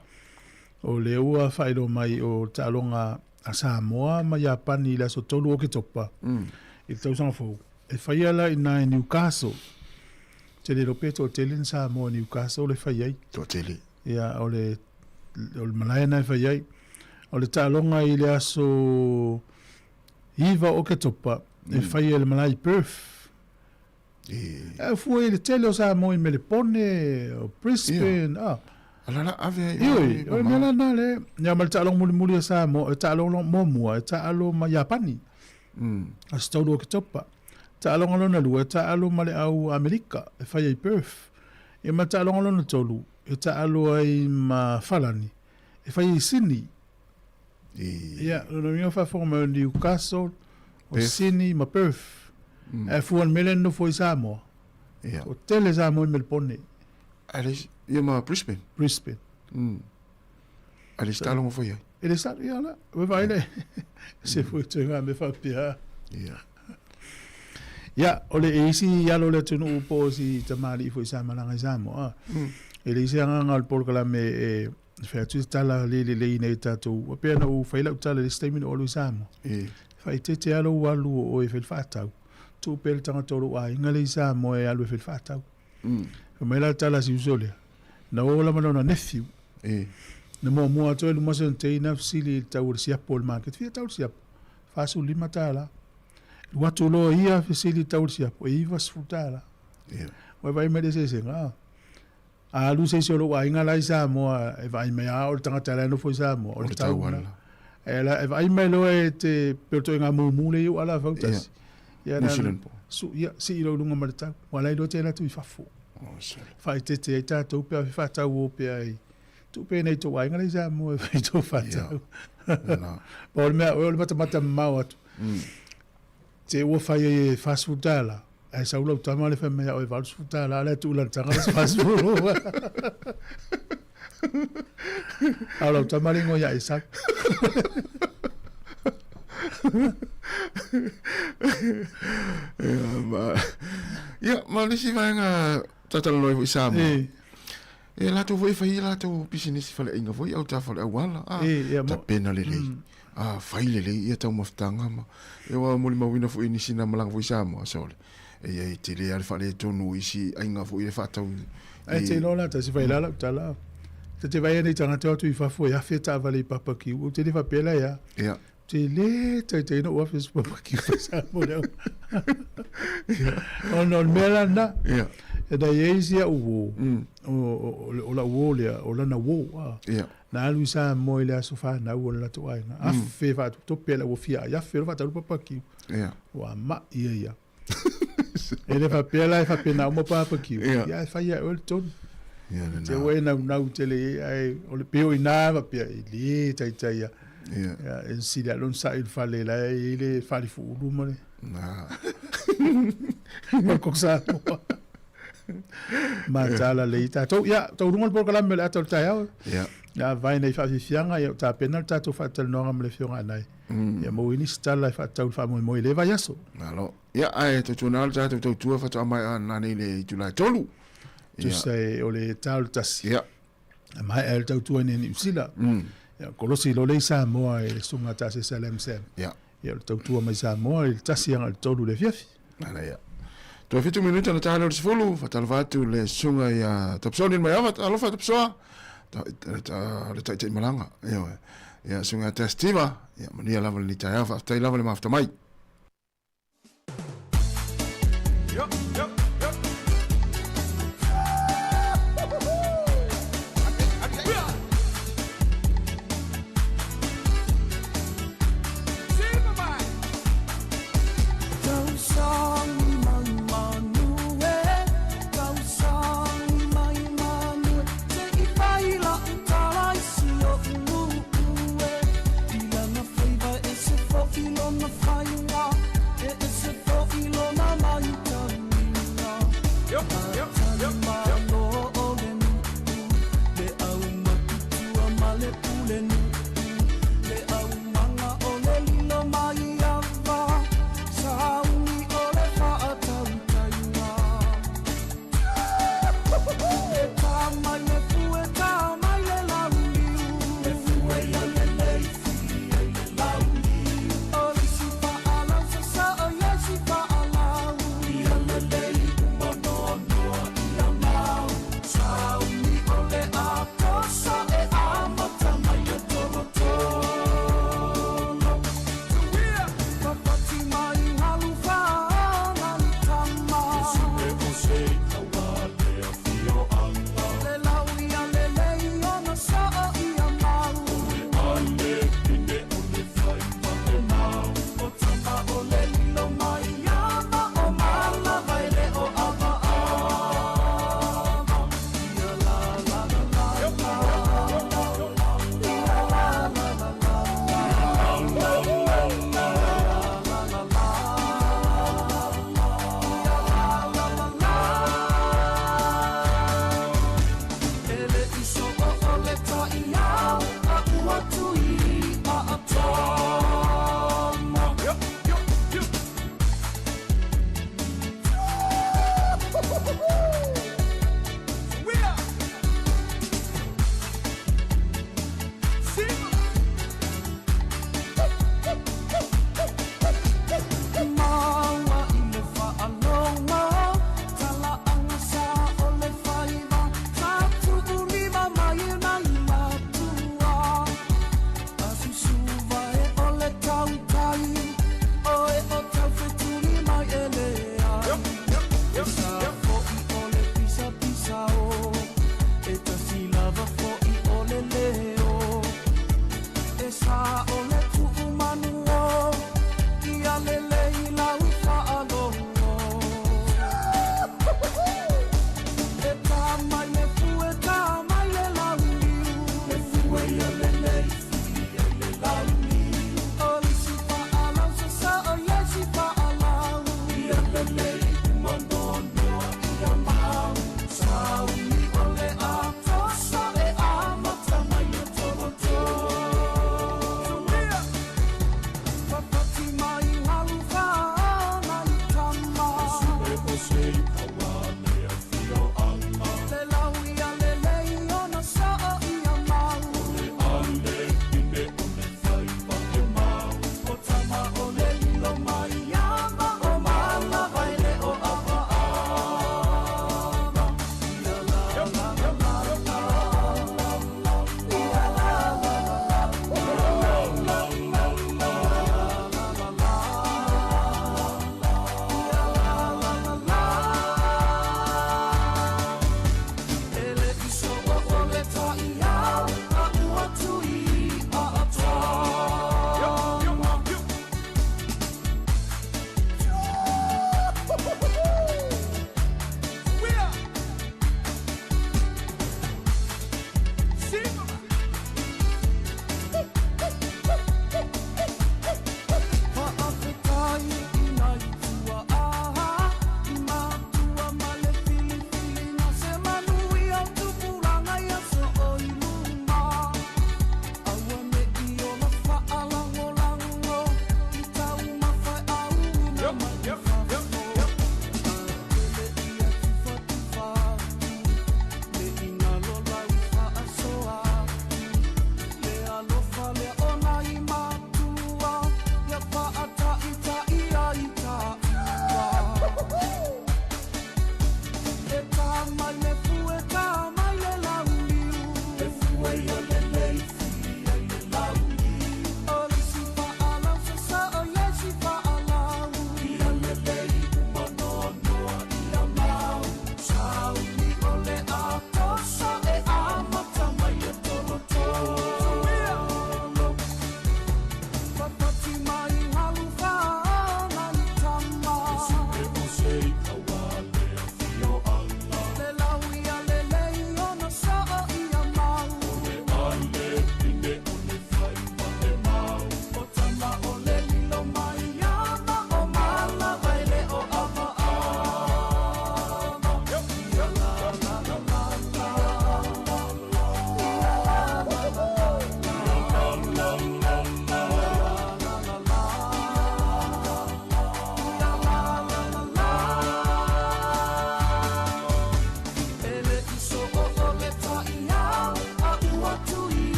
O lea ua faailoa mai o le taaloga a Samoa ma Iapani i le aso 3 o Oketopa i le tausaga fou. E faia la i ina i Newcastle. Ou te le iloa pe toatele ni Samoa i Newcastle e fai ai. Toatele. Ia, o le, o le malae lena e fai ai. O le taaloga i le aso 9 o Oketopa, e fai ai le malae i Perth. E fua i le tele o Samoa i Melepone, o Brisbane, yeah. ah. Ala la ave ai. Ioi, o le mea la na le. Ia ma le taaloga mulimuli a Samoa, e taaloga muamua, e taalo ma Iapani. Aso 3 o Oketopa. Taaloga lona lua, e taalo ma le au Amerika, e fai ai Perth. Ia ma le taaloga lona tolu, e taalo ai ma Falani, e fai ai Sydney. Ia, lona uiga faafofoga mai o Newcastle, o Sydney ma Perth. Ae fua i le mea lea e nonofo ai Samoa, toatele Samoa i Melepone. Ia ma Brisbane. Brisbane. A le isi taaloga foi ai. E le sa, ia la, ua vaai le, se foi toe ngā me whapea. Ia. Ia, o le e isi alo le atunuu po o si tamalii foi sa malaga i Samoa. E leai se agaga o le polokalame e fai atu se tala le lelei ina ia tatou, ua pei ona ou fai lau tala i le isi taimi na ou alu i Samoa. E faaeteete lava lou alu o oe e fai le faatau, tuu pea le tagata o lou aiga lea i Samoa e alu e fai le faatau. Fai mai la le tala a si uso lea, na o lava lona nephew, na muamua atu ai luma si ona teina fesili i le tau o le siapo o le maketi, fia tau le siapo? $45. Alu atu loa ia fesili i le tau o le siapo, e $90. Ua e vaai mai i le eseesega? A alu se isi o lou aiga la i Samoa e vaai mai, a o le tagata la e nofo i Samoa, o le tau lena. E, la, e vaai mai loa e te pe o toenga mumu le iu ala fautasi. Ia, New Zealand po. Su, ia, sii lou luga ma le tau. Ua la iloa te alu atu i fafo. Oh, sorry. Faaeteete ai tatou pe a faatau o pea i tuu pea nei tou aiga la i Samoa e fai tou faatau. Yeah. O le mea, o le matamata mamao atu. Te ua fai ai e $40, ae sau lau tama le fai mai ia oe e $80, a o le tuu i lana taga le isi 40. A o lau tama le igoa ia Esau. Ia, ma, ia, ma le isi vaega talatalanoa ai foi Samoa. E latou foi e fai a latou pisinisi faleaiga foi au tafa o le auala. A, tapena lelei. A, fai lelei ia taumafataga ma e ua molimauina foi e nisi na malaga foi i Samoa, sole. E ia e tele lava le faaletonu o isi aiga foi e faatau i. Ae te iloa la tasi fai la lau tala. Ta te vaai nei tagata o atu i fafo e afe taavale i papakiu. Ou te le faapea la ia. Ia. Te le taitai na ou afe se papakiu i Samoa lea. Ona o le mea la lena. Ia. E na i ai si au uō. O lau uō lea, o lana uō. Ia. Na alu i Samoa i le aso fanau o le latou aiga. Afe faatopetope e le ua fia ai. Afe loa faatau le papakiu. Ia. Ua ma'i ia ia. E le faapea la e faapena uma papakiu. Ia. Ia e fai ia e oe le tonu. Ia lena. Te ua e naunau tele i ai, ae o le pei o i ina faapea, e le taitai ia. Ia. Ia, e sili lava lona sa'i i le fale la e i ai le falifuulu ma le. Na. Ma le koko Samoa. Mataala lelei tatou. Ia, taualuga le polokalame o le ata o le taeao. Ia. Ia, vae nei faafiafiaga, ia, ua tapena le tatou faatalanoaga ma le Afioga Anae. Ia maua ai nisi tala e faatatau i le faamoemoe i lea vaiaso. Malo. Ia, ae tautuana le tatou tautua faatoa maea nanei i le itula e 3. Tusa e o le ta o le 1. Ia. E maea ai le tautua i Niu Sila. Ia, kolosi loa lea i Samoa e le susuga Tasesa Lam Sam. Ia. Ia, o le tautua mai Samoa i le 1 agai i le 3 i le afiafi. Ala ia. Toe 7 minute ona ta lea o le 10, faatalofa atu le susuga ia Tapsoa Nilmaiava, alofa Tapsoa, le taitai malaga, ioe. Ia, susuga ia Testiva, ia, manuia lava lenei taeao, faafetai lava le mafuta mai.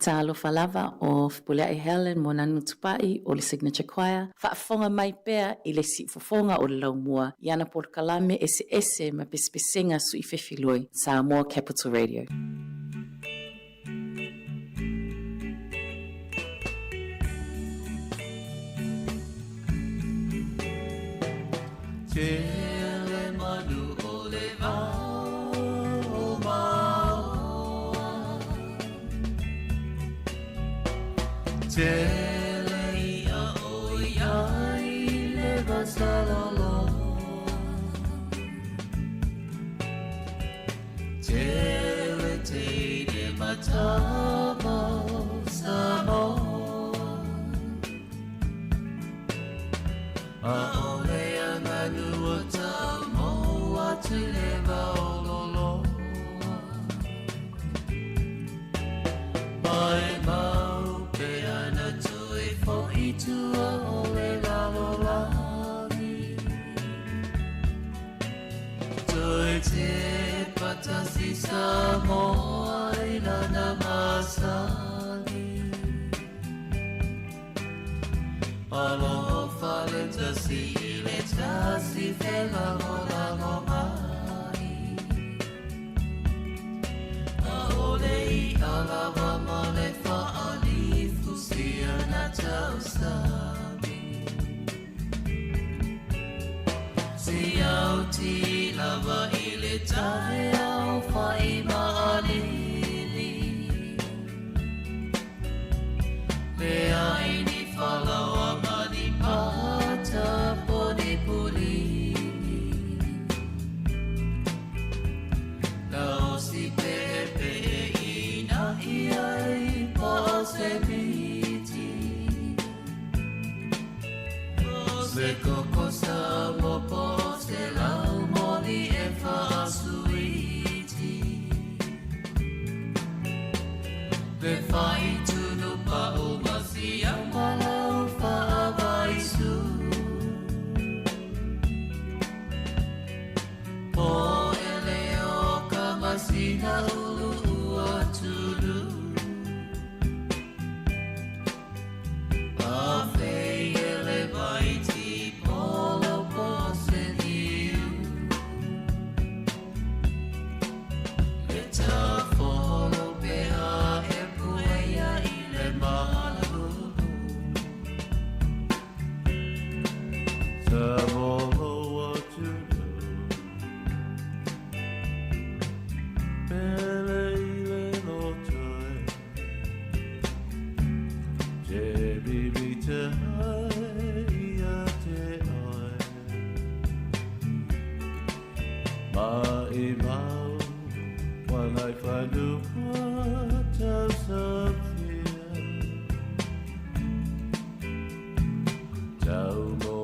Talofa lava o Fepuleai Helen Moananu Tupai o le Signature Choir, faafofoga mai pea i le siufofoga o le laumua i ana polokalame eseese ma pesepesega suifefiloi Samoa Capital Radio. Tele manu o le vao o maoa Tele ia o iai le vasaloloa Tele teine matama o Samoa Aole aganu o tau atu le vaololoa Mai mau pe ana toe fo'i tua o le lalolagi Toe te patasi Samoa i lana masani Alofa le tasi i le tasi felagolago mai Aole i alawa ma le faalifu sia na tausami Siauti lava i le tae au whai maalili Le ai ni whalawa mani pata poni pulini La osi pe pe ina ia i pa se miti Se koko sa mo po se lau moli e whaasuiti Le whai tunu pa o masia malau whaavaisu Po ele o ka masina ulu ua tulu A fei ele vai ti polo po se niu Le ta folo pe a e puea i le malu Samoa tulu Pele i le lotoe Te bibi te hai ia te oe Ma i mau Wanai whanua tau safia Tau mo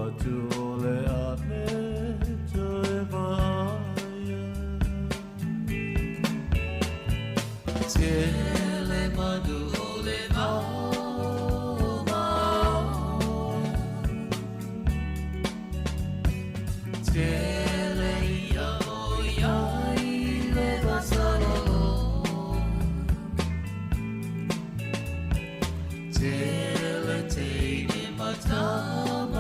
atu o le ane toe vaia Tele manu o le vao maoa Tele ia o iai le vasaloloa Tele teine matama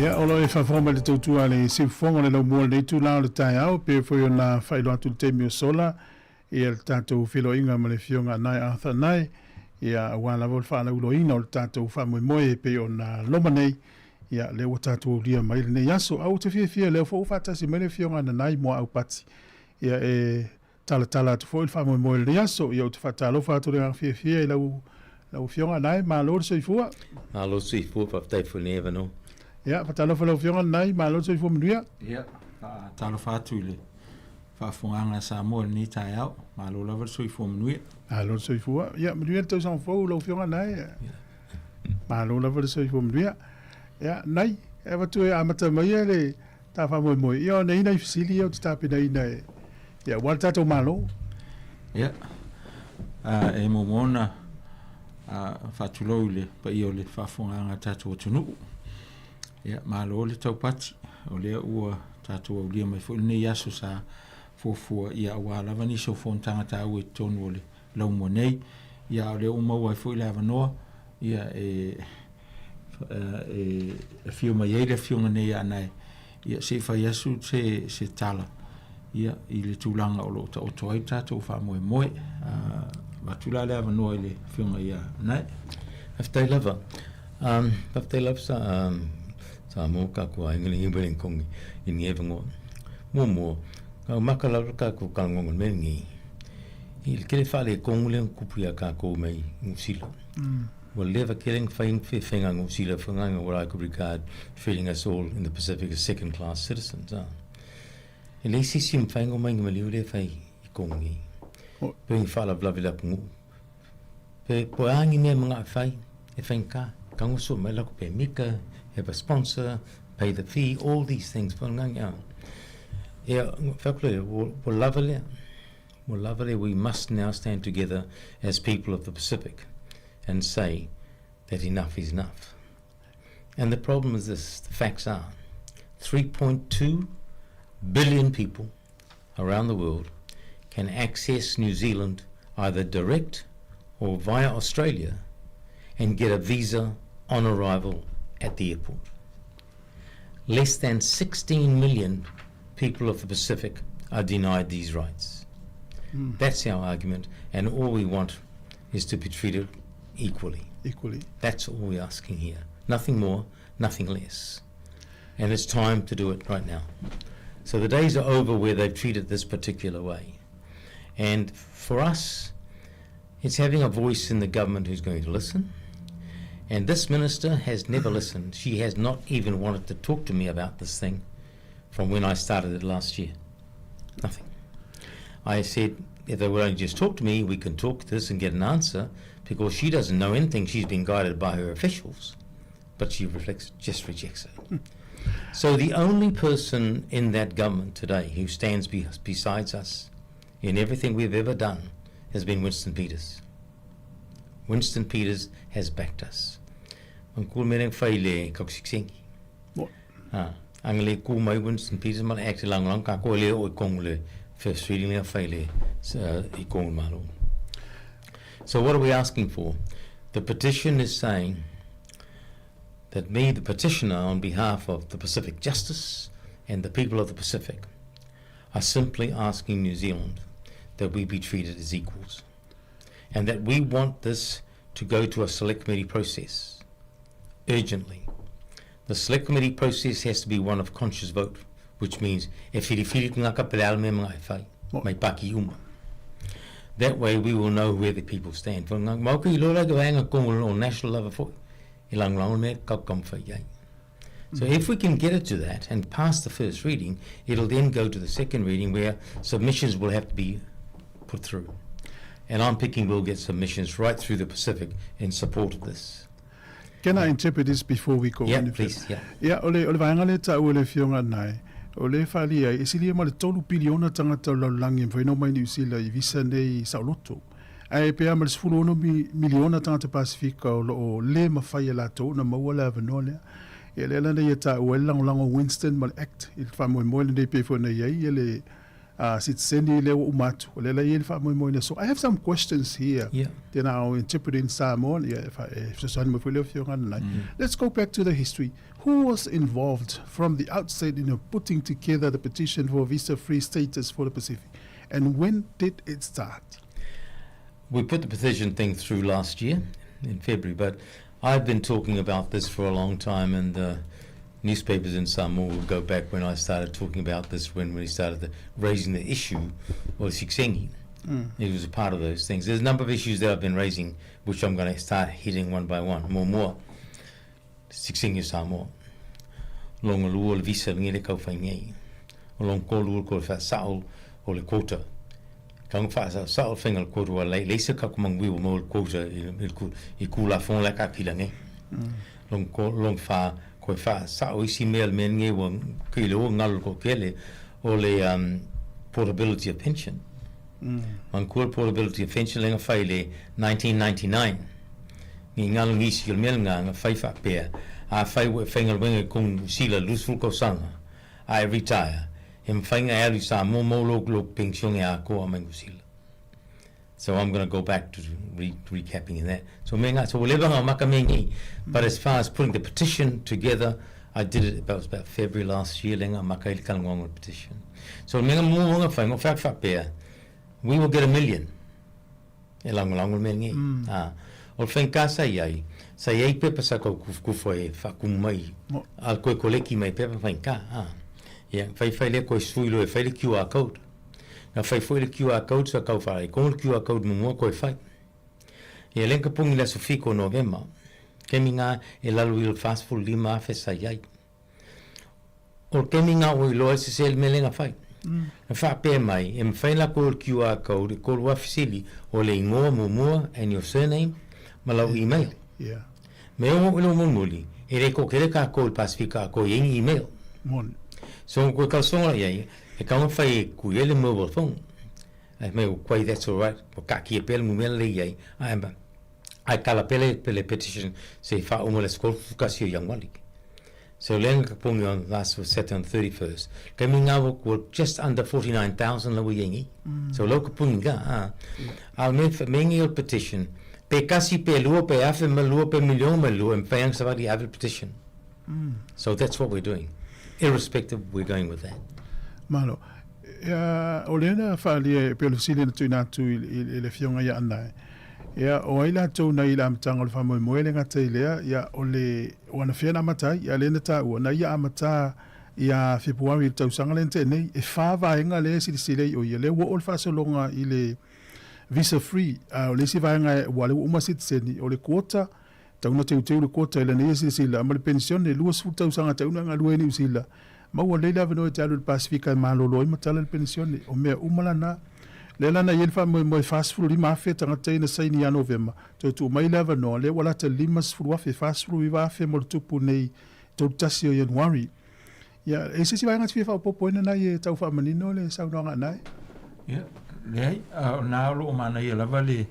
Ia, o lo o e faafofoga mai le tautua a le Siufofoga o le Laumua i lenei itula o le taeao, pei foi ona faailoa atu i le taimi o sola, ia le tatou feiloaiga ma le Afioga Anae Arthur Anae, ia, aua lava o le faalauiloaina o le tatou faamoemoe e pei ona loma nei, ia, lea ua tatou aulia mai lenei aso. A ou te fiafia, lea foi ua faatasi mai le Afioga Nanai Muaau Pati, ia, e talatala atu foi le faamoemoe o lenei aso. Ia, ou te faatalofa atu i le agaga fiafia i lau, lau Afioga Anae, malo le soifua. Malo le soifua, faafetai foi i lenei avanoa. Ia, faatalofa i lau Afioga Nanai, malo le soifua manuia. Ia, faatalofa atu i le faafofogaaga a Samoa i lenei taeao. Malo lava le soifua manuia. Malo le soifua. Ia, manuia le tausaga fou lau Afioga Anae. Malo lava le soifua manuia. Ia, Nai, e avatu e amata mai le ta faamoemoe. Ia, o nei nai fesili ia ou te tapenaina e, ia, aua le tatou Malo. Ia, e muamua ona faatulou i le paia o le faafofogaaga a le tatou atunuu. Ia, malo le taupati, o lea ua tatou aulia mai foi lenei aso sa fuafua, ia, aua lava nisi o fonotaga taua i totonu o le laumua nei. Ia, a o lea ua maua ai foi le avanoa, ia, e, e afio mai ai le afioga nei ia Anae, ia, se i fai asu se, se tala, ia, i le tulaga o lo o taoto ai le tatou faamoemoe. Avatu la le avanoa i le afioga ia Anae. Faafetai lava. Faafetai lava sa Samoa ka kua aiga le ngi wele kongi i ngi evangoa. Muamua, ka umaka lava ka ku kalongonga me ngi. I le kele whaale kongu le kupu ia kākou mai Niu Sila. Ua leva kele ng whai whenga Niu Sila whanganga what I could regard treating us all in the Pacific as second class citizens. Ah. E le sisi mwhaingo mai ngi maliu le whai i kongi. Pe ngi whala vlavi la pungu. Pe po angi mea mga whai, e whai ka, kango so mai lako pe mika, have a sponsor, pay the fee, all these things. Pa ngang ia. Ia, whakule, wo lava lea. Wo lava lea, we must now stand together as people of the Pacific and say that enough is enough. And the problem is this, the facts are, 3.2 billion people around the world can access New Zealand either direct or via Australia and get a visa on arrival at the airport. Less than 16 million people of the Pacific are denied these rights. That's our argument, and all we want is to be treated equally. Equally. That's all we're asking here. Nothing more, nothing less. And it's time to do it right now. So the days are over where they've treated this particular way. And for us, it's having a voice in the government who's going to listen. And this minister has never listened. She has not even wanted to talk to me about this thing from when I started it last year. Nothing. I said, if they would only just talk to me, we can talk this and get an answer, because she doesn't know anything. She's been guided by her officials, but she reflects, just rejects it. So the only person in that government today who stands besides us in everything we've ever done has been Winston Peters. Winston Peters has backed us. Ang kul mereng whai le kakusiksengi. Ha, ang le ku mai Winston Peters ma le act lang lang ka ko le o i kongu le first reading le whai le i kongu malo. So what are we asking for? The petition is saying that me, the petitioner, on behalf of the Pacific Justice and the people of the Pacific, are simply asking New Zealand that we be treated as equals, and that we want this to go to a select committee process urgently. The select committee process has to be one of conscious vote, which means e whiriwhiri ki ngā kapele ala me mga e whai, mai paki uma. That way we will know where the people stand. For ngā mauka i lola ki waenga kongo o national level fo, i langu langu me kau kam whai ai. So if we can get it to that and pass the first reading, it'll then go to the second reading where submissions will have to be put through. And I'm picking we'll get submissions right through the Pacific in support of this. Can I interpret this before we go Yeah, any further? please, yeah. Ia, o le, o le vaega lea taua e le Afioga Nae, o le faaalia ai, e silia ma le 3 piliona tagata o le lalolagi e mafai ona omai i Niu Sila i visa nei saoloto. Ae pe a ma le 16 miliona tagata Pasifika o lo o le mafai e latou ona maua le avanoa lea. Ia lea la na ia taua ai le lagolago o Winston ma le Act i le faamoemoe lenei pei foi ona i ai le sitiseni lea ua uma atu. O lea la e i ai le faamoemoe lea. So I have some questions here. Then I'll interpret in Samoan. Yeah, if I, fesoasoani mai foi le Afioga Nanai. Let's go back to the history. Who was involved from the outset in putting together the petition for visa-free status for the Pacific? And when did it start? We put the petition thing through last year in February, but I've been talking about this for a long time, and the newspapers in Samoa will go back when I started talking about this, when we started the, raising the issue of Sixengi. It was a part of those things. There's a number of issues that I've been raising, which I'm going to start hitting one by one, more and more. Siksiga Samoa. Lona lua o le visa lenei le kau fai nei. O lona tolu o le koe faasao o le quota. Kau na faasaosao le faiga o le quota ua leai se kako manuia ua maua le quota i Tulafono la e kaakila nei. Lona fa koe faasao isi mea le mea lenei ua kei le ua galo le toatele o le portability of pension. Manatua le portability of pension lea na fai i le 1999. Ni galo nisi o le mea lena na fai faapea, afai ua e faigaluega i totonu Niu Sila 20 tausaga a e retire, e mafai ona e alu i Samoa maua lou lou penisione atoa mai Niu Sila. So I'm going to go back to re recapping in that. So mea nga, so ua leva ona maka mea nei. But as far as putting the petition together, I did it about, about February last year, lenga maka i le talanoaga o le petition. So le mea na mua ona fai, na ou fai atu faapea, we will get a million. E lagolago le mea lenei. A, o le faigata sa i ai, sa i ai pepa sa tau kufukufu ai e faakumu mai, a toe koleki mai pepa faigata. A, ia, fai fai lea toe sui loa e fai le QR code. Na fai foi le QR code sa tau faalaitogo le QR code muamua toe fai. Ia lea na tapuni i le aso 7 o Novema, taimi na e lalo i le 45,000 sa i ai. O le taimi na ua iloa ai sese le mea lea na fai. Na faapea mai, e mafai latou le QR code e 3,000 sili o le igoa muamua and your surname ma lau email. Yeah. Me o i lou mulimuli, e le toatele tatou i le Pasifika atoa i ai ni email. Moni. So koe talosaga i ai, e tatau ona fai e kui ai le mobile phone. Ai mai o koe that's alright, ua taatia pea le numera lea i ai, ae ae kala pea le, le petition se i faauma le aso 31 o Ianuari. So lea na tapuni on last was set on 31st. Taimi nga ua just under 49,000 la ua i ai nei. So lau tapuni nga, a. A o le mea nei o le petition, pe kasi pe lua pe afe ma lua pe miliona ma lua, e mafai lava ona savali e ave le petition. So that's what we're doing. Irrespective, we're going with that. Malo. Ia, o lea na faaalia e pei o le fesili na tuuina atu i, i, i le Afioga ia Anae. Ia, o ai latou na i le amataga o le faamoemoe e le gata i lea, ia, o le, o anafea na amata ai, ia lea na taua, na ia amata ia Fepuari i le tausaga lea na tea nei, e whā vaega lea e silasila ai o ia, lea ua oo le faasologa i le visa free, a o le isi vaega ua lea ua uma sitiseni, o le quota, Tau na teuteu le quota i lana ia silasila ma le penisione e 20 tausaga tau na galue ai Niu Sila. Maua lelei le avanoa e te alu i le Pasifika e malolo ai ma tala le penisione. O mea uma la na. Lea la na i ai le faamoemoe e 45,000 tagata ia na saini ia Novema, toe tuu mai le avanoa, lea ua lata i le 50,000, 49,000 ma le tupu nei 31 o Ianuari. Ia, e se isi vaega e te fia faaopoopoina nai e tau faamanino le saunoaga a Nae? Ia, leai, a o na o lo o manaia lava le,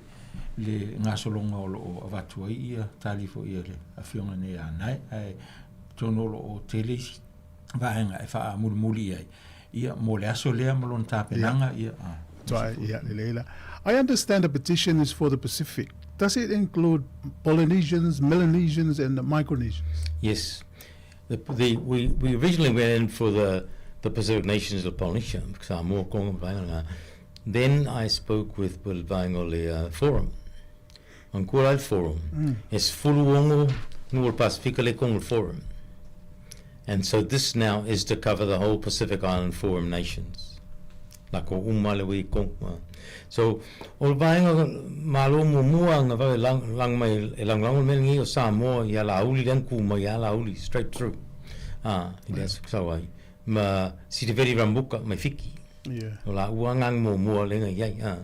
le gasologa o lo o avatu ai ia tali foi a le afioga nei a Nae, ae atonu o lo o tele isi vaega e faamulimuli i ai, ia, mo le aso lea ma lona tapenaga, ia, a. Tuai, ia, lelei la. I understand the petition is for the Pacific. Does it include Polynesians, Melanesians and Micronesians? Yes. The, the, we, we originally went in for the, the Pacific Nations of Polynesia, Samoa, Konga, Then I spoke with le Forum. On Kuala Forum. It's Fuluongo, Nul Pasifika le Konga Forum. And so this now is to cover the whole Pacific Island Forum nations. La ko uma le wi konga. So, o le vaega malo muamua na vave lang, lang mai e lagolago le mea lenei o Samoa ia Laauli lea na tu mai ia Laauli straight through. Ah, i le aso sau ai. Ma Sitiveni Rabuka mai Fiti. Yeah. O laua agaga muamua lea na i ai. Ah.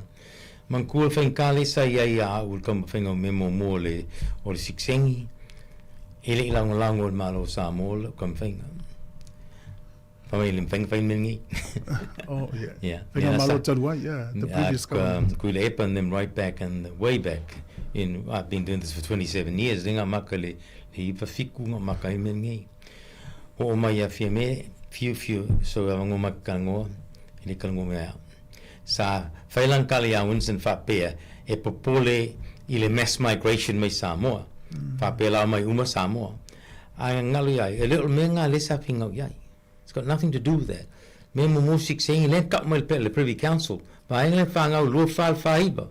Manatua le faigata lea sa i ai ia au i le taumafaiga o mea muamua o le, o le sikisengi, e le i lagolago e le Malo o Samoa lau taumafaiga. Fai mai le mafai ona fai le mea lenei. Oh, yeah. Yeah. Faigamalo talu ai, yeah, the previous government. Tuilaepa and them right back and way back in, I've been doing this for 27 years, le ngā maka le, le iwa fiku ngā maka i mea lenei. Oo mai ia Fiame, fiu fiu, so a ngo maka ka ngoa, i le ka ngoa mea. Sa whai lang kale ia Winston whapea, e popole i le mass migration mai Samoa. Mm. Whapea la mai uma Samoa. A galo i ai, e le o le mea lena lea sa figau i ai. It's got nothing to do with that. Mea muamua siksegi lea na tau mai le Privy Council, vaega lea fanau 24 le 49.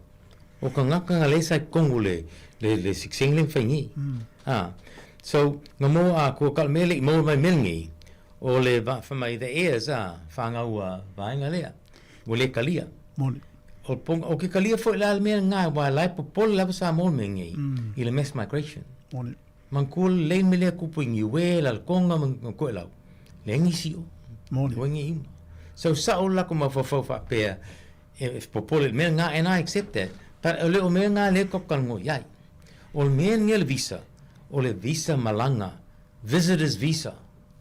O ka gaka lea sa i totonu le le le siksegi lea na fai nei. Ah. So, na maua a kua ka mea le i maua mai mea lenei, o le va fai mai the heirs ah, fanau a vaega lea, ua le kalia. Moni. O ponga, o ke kalia foi la le mea nga wa lai popole lava Samoa le mea nei, i le mass migration. Moni. Manatua lelei le mea lea tupu i Niue, Lalotoga ma Toelau. Leai nisi o. Moni. Ua ngi uma. So sao le latou mafaufau faapea e popole i le mea lena and I accept that. But e le o mea lena lea tatou talanoa i ai. O le mea lenei o le visa, o le visa malaga, visitor's visa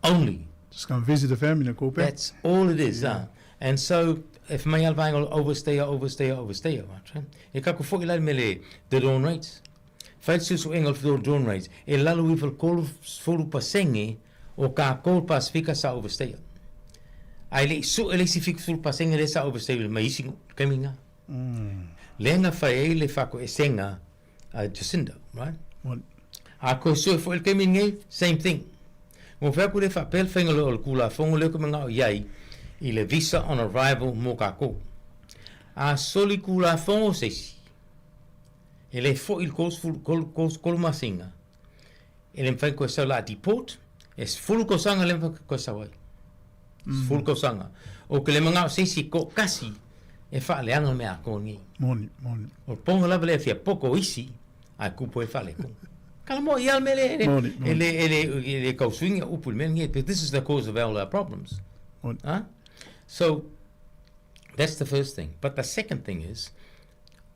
only. Just come visit the family and go back. That's all it is. Yeah. And so, e fai mai lava le vaega o le overstayer, overstayer, overstayer. Right? E tatou foi la i le mea le the dawn rates. Fai le suesuega o le Fedora Dawn Raids, e lalo ifo le 30% o kākou le Pasefika sa overstayer. A e le i sue le isi 70% lea sa overstayer mai isi taimi na. Lea na fai ai le whakoesega a Jacinda, right? What? A koe sue foi le taimi nei, same thing. Ngo whea ku le whapea le whainga o le kulafongo lea ko mangao iai i le visa on arrival mō kākou. A soli kulafongo se isi. E le foi le 33 masina, e le mafai koe sau la deport, e 10 tausaga le mafai koe sau ai. 10 tausaga. O ke le mangao se isi toatasi e faaleaga le mea atoa nei. Moni, moni. O le poga lava lea fia poto isi, ae tupu ai faaletonu. Kala moa ia le mea lea, e Moni, moni. le, e le, e le tausuiga upu i le mea lenei, because this is the cause of all our problems. Moni. Huh? So, that's the first thing. But the second thing is,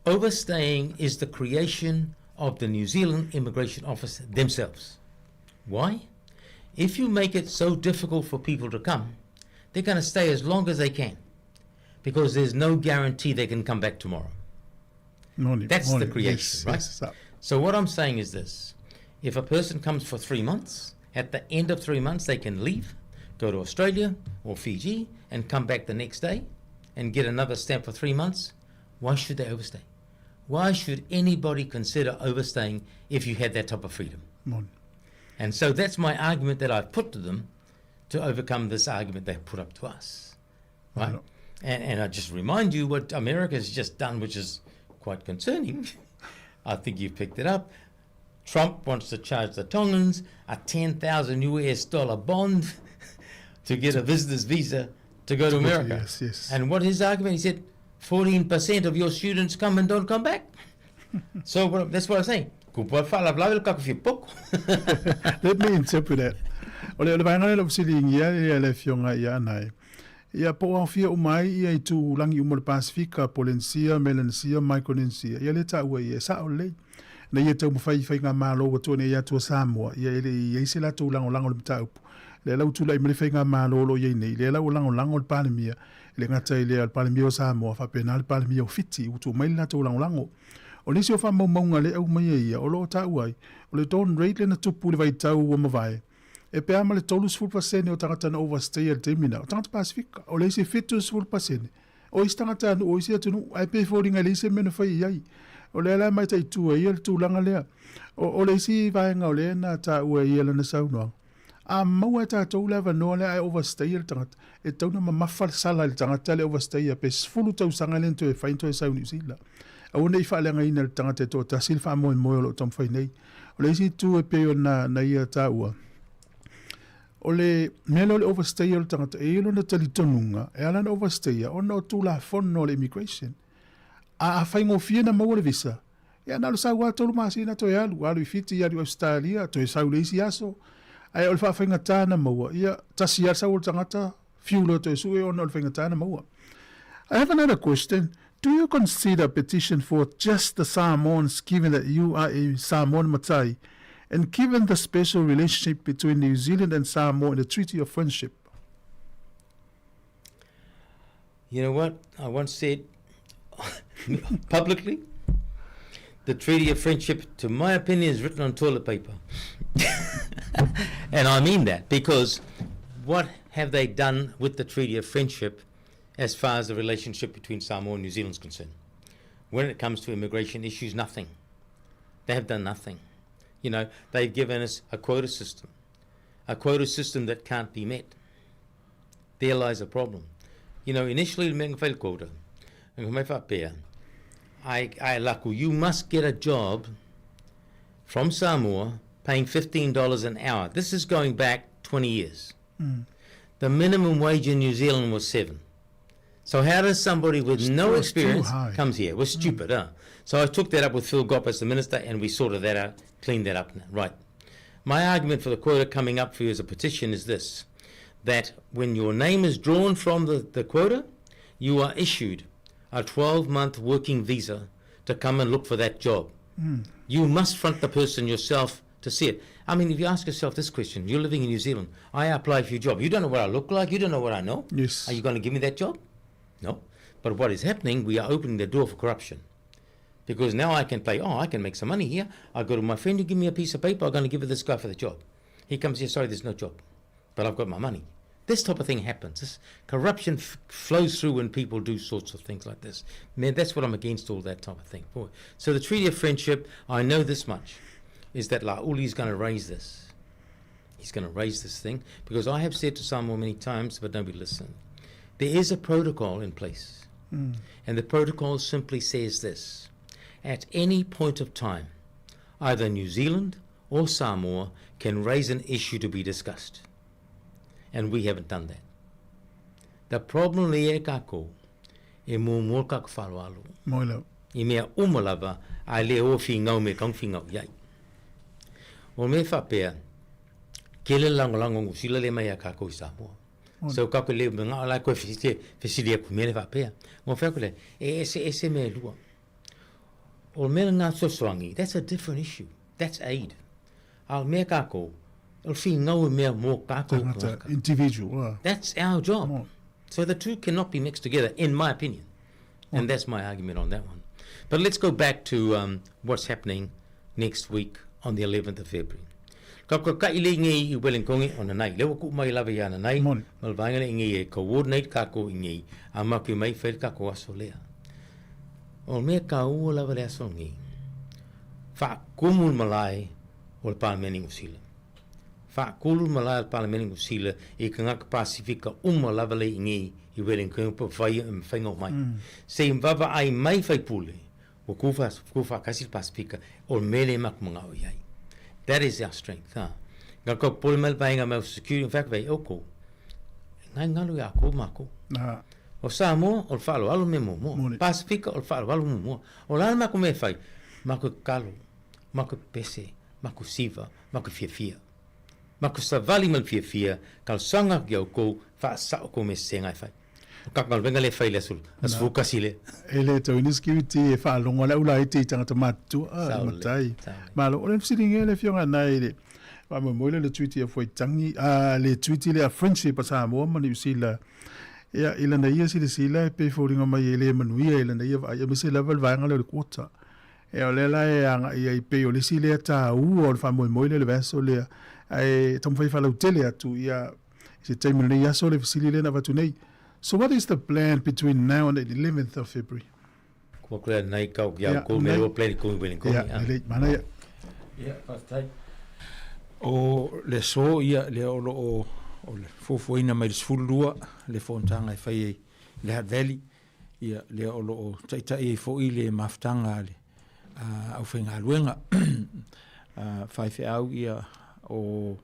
Overstaying is the creation of the New Zealand Immigration Office themselves. Why? If you make it so difficult for people to come, they're going to stay as long as they can because there's no guarantee they can come back tomorrow. Moni, That's moni. the creation, Yes, right? yes, sir. So what I'm saying is this. If a person comes for 3 months, at the end of 3 months they can leave, go to Australia or Fiji and come back the next day and get another stamp for 3 months. Why should they overstay? Why should anybody consider overstaying if you had that type of freedom? Moni. And so that's my argument that I've put to them to overcome this argument they put up to us. Right? Right. And I just remind you what America has just done, which is quite concerning. I think you've picked it up. Trump wants to charge the Tongans a $10,000 US dollar bond to get a visitor's visa to go to America. Yes, yes. And what his argument? He said, 14% of your students come and don't come back. So that's what I'm saying. Kupu faalavelave le kaku fia poko. Let me interpret that. O le, o le vaega lea o le fesiligia ia le afioga ia Anae. Ia po o aofia uma ai ia i tūlagi uma o le Pasefika, Polenesia, Melanesia, Micronesia. Ia lea taua ia, e sao lelei. Na ia taumafai i faigamalo ua tuanei ai atua Samoa, ia e le i i ai se latou lagolago i le mataupu. Lea la ua tulai mai le faigamalo o lo o i ai nei, lea la ua lagolago le Palemia, e le gata i lea o le Palemia o Samoa, faapena le Palemia o Fiti, ua tuu mai le latou lagolago. O nisi o faamaumauga lea e aumai e ia, o lo o taua ai, o le dawn rate lea na tupu i le vaitau ua mavae, e pe a ma le 30% o tagata na overstay i le taimi lena, o tagata Pasefika. O le isi 70%, o isi tagatanuu o isi atunuu, ae pei e foliga e leai se mea na fai i ai. O lea la e mataitu ai ia le tulaga lea. O, o le isi vaega o lea na taua e ia lana saunoaga, a maua e tatou le avanoa lea ae overstay le tagata, e tatau ona mamafa le sala i le tagata lea e overstay pe 10 tausaga lea na toe fai na toe sau i Niu Sila. Aua ne i faaleagaina e le tagata e toatasi le faamoemoe o lo o taumafai nei. O le isi itu e pei ona na ia taua, o le mea lea o le overstay o le tagata, e i ai lona talitonuga e ala ona overstay ona o Tulafono o le Immigration. A faigofie ona maua le visa, Ia na o le sau lava 3 masina toe alu, alu i Fiti, alu i Ausetalia, toe sau i le isi aso. Ae o le faafaigata na maua, ia, tasi lava le sau o le tagata, fiu loa toe sue ona o le faigata na maua. I have another question. Do you consider petition for just the Samoans given that you are a Samoan Matai and given the special relationship between New Zealand and Samoa in the Treaty of Friendship? You know what? I once said publicly, the Treaty of Friendship, to my opinion, is written on toilet paper. And I mean that because what have they done with the Treaty of Friendship as far as the relationship between Samoa and New Zealand is concerned? When it comes to immigration issues, nothing. They have done nothing. You know, they've given us a quota system. A quota system that can't be met. There lies a problem. You know, initially, le mea quota, I, I laku, you must get a job from Samoa paying $15 an hour. This is going back 20 years. The minimum wage in New Zealand was 7. So how does somebody with It's no too- it's too experience high. comes here? We're stupid, huh? So I took that up with Phil Gopp as the minister, and we sorted that out, cleaned that up. Right. My argument for the quota coming up for you as a petition is this, that when your name is drawn from the quota, you are issued a 12-month working visa to come and look for that job. You must front the person yourself to see it. If you ask yourself this question, you're living in New Zealand, I apply for your job. You don't know what I look like, you don't know what I know. Yes. Are you going to give me that job? No. But what is happening, we are opening the door for corruption. Because now I can play, oh, I can make some money here. I go to my friend who give me a piece of paper, I'm going to give it this guy for the job. He comes here, sorry, there's no job. But I've got my money. This type of thing happens. This corruption flows through when people do sorts of things like this. Man, that's what I'm against, all that type of thing. Boy. So the Treaty of Friendship, I know this much, is that Laauli is going to raise this. He's going to raise this thing, because I have said to Samoa many times, but nobody listened. There is a protocol in place. And the protocol simply says this. At any point of time, either New Zealand or Samoa can raise an issue to be discussed. And we haven't done that. The problem le e kako, e mō mō kako whaloalo. Moilo. I mea umalava, a le o whingau me kau whingau iai. O me whapea, ke le langolango ngu sila le mai a kako i Samoa. So kako le me ngā la koe whisili e kumea le whapea. Ngō whea le, e ese ese me lua. O mea ngā sosoangi, that's a different issue. That's aid. Al mea kako, o whingau e mea mō kako Tangata, individual. That's our job. So the two cannot be mixed together, in my opinion. And that's my argument on that one. But let's go back to what's happening next week on the 11th of February. Ka ko ka ile ngi i Wellington o na nai. Lewa ku mai lava ia na nai. Malvainga le ngi e coordinate ka ko ngi. A maku mai whae ka ko aso lea. O mea ka ua lava le aso ngi. Wha kumul malai o le Parliament New Zealand. Wha kumul malai o le Parliament New Zealand i ka ngaka Pasifika uma lava le ngi i Wellington pa whai e mwhainga o mai. Se mwawa ai mai whai pule. O kufa kasi le Pasifika o mele maku mga o iai. That is our strength. Huh? Ngā kau pole mai paenga mai security, in fact, vai oko. Ngai ngalu ia ko mako. O Samoa, o le whaalo alo me mo. Pasifika, o le whaalo alo mo. O lana mako me whai, mako kalo, mako pese, mako siva, mako fiafia. Mako savali mal fiafia, kal sanga ki au kou, wha sao ko me se ngai whai. O kaka venga le whai le asul, asul kasi le. E le tau ini security e wha longo la ula e te tangata matua, Sao le, matai. sao le. Malo, o le msiringe le fionga nai le. Wa mo mo le Treaty of Waitangi, le Treaty le a Friendship a Samoa ma New Zealand. Ia, ila na ia sila sila e pe fōringa mai e le manuia, ila na ia vai, e mese lava le vaenga le o le quota. E o le la e anga ia i pe o le sile a tā ua o le wha moe moe le le vaso le a, e taumawhai whalau tele atu ia, se taimi nei aso le fisili le na watu nei. So what is the plan between now and the 11th of February? Kua kura nei kau ki au Ia, ko me nei. o plan ko i ko. Ia, nei, mana ia. Ia, whātai. O le so ia le o lo o, o le fuafuaina mai le 12 le fonotaga e fai ai le Hutt Valley, ia le o lo o taitai ai fo'i le mafutaga a le, aufaigaluega. Faifeau ia o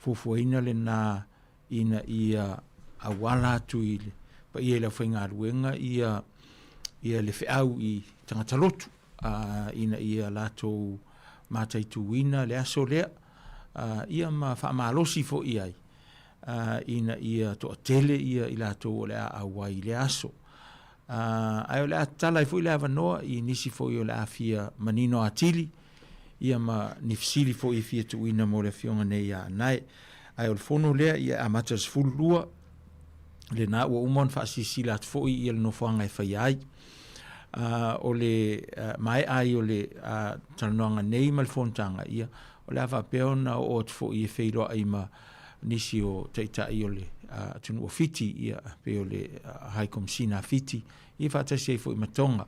fuafuaina lenā ina ia auala atu i le paia i le aufaigaluega ia, ia le feau i tagata lotu, ina ia latou mataituina le aso lea, ia ma faamalosi fo'i ai, ina ia toatele ia i latou o le a auai i le aso. Ae o le a tatala ai fo'i le avanoa i nisi fo'i o le a fia manino atili, ia ma ni fesili fo'i e fia tuuina mo le afioga nei ia Anae. Ae o le fono lea ia e amata le 12, lenā ua uma ona faasilasila atu fo'i ia le nofoaga e faia ai. O le maea ai o le talanoaga nei ma le fonotaga, ia o le a faapea ona oo atu fo'i e feiloai ma nisi o taitai o le atunuu o Fiti, ia pe o le High Commissioner a Fiti, ia faatasi ai fo'i ma Tonga.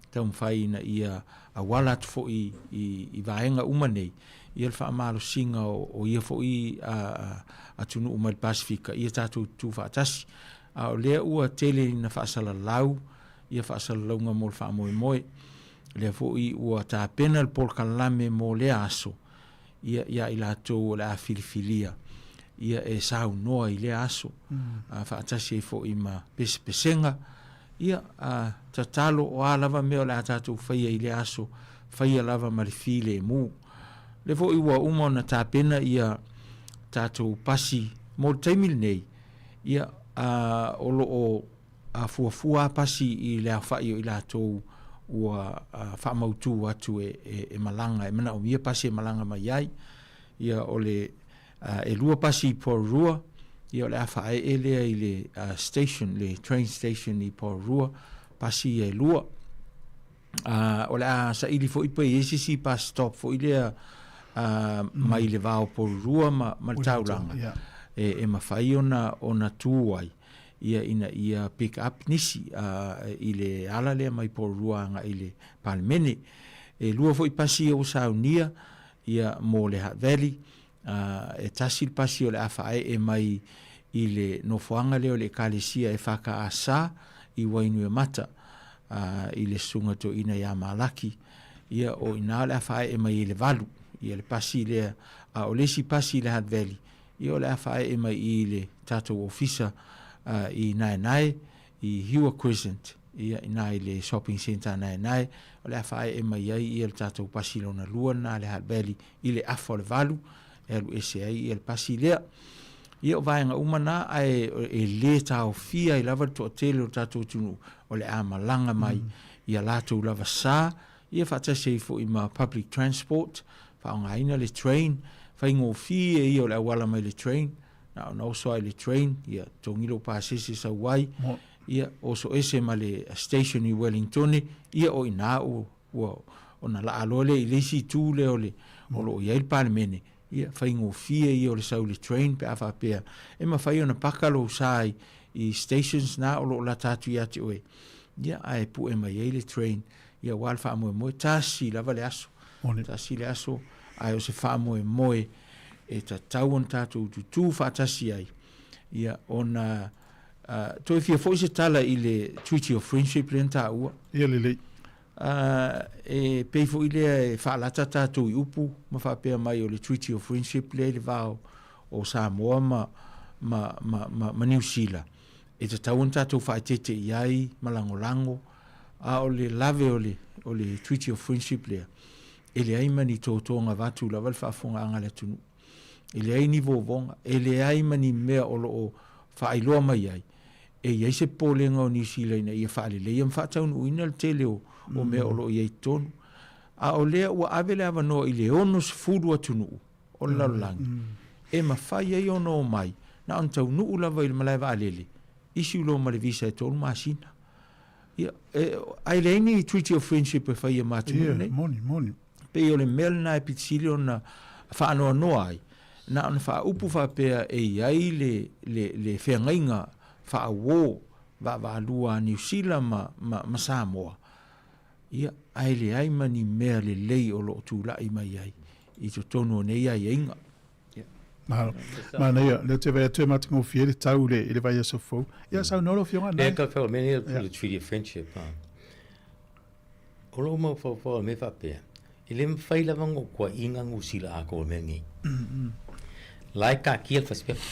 Taumafai ina ia auala atu fo'i i vaega uma nei, ia le faamalosiga o, o ia foi atunuu mai le Pasefika ia tatou tutu faatasi. A o lea ua tele ina faasalalau ia faasalalauga mo le faamoemoe. Lea foi ua tapena le polokalame mo lea aso ia iā i latou o le a filifilia ia e saunoa i lea aso, mm. faatasi ai foi ma pesepesega, ia a, tatalo o a lava mea o le a tatou faia i lea aso, faia lava ma le filemu. Lea foi ua uma ona tapena ia tatou pasi mo le taimi lenei, ia a, o lo o a fuafua a pasi i le aofai o i latou ua faamautu atu e, e, e malaga, e manaomia pasi e malaga mai ai. Ia o le e lua pasi i Porirua, ia o le a faaee lea i le station, le train station i Porirua, pasi ia e lua. O le a saili foi pe i ai se isi bus stop foi lea mai le va o Porirua ma, ma le taulaga yeah. e, e mafai ona, ona tu ai ia ina ia pick up nisi i le ala lea mai Porirua agai i le Palemene. E lua foi pasi ia ua saunia ia mo le Hutt Valley, e tasi le pasi o le a faaee mai i le nofoaga lea o le Ekalesia EFKS i Wainuiomata i le Susuga Toeaina ia Malaki. Ia o i ina o le a faaee mai i le 8 ia le pasi lea, a o le isi pasi i le Hutt Valley, ia o le a faaee mai i le tatou ofisa i Naenae, i Hewer Crescent, ia, ina i le shopping centre a Naenae, o le a faaee mai ai ia le tatou pasi lona lua lena a le Hutt Valley i le afa o le 8, e alu ese ai ia le pasi lea. Ia o vaega uma na, ae e le taofia ai lava le toatele o le tatou atunuu o le a malaga mai ia latou lava sa, ia faatasi ai foi ma public transport, faaaogaina le train, faigofie ia o le auala mai le train, na ona oso lava i le train, ia togi lou pasese sau ai, ia oso ese ma le station i Wellingtone, ia o i ina ua, ua ona laa loa lea i le isi itu lea o le, o lo o i ai le Palemene, ia faigofie ia o le sau i le train pe a faapea e mafai ona paka lou sa i, i stations na o lo o lata atu ia te oe, ia ae pue mai ai le train, ia aua le faamoemoe, tasi lava le aso, tasi le aso, ae o se faamoemoe e tatau ona tatou tutū faatasi ai, ia ona uh, toe fia foi se tala i le Treaty of Friendship lea na taua. Ia lelei. Uh, e pei foi lea e faalata tatou i upu ma faapea mai o le Treaty of Friendship lea i le va o Samoa ma, ma, ma, ma, ma Niu Sila. E tatau ona tatou faaeteete i ai ma lagolago, a o le lave o le, o le Treaty of Friendship lea, e leai ma ni tōtōga avatu lava le faafofogaaga a le atunuu. E leai ni vōvōga, e leai ma ni mea o lo o faailoa mai ai, e i ai se popolega o Niu Sila ina ia faaleleia ma faataunuuina le tele o, o mea o lo o i ai i totonu. A o lea ua ave le avanoa i le 60 atunuu o le lalolagi e mafai ai ona omai na ona taunuu lava i le malae vaalele, issue loa ma le visa e 3 masina. Ia, e, ae leai ni Treaty of Friendship e faia ma atunuu yeah, nei. Moni, moni. Pei o le mea lena e pitisili ona faanoanoa ai, na ona faaupu faapea e i ai le, le, le feagaiga faauō vaavaalua a Niu Sila ma, ma, ma Samoa, ia, ae leai ma ni mea lelei o lo o tulai mai ai i totonu o nei aiaiga. Mahalo. Manaia, lea te vai atu e matagofie le tau le, i le vaiaso fou. Ia, saunoa lau Afioga, Lea ka whau, mea nei le Treaty of Friendship. O lou mau whau me whapea, e le mawhai lava ngō kua inga ngū sila a kō mea ngi. Lai ka kia le whasipepa.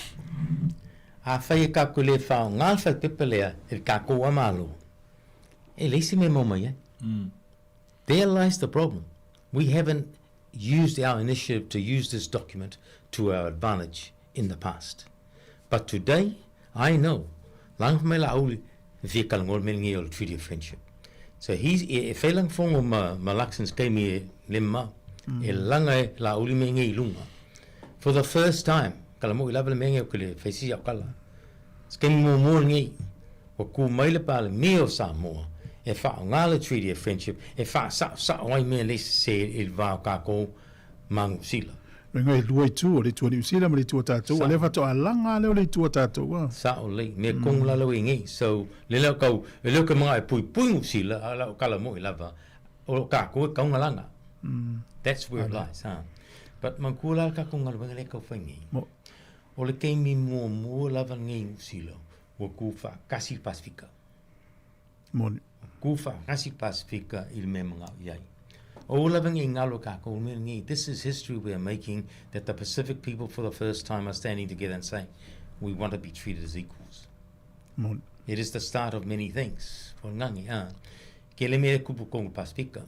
A whai e ka koe le whao ngā le whasipepa lea e ka kō a mālo. E leisi me mau mai ai. There lies the problem. We haven't used our initiative to use this document to our advantage in the past. But today, I know, langa mai la auli, fia kalangol me ngi o le Treaty of Friendship. So he's, e, e whailang fongo ma, ma Luxon's kaimi e lemma, e langa e la auli me ngi lunga. For the first time, kala mo i lava le me ngi o kele whaisi au kala. Kaimi muamua lenei, ua kū mai le Palemia o Samoa e faaaoga le Treaty of Friendship e faasaosao ai mea le sese i le va o kākou ma Niu Sila. Loiga e lua itu, o le itu a Niu Sila ma le itu a tatou, o lea faatoa laga lea o le itu a tatou a. Sao lelei, mea kogu lalo i nei. So, le lea o kau, e le o ke manao e puipui Niu Sila, a o lau kala moi lava, o kākou e kaunga laga. That's where it lies, huh? But manatua la le tatou galuega lea e tau fai nei. O le taimi muamua lava lenei i Niu Sila ua tu faatasi le Pasefika. Moni. Tu faatasi le Pasefika i le mea e manao i ai. Aua lava ne i galo e tatou le mea lenei, this is history we are making that the Pacific people for the first time are standing together and saying we want to be treated as equals. Moni. It is the start of many things. O le gagi, a. Ke le mea e kupu kongu Pasefika.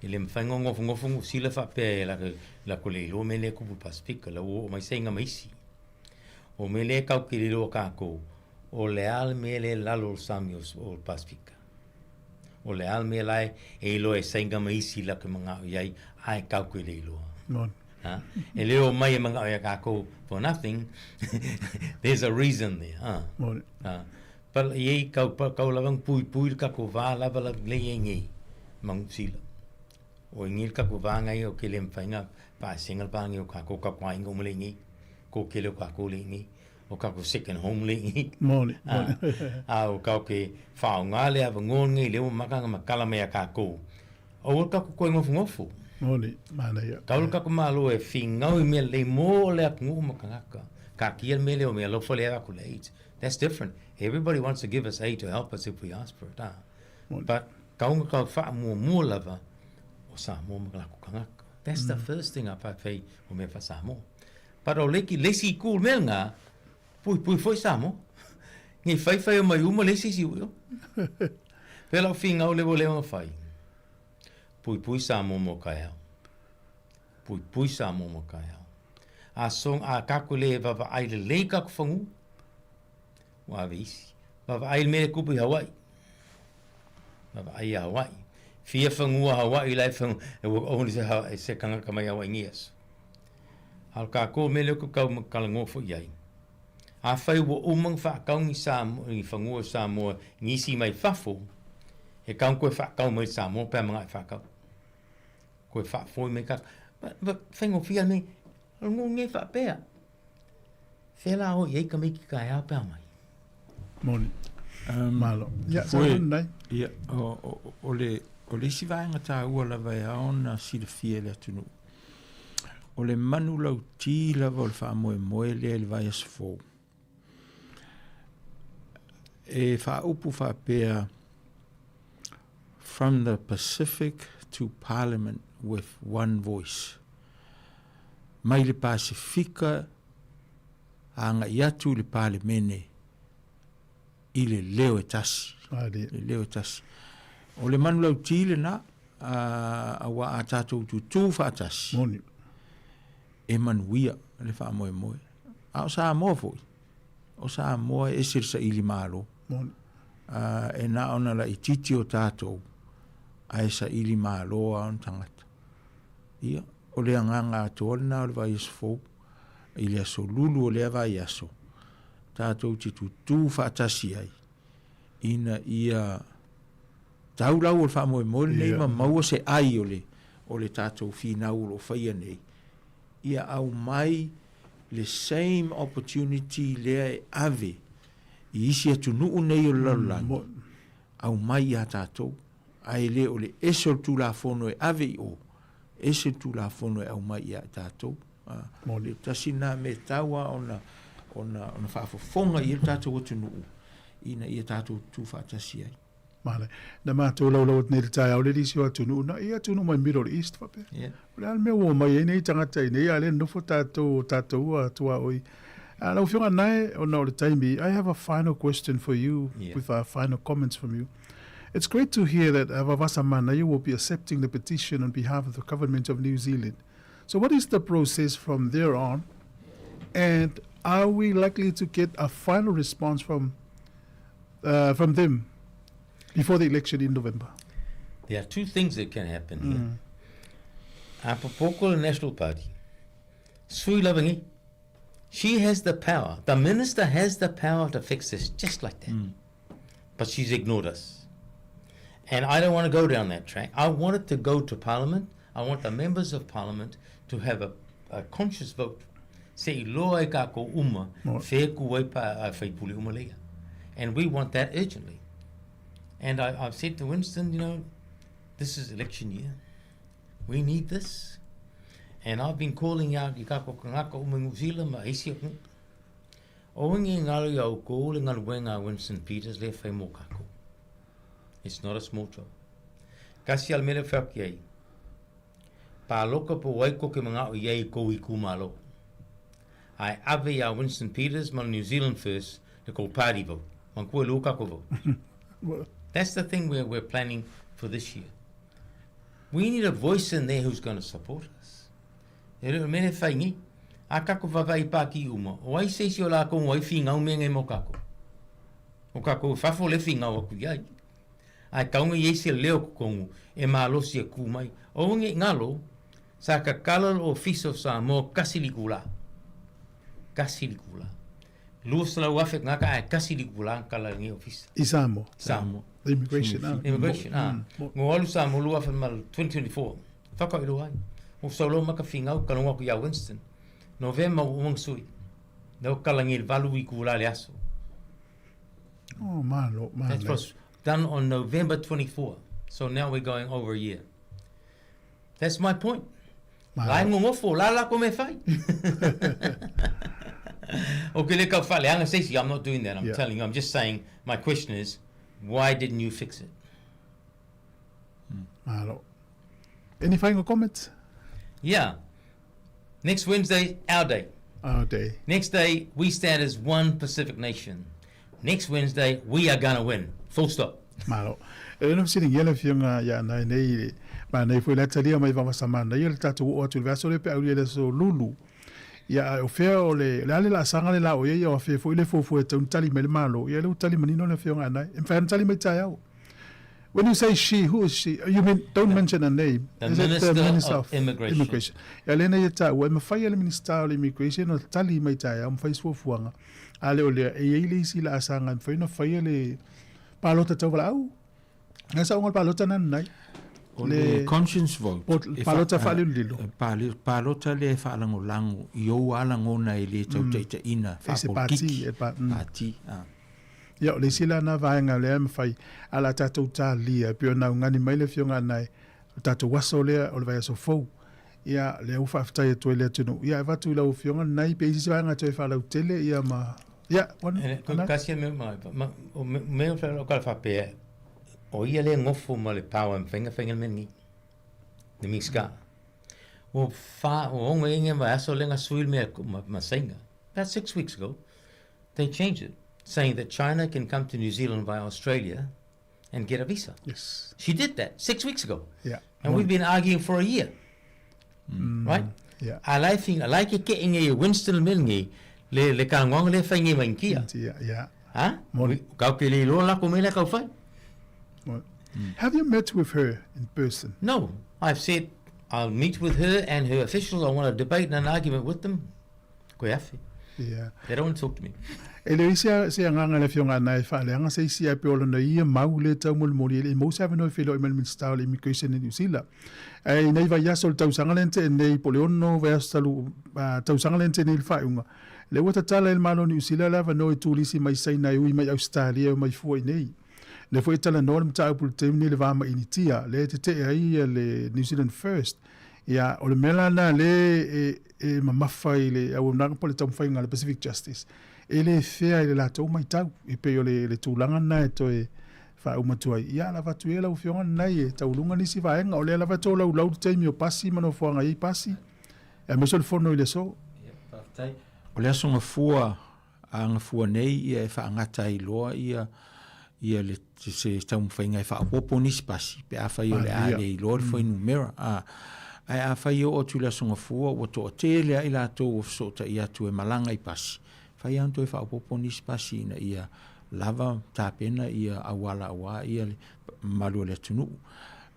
E le mafai ona nofonofo Niu Sila faapea e lako le iloa mea lea e kupu i le Pasefika, la ua oo mai seiga ma isi. O mea lea e kau ke le iloa kākou, o le a le mea lea e lalo o le sami o le Pasefika. O le a le mea la e iloa e seiga ma isi la ke mangao i ai, ae kau ke le iloa. Moni. Ha? E le o mai e mangao ia kākou for nothing. There's a reason there. Ha? Moni. Ha? But i ei kau, kau lava ng pui pui le kako vā lava la le i ngi mangu sila. O i ngi le kako vā ngai o ke le mwhainga pa single pa ngi o kako ka kwa ingo mle ngi ko ke le kako le ngi o kako second home le ngi. Moni, moni. A o kau ke whao ngā le awa ngō ngi le o makanga makala mea kako. O o kako koe ngofu ngofu. Moni, mana ia. Kau le kako malo e whingau i mea lei mō le aku ngu makangaka. Ka kia le mele o mea lofo le aku le AIDS. That's different. Everybody wants to give us aid to help us if we ask for it. Ah. But kaunga kau whaamua lava o Samoa ma lako kangaka. That's the first thing a whai o mea wha Samoa. But o leki lesi cool mea ngā, pui pui foi Samoa. Ngi whai whai o mai uma lesi si uio. Pela o whingau lewo lewa whai. Pui pui Samoa mo kai au. Pui pui Samoa mo kai au. A song a kako le vava ai le lei kako whangu. Ua ave isi. Vava ai le mele kupu i Hawaii. Vava ai ia Hawaii. Fia whangua Hawaii lai whangu. E ua only se, ha, se kangaka mai Hawaii ngi aso. Hal ka ko mele ku kau kala ngofo i ai. A whai ua umang whaakaungi Samoa, i whangua Samoa, ngisi mai fafo, e kaun koe whaakau mai Samoa, pea mga e whaakau. Koe whaafoi mai ka, ba, whaingo fia nei, ngu nge whaapea. Whela o i ei ka meiki ka ea pea mai. Moni. Malo. Ia, sa nei. Ia, o, le, o le isi vaega taua lava e ao ona silafia e le atunuu. O le manu lautī lava o le faamoemoe lea i le vaiaso fou. E faaupu faapea From the Pacific to Parliament with one voice. Mai le Pasifika agai atu i le Palemene i le leo e tasi. Le leo e tasi. O le manu lautī lenā, auā a tātou tutū faatasi. Moni. E manuia le faamoemoe. A o Samoa foi, o Samoa e ese le saili malo. Moni. E na ona laitiiti o tātou, ae saili malo a ona tagata. Ia, o le agaga atoa lenā o le vaiaso fou, i le aso lulu o lea vaiaso, tātou te tutū faatasi ai, ina ia tau lau o le faamoemoe lenei ma maua se ai o le, o le tātou finau o lo o faia nei, ia aumai le same opportunity lea e ave i isi atunuu nei o le lalolagi, aumai iā tātou, ae le o le ese o le Tulafono e ave i o, ese le Tulafono e aumai iā tātou. Le tasi nā mea tau a ona, ona, ona faafofoga i ai le tātou atunuu, ina ia tātou tutū faatasi ai. Male. Na mātou laulau atu nei le taeao le nisi o atunuu, na i atunuu mai Middle East faapea. Yeah. O le a le mea ua omai ai nei tagata i nei, a le nofo tātou o tātou ua tuaoi. Lau Afioga Nae, ona o le taimi, I have a final question for you Yeah. with our final comments from you. It's great to hear that Vaovasamanaia will be accepting the petition on behalf of the government of New Zealand. So what is the process from there on? And are we likely to get a final response from them before the election in November? There are two things that can happen here. Apropos the National Party, Sui Lavangi, she has the power. The minister has the power to fix this just like that. But she's ignored us. And I don't want to go down that track. I want it to go to Parliament. I want the members of Parliament to have a conscious vote. Se i loa e kako uma, whē ku ai pa a whaipule uma leia. And we want that urgently. And I've said to Winston, you know, this is election year. We need this. And I've been calling out i kako kangaka uma i New Zealand ma isi atunuu. Aua nei galo iā oukou le galuega a Winston Peters lea e fai mo kakou. It's not a small job. Kasi a le mea lea e fai atu i ai, paloka po o ai kou te manao i ai i kou itumalo. Ae ave iā Winston Peters ma le New Zealand First le kou party vote. Manatua e lua kakou vote. That's the thing we're, we're planning for this year. We need a voice in there who's going to support us. E le o le mea lea e fai nei. A kako vavaai pākiʻi uma, o ai se isi o lākou o ai finau mea nei mo kākou? O kākou i fafo le finau aku i ai. Ae taunga i ai se leo totonu e malosi e kū mai. Aua nei galo, sa tatala le Ofisa o Samoa kasi le itulā. Kasi le itulā. 200,000 tagata ae kasi le itulā na tala i lenei ofisa. I Samoa? Samoa. Immigration, ah. Immigration, ah. No alu Samoa 2024. Whakailoa ai. O sau ma ka fingau ka longo aku iā Winston. Novema ua uma ona sui. Lea ua kalagi i le valu itulā le aso. Oh, malo, malo. That was done on November 24. So now we're going over a year. That's my point. La e ngongofo, la la ko me fai. O ke le kau whaleanga se isi, I'm not doing that. I'm telling you, I'm just saying, my question is, why didn't you fix it? Malo. Any final comments? Yeah. Next Wednesday, our day. Our day. Next day, we stand as one Pacific nation. Next Wednesday, we are gonna win. Full stop. Malo. E le fesiligia le afioga ia Anae nei i le ma nei foi le atalia mai Vaovasamana ia le tatou oo atu i le vaiaso lea pe aulia i le aso Lulu. Ia ae o fea o le le a le laasaga le la o ia ia o afea foi le fuafua e tatau ona tali mai le Malo. Ia lea ua tali manino le afioga Anae. E mafai ona tali mai taeao. When you say she, who is she? You mean, don't mention a name. The Is it Minister the Minister of of Immigration. Immigration. Ia lea na ia taua, e mafai e le Minista o le Immigration ona tali mai taeao ma fai fuafuaga. A le o lea, e i ai le isi laasaga e mafai ona faia le palota tauvalaau. Ngai saoga o le palota na nanai. O le conscience vote. Po palota faalilolilo. Palota lea e faalagolago i ou lagona e le tautaitaina faapolitiki. E se pati. Pati. Ia, o le isi la na vaega lea e mafai a la tatou talia e pei ona augani mai le Afioga Anae, o le tatou aso lea o le vaiaso fou. Ia, lea ua faafetai atu ai le atunuu. Ia, e avatu i lau Afioga lenai pe i ai se isi vaega e toe faalautele, ia ma... Ia, Anae. Kasi mea mai, o mea o kala faapea, o ia lea nofo ma le power e mafai ona fai le mea lenei, le Minista. Ua fa, ua ono ea vaiaso lea na sui le mea ma Saina, about 6 weeks ago. They changed it, saying that China can come to New Zealand via Australia and get a visa. She did that 6 weeks ago. And we've been arguing for a year. Right? Yeah. I like think I like it getting a Winston Milne le le ka ngonga le fai ngi mai kia. Ha? Kau ke le lo la ko me la kau fai. Have you met with her in person? No. I've said I'll meet with her and her officials. I want to debate and an argument with them. Koe afe. They don't want to talk to me. E le isi se agaga i le Afioga Anae e faaleaga se isi ae pei o lona ia mau le taumolimoli e le i maua se avanoa e feiloai mai le Minisita o le Immigration i Niu Sila. Ae i nei vaiaso o le tausaga lea na tea nei po o le ono vaiaso talu tausaga lea na tea nei i le faaiuga, lea ua tatala e le Malo o Niu Sila le avanoa i turisi mai Saina e ui mai Ausetalia e omai fua i nei. Lea foi e talanoa le mataupu i le taimi nei i le va ma Initia, lea e tetee ai le New Zealand First. Ia, o le mea la lena lea e, e mamafa i le auaunaga po o le taumafaiga a le Pacific Justice, e le fea i le latou matau, e pei o le, le tulaga lena e toe faauma atu ai. Ia, lava atu ia lau Afioga lenei e taualuga nisi vaega, o lea lava e tolaulau le taimi o pasi ma nofoaga e i ai pasi, aemaise o le fono i le aso. Ia, faafetai. O le aso gafua a gafua nei ia e faagata ai loa ia ia le se taumafaiga e faaopoopo nisi pasi pe afai o le a le iloa le fuainumera a ae afai e oo atu i le aso gafua ua toatele ai latou ua fesootai atu e malaga i pasi fai lava ona toe faaopoopo nisi pasi ina ia lava tapena ia auala aua ia le mamalu o le atunuu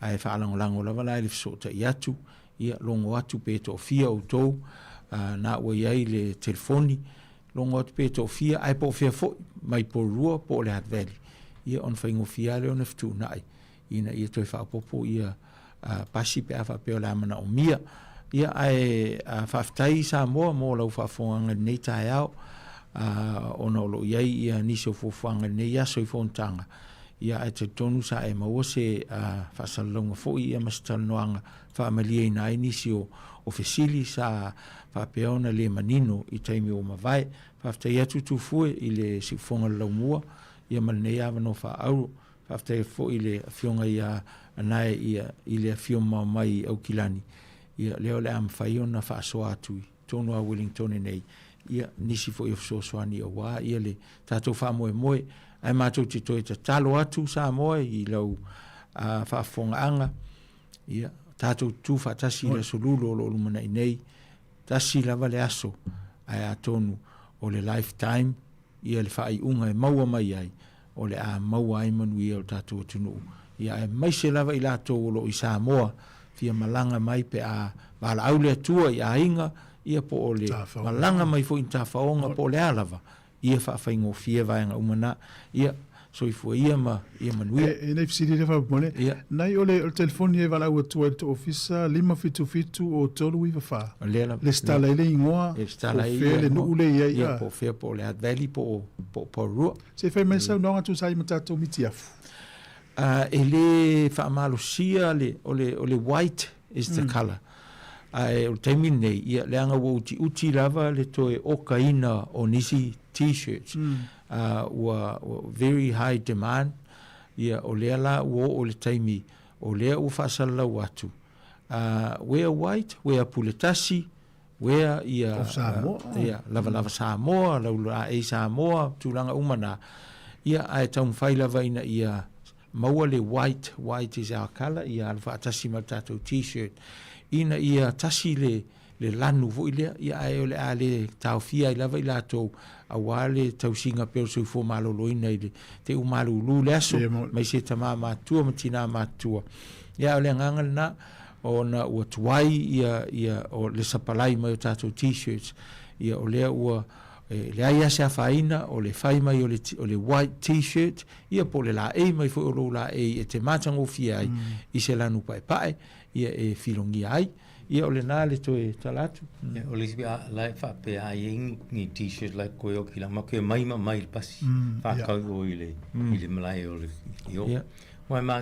ae faalagolago lava la i le fesootai atu ia logo atu pe toafia outou na ua i ai le telefoni logo atu pe toafia ae po o fea foi mai Porirua po o le Hutt Valley ia ona faigofie lava lea ona fetuunai ina ia toe faaopoopo ia pasi pe a faapea o le a manaomia. Ia ae faafetai Samoa mo lau faafofogaga i lenei taeao ona o lo o i ai ia nisi o fuafuaga i lenei aso i fonotaga. Ia, ae talitonu sa e maua se faasalalauga foi ia ma se talanoaga faamalieina ai nisi o o fesili sa faapea ona le manino i taimi ua mavae. Faafetai atu Tufue i le siufofoga o le Laumua ia ma lenei avanoa faaauro. Faafetai atu foi i le Afioga ia Anae ia i le afio mamao mai i Aukilani, ia lea o le a mafai ona faasoa atu i totonu lava o Wellingtone nei ia nisi foi o fesoasoani aua ia le tatou faamoemoe. Ae matou te toe tatalo atu Samoa i lau faafofogaaga, ia tatou tutu faatasi i le aso Lulu o lo o lumanai nei, tasi lava le aso, ae atonu o le lifetime ia le faaiuga e maua mai ai, o le a maua ai manuia o le tatou atunuu, ia aemaise lava i latou o lo o i Samoa, fia malaga mai pe a valaau le Atua i aiga, ia po o le malaga mai foi i ni tafaoga po o le a lava, ia faafaigofie vaega uma na. Ia, soifua ia ma ia manuia. E, e nei fesili lea faamolemole. Ia. Nai o le, o le telefoni e valaau atu ai i le tou ofisa, 577 o 394. O lea lava. Lesitala ai le igoa, E lesitala po o ai fea le le nuu lea e i ai. Ia, po o fea, po o Leatt Valley, po o, po o Porirua. Se i fai mai le saunoaga tusa ai ma tatou mitiafu. E le faamalosia le, o le, o le white is the colour. Ae o le taimi lenei, ia, leaga ua utiuti lava le toe okaina o nisi T-shirts. Ua, ua very high demand. Ia, o lea la ua oo i le taimi o lea ua faasalalau atu, wear white, wear pule tasi, wear ia, Of Samoa. ia, lavalava Samoa, laulaei Samoa, tulaga uma na. Ia, ae taumafai lava ina ia maua le white, white is our colour, ia alu faatasi ma le tatou T-shirt, ina ia tasi le, le lanu foi lea, ia ae o le a le taofia ai lava i latou aua le tausiga pea o le soifua maloloina i le te u malulu le aso, aemaise tama matutua ma tina matutua. Ia ae o le agaga lena, ona ua tuai ia, ia, o le sapalai mai o tatou T-shirts, ia o lea ua, e leai lava se afaina o le fai mai o le, o le white T-shirt, ia po o le laei mai foi o lou laei e te matagofie ai i se lanu paepae, ia e filogia ai. Ia o lena le toe tala atu. Ia, o le isi mea, la e faapea a i ai ni t-shirt la e koe o kila, ma koe mai ma mai i le pasi, whakau o i le, i le malae o le, i o. Wai ma,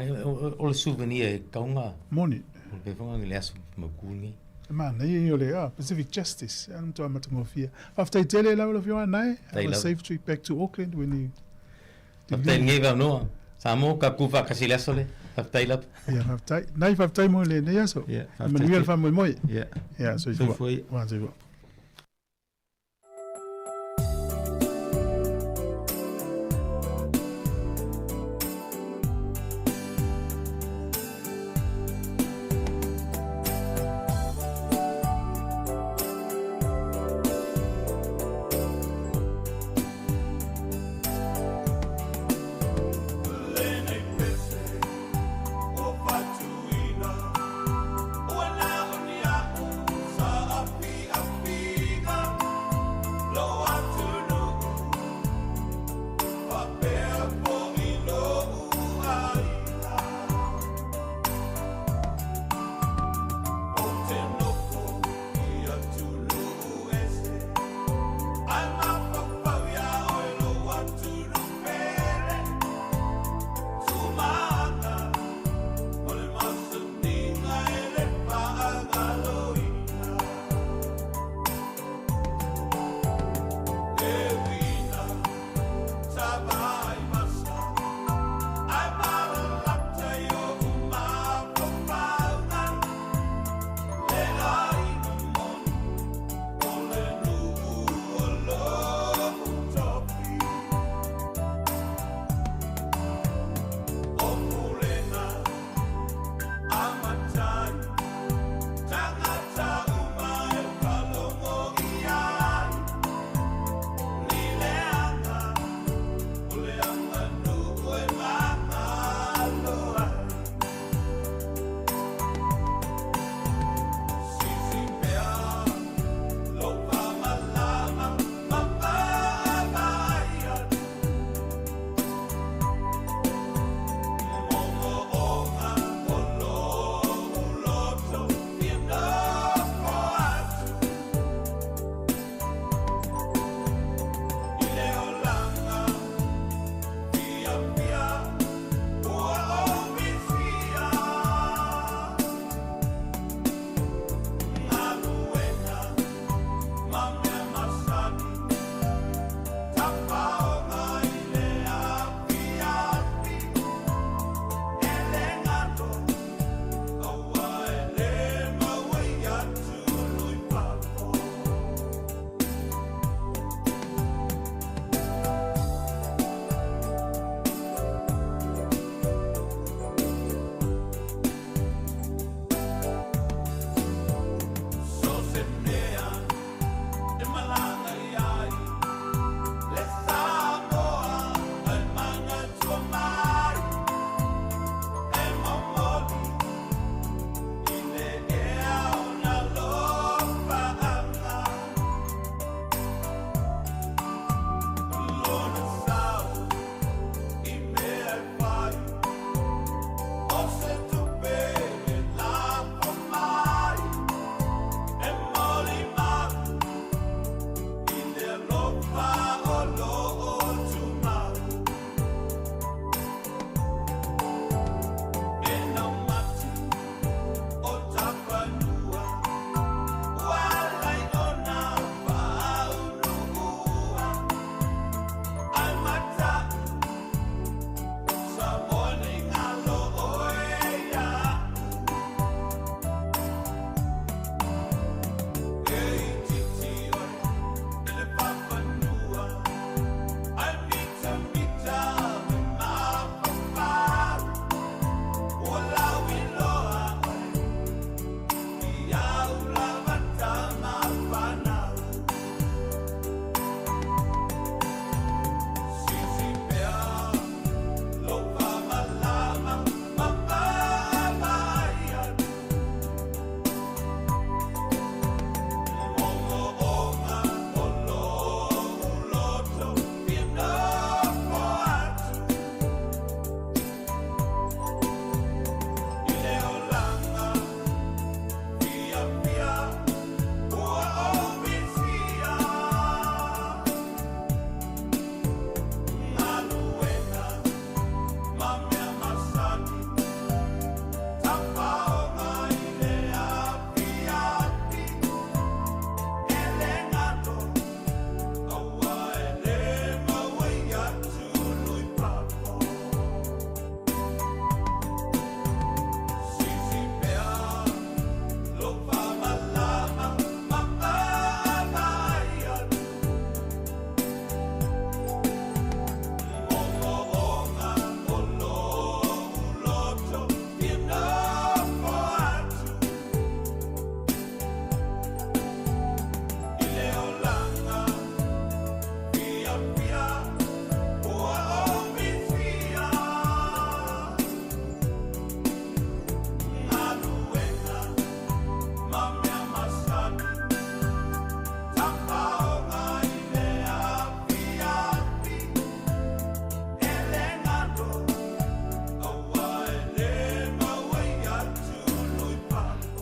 o le souvenir e kaunga. Moni. O le pefonga le aso mauku nei. E manaia ia o le Pacific Justice, e matua matagofie. Faafetai tele lava lau Afioga Anae. Have a safe trip back to Auckland when you Faafetai i lenei avanoa. Samoa, ka kū whakasi le aso le. Faafetai lava. Ia, faafetai. Nai, faafetai mo lenei aso. Ia, faafetai. Manuia le faamoemoe. Ia. Ia, soifua. Soifua ia. Ua, soifua.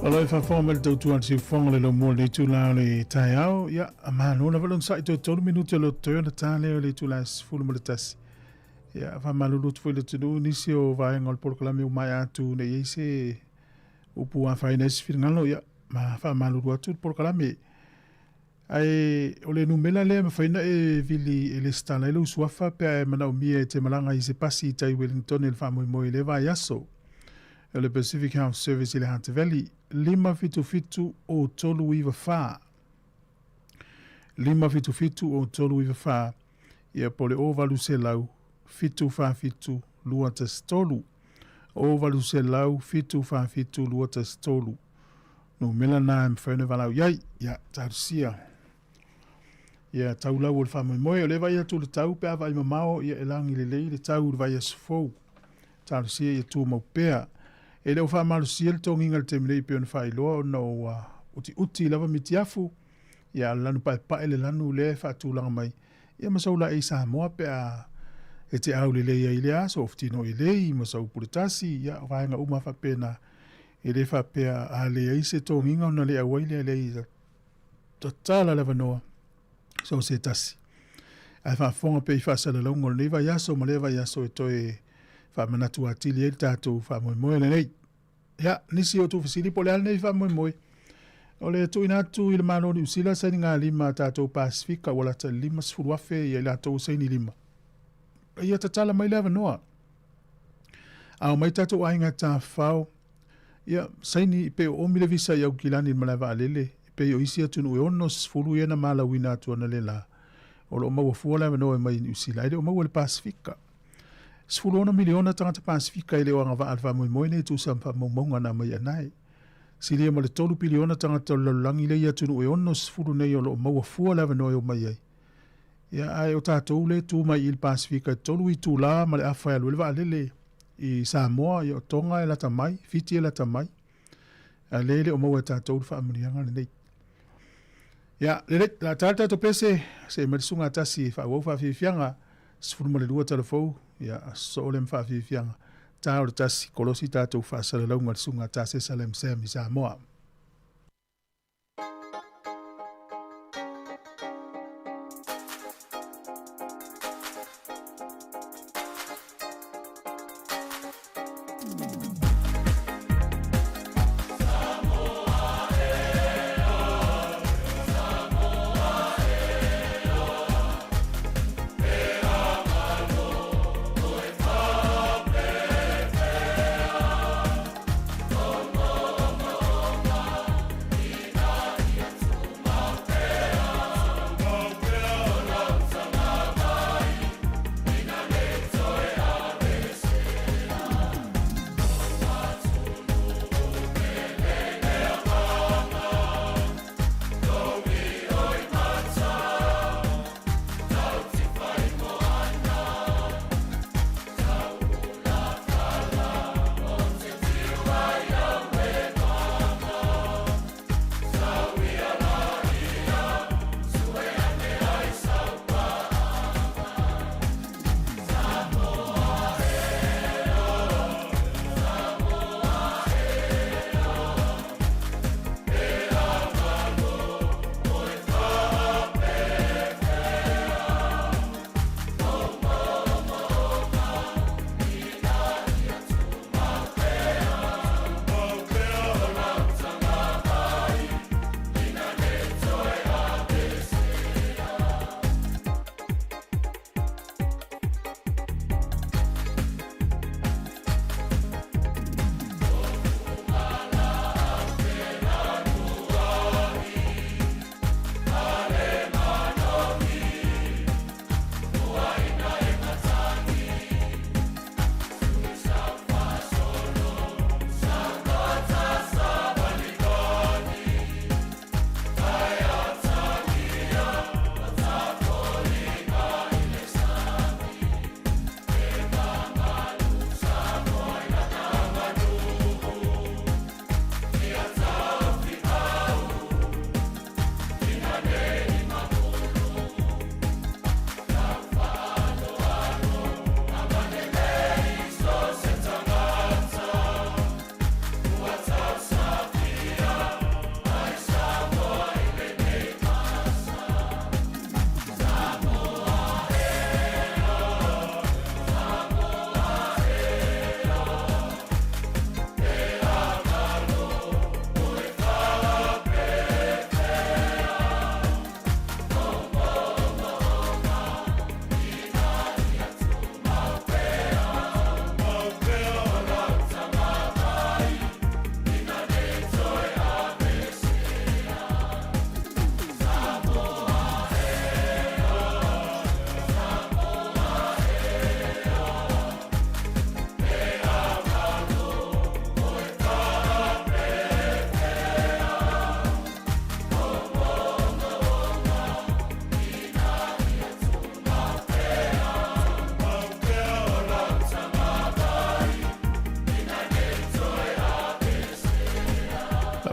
O lo e faafofoga mai le tautua a le siufofoga o le laumua i lenei itula o le taeao. Ia, malo lava le onosai toe 3 minute o le toe ona ta lea o le itula e 11. Ia, faamalulu atu foi i le atunuu i nisi o vaega o le polokalame ua maea atu ne i ai se upu ua afaina ai se finagalo, ia, ma faamalulu atu le polokalame. Ae o le numera lea e mafai ona e vili e lesitala ai lou suafa pe a e manaomia e te malaga i se pasi i tai Wellington i le faamoemoe i lea vaiaso. O le Pacific Health Service i le Hutt Valley, 577 o 394. 577 o 394, ia po o le 0800 747 213. 0800 747 213. Numera na e mafai ona valaau i ai. Ia, talosia. Ia, tau lau o le faamoemoe. O lea e vaai atu i le tau pe a vaai mamao, ia e lagi lelei le tau i le vaiaso fou. Talosia ia tumau pea. E le o faamalosia le togiga i le taimi nei e pei ona faailoa ona ua utiuti lava mitiafu, ia a o le lanu paepae le lanu lea e faatulaga mai, ia ma sau laei Samoa pe a e te aulelei ai i lea aso, oftino elei ma sau puletasi, ia o vaega uma faapena. E le faapea a leai se togiga ona le auai lea, leai, tatala le avanoa so o se tasi. Ae faafofoga pea i faasalalauga o lenei vaiaso ma lea vaiaso e toe faamanatu atili ai le tatou faamoemoe lenei. Ia, nisi o tuufesili po o le a lenei faamoemoe. O le tuuina atu i le Malo o Niu Sila sainigalima a tatou Pasefika ua lata i le 50,000 ia i latou ua saini lima. Ia tatala mai le avanoa. A omai tatou aiga tafafao, ia, saini pe o oomi le visa i Aukilani i le malae vaalele, e pei o isi atunuu e 60 ia na malauina atu analeila, o lo o maua fua le avanoa e omai i Niu Sila, e le o maua e le Pasefika. 16 miliona tagata Pasefika e le o agavaa i le faamoemoe nei e tusa ma faamaumauga na aumai anae. Silia ma le 3 piliona tagata o le lalolagi lea i atunuu e 60 nei o lo o maua fua le avanoa e omai ai. Ia, ae o tatou lea e tu mai i le Pasefika e 3 itula ma le afa e alu ai le vaalele i Samoa, ia o Tonga e lata mai, Fiti e lata mai, a lea e le o maua e tatou le faamanuiaga lenei. Ia, lelei, o le a ta le tatou pese, se'e mai le susuga a tasi e faaauau faafiafiaga, 12 tala fou, ia, sosoo lea ma faafiafiaga, ta o le tasi, kolosi tatou faasalalauga i le susuga a Tasesa Lam Sam i Samoa.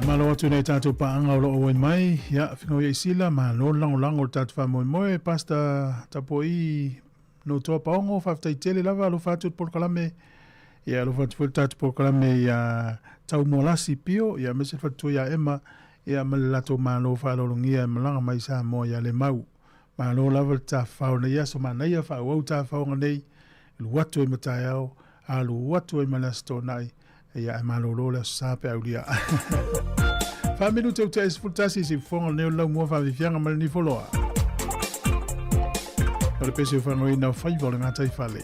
Faamalo atu i nai tatou paaga o lo o auai mai. Ia, Finau ia i Sila, malo le lagolago i le tatou faamoemoe. Pastor Tapuai Notoa Paogo, faafetai tele lava, alofa atu i le polokalame. Ia, alofa atu foi le tatou polokalame ia Taumoalasi Pio, ia aemaise le faletua ia Emma, ia ma le latou malo faaaloalogia e malaga mai i Samoa ia Lemau. Malo lava le tafafao i lenei aso, manaia faaauau tafafaoga nei, alu atu ai ma taeao, alu atu ai ma le Aso Toonai, ia ae malolo le Aso Sa pe aulia. Faminute ua tea 11 i siufofoga lenei o le Laumua Faafiafiaga ma le Nifoloa. O le pese o fagoina o faiva o le gataifale.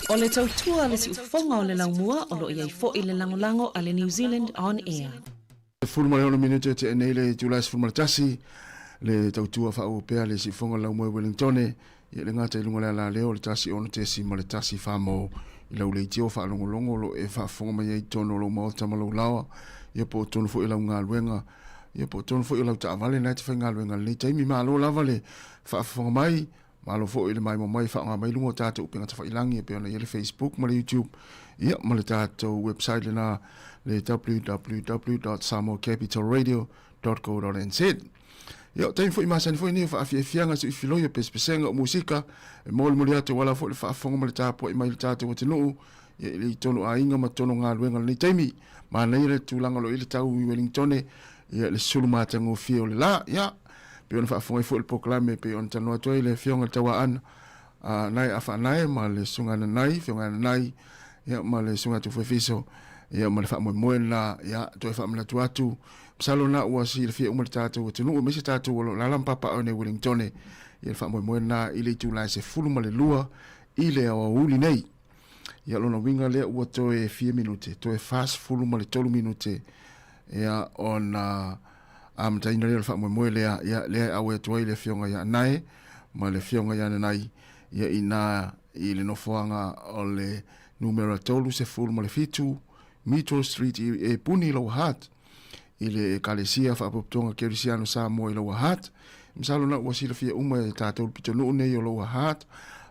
O le tautua a le siufofoga o le laumua o lo o i ai foi le lagolago a le New Zealand On Air. 16 minute e tea nei le itula e 11, le tautua faaauau pea le siufofoga o le laumua i Wellingtone, ia le gata i luga o le alaleo o le 1 6.1 famo i lau leitio faalogologo o lo o e faafofoga mai ai i totonu o lou maota ma lou laoa, ia po o totonu foi o lau galuega, ia po o totonu foi o lau taavale na e te faigaluega i lenei taimi. Malo lava le faafofoga mai, malo foi i le maimoa mai e faaaoga mai luga o tatou upega tafailagi e pei ona i ai le Facebook ma le YouTube, ia ma le tatou website lena le www.samoacapitalradio.co.nz. Ia, o taimi foi masani foi nei o faafiafiaga suifiloi o pesepesega o musika e molimoli atu aua lava foi le faafofoga ma le tapuai mai i le tatou atunuu, ia i le tonu aiga ma tonu galuega o lenei taimi. Manaia le tulaga o lo o i ai le tau i Wellingtone, ia le sulu matagofie o le la, ia pei ona faafofoga ai foi le polokalame pei ona talanoa atu ai le afioga i le Tauaana a Nae Afaanae ma le Susuga Nanai, Afioga Nanai, ia ma le Susuga Tufuefiso, ia ma le faamoemoe lena, ia toe faamanatu atu, masalo na ua silafia uma le tatou atunuu, aemaise tatou o lo o alaala ma papaaao nei i Wellingtone, ia le faamoemoe lena i le itula e 12 i le aoauli nei. Ia lona uiga lea ua toe fia minute, toe 43 minute ia ona amataina lea o le faamoemoe lea, ia lea e auai atu ai le afioga ia Anae ma le afioga ia Nanai, ia ina i le nofoaga o le numera 37 Mitchell Street i Epuni i Lower Hutt, i le Ekalesia Faapopotoga Kerisiano Samoa i Lower Hutt. Masalo na ua silafia uma e tatou le pitonuu nei o Lower Hutt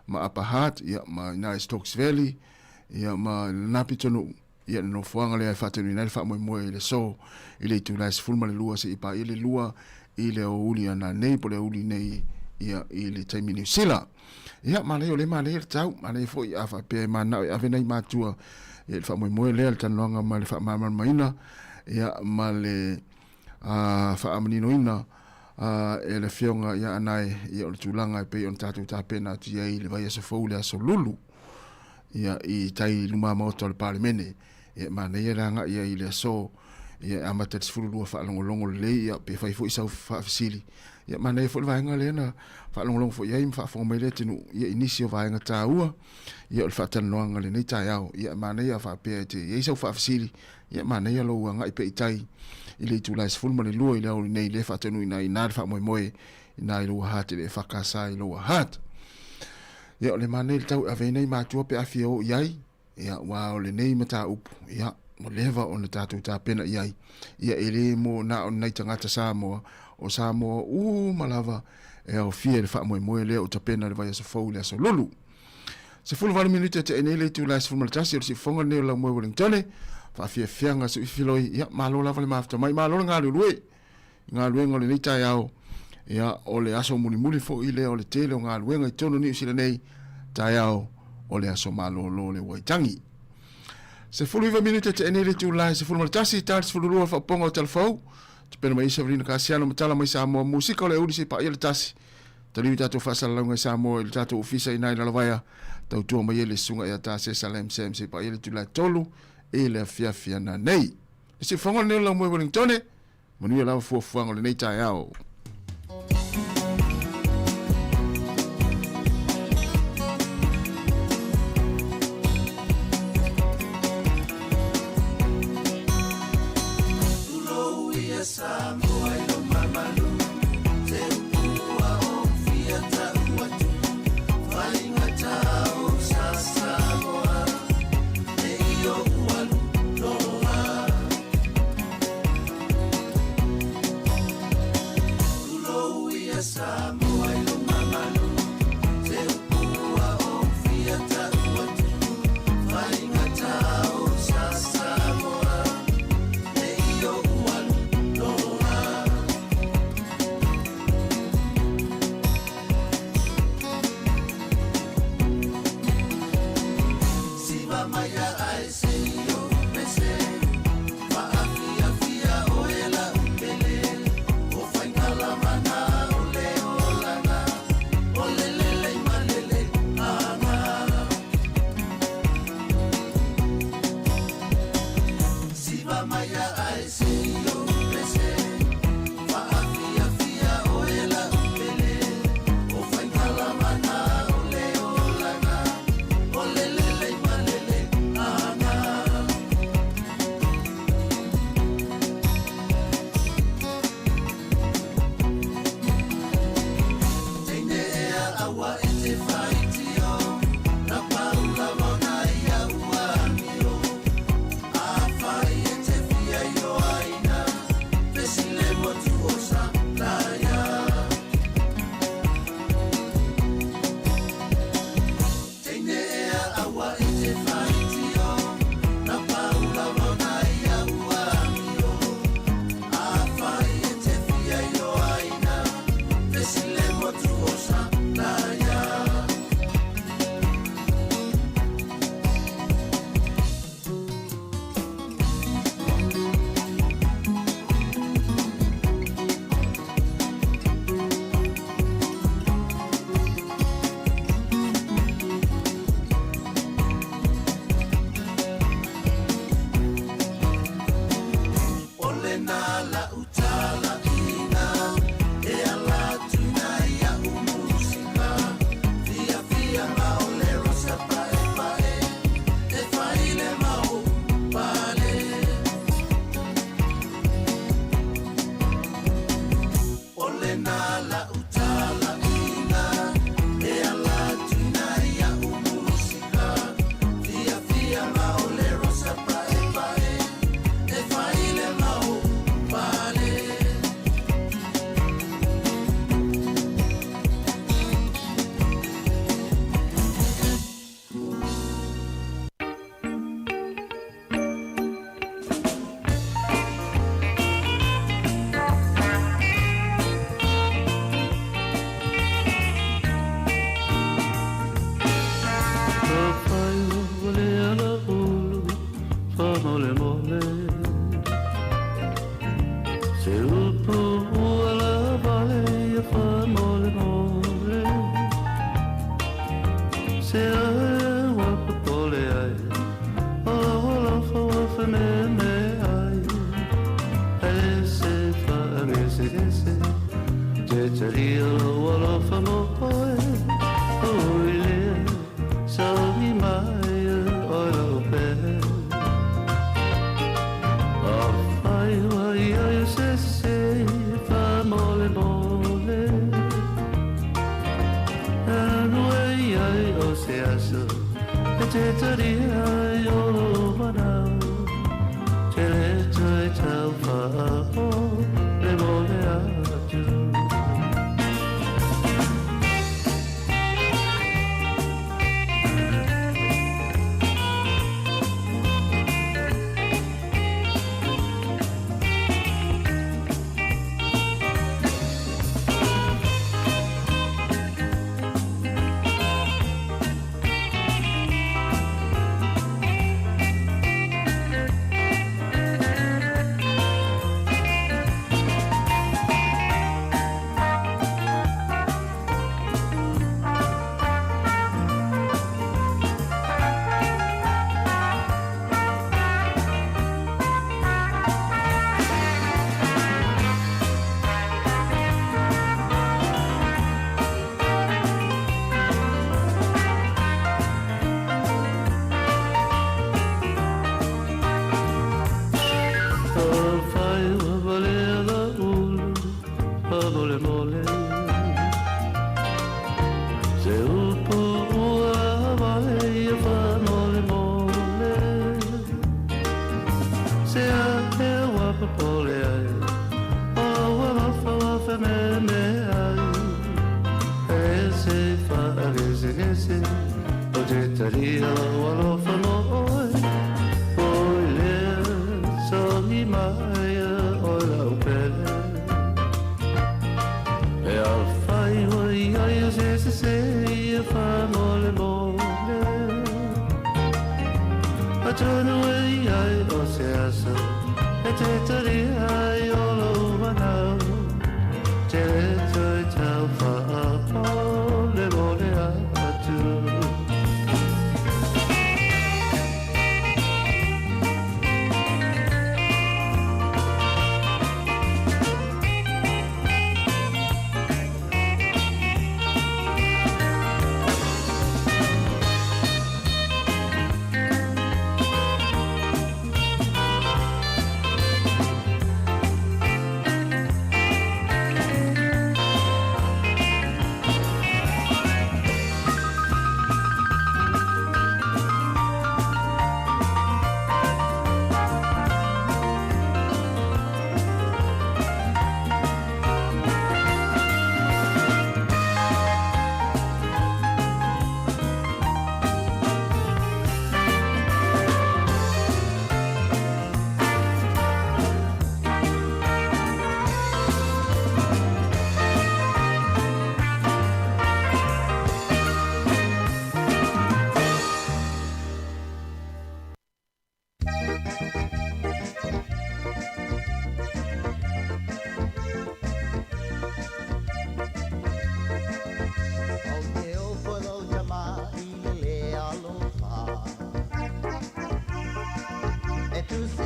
ma Upper Hutt, ia, ma ina i Stokes Valley, ia, ma lena pitonuu, ia, le nofoaga lea e faatanuina ai le faamoemoe i le aso i le itula e 12 seia paia le 2 i le aoauli ana nei po o le aoauli nei, ia, i le taimi Niu Sila. Ia, manaia o lea e manaia le tau, manaia foi a faapea e mananao e ave nai matua i le faamoemoe lea, le talanoaga ma le faamalamalamaina, ia, ma le faamaninoina e le Afioga ia Anae, ia, o le tulaga e pei ona tatou tapena atu i ai i le vaiaso fou i le aso Lulu, ia, i tai i luma maota o le Palemene. Ia, e manaia le agai ai i le aso, ia, e amata i le 12 faalogologo lelei, ia, pe fai foi sau faafesili. Ia, manaia foi le vaega lea na faalogologo foi i ai ma faafofoga mai le atunuu, ia, i nisi o vaega taua, ia, o le faatalanoaga i lenei taeao. Ia, e manaia a faapea e te i ai sau faafesili, ia, manaia lou agai pea i tai i le itula e 12 i le aoauli nei, lea e faataunuuina ai i ina le faamoemoe i ina i Lower Hutt, e le EFKS i Lower Hutt. Ia, o le manaia le tau e ave ai nai matua pe a fia o i ai, Ia, aua o lenei mataupu, ia, ua leva ona tatou tapena i ai. Ia, e le mo na o nai tagata Samoa, o Samoa uma lava e aofia i le faamoemoe lea o tapena i le vaiaso fou i le aso Lulu. 18 minute e tea nei le itula e 11 o le siufofoga lenei o Laumoe Wellingtone. Faafiafiaga suifiloi, ia, malo lava le mafuta mai, malo le galulue i galuega o lenei taeao. Ia, o le aso mulimuli foi lea o le tele o galuega i totonu o Niu Sila nei, taeao o le aso malolo o le Waitangi. 19 minute te nei le itula e 11, ta le 12 le faapopoga o Talafou. Tapena mai Sabrina Kasiano ma tala mai Samoa Musika o le aoauli se i paia le tasi. Taliu i tatou faasalalauga i Samoa i le tatou ofisa i ina i Lalovaea. Tautua mai ai le susuga ia Ta Sesa Lam Sam se i paia le itula e 3 i le afiafi ana nei. Le siufofoga lenei o le Laumoe Wellingtone. Manuia lava fuafuaga o lenei taeao. Tulou ia Samoa i lou mamalu, te upu ua ou fia tau atu, faigata o sa Samoa, ne i ou alu loa.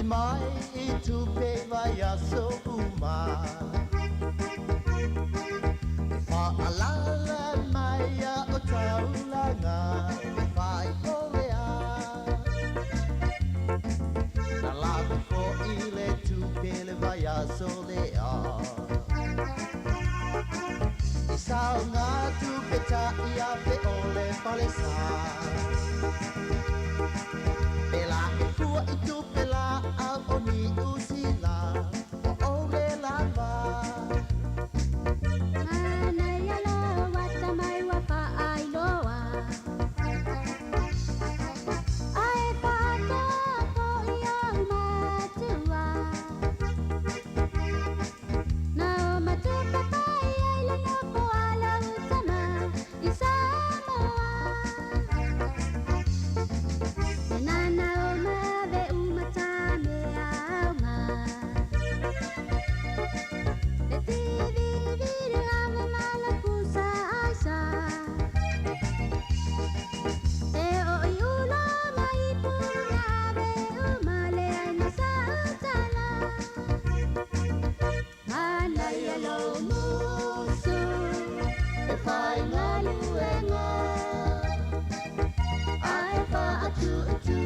mai i tupe vai aso uma. E whaalala mai a o taulanga e whai o lea. Na lava fo i le tupe le vai aso lea. I sao ngā tupe ta i a fe o le falesa. Pela e fua i tupe la au o ni usila o o le lava. Manaia loa tamai ua faailoa. Ae faatoa foi au matua. Na o matupa pai ai le nofo a lau tama i Samoa. E nana o mave umata mea aunga. Le tiviviri ave mala pusa aisa. E o i ulo mai puna ave umale ai na sautala. Manaia lo musu e whai ngaluenga. Ai wha atu atu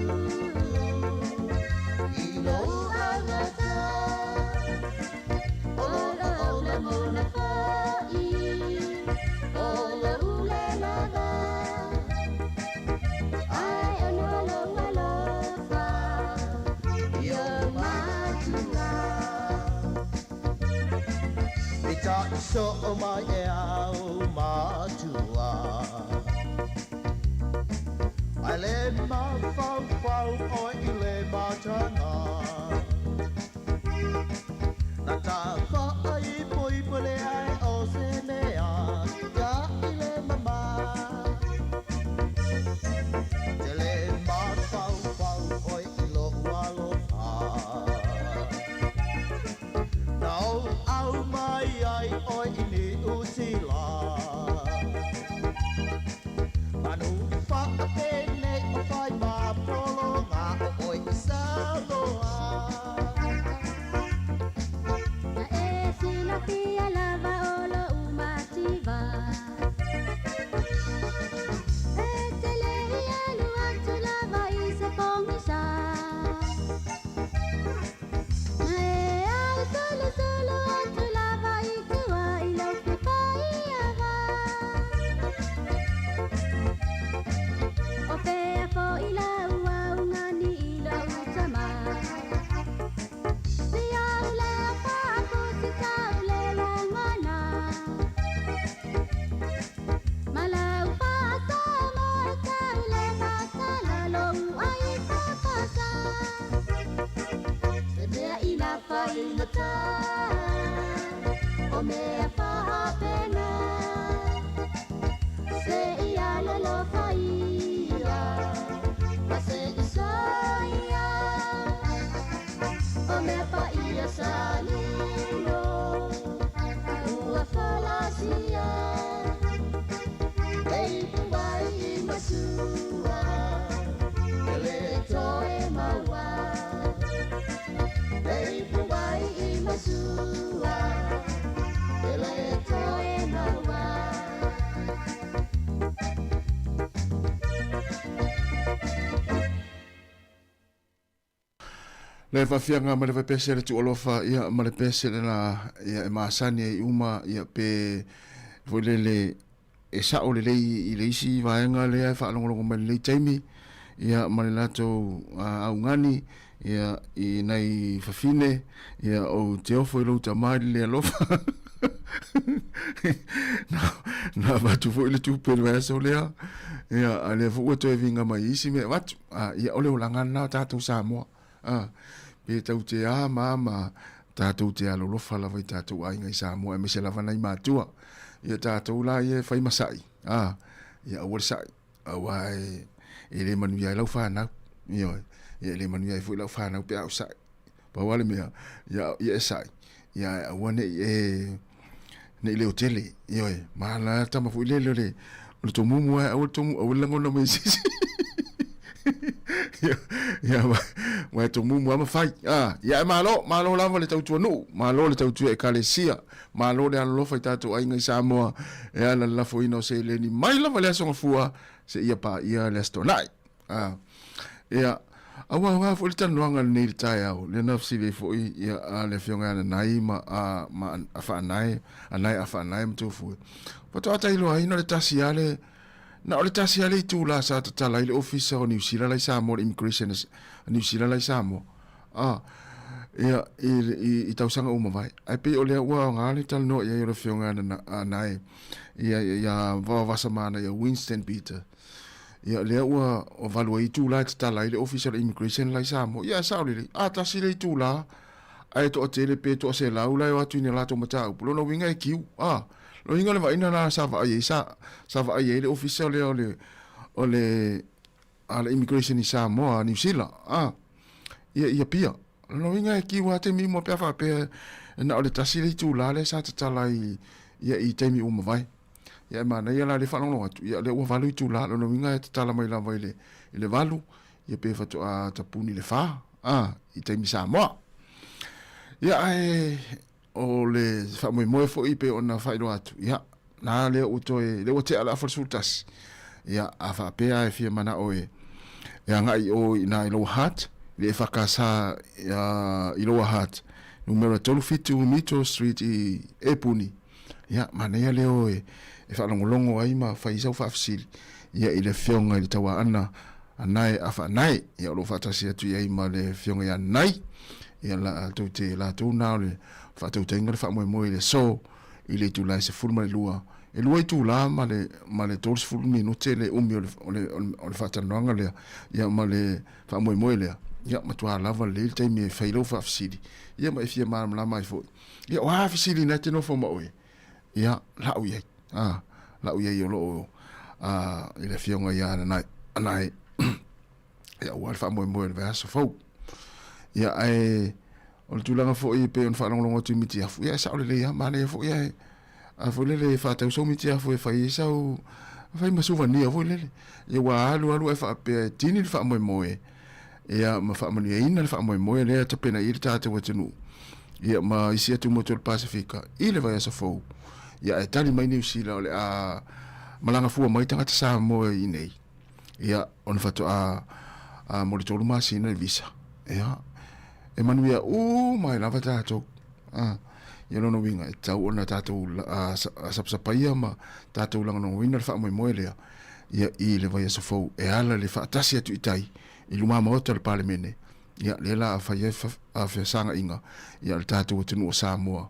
i lo angata. O lo o la mona whai, o lo ule lava. Ai ono lo alofa i o matua. E ta so o mai e au matua. Ai le ma fau fau o i le matanga. Na ta fa ai poi pole ai o se mea ia i le mama. Te le ma fau fau o i lo alofa. Na o au mai ai o i ni usila. Manu wha a pene o whai ma polo ngā o oi i Samoa. Na e silafia lava o lo umativa. E te le i alu atu lava i se pongisa. Na e au solo solo atu lava i tua i lau fefai ava. O pea fo i lau au ngani i lau tama. Si au lea whaapusi tau le langana. Ma lau whaasa mo e tau le masala lou ai whapasa. Se mea i la whaingata, o mea whaapena. Se i alolo whaia, ma se i saia. O mea pa ia salino, ua falasia. Ei puai i masua, e le toe maua. Ei puai i masua, e le toe maua. Le faafiaga ma le faipese le tuualofa ia ma le pese lena ia e masani ai uma ia pe foi lele e sao lelei i le isi vaega lea e faalogologo mai lenei taimi ia ma le latou augani ia i nai fafine ia ou te ofo i lou tama i le alofa na, na avatu foi le tupe le vaiaso lea ia a lea foi ua toe viga mai isi mea avatu a ia o le olaga lena o tatou Samoa a pe tau te a ma ma tatou te alolofa lava i tatou aiga i Samoa aemaise lava nai matua ia tatou la ia e fai masa'i a ia aua le sa'i aua e, e le manuia ai lau fanau ioe ia e le manuia ai foi lau fanau pe a ou sa'i pau lava le mea ia ia e sa'i ia aua ne i e ne i leotele ioe ma la tama foi lele o le o le tomumu ae aua le tomu aua le lagona mai se isi. Ia, ua e tomumu lava ma fai. Ah, ia e malo, malo lava le tautua nuu, malo le tautua ekalesia, malo le alolofa i tatou aiga i Samoa e ala le lafoina o seleni mai lava le Aso Gafua seia paia le Aso Toonai. Ah, ia, aua aoga foi le talanoaga lenei i le taeao, lea na fesili ai foi ia, a le Afioga ia Nanai ma, a, ma a Faanae, Anae a Faanae ma Tofue. Faatoa tailoaina le tasi lava le, Na o le tasi lava le itula sa tatala ai le Ofisa o Niu Sila la i Samoa, le Immigration a Niu Sila la i Samoa, a, ia, i, i, i tausaga ua mavae. Ae pei o lea ua aoga le talanoa i ai o le Afioga ia Anae, ia, ia Vaovasamana, ia Winston Peter. Ia, lea ua valu ai itula e tatala ai le Ofisa o le Immigration la i Samoa. Ia, e sao lelei, a tasi le itula, ae toatele pe toaselau la e o atu i ni a latou mataupu, lona uiga e kiu, a. Lona uiga o le vaaiga lena sa vaai ai, sa, sa vaai ai le ofisa lea o le, o le, a le immigration i Samoa, Niu Sila, a, ia, i Apia. Lona uiga e kiu lava taimi uma pe a faapea e na o le tasi le itula lea sa tatala i, ia, i taimi ua mavae. Ia e manaia la le faalogologo atu, ia lea ua 8 itula, lona uiga e tatala mai lava i le, i le 8, ia pe faatoa tapuni i le 4, a, i taimi Samoa. Ia ae o le faamoemoe foi pei ona faailoa atu, ia, na lea ua toe, lea ua tea le afa o le 11. Ia, a faapea e fia manao e, e agai i o i ina i Lower Hutt, i le EFKS i Lower Hutt, numera 37 Mitchell Street i Epuni, ia, manaia lea o e, e faalogologo ai ma fai ai sau faafesili, ia, i le Afioga i le Tauaana Anae Afaanae, ia, o lo o faatasi atu i ai ma le Afioga ia Nai, ia, latou te, latou na o le faatautaiga le faamoemoe i le aso i le itula e 12, e lua itula ma le, ma le 30 minute le umi o le, o le, o le faatalanoaga lea, ia, ma le faamoemoe lea, ia, matua lava lelei le taimi e fai lau faafesili, ia, ma e fia malamalama ai foi. Ia, o a fesili na e te nofo ma oe? Ia, lau i ai. A, lau i ai o lo o a, i le afioga ia Anae, Anae, ia, aua le faamoemoe o le vaiaso fou. Ia, ae, o le tulaga foi e pei ona faalogologo atu i mitiafu, ia, e sao lelei lava, manaia foi ae, a foi lele e faatau sau mitiafu e fai ai sau, fai ma suvania foi lele. Ia, ua alu alu ae faapea e tini le faamoemoe, ia ma faamanuiaina le faamoemoe lea e tapena i ai le tatou atunuu ia ma isi atu motu o le Pasefika i le vaiaso fou. Ia ae tali mai Niu Sila o le a malaga fua mai tagata Samoa i inei. Ia ona faatoa a, mo le 3 masina le visa. Ia e manuia uma ai lava tatou. A, ia lona uiga e tatau ona tatou sapasapaia ma tatou lagolagoina le faamoemoe lea ia i le vaiaso fou e ala le faatasi atu i tai i luma maota o le Palemene, ia lea la a fai ai fesagaiga ia o le tatou atunuu o Samoa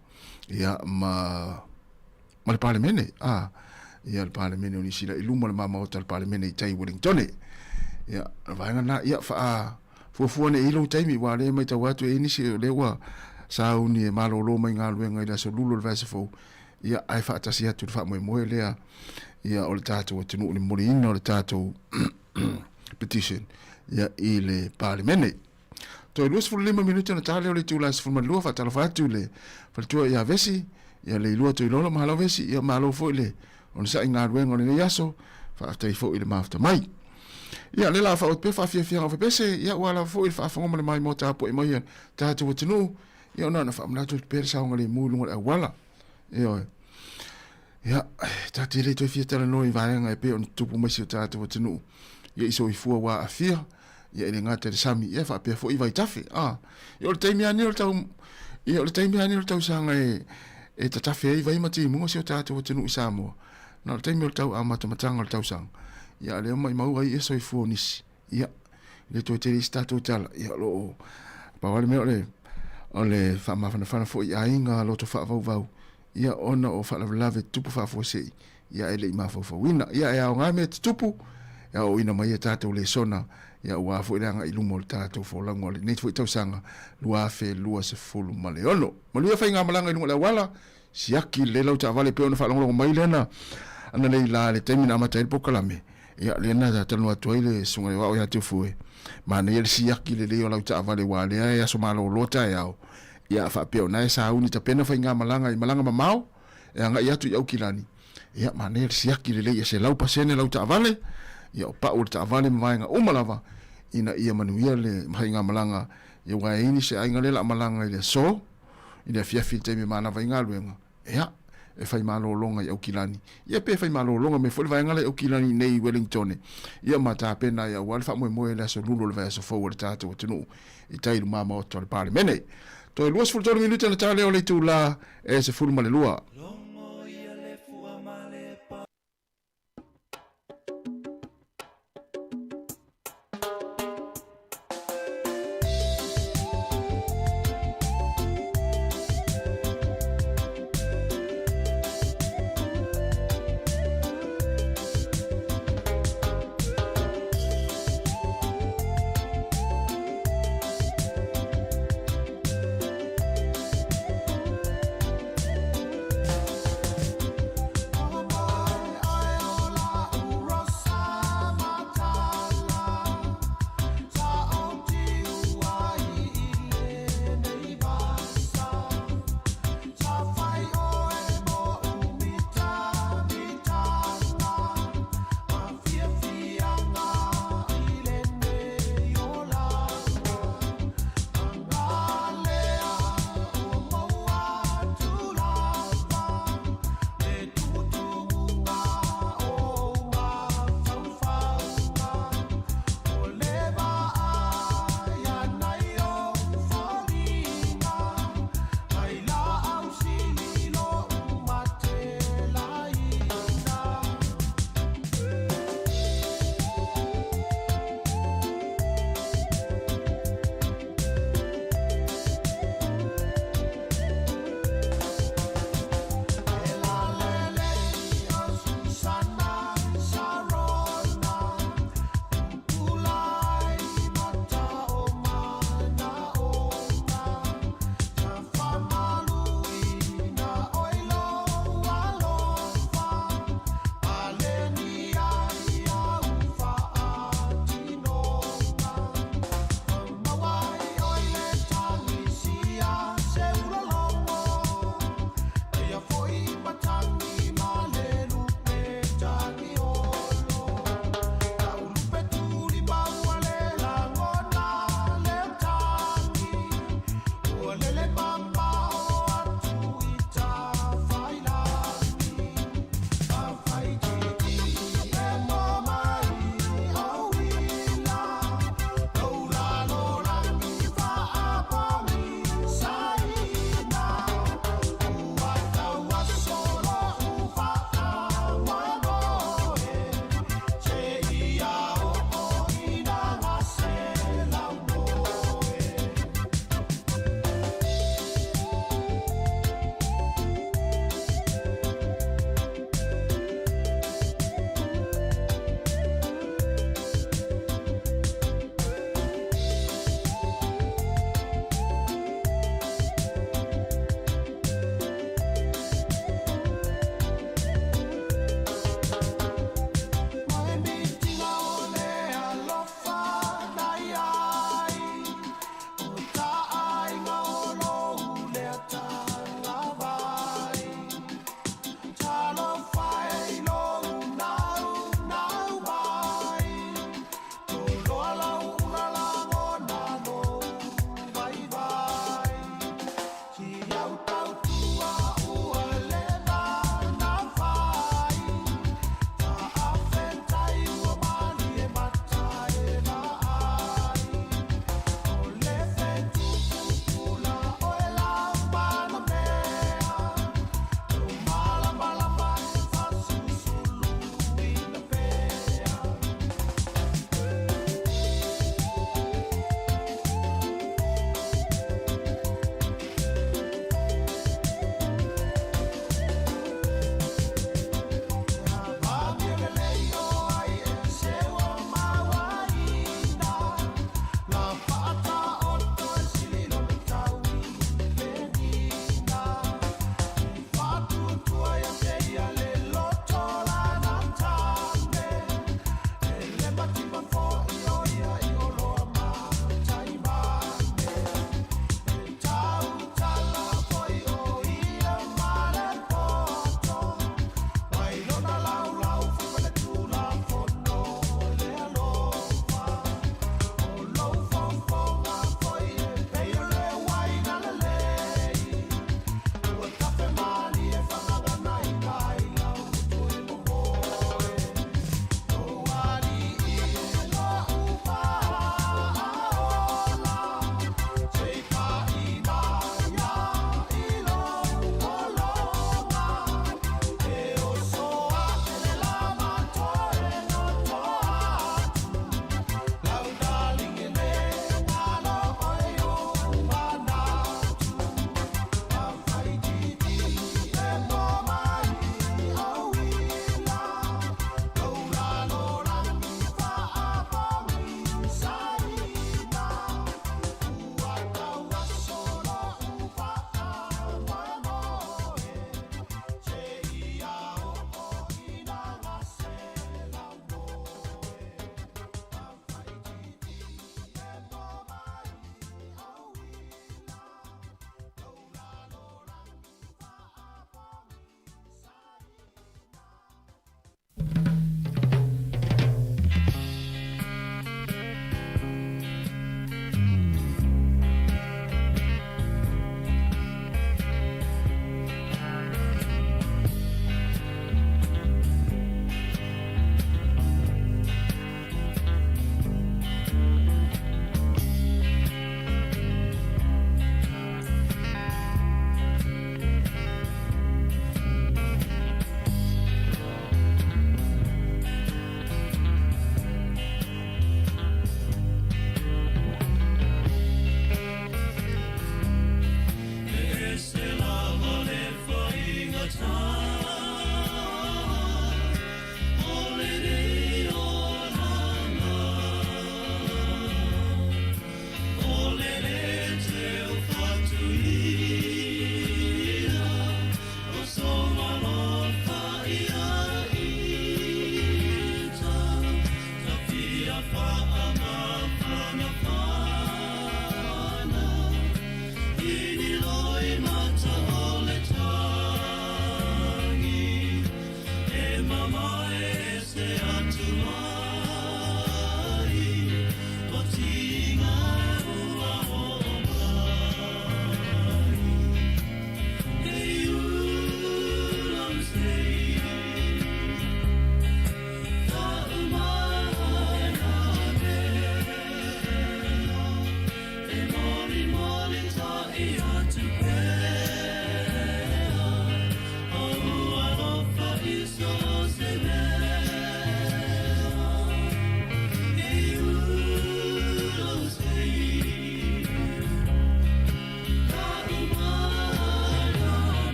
ia ma ma le Palemene a ia le Palemene o Niu Sila i luma o le mamaota o le Palemene i tai i Wellingtone. Ia o le vaega lena ia faa fuafua nei i lou taimi aua o lea e matau atu e i ai nisi o lea ua sauni e malolo mai galuega i le aso Lulu o le vaiaso fou ia ae faatasi atu le faamoemoe lea ia o le tatou atunuu i le momoliina o le tatou petition ia i le Palemene. Toe 25 minute ona ta lea o le itula e 12, faatalofa atu i le faletua ia Vesi, ia Leilua Tuilolo, mahalo Vesi, ia malo foi le onosai i galuega o lenei aso, faafetai foi i le mafuta mai. Ia, lea la faaauau pea faafiafiaga o fepese, ia ua lava foi le faafofoga ma le maimoa tapuai mai a le tatou atunuu, ia ona ona faamanatu atu pea le saogalemu i luga o le auala. Ioe. Ia, ta te le toe fia talanoa i vaega e pei ona tutupu mai si o tatou atunuu, ia i soifua ua aafia, ia e le gata i le sami, ia e faapea foi i vaitafe. A, ia o le taimi lava lenei o le tau, ia o le taimi lava lenei o le tausaga e, e tatafe ai vai ma timuga si o tatou atunuu i Samoa. Na o le taimi o le tau amatamataga o le tausaga, ia a lea maimau ai ia soifua o nisi. Ia, e le toe tele isi tatou tala, ia o lo o, pau lava le mea o le, o le faamafanafana foi i aiga loto faavauvau, ia ona o faalavelave tutupu faafuasei, ia e le i mafaufauina. Ia e aoga mea tutupu, e aoaoina mai a tatou lesona, ia aua foi le agai i luma o le tatou folauga o lenei foi tausaga 2026. Manuia faigamalaga i luga o le auala, siaki lelei lau taavale pei ona faalogologo mai lena ananei la i le taimi na amata ai le polokalame, ia lea na talanoa atu ai le susuga i le Aoao ia Teofue, manaia le siaki lelei o lau taavale aua lea e aso malolo taeao, ia faapea o na e sauni tapena faigamalaga i malaga mamao e agai atu i Aukilani, ia manaia le siaki lelei ia 100% lau taavale, ia o pau o le taavale ma vaega uma lava, ina ia manuia le faigamalaga, ia aua e i ai nisi aiga lea o le a malaga i le aso, i le afiafi i le taimi e manava ai galuega, ia, e fai malologa i Aukilani, ia pe fai malologa mai foi le vaega lea i Aukilani i inei i Wellingtone, ia ma tapena ai aua le faamoemoe i le aso Lulu o le vaiaso fou a le tatou atunuu i tai i lumā maota o le Palemene. Toe 23 minute ona ta lea o le itulā e 12.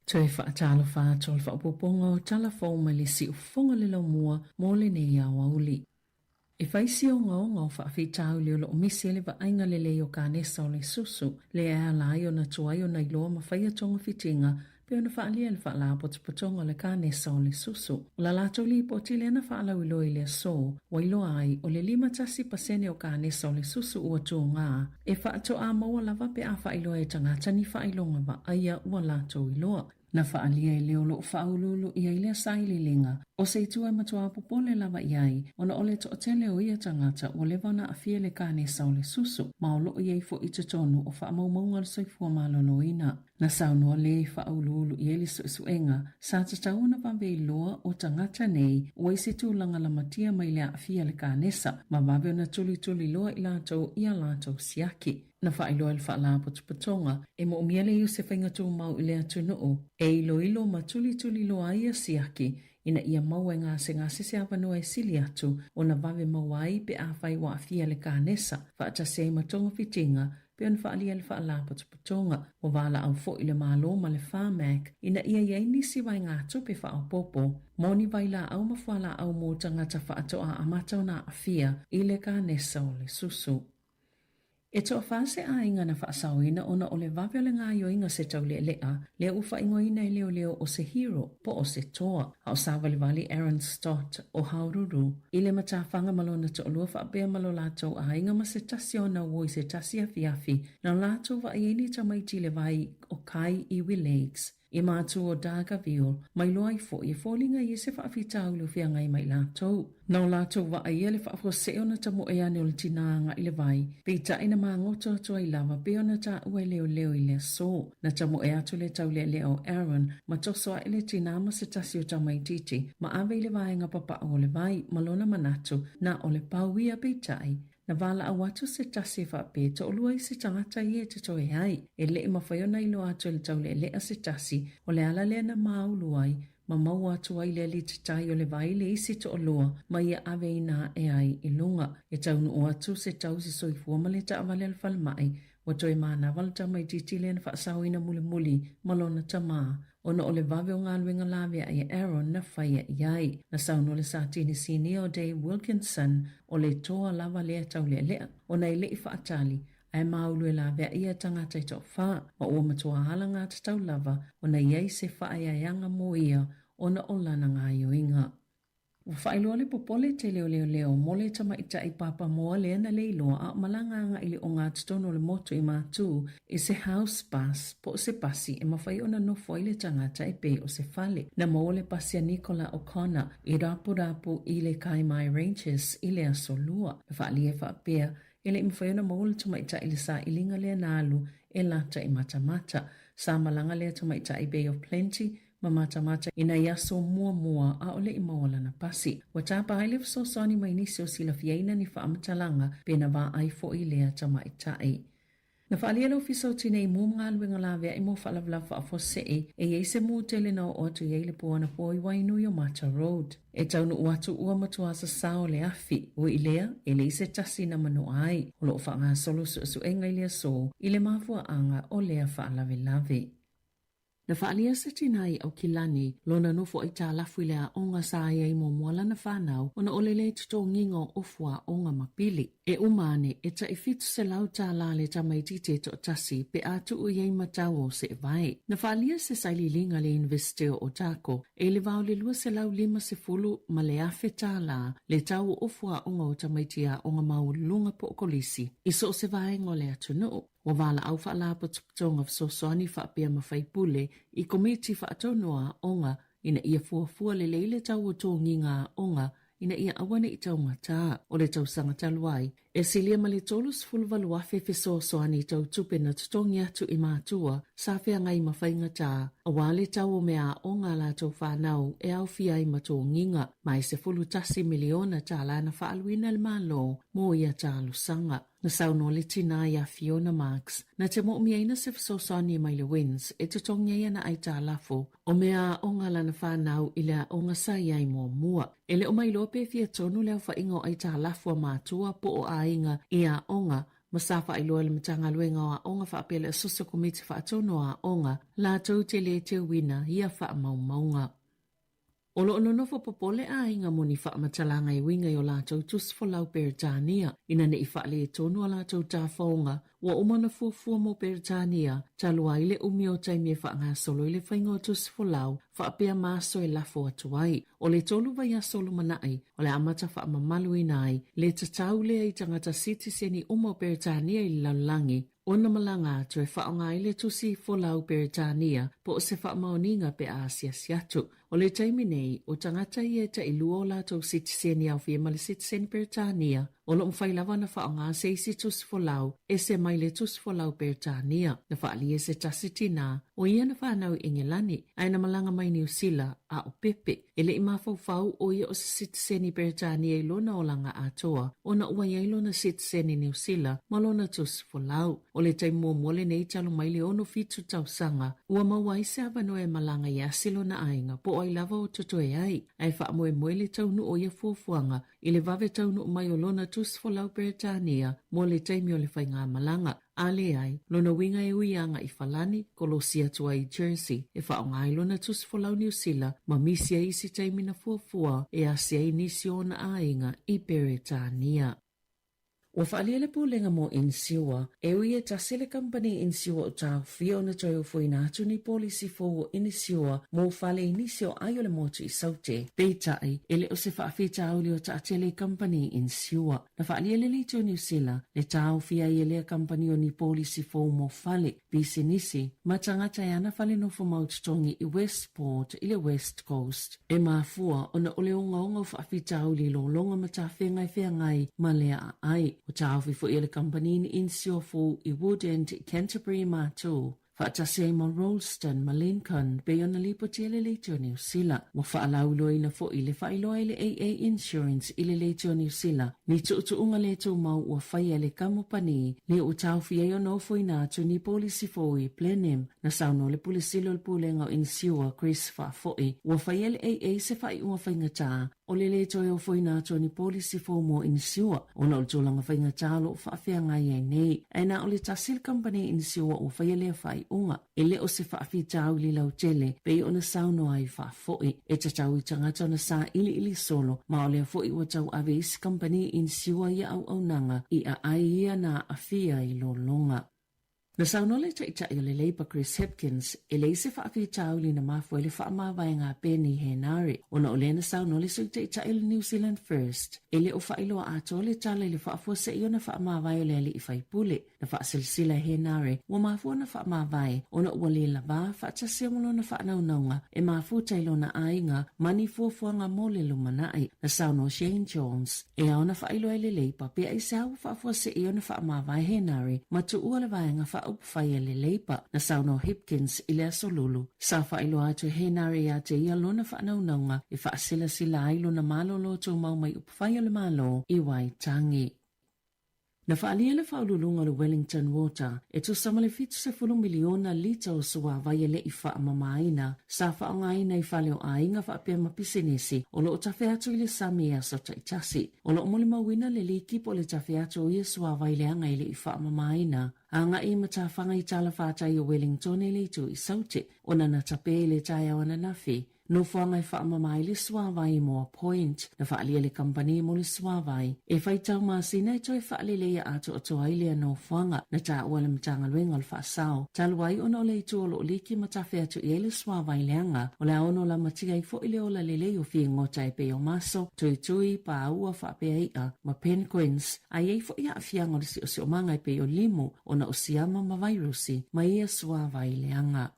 Toe faatalofa atu o le faaopoopoga o tala fou mai le siufofoga le laumua mo lenei aoauli. E fai si ogaoga o faafitauli o lo o misi ai le vaaiga lelei o kanesa o le susu, lea e ala ai ona tuai ona iloa ma faia togafitiga pei ona faaalia e le Faalapotopotoga o le Kanesa o le Susu. O la latou lipoti lea na faalauiloa i le aso, ua iloa ai, o le 51 pasene o kanesa o le susu ua tuga, e faatoa maua lava pe a faailoa e tagata ni faailoga vaaia ua latou iloa. Na faaalia e le o lo o faauluulu i ai lea sailiiliga, o se itu e matua popole lava i ai, ona o le toatele o ia tagata ua leva ona aafia i le kanesa o le susu, ma o lo o i ai foi i totonu o faamaumauga a le soifua maloloina. Na saunoa le i faauluulu i ai le suesuega, sa tatau ona vave iloa o tagata nei ua i se tulaga lamatia mai le aafia le kanesa, ma vave ona tulituliloa i latou i a latou siaki. Na faailoa e le Faalapotopotoga e moomia le i o se faiga tumau i le atunuu e iloilo ma tulituliloa ai ia siaki ina ia maua e gasegase se avanoa e sili atu ona vave maua ai pe afai ua aafia le kanesa, faatasi ai ma togafitiga pei ona faaalia e le Faalapotopotoga. Ua valaau foi le Malo ma le Pharmac ina ia i ai nisi vaegatupe faaopoopo mo ni vailaau ma fualaau mo tagata faatoa amata ona aafia i le kanesa o le susu. E toafa se aiga na faasaoina ona o le vave o le gaoioiga o se taulealea lea ua faaigoaina e leoleo o se hero po o se toa, a o savalivali Aaron Stott o Haururu i le matafaga ma lona toalua faapea ma lo latou aiga ma se tasi o ana uo i se tasi afiafi na latou vaai ai ni tamaiti i le vai o kai Iwi Lakes i matu o Dargaville, ma iloa ai foi e foliga ia se faafitauli o feagai ma i latou. Na o latou vaaia le faafuasei ona tamoe ane o le tinā agai i le vai, peitai na magoto atu ai lava pei ona taua e leoleo i le aso. Na tamoe atu le taulealea o Aaron ma toso ae le tinā ma se tasi o tamaitiiti ma ave i le vaega papau o le vai, ma lona manatu, na o le pau ia peitai Na valaau atu se tasi e faapea, Toalua isi tagata ia e totoe ai. E le i mafai ona iloa atu e le taulealea se tasi, o le ala lea na māulu ai, ma maua atu ai le alititai o le vai le isi toalua ma ia aveina ae ai i luga. E taunuu atu se tausi soifua ma le taavale a le falemai, ua toe manava le tamaitiiti lea na faasaoina mulimuli ma lona tamā, ona o le vave o galuega laveai a Aaron na faia i ai. Na saunoa le Satini Sinia o Dave Wilkinson, o le toa lava lea taulealea, ona e le i faatali, ae maulu e laveai ia tagata e toafa, ma ua matua alagatatau lava ona i ai se faaeaeaga mo ia ona o lana gaoioiga. Ua faailoa le popole tele o leoleo mo le tamaitai papamoa lea na le iloa a o malaga agai i le ogatotonu o le motu i Matu i se house bus po o se pasi e mafai ona nofo ai le tagata e pei o se fale. Na maua le pasi a Nicola O'Connor i rapurapu i le Kaimai Ranges i le aso Lua. Na faaalia e faapea, e le i mafai ona maua le tamaitai i le sailiga lea na alu e lata i Matamata. Sa malaga lea tamaitai i Bay of Plenty ma matamata i nai aso muamua a o le i maua lana pasi. Ua tapa ai le fesoasoani mai nisi o silafiaina ni faamatalaga pe na vaai foi lea tamaitai. Na faaalia le Ofisa o Tinei Mu ma Galuega Laveai mo Faalavelave Faafuasei e i ai se mu tele na oo atu i ai le po anapo i Wainui o Mata Road. E taunuu atu ua matua sasao o le afi, ui i lea, e leai se tasi na manoa ai. O lo o faagasolo suesuega i le aso i le mafuaaga o lea faalavelave. Na faaalia se tinā i Aukilani lona nofo aitalafu i le aoga sa i ai muamua lana fanau ona o le lē totogiga o ofu aoga ma pili. E uma ane, e tai $700 le tamaitiiti e toatasi pe a tuu i ai ma tau o seevae. Na faaalia se sailiiliga a le Iunivesite o Otago e le va o le $250 ma le $1,000 le tau o ofu aoga o tamaiti aoga maualuluga po o kolisi i so o se vaega o le atunuu. Ua valaau Faalapotopotoga Fesoasoani faapea ma faipule i Komiti Faatonu a Aoga ina ia fuafua lelei le tau o togiga aoga ina ia aua ne i taugatā. O le tausaga talu ai, e silia ma le 38,000 fesoasoani tau tupe na totogi atu i matua sa feagai ma faigatā aua le tau o mea aoga a latou fanau e aofia ai ma togiga, ma e $11 miliona tālā na faaaluina e le Malo mo ia talosaga. Na saunoa le tinā iā Fiona Marks, na te moomiaina se fesoasoani mai le WINZ e totogi ai ana aitalafu o mea aoga a lana fanau i le aoga sa i ai muamua. E le o mailoa pe fia tonu le aofaiga o aitalafu a matua po o aiga i aoga. Ma sa faailoa e le Matagaluega o Aoga faapea le Asosi o Komiti Faatonu o Aoga latou te le teuina ia faamaumauga. O lo o nonofo popole aiga mo ni faamatalaga e uiga i o latou tusi folau Peretania ina ne i faaletonu a latou tafaoga ua uma ona fuafua mo Peretania talu ai le umi o taimi e faagasolo ai le faiga o tusi folau faapea ma aso e lafo atu ai. O le tolu vaiaso lumanai o le a amata faamamaluina ai le tatau lea i tagata sitiseni uma o Peretania i le lalolagi ona malaga atu e faaaoga ai le tusi folau Peretania po o se faamaoniga pe a asiasi atu. O le taimi nei, o tagata ia e tailua o latou sitiseni aofia ma le sitiseni Peretania, o lo o mafai lava ona faaaoga se isi tusi folau ese mai le tusi folau Peretania. Na faaalia e se tasi tinā, o ia na fanau i Engelani, ae na malaga mai Niu Sila, a o pepe. E le i mafaufau ʻo ia o se sitiseni Peretania i lona olaga atoa, ona ua i ai lona sitiseni Niu Sila ma lona tusi folau. O le taimi muamua lenei talu mai le 67 tausaga, ua maua ai se avanoa e malaga i asi lona aiga po o ai lava o totoe ai, ae faamoemoe le taunuu o ia fuafuaga i le vave taunuu mai o lona tusi folau Peretania mo le taimi o le faigamalaga. A leai, lona uiga e ui agai i Falani, kolosi atu ai i Jersey, e faaaoga ai lona tusi folau Niu Sila ma misi ai isi taimi na fuafua e asi ai nisi o ona aiga i Peretania. Ua faaalia le Pulega mo Inisiua, e ui e tasi le kamupani inisiua o taofia ona toe ofoina atu ni polisi fou o inisiua mo fale i nisi o ai o le motu i Saute. Peitai, e le o se faafitauli o taatele i kamupani inisiua. Na faaalia e le Leitio o Niu Sila le taofia ai e lea kamupani o ni polisi fou mo fale, pisinisi, ma tagata e ana fale nofo mau totogi i Westport i le West Coast. E mafua ona o le ogaoga o faafitauli i lologa ma tafega e feagai ma lea aai. Ua taofi foi e le kamupani ni inisiua fou i Woodend i Canterbury ma Tuu, faatasi ai ma Rolleston ma Lincoln pei ona lipoti e le Leitio Niu Sila. Ua faalauiloaina foi le faailoa e le AA Insurance i le Leitio Niu Sila ni tuutuuga le tumau ua faia e le kamupani lea ua taofi ai ona ofoina atu ni polisi fou i Blenheim. Na saunoa le Pule Sili o le Pulega o Inisiua, Chris Faafo'i, ua faia e le AA se faaiuga faigata o le lē toe ofoina atu o ni polisi fou mo inisiua ona o le tulaga faigata o lo o faafeagai ai nei. Ae na o le tasi le kamupani inisiua ua faia lea faaiuga, e le o se faafitauli lautele pei ona saunoa ai Faafo'i. E tatau i tagata ona sailiili solo, ma o lea foi ua tauave isi kamupani inisiua ia auaunaga i aai ia na aafia i lologa. Na saunoa le Taitai o le Labour Chris Hipkins, e leai se faafitauli na mafua ai le faamavaega a Peeni Henare, ona o lea na saunoa le Sui Taitai o le New Zealand First, e le o faailoa atoa le tala i le faafuasei ona faamavae o le alii faipule. Na faasilasila e Henare, ua mafua ona faamavae ona ua le lavā faatasi ai ma lona faanaunauga e mafuta i lona aiga ma ni fuafuaga mo le lumanai. Na saunoa Shane Jones, E ao ona faailoa e le Leipa pe aisea ua faafuasei ona faamavae Henare ma tuua le vaega faaupufai a le Leipa, na saunoa Hipkins i le Aso Lulu. Sa faailoa atu e Henare ia te ia lona faanaunauga e faasilasila ai lona malolo tumau mai upufai o le Malo i Waitangi. Na faaalia le faauluuluga o le Wellington Water e tusa ma le 70 miliona lita o suavai e le i faamamaina sa faaaogaina i fale o aiga faapea ma pisinisi o lo o tafe atu i le sami i aso taitasi. O lo o molimauina le liki po o le tafe atu o ia suavai leaga e le i faamamaina agai i matafaga i talafatai o Wellington i le itu i Saute ona na tape i le taeao ananafi Nofoaga e faamama ai le suavai i Moa Point, na faaalia le kamupani mo le suavai e faitau masina e toe faaleleia atoatoa ai lea nofoaga. Na taua le Matagaluega o le Faasao talu ai ona o le itu o lo o liki ma tafe atu i ai le suavai leaga, o le a ono lamatia ai foi le ola lelei o figota e pei o maso, tuitui, pāua faapea iʻa ma penguins, a i ai foi aafiaga o le siosiomaga e pei o limu ona o siama ma vairusi ma ia suavai leaga.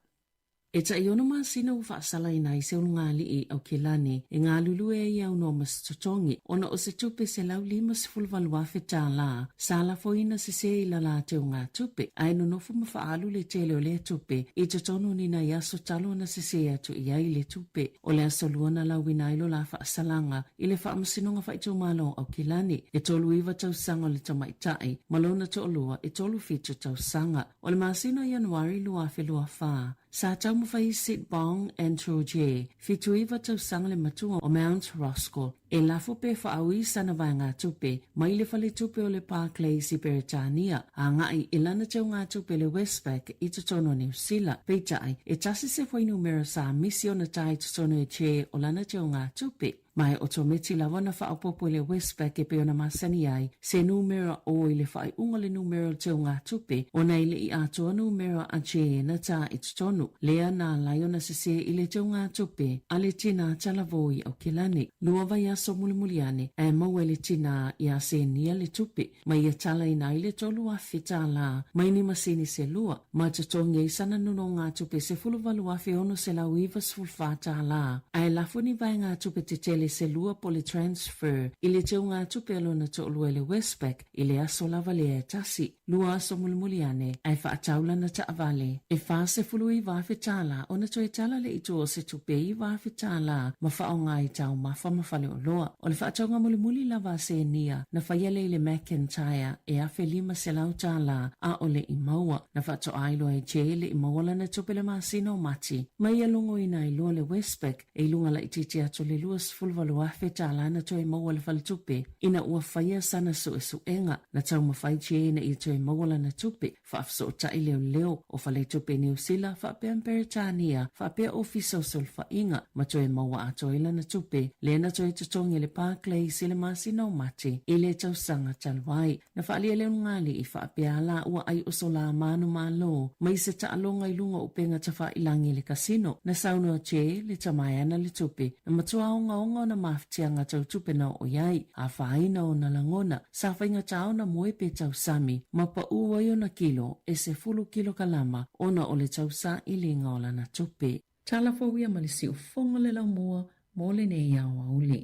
E tai ono masina ua faasalaina ai se ulugalii i Aukilani e galulue ai e aunoa ma se totogi ona o se tupe $158,000 tālā sa lafoina sesē i la latou gatupe ae nonofo ma faaalu le tele o lea tupe i totonu o ni nai aso talu ona sesē atu i ai le tupe. O le aso lua na lauina ai lo la faasalaga i le Faamasinoga Faaitumalo o Aukilani, e 39 tausaga o le tamaitai ma lona toalua e 37 tausaga. O le masina o Ianuari 2024, Sa taumafai Sid Bong Andrew Jay, 79 tausaga le matua o Mount Roskill, e lafo pe faaui sana vaegatupe mai le faletupe o le Barclays i Peretania agai i lana teugatupe le Westpac i totonu o Niu Sila. Peitai, e tasi se fuainumera sa misi ona ta i totonu e Jay o lana teugatupe. Ma e otometi lava na faaopoopo i le Westpac e pei ona masani ai se numera o i le faaiuga o le numera o le teugatupe ona e le i atoa numera a Jay na ta i totonu. Lea na ala ai ona sesē i le teugatupe a le tinā talavou i Aukilani. Lua vaiaso mulimuli ane ae maua e le tinā iā Senia le tupe ma ia talaina ai le 3,000 tālā mai ni masini se lua, ma totogi ai sana nonogatupe 18,694 tālā, ae lafo ni vaegatupe tetele se lua po o le transfer i le teugatupe a lona toalua i le Westpac i le aso lava lea e tasi. Lua aso mulimuli ane, ae faatau lana taavale e 49,000 tālā ona toe tala lea i tua o se tupe 9,000 tālā ma faaaoga i taumafa ma faleoloa. O le faatauga mulimuli lava a Senia na faia lea i le McIntyre e 1,500 tālā ʻaʻole i maua. Na faatoa iloa e Jay le i maua lana tupe le masina o Mati. Ma ia logoina ai loa le Westpac e i luga laitiiti atu o le 28,000 tālā na toe maua le faletupe ina ua faia sana suesuega. Na taumafai Jay ina ia toe maua lana tupe, faafesootai leoleo o faletupe i Niu Sila faapea ma Peretania faapea ofisa o sulufaiga ma toe maua atoa ai lana tupe lea na toe totogi e le Barclays i le masina o Mati i le tausaga talu ai. Na faaalia le ulugalii faapea la ua ai oso la manumalo mai se taaloga i luga o upega tafailangi i le kasino. Na saunoa Che le tamaeana le tupe na matua ogaoga ona mafatiaga tau tupe na oo i ai, afaina ona lagona, sa faigata ona moe pe tausami, ma paʻu ai ona kilo e 10 kilokalama ona o le tausailiga o lana tupe. Tala fou ia ma le siufofoga o le laumua mo lenei aoauli.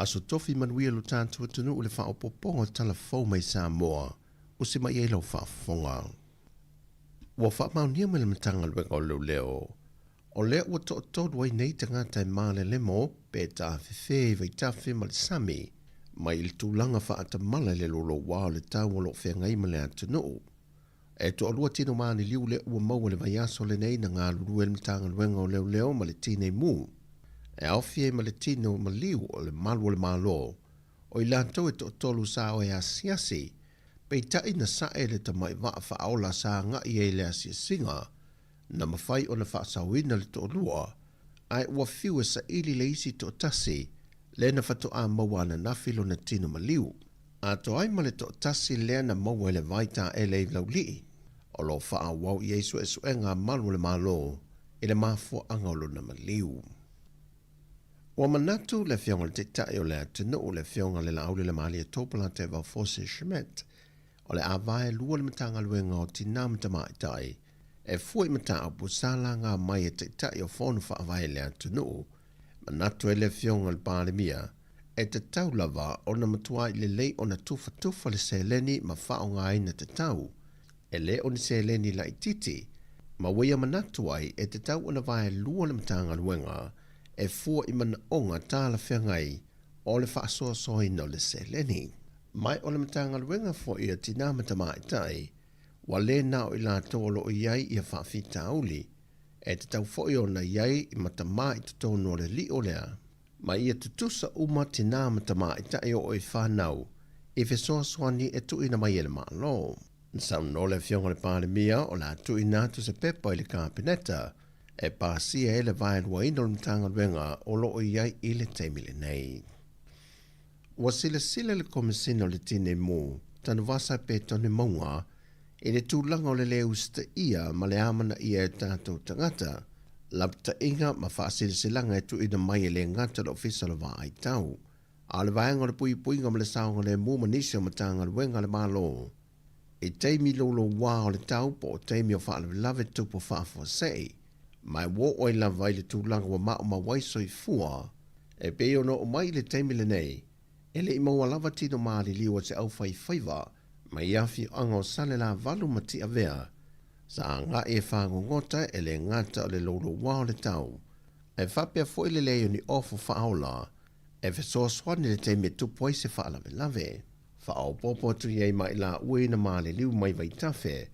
Aso Tofi manuia lo tatou atunuu i le faaopoopoga o tala fou mai Samoa o se mai ai lau faafofoga. Ua faamaonia mai le Matagaluega o Leoleo, o lea ua toatolu ai nei tagata e malelemo pe tafefe i vaitafe ma le sami mai i le tulaga faatamala i le louloua o le tau o lo o feagai ma le atunuu. E toalua tino maniliu lea ua maua i le vaiaso lenei na galulue le Matagaluega o Leoleo ma le Tinei Mu. E aofia ai ma le tino maliu o le malu o le Malo, o i latou e toatolu sa o e asiasi, peitai na sae le tamai vaa faaola sa agai ai i le asiasiga, na mafai ona faasaoina le toalua, ae ua fiu e saili le isi toatasi lea na faatoa maua ananafi lona tino maliu. Atoa ai ma le toatasi lea na maua i le vai taele i Laulii, o lo o faaauau i ai suesuega a malu o le Malo i le mafuaaga o lona maliu. Ua manatu le Afioga i le Taitai o le atunuu, le Afioga i le Laauli Lemalietoa Tevaga Force Schmidt, o le a vaelua le Matagaluega o Tinā ma Tamaitai e fua i mataupu sa laga mai e Taitai o Fono Faavae i le atunuu. Manatu ai le Afioga i le Palemia, e tatau lava ona matuai lelei ona tufatufa le seleni ma faaaogaina tatau, e le o ni seleni laitiiti, ma ua ia manatu ai e tatau ona vaelua le Matagaluega e fua i manaoga talafeagai o le faasoasoaina o le seleni. Mai o le Matagaluega foi a Tinā ma Tamaitai, ua le na o i latou o lo o i ai ia faafitauli, e tatau foi ona i ai ma tamā i totonu o le lio lea, ma ia tutusa uma tinā ma tamaitai oo i whanau i fesoasoani e tuuina mai e le Malo. Na saunoa le Afioga i le Palemia o le a tuuina atu se pepa i le Kapeneta e pasia ai le vaeluaina o le Matagaluega o lo o i ai i le taimi lenei. Ua silasila le Komesina o le Tinei Mu, Tanuvasa Petone Mauga, i le tulaga o le lē usitaia ma le amanaia e tatou tagata, lapataiga ma faasilasilaga e tuuina mai e lē gata le Ofisa o le Vaai Tau, a o le Vaega o le Puipuiga ma le Saogalemu ma nisi o Matagaluega a le Malo. I taimi loulouā o le tau po o taimi o faalavelave tupu faafuasei, ma e ua oo ai lava i le tulaga ua maumau ai soifua, e pei ona oo mai i le taimi lenei. E le i maua lava tino maliliu a se aufaifaiva mai afioaga o Salelavalu ma Tiavea sa agai e fagogota e le gata o le louloua o le tau, ae faapea foi le leai o ni ofo faaola e fesoasoani i le taimi e tupu ai se faalavelave. Faaopoopo atu i ai ma i laua ina maliliu mai Vaitafe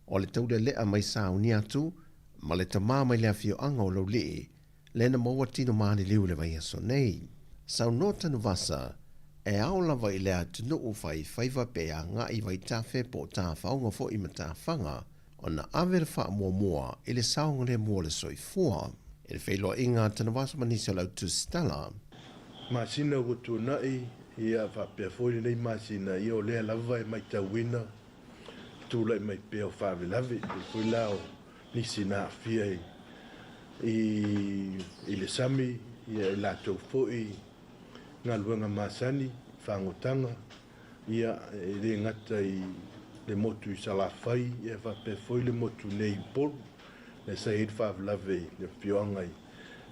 o le taulelea mai sauni atu ma le tama mai le afioaga o Laulii lea na maua tino maliliu i le vaiaso nei. Saunoa Tanuvasa, e ao lava i le atunuu faifaiva pe agai i Vaitafe po o Tafaoga foi ma Tafaga ona ave le faamuamua i le saogalemu o le soifua. I le feiloaiga a Tanuvasa ma nisi o le au tusitala. Masina ua tuanai, ia faapea foi lenei masina, ia o lea lava e matauina le tulai mai pea o faalavelave, pei foi la o nisi na aafia i le sami, ia i latou foi galuega masani, fagotaga, ia e le gata i le motu i Salafai, ia faapea foi le motu nei i Upolu, lea sa i ai le faalavelave i le afioaga i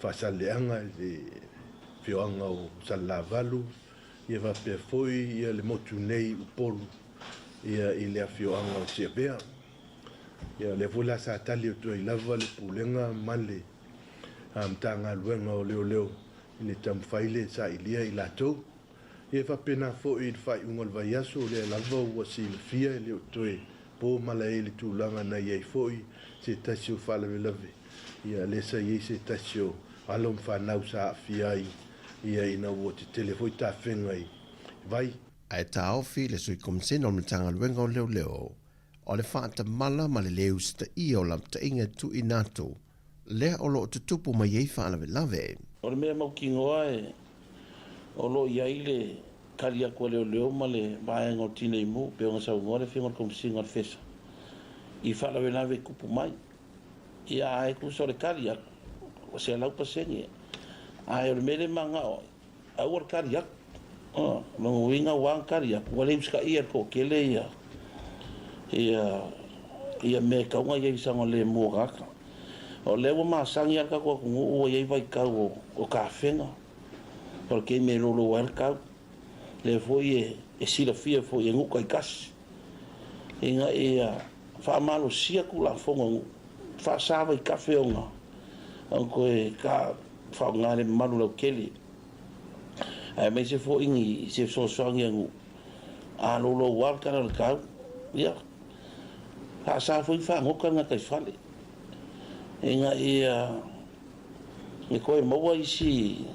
Faasaleleaga, i le afioaga o Salelavalu, ia faapea foi ia le motu nei i Upolu, ia i le afioaga o Tiavea. Ia, o lea foi la sa tali atu ai lava le Pulega ma le Matagaluega o Leoleo i le taumafai lea e sailia i latou. Ia, e faapena foi i le faaiuga o le vaiaso, o lea lava ua silafia e le o toe po malae i le tulaga na i ai foi se tasi o faalavelave, ia, lea sa i ai se tasi o alo ma fanau sa aafia ai, ia, ina ua tetele foi tafega i vai. Ae taofi le Sui Komisena o le Matagaluega o Leoleo O le faatamala ma le lē usitaia o lapataiga e tuuina atu, lea o lo o tutupu mai ai faalavelave. O le mea mautinoa e o lo o i ai le tali atu a leoleo ma le vaega o Tinei Mu, pei ona saunoa le Afioga i le Komesina o le FESA i faalavelave e tupu mai. Ia ae tusa o le tali atu, ua 100%. Ae o le mea lea e manao ai, Aua le kali atu. O lona uiga ua na kali atu, ua le usitaia e le toatele ia, ia, ia mea e tatau ona i ai i le saogalemu o tagata. O lea ua masani lava le tatou atunuu ua i ai vaitau o, o tafega, o le taimi e loulou ai le tau. Lea foi e, e silafia foi e nuu taitasi, ina ia faamalosia Tulafono a nuu, faasa vaitafe ona, ona toe ta, faaaoga le mamalu lautele, aemaise foi ni se fesoasoani a nuu, a loulou lava le tala o le tau, ia, faasa foi ona fagota le gataifale, ina ia e toe maua isi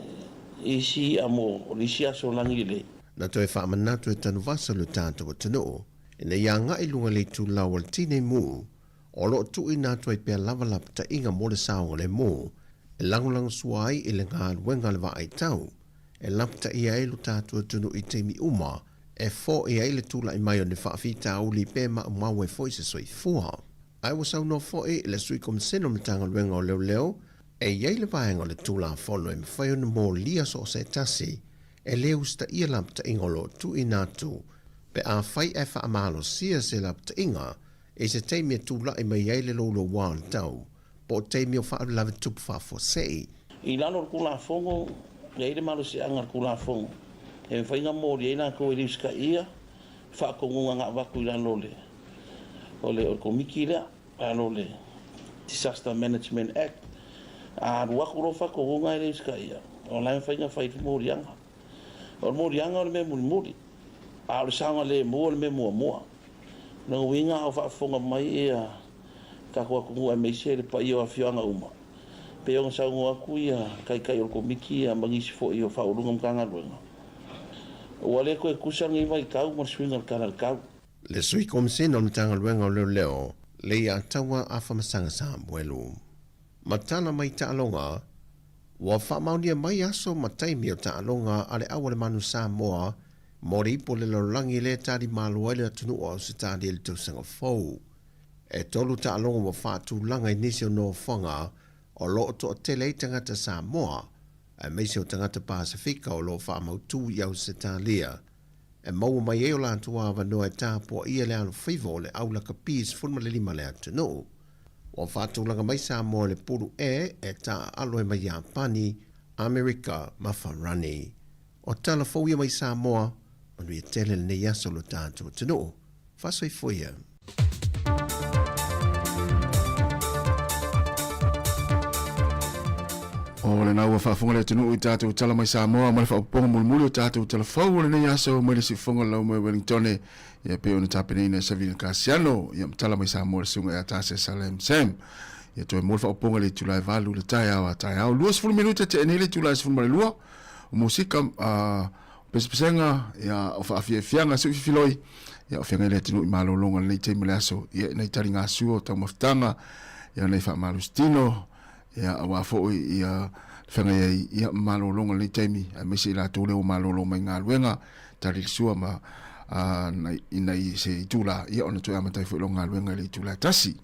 isi i'a mo le isi aso lagi lelei. Na toe faamanatu e Tanuvasa lo tatou atunuu ina ia agai i luga i le itulau o le Tinei Mu O lo o tuuina atu ai pea lava lapataiga mo le saogalemu e lagolagosua ai i le galuega a le vaaitau e lapataia ai lo tatou atunuu i taimi uma e foia ai le tulai mai o ni faafitauli pe maumau ai foi se soifua. Ae ua saunoa foi le Sui Komisena o Matagaluega o Leoleo e i ai le vaega o le Tulafono e mafai ona molia so o se tasi e le usitaia lapataiga o lo o tuuina atu pe afai ae faamalosia se lapataiga I se taimi e tulai mai ai le louloua o le tau, po o taimi o faalavelave tupu faafuasei. I lalo o le Tulafono, e i ai le malosiaga o le Tulafono e mafai ona moli ai latou e le usitaia faatonuga na avatu i lalo o le o le Komiti lea, i lalo o le Disaster Management Act. A alu atu loa faatonuga e le usitaia, o la e mafai ona fai le moliaga. O le moliaga o le mea mulimuli, a o le saogalemu o le mea muamua. O lona uiga a o faafofoga mai ia tatou atunuu aemaise le paia o afioaga uma, pei ona saunoa atu ia Taitai o le Komiti ia ma nisi foi o Faauluuluga o Matagaluega, ua le toe tusa lenei vaitau ma le suiga o le tala i le tau. Le Sui Komisena o le Matagaluega o Leoleo, Leiataua Afamasaga Samuelu. Ma tala mai taaloga, ua faamaonia mai aso ma taimi o taaloga a le Aualemanu Samoa mo le ipu o le lalolagi lea e tali malo ai le atunuu o Ausetalia i le tausaga fou. E tolu taaloga ua faatulaga i nisi o nofoaga o lo o toatele ai tagata Samoa, aemaise o tagata Pasefika o lo o faamautu i Ausetalia, e maua mai ai o latou avanoa e tapuaia le alofaiva o le au lakapi 15 a le atunuu. Ua faatulaga mai Samoa i le pulu E e taaalo ai ma Iapani, Amerika ma Farani. O tala fou ia mai Samoa, manuia tele lenei aso lo tatou atunuu. Faasoifua ia. O lena ua faafofoga le atunuu i tatou tala mai Samoa ma le faaopoopoga mulimuli o tatou tala fou o lenei aso mai le siufofoga o le Laumua i Wellingtone, ia pei ona tapenaina e Savina Kasiano, ia ma tala mai Samoa le susuga ia Tase Salem Sam. Ia toe mo le faaopoopoga i le itula e 8 i le taeao a taeao. 20 minute tea nei le itula e 12 o musika, pesepesega, ia, o faafiafiaga suififiloi, ia, o feagai le atunuu i malologa i lenei taimi o le aso, ia, nai taligasua o taumafataga, ia, nai faamalositino, ia, aua foi, ia, le feagai ai, ia, ma malologa i lenei taimi, aemaise i latou lea ua malolo mai galuega, tali le sua ma, nai, i nai se itula, ia, ona toe amata ai foi lou galuega i le itula e tasi.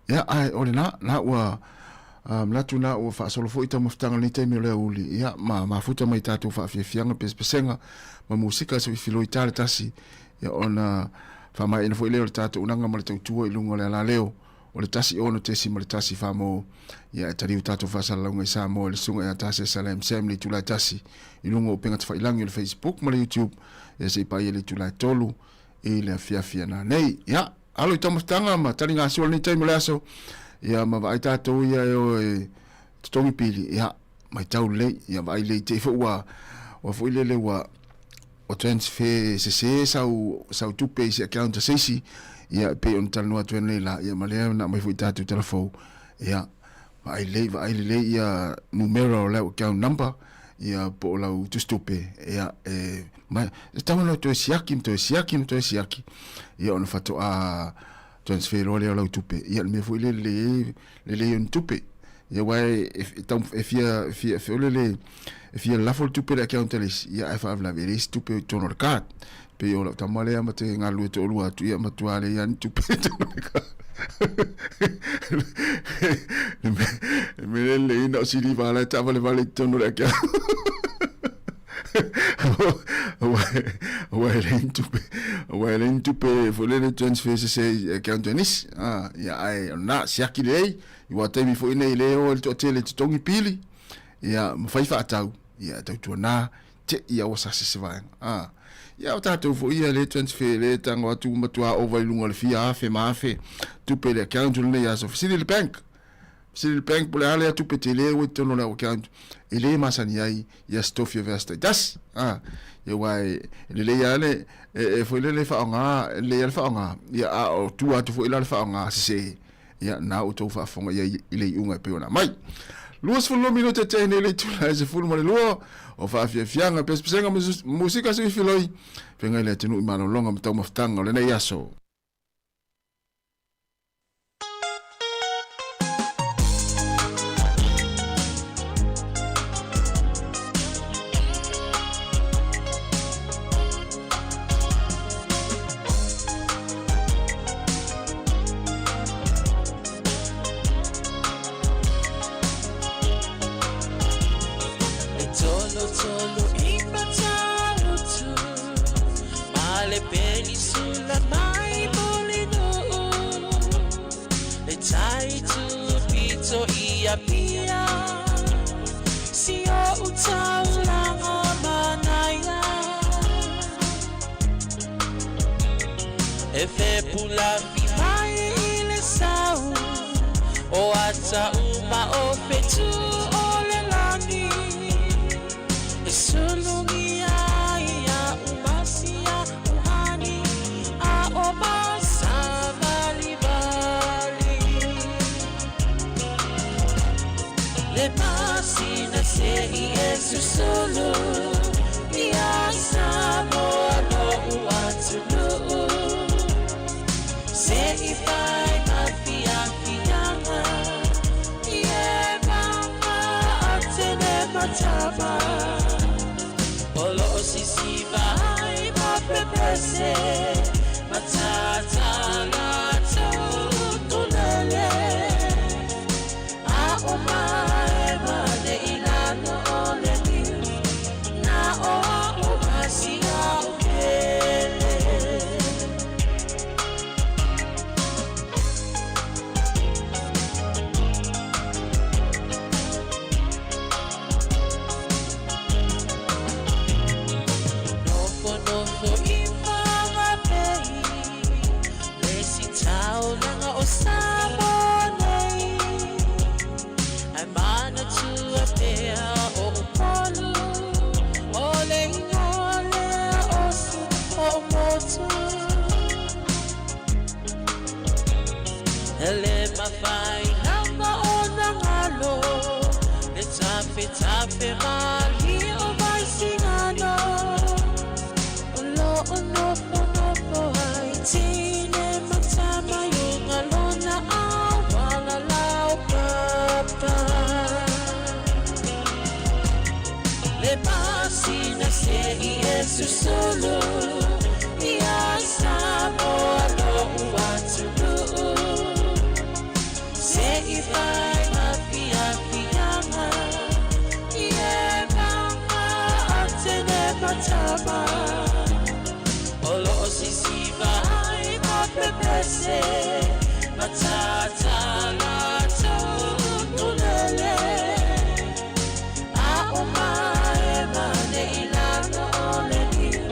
Ia, ae o lena, la ua, manatu na ua faasolo foi taumafataga i lenei taimi o le aoauli, ia, ma mafuta mai tatou faafiafiaga, pesepesega, ma musika se filoi ta le tasi, ia, ona faamaeaina foi lea o le tatou unaga ma le tautua i luga o le alaleo o le 106.1 Famo, ia, e taliu tatou faasalalauga i Samoa i le susuga ia Tase Salem Sam i le itula e tasi i luga o upega tafailangi o le Facebook ma le YouTube, ia, se i paia i le itula e 3 i le afiafi ana nei. Ia, alo i taumafataga ma taligasua lenei taimi o le aso, ia ma vaai tatou ia e o e totogi pili, ia, matau lelei, ia vaai lelei te i foi ua, ua foi lele ua, ua transfer sese sau, sau tupe i se account a se isi, ia, pei ona talanoa atu ai nei la, ia ma lea na aumai foi tatou tala fou, ia, vaai lelei, vaai lelei ia numera o lau account number, ia po o lau tusitupe, ia, e, ma, e tatau ona toe siaki ma toe siaki ma toe siaki, ia ona faatoa transfer loa lea o lau tupe, ia le mea foi lele lelei, lelei o ni tupe, ia aua e, e, e, tau, e fia, e fia, e lele, e fia lafo le tupe i le account a le isi, ia ae faalavelave e leai se tupe i totonu o le card. Pei o lau tama lea ma te galulue toalua atu, ia matua leai lava ni tupe i totonu o le card. Le mea lea lelei na o siliva la e taavalevale i totonu o le account. Aua e leai ni tupe, aua e leai ni tupe foi lele transfer sese i account a nisi. Ah, ia ae o lena, siaki lelei, aua taimi foi nei le o ai le toatele e totogi pili, ia ma fai faatau, ia tautuana te i aua sa se vaega. Ah, ia o tatou foi ia le transfer le tango atu matua ova i luga o le fia afe ma afe tupe i le account o lenei aso. Fesili le bank. Fesili le bank po o le a lea tupe tele ua i totonu o le au account e le masani ai ia se tofi o vea se taitasi. Ah, ia aua e lelei lava le e foi lele faaaoga, e lelei lava le faaaoga, ia a o tua atu foi la le faaaoga sese. Ia, na outou faafofoga i ai i le iuga e pei ona aumai. 22 minute tea nei le itula e 12 o faafiafiaga, pesepesega ma musika suifiloi, feagai le atunuu i malologa ma taumafataga o lenei aso. E tolotolo i Matalutu, ma le penisula mai Mulinuu, le tai tupito i Apia, si o'u taulaga manaia. E fepulafi mai i le sau o ata uma o fetu o le lani e sulugia ai a'u masia uhani a o masavalivali le masina se'i e susulu ia i Samoa lo'u atunuu se'i fai ma fiafiaga i e mama atene matama o lo'o sisiva ai ma pepese matata latou utulele a o mae ma le ilalo o le niu na o a'u masia o kele. afe malie o Vaisigano O loo nofonofo ai tine ma tama i uga lona auala laupapa Le masina se'i e susulu Ia Samoa lo'u atunuu Se'i fai ma fiafiaga I e maga a tene ma tama O loo sisiva ai ma pepese Ma tata latou ukulele A o mae ma nei lalo o le niu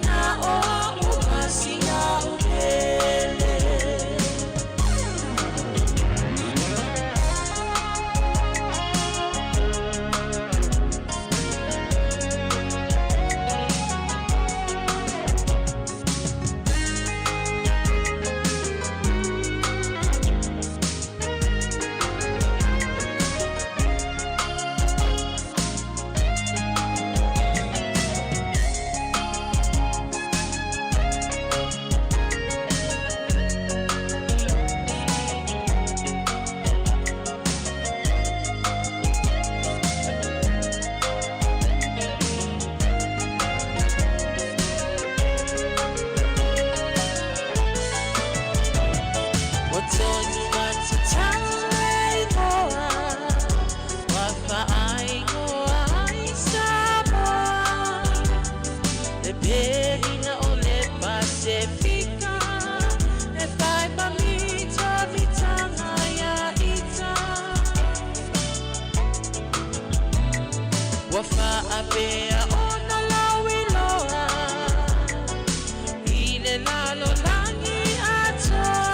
Na o a'u ma sia'u pele. Ua tonu atu tau e ingoa Ua faaigoa ai Samoa Le pelina o le Pasefika E whai ma mita mitanga ia ita Ua whaapea ona lauiloa I le lalolagi atoa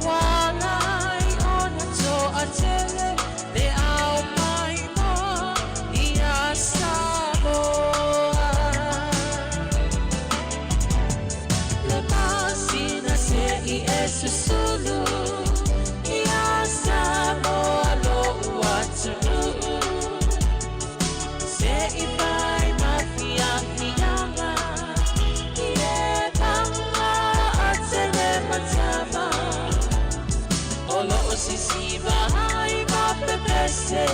Ua ala ai ona toatele Le ao maimoa ia Samoa Le masina se'i e susulu Ia Samoa lo'u atunuu Se'i fai ma fiafiaga I e maga a tele ma tama O loo sisiva ai ma pepese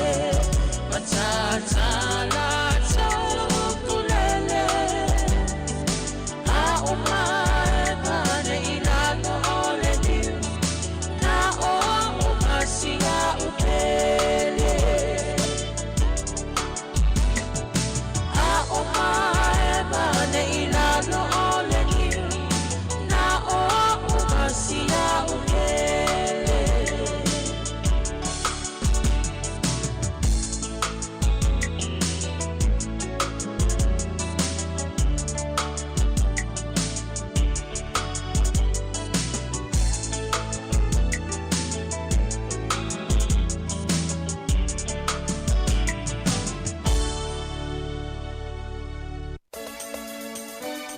Ma tata latou ukulele A o mae ma nei lalo o le niu Na o a'u ma sia'u pele A o mae ma nei lalo o le niu Na o a'u ma sia'u pele.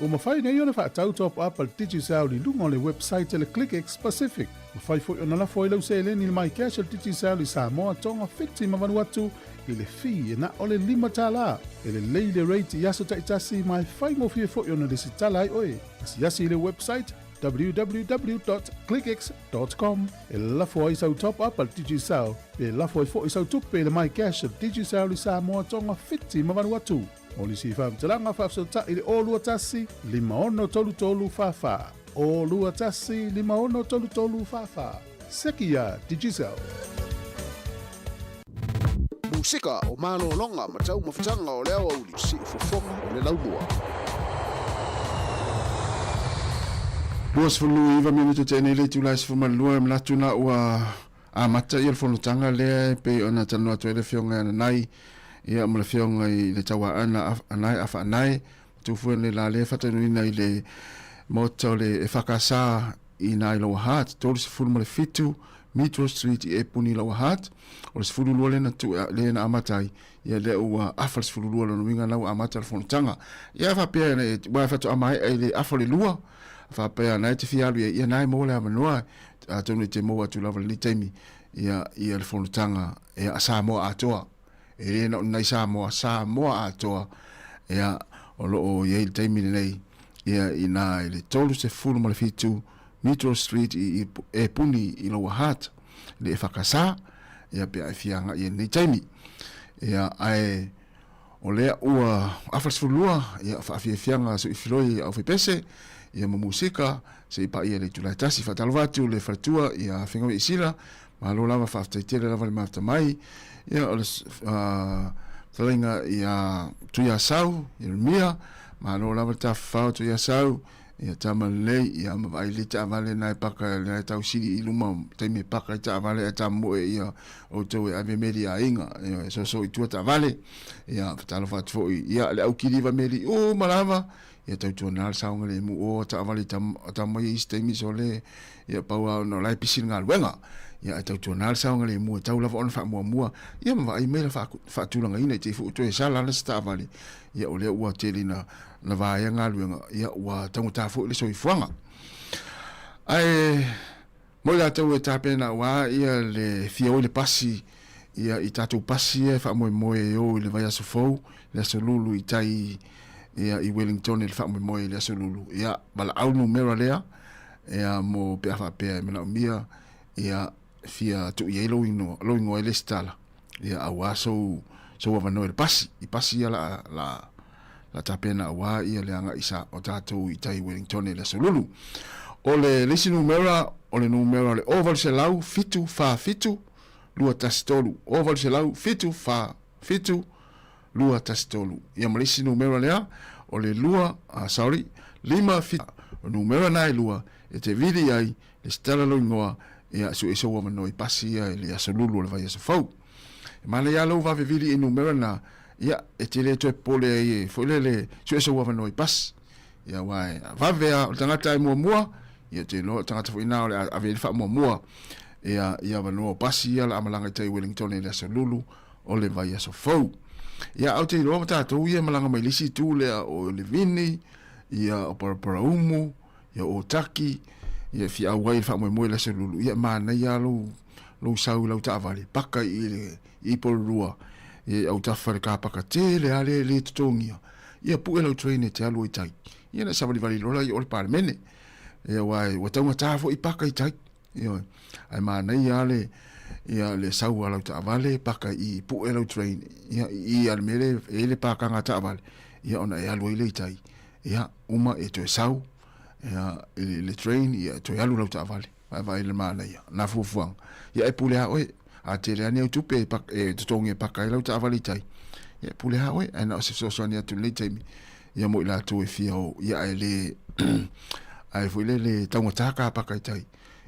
Ua mafai nei ona faatau top up a le Digicel i luga o le website a le ClickX Pacific. Mafai foi ona lafo ai lau seleni i le MyCash a le Digicel i Samoa, Tonga, Fiti ma Vanuatu i le fee e na o le $5. E lelei le rate i aso taitasi ma e faigofie foi ona lesitala ai oe. Asiasi i le website www.clickx.com e lafo ai sau top up a le Digicel pe lafo ai foi sau tupe i le MyCash a le Digicel i Samoa, Tonga, Fiti ma Vanuatu. Mo nisi faamatalaga faafesootai i le 021 5633 44. 021 5633 44. Seki iā Digicel. Musika o malologa ma taumafataga o le aoauli, siufofoga o le laumua. 29 minute tenei le itula e 12 e manatu na ua amata ia le fonotaga lea e pei ona talanoa atu ai le Afioga ia Nanai ia ma le Afioga i le Tauaana Anae Afaanae ma le la lea faataunuina i le Maota o le EFKS i na i Lower Hutt, 37 Mitro Street i Epuni Lower Hutt. O le 12 lea na tu lea na amata ai, ia lea ua afa le 12 lona uiga na ua amata le fonotaga. Ia faapea ua faatoa maea i le afa o le lua, faapea na e te fia alu i ai, ia na e maua le avanoa, atonu e te maua atu lava i lenei taimi, ia, ia le fonotaga e a Samoa atoa. E le na o ni nai Samoa, Samoa atoa, ia, o lo o i ai le taimi lenei, ia, i na i le 37 Mitchell Street i, i e puni i Lower Hutt, le EFKS, ia, pe a e fia agai i lenei taimi. Ia, ae, o lea ua afa le 12, ia, faafiafiaga soifiloi i aufaipese, ia, ma musika, se i paia i le itula e tasi. Faatalofa atu le faletua ia Fegaui Isila, malo lava, faafetai tele lava le mafuta mai. Ia, o le fetalaiga ia Tuiasau, Ieremia, malo lava le tafafao Tuiasau, ia tama lelei, ia ma vaai lelei taavale na e paka, na e tausili i luma, taimi e paka i taavale ae tamoe ia outou e ave meli aiga, ia e soso i tua taavale, ia fatalofa atu foi, ia le au kiliva meli uma lava, ia tautuana le saogalemu o taavale i tama ia isi taimi sole, ia pau lava ona o la e pisi le galuega. Ia ae tautuana le saogalemu e tau lava ona faamuamua, ia ma vaai mai le faatulagaina i te i foi ua toe sala ana se taavale, ia o lea ua tele ina na vaea galuega, ia ua taugata foi le soifuaga. Ae mo i latou e tapena aua ia le fia o i le pasi, ia i tatou pasi ia e faamoemoe e o i le vaiaso fou, le aso Lulu i tai ia i Wellington i le faamoemoe i le aso Lulu. Ia valaau numera lea ia mo pe a faapea e manaomia ia fia tuu i ai lou inoa, lou igoa i lesitala ia aua sou sou avanoa i le pasi, i pasi ia la la la tapena aua ia le agai sa o tatou i tai Wellington i le aso Lulu. O le le isi numera o le numera o le 0800 747 213 0800 747 213. Ia ma le isi numera lea, o le 2, sorry, 5, 7, o numera na e lua, e te vili ai, lesitala lou igoa, ia sue sou avanoa i pasi ia i le aso Lulu o le vaiaso fou. E manaia lava lou vave vili i numera na, ia, e te le toe popole ai e foi lele sue sou avanoa i pasi. Ia aua e vave a, o le tagata e muamua, ia te iloa o le tagata foi na o le a ave i ai le faamuamua, ia, i avanoa o pasi ia la a malaga i tai Wellington i le aso Lulu o le vaiaso fou. Ia, ou te iloa ma tatou ia e malaga mai le isi itu lea o Levini, ia o Paraparaumu, ia o Otaki, ia e fia auai i le faamoemoe i le aso Lulu. Ia, e manaia lava lou, lou sau i lau taavale, paka i le, i Porirua, ia i autafa i le kapaka tele lava lea e le totogia. Ia, pue lau train e te alu ai i tai. Ia, na savalivali loa la i o le Palemene. Ia, aua ua taugata foi paka i tai. Ioe. Ae manaia lava le, ia, le sau a lau taavale, paka i pue lau train, ia, i i a le mea lea e i ai le pākanga taavale, ia, ona e alu ai lea i tai. Ia, uma e toe sau, ia, i le, le train, ia, e toe alu lau taavale. Vaevae i le manaia, nā fuafuaga. Ia, e pule lava oe, a tele lava ni au tupe e, e totogi e paka ai lau taavale i tai, ia, e pule lava oe, ae na o se fesoasoani atu i lenei taimi, ia mo i latou e fia o, ia, ae le, ae foi lele taugata ka paka i tai,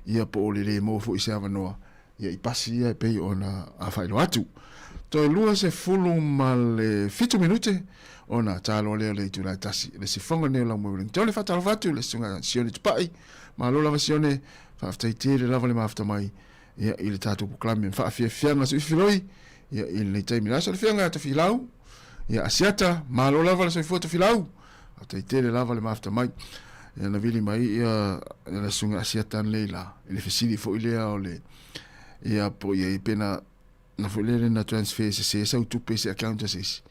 ia po o le le maua foi se avanoa, ia i pasi ia e pei ona a faailoa atu. Toe 27 minute ona taloa lea o le itula e tasi. Le sifoga nei o lau moe Wellington e faatalofa atu le susuga Sione Tupai. Malo lava Sione, faafetai tele lava le mafuta mai ia i le tatou polokalame ma faafiafiaga suifiloi ia i lenei taimi. Le aso le fiaga Tofilau, ia Asiata, malo lava le soifua Tofilau. Faafetai tele lava le mafuta mai. Ia na vili mai ia le susuga Asiata ananei la i le fesili foi lea o le ia po i ai pe na na foi lele na transfer sese sau tupe i se account a se isi.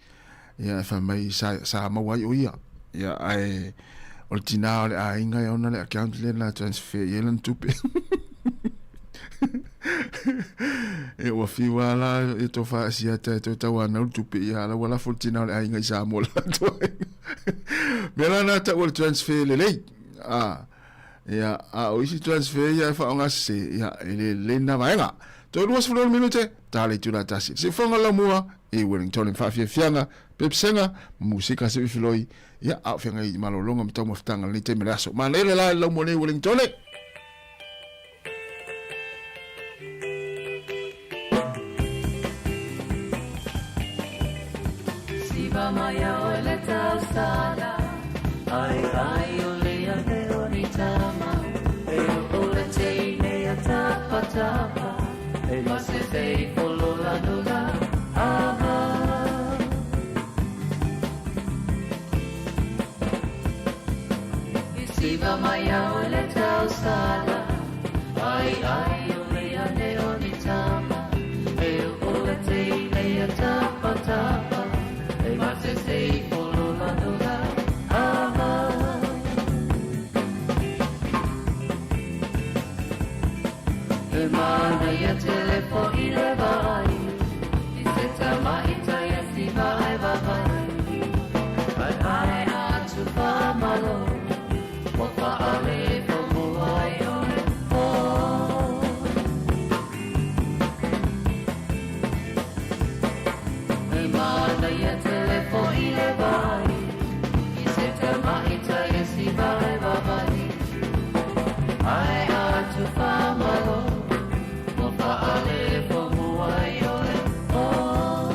Ia e fai mai sa, sa maua ai o ia. Ia ae o le tinā o le aiga e ona le account lea na transfer i ai lana tupe. E ua fiu lava la e tofa Asiata e toe tauanau le tupe ia ala ua lafo le tinā o le aiga i Samoa le latou aiga. Mea la na taua le transfer lelei. Ah, ia, a o isi transfer ia e faaaoga sese, ia, e le lelei lena vaega. Toe 26 minute, ta le itula e tasi. Siufoga laumua i Wellington i faafiafiaga, pepesega, ma musika siuifiloi, ia, a o feagai i malologa ma taumafataga lenei taimi o le aso. Manaia le la i le laumua nei i Wellington. Siva mai a oe le tausala, ai ai o le ane o ni tama, e o le teine a tapa tapa, e ma se fei folola nola, ama. I siva mai a oe le tausala, ai ai o le ane o ni tama, e o le teine a tapa. tapatapa E masese i folola nola amai E manaia tele fo'i le vaai I se tamaita ia si vaai vavai Ai ai atu whamalo Wa whaale whamua ai oe oh. E manaia tele fo'i le vaai I se tamaita ia si vaai vavai Ai atu whamalo Wa whaale whamua ai oe oh.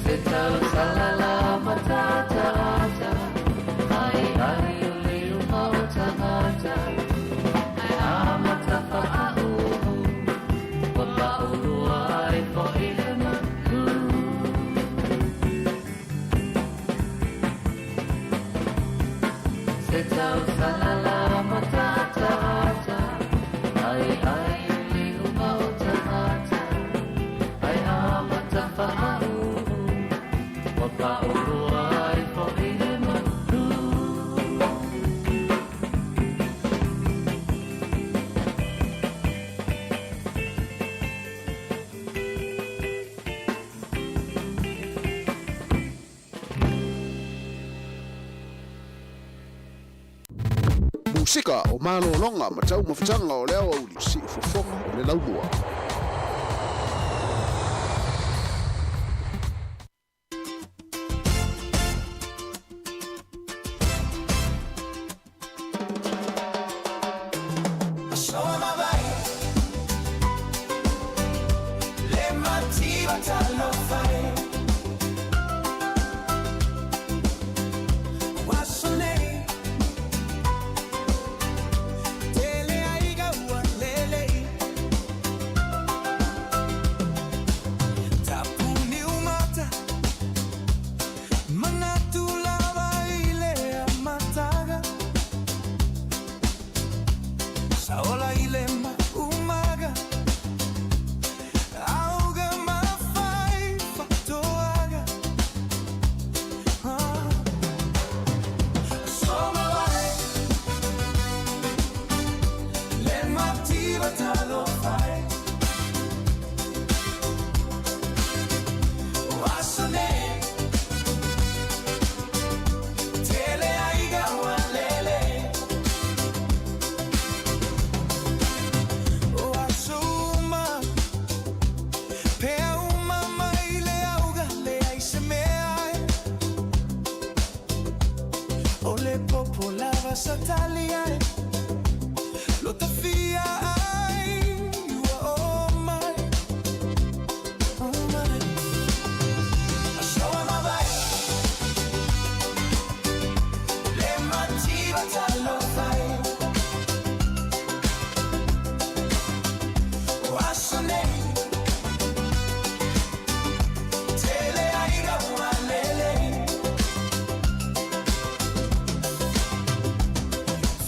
Se tau salala matata ata Ai ai o le uma o tangata Ai a matafa a uhu Wa paulua ai fo'i le manu Se tau salala matata ata Ai ai o le uma o tangata Ai a matafa a uhu Wa paulua ai fo'i le manu Musika o malologa ma taumafataga o le aoauli siufofoga o le laumua.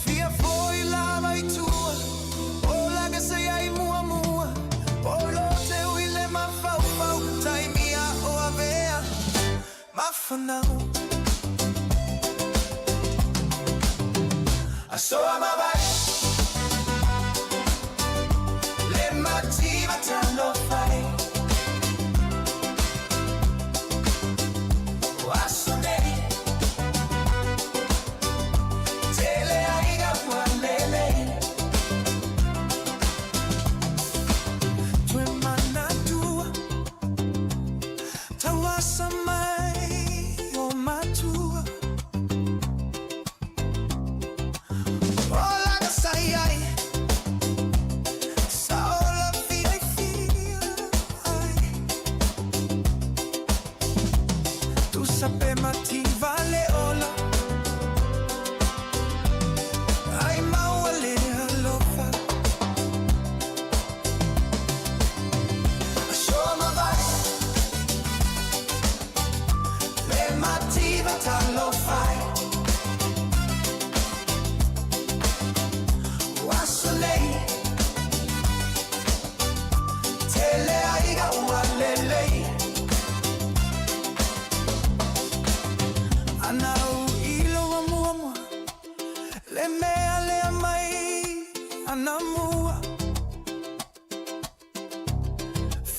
Fia foi lava i tua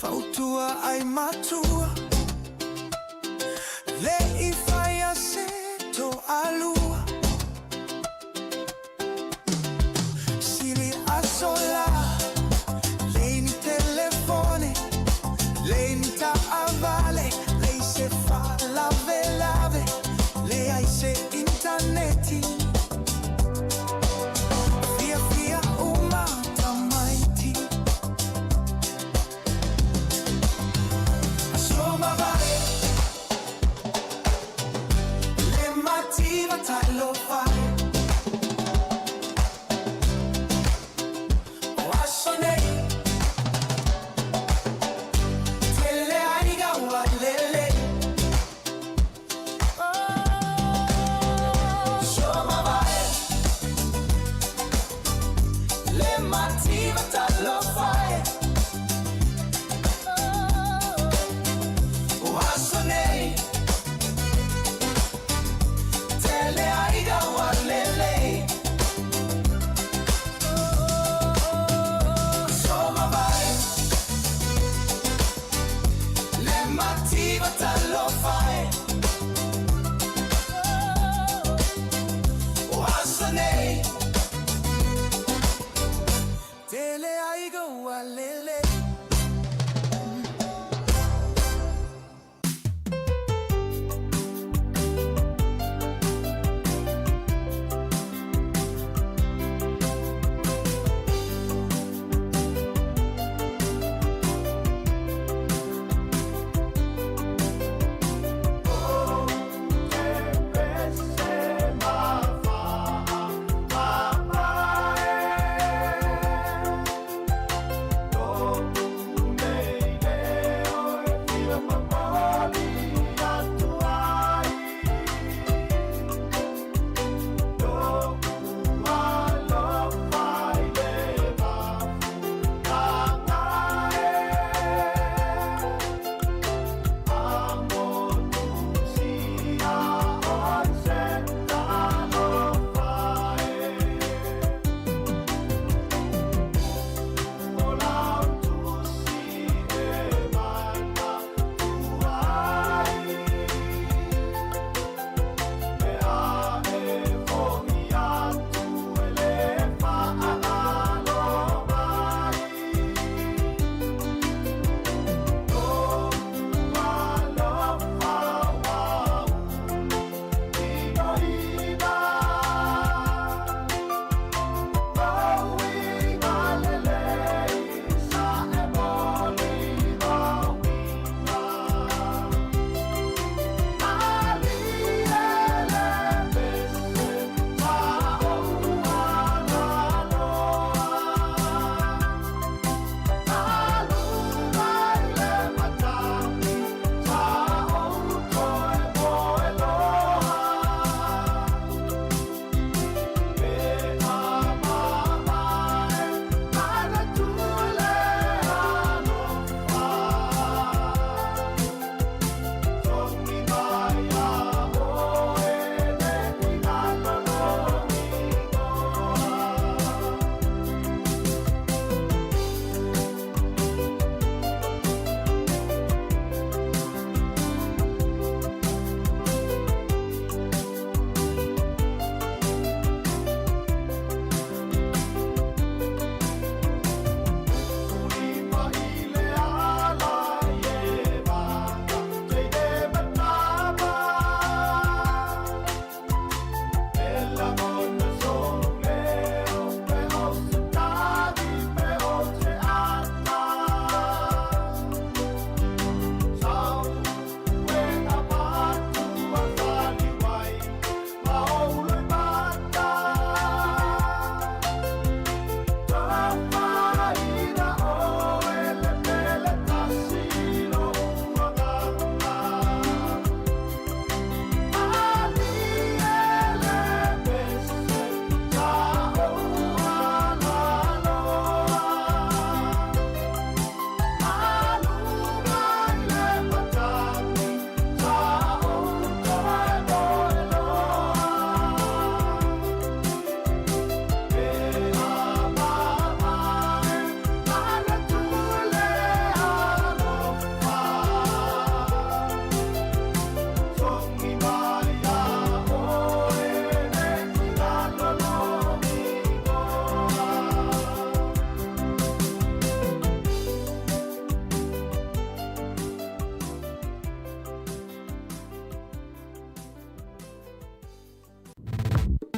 Fautua ai matua Le i faia se toalua Sili aso la Leai ni telefone Leai ni taavale Leai se faalavelave Leai se initaneti Fiafia uma tamaiti Aso ma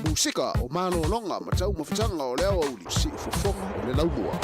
Musika o malologa ma taumafataga o le aoauli siufofoga o le laumua.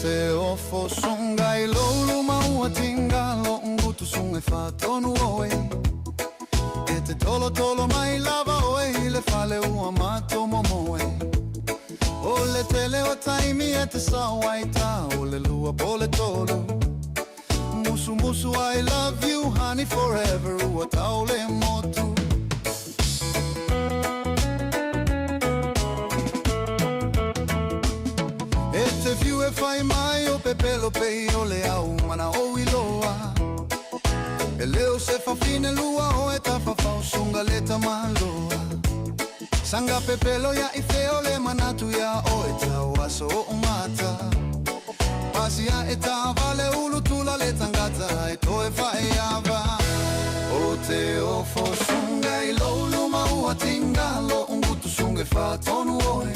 te ofo sunga i lou luma ua tigalo ugutu suga e faatonu oe E te tolotolo mai lava oe i le fale ua matou momoe O le tele o taimi e te sao ai tā o le lua po le tolu Musumusu I love you honey forever ua tau le motu. E te fiu e fai mai o pepelo pei o le au mana o iloa E leo se fafine lua o e tafafao sunga le tamaloa Sanga pepelo ia i feo le manatu ia o e tau aso o mata Pasi a e tavale ulu tula le tangata e toe faeava O te ofo sunga i lou luma ua tingalo ungutu sunga e faatonu oe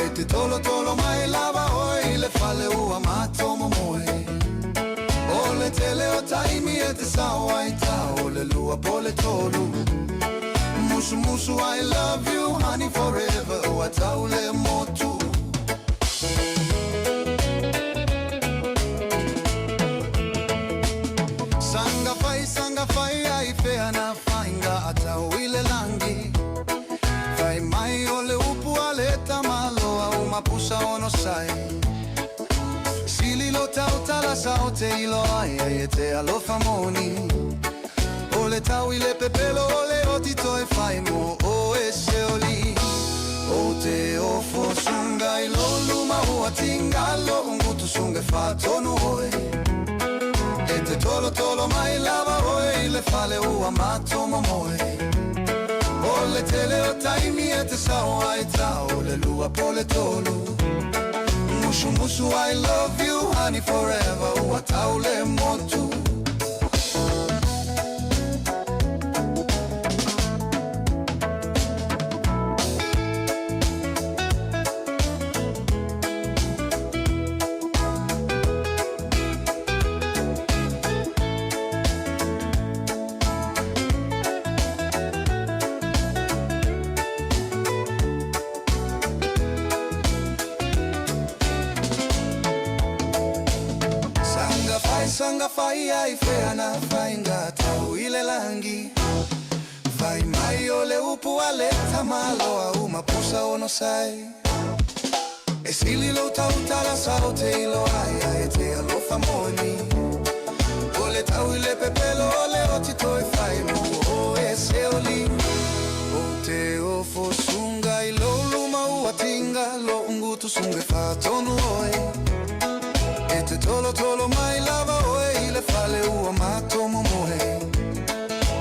E te tolotolo mai lava oe i le fale ua matou momoe O le tele o taimi e te sao ai tā o le lua po le tolu Musumusu I love you honey forever ua tau le motu Sanga fai sanga fai ai fea na fainga atau i le langi Fai mai o le upu a le tamaloa o mapusa ono sai Sili lo tautala sa o te iloa ai ai e te alofa moni O le tau i le pepelo o le oti toe fai mo o e se oli O te ofo sunga i lo luma ua tingalo ungutu sunga e faatonu oe E te tolotolo mai lava oe i le fale ua matou momoe O le tele o taimi e te sao ai tā o le lua po le tolu Musumusu I love you honey forever ua tau le motu Sanga fai sanga fai ai fea na fainga tau i le langi Fai mai o le upu a le tamaloa o mapusa ono sai E sili lo tautala sa o te iloa ia e te alofa moni O le tau i le pepelo o le oti toe fai mo o e se oli O te ofo sunga i lou luma ua tinga lo ungutu sunga e faatonu oe E te tolotolo mai lava oe i le fale ua matou momoe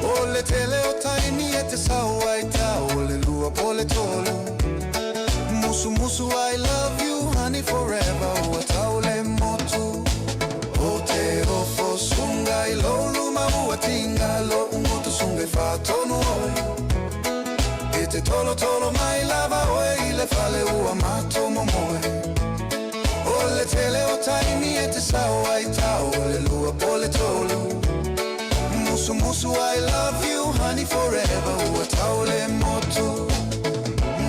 O le tele o taimi e te sao ai tā o le lua po le tolu Musumusu I love you honey forever ua tau le motu O te ofo sunga i lou luma ua tinga lo ungutu sunga e faatonu oe E te tolotolo mai lava oe i le fale ua matou momoe O le tele o taimi e te sao ai tā o le lua po le tolu Musumusu I love you honey forever ua tau le motu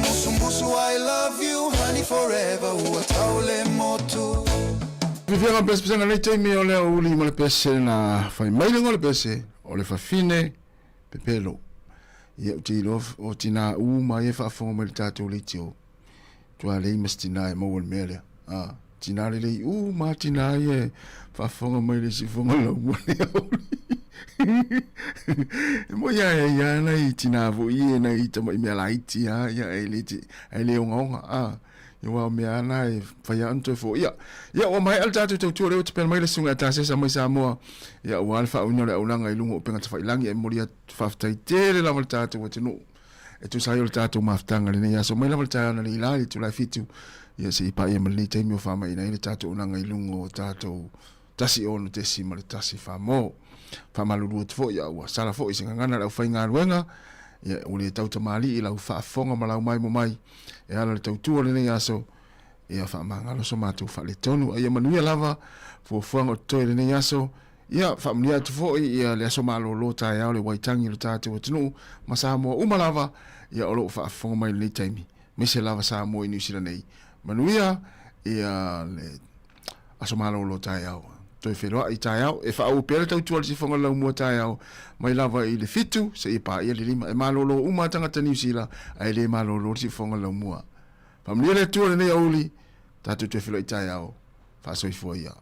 Musumusu I love you honey forever ua tau le motu. Fifiaga o pese pesega nei taimi o le aoauli ma le pese na fai mai le igoa o le pese o le fafine pepelo. Ia ou te iloa o tinā uma ia e faafofoga mai i le tatou leitio tua lei ma se tinā e maua i le mea lea. A, tinā lelei uma lava tinā ia e faafofoga mai i le siufofoga o le laumua i le aoauli. E moi lava e ia nai tinā foi ia nai tamai mea laiti lava ia e le ae le ogaoga. A, ia aua o mea lava na e fai lava ona toe foia. Ia ua maea le tatou tautua lea ua tapena mai le susuga ia Tasesa mai Samoa, ia aua le faauiina o le aulaga i luga o upega tafailagi e momoli atu faafetai tele lava i le tatou atunuu e tusa ai o le tatou mafutaga i lenei aso mai lava le taeao analeila i le itula e fitu ia seia paia ma lenei taimi ua faamaiina ai le tatou auaunaga i luga o tatou 16.1 Whamo. Faamalulu atu foi a ua sala foi se gagana le aufaigaluega, ia ua le tau tamalii lau faafofoga ma lau maimo mai e ala le tautua o lenei aso, ia faamagalo so matou faaletonu a ia manuia lava fuafuaga o totoe i lenei aso, ia faamanuia atu foi ia le aso malolo taeao le waitangi o le tatou atunuu ma Samoa uma lava ia o lo o faafofoga mai i lenei taimi, maise lava Samoa i Niu Sila nei. Manuia! Ia le aso malolo taeao. Toe feiloai taeao. E faaauau pea le tautua a le sifoga laumua taeao mai lava i le 7 seia paia le 5. E malolo uma tagata Niu Sila ae le malolo le sifoga laumua. Faamanuia le Atua i lenei aoauli. Tatou toe feiloai taeao. Faasoifua ia.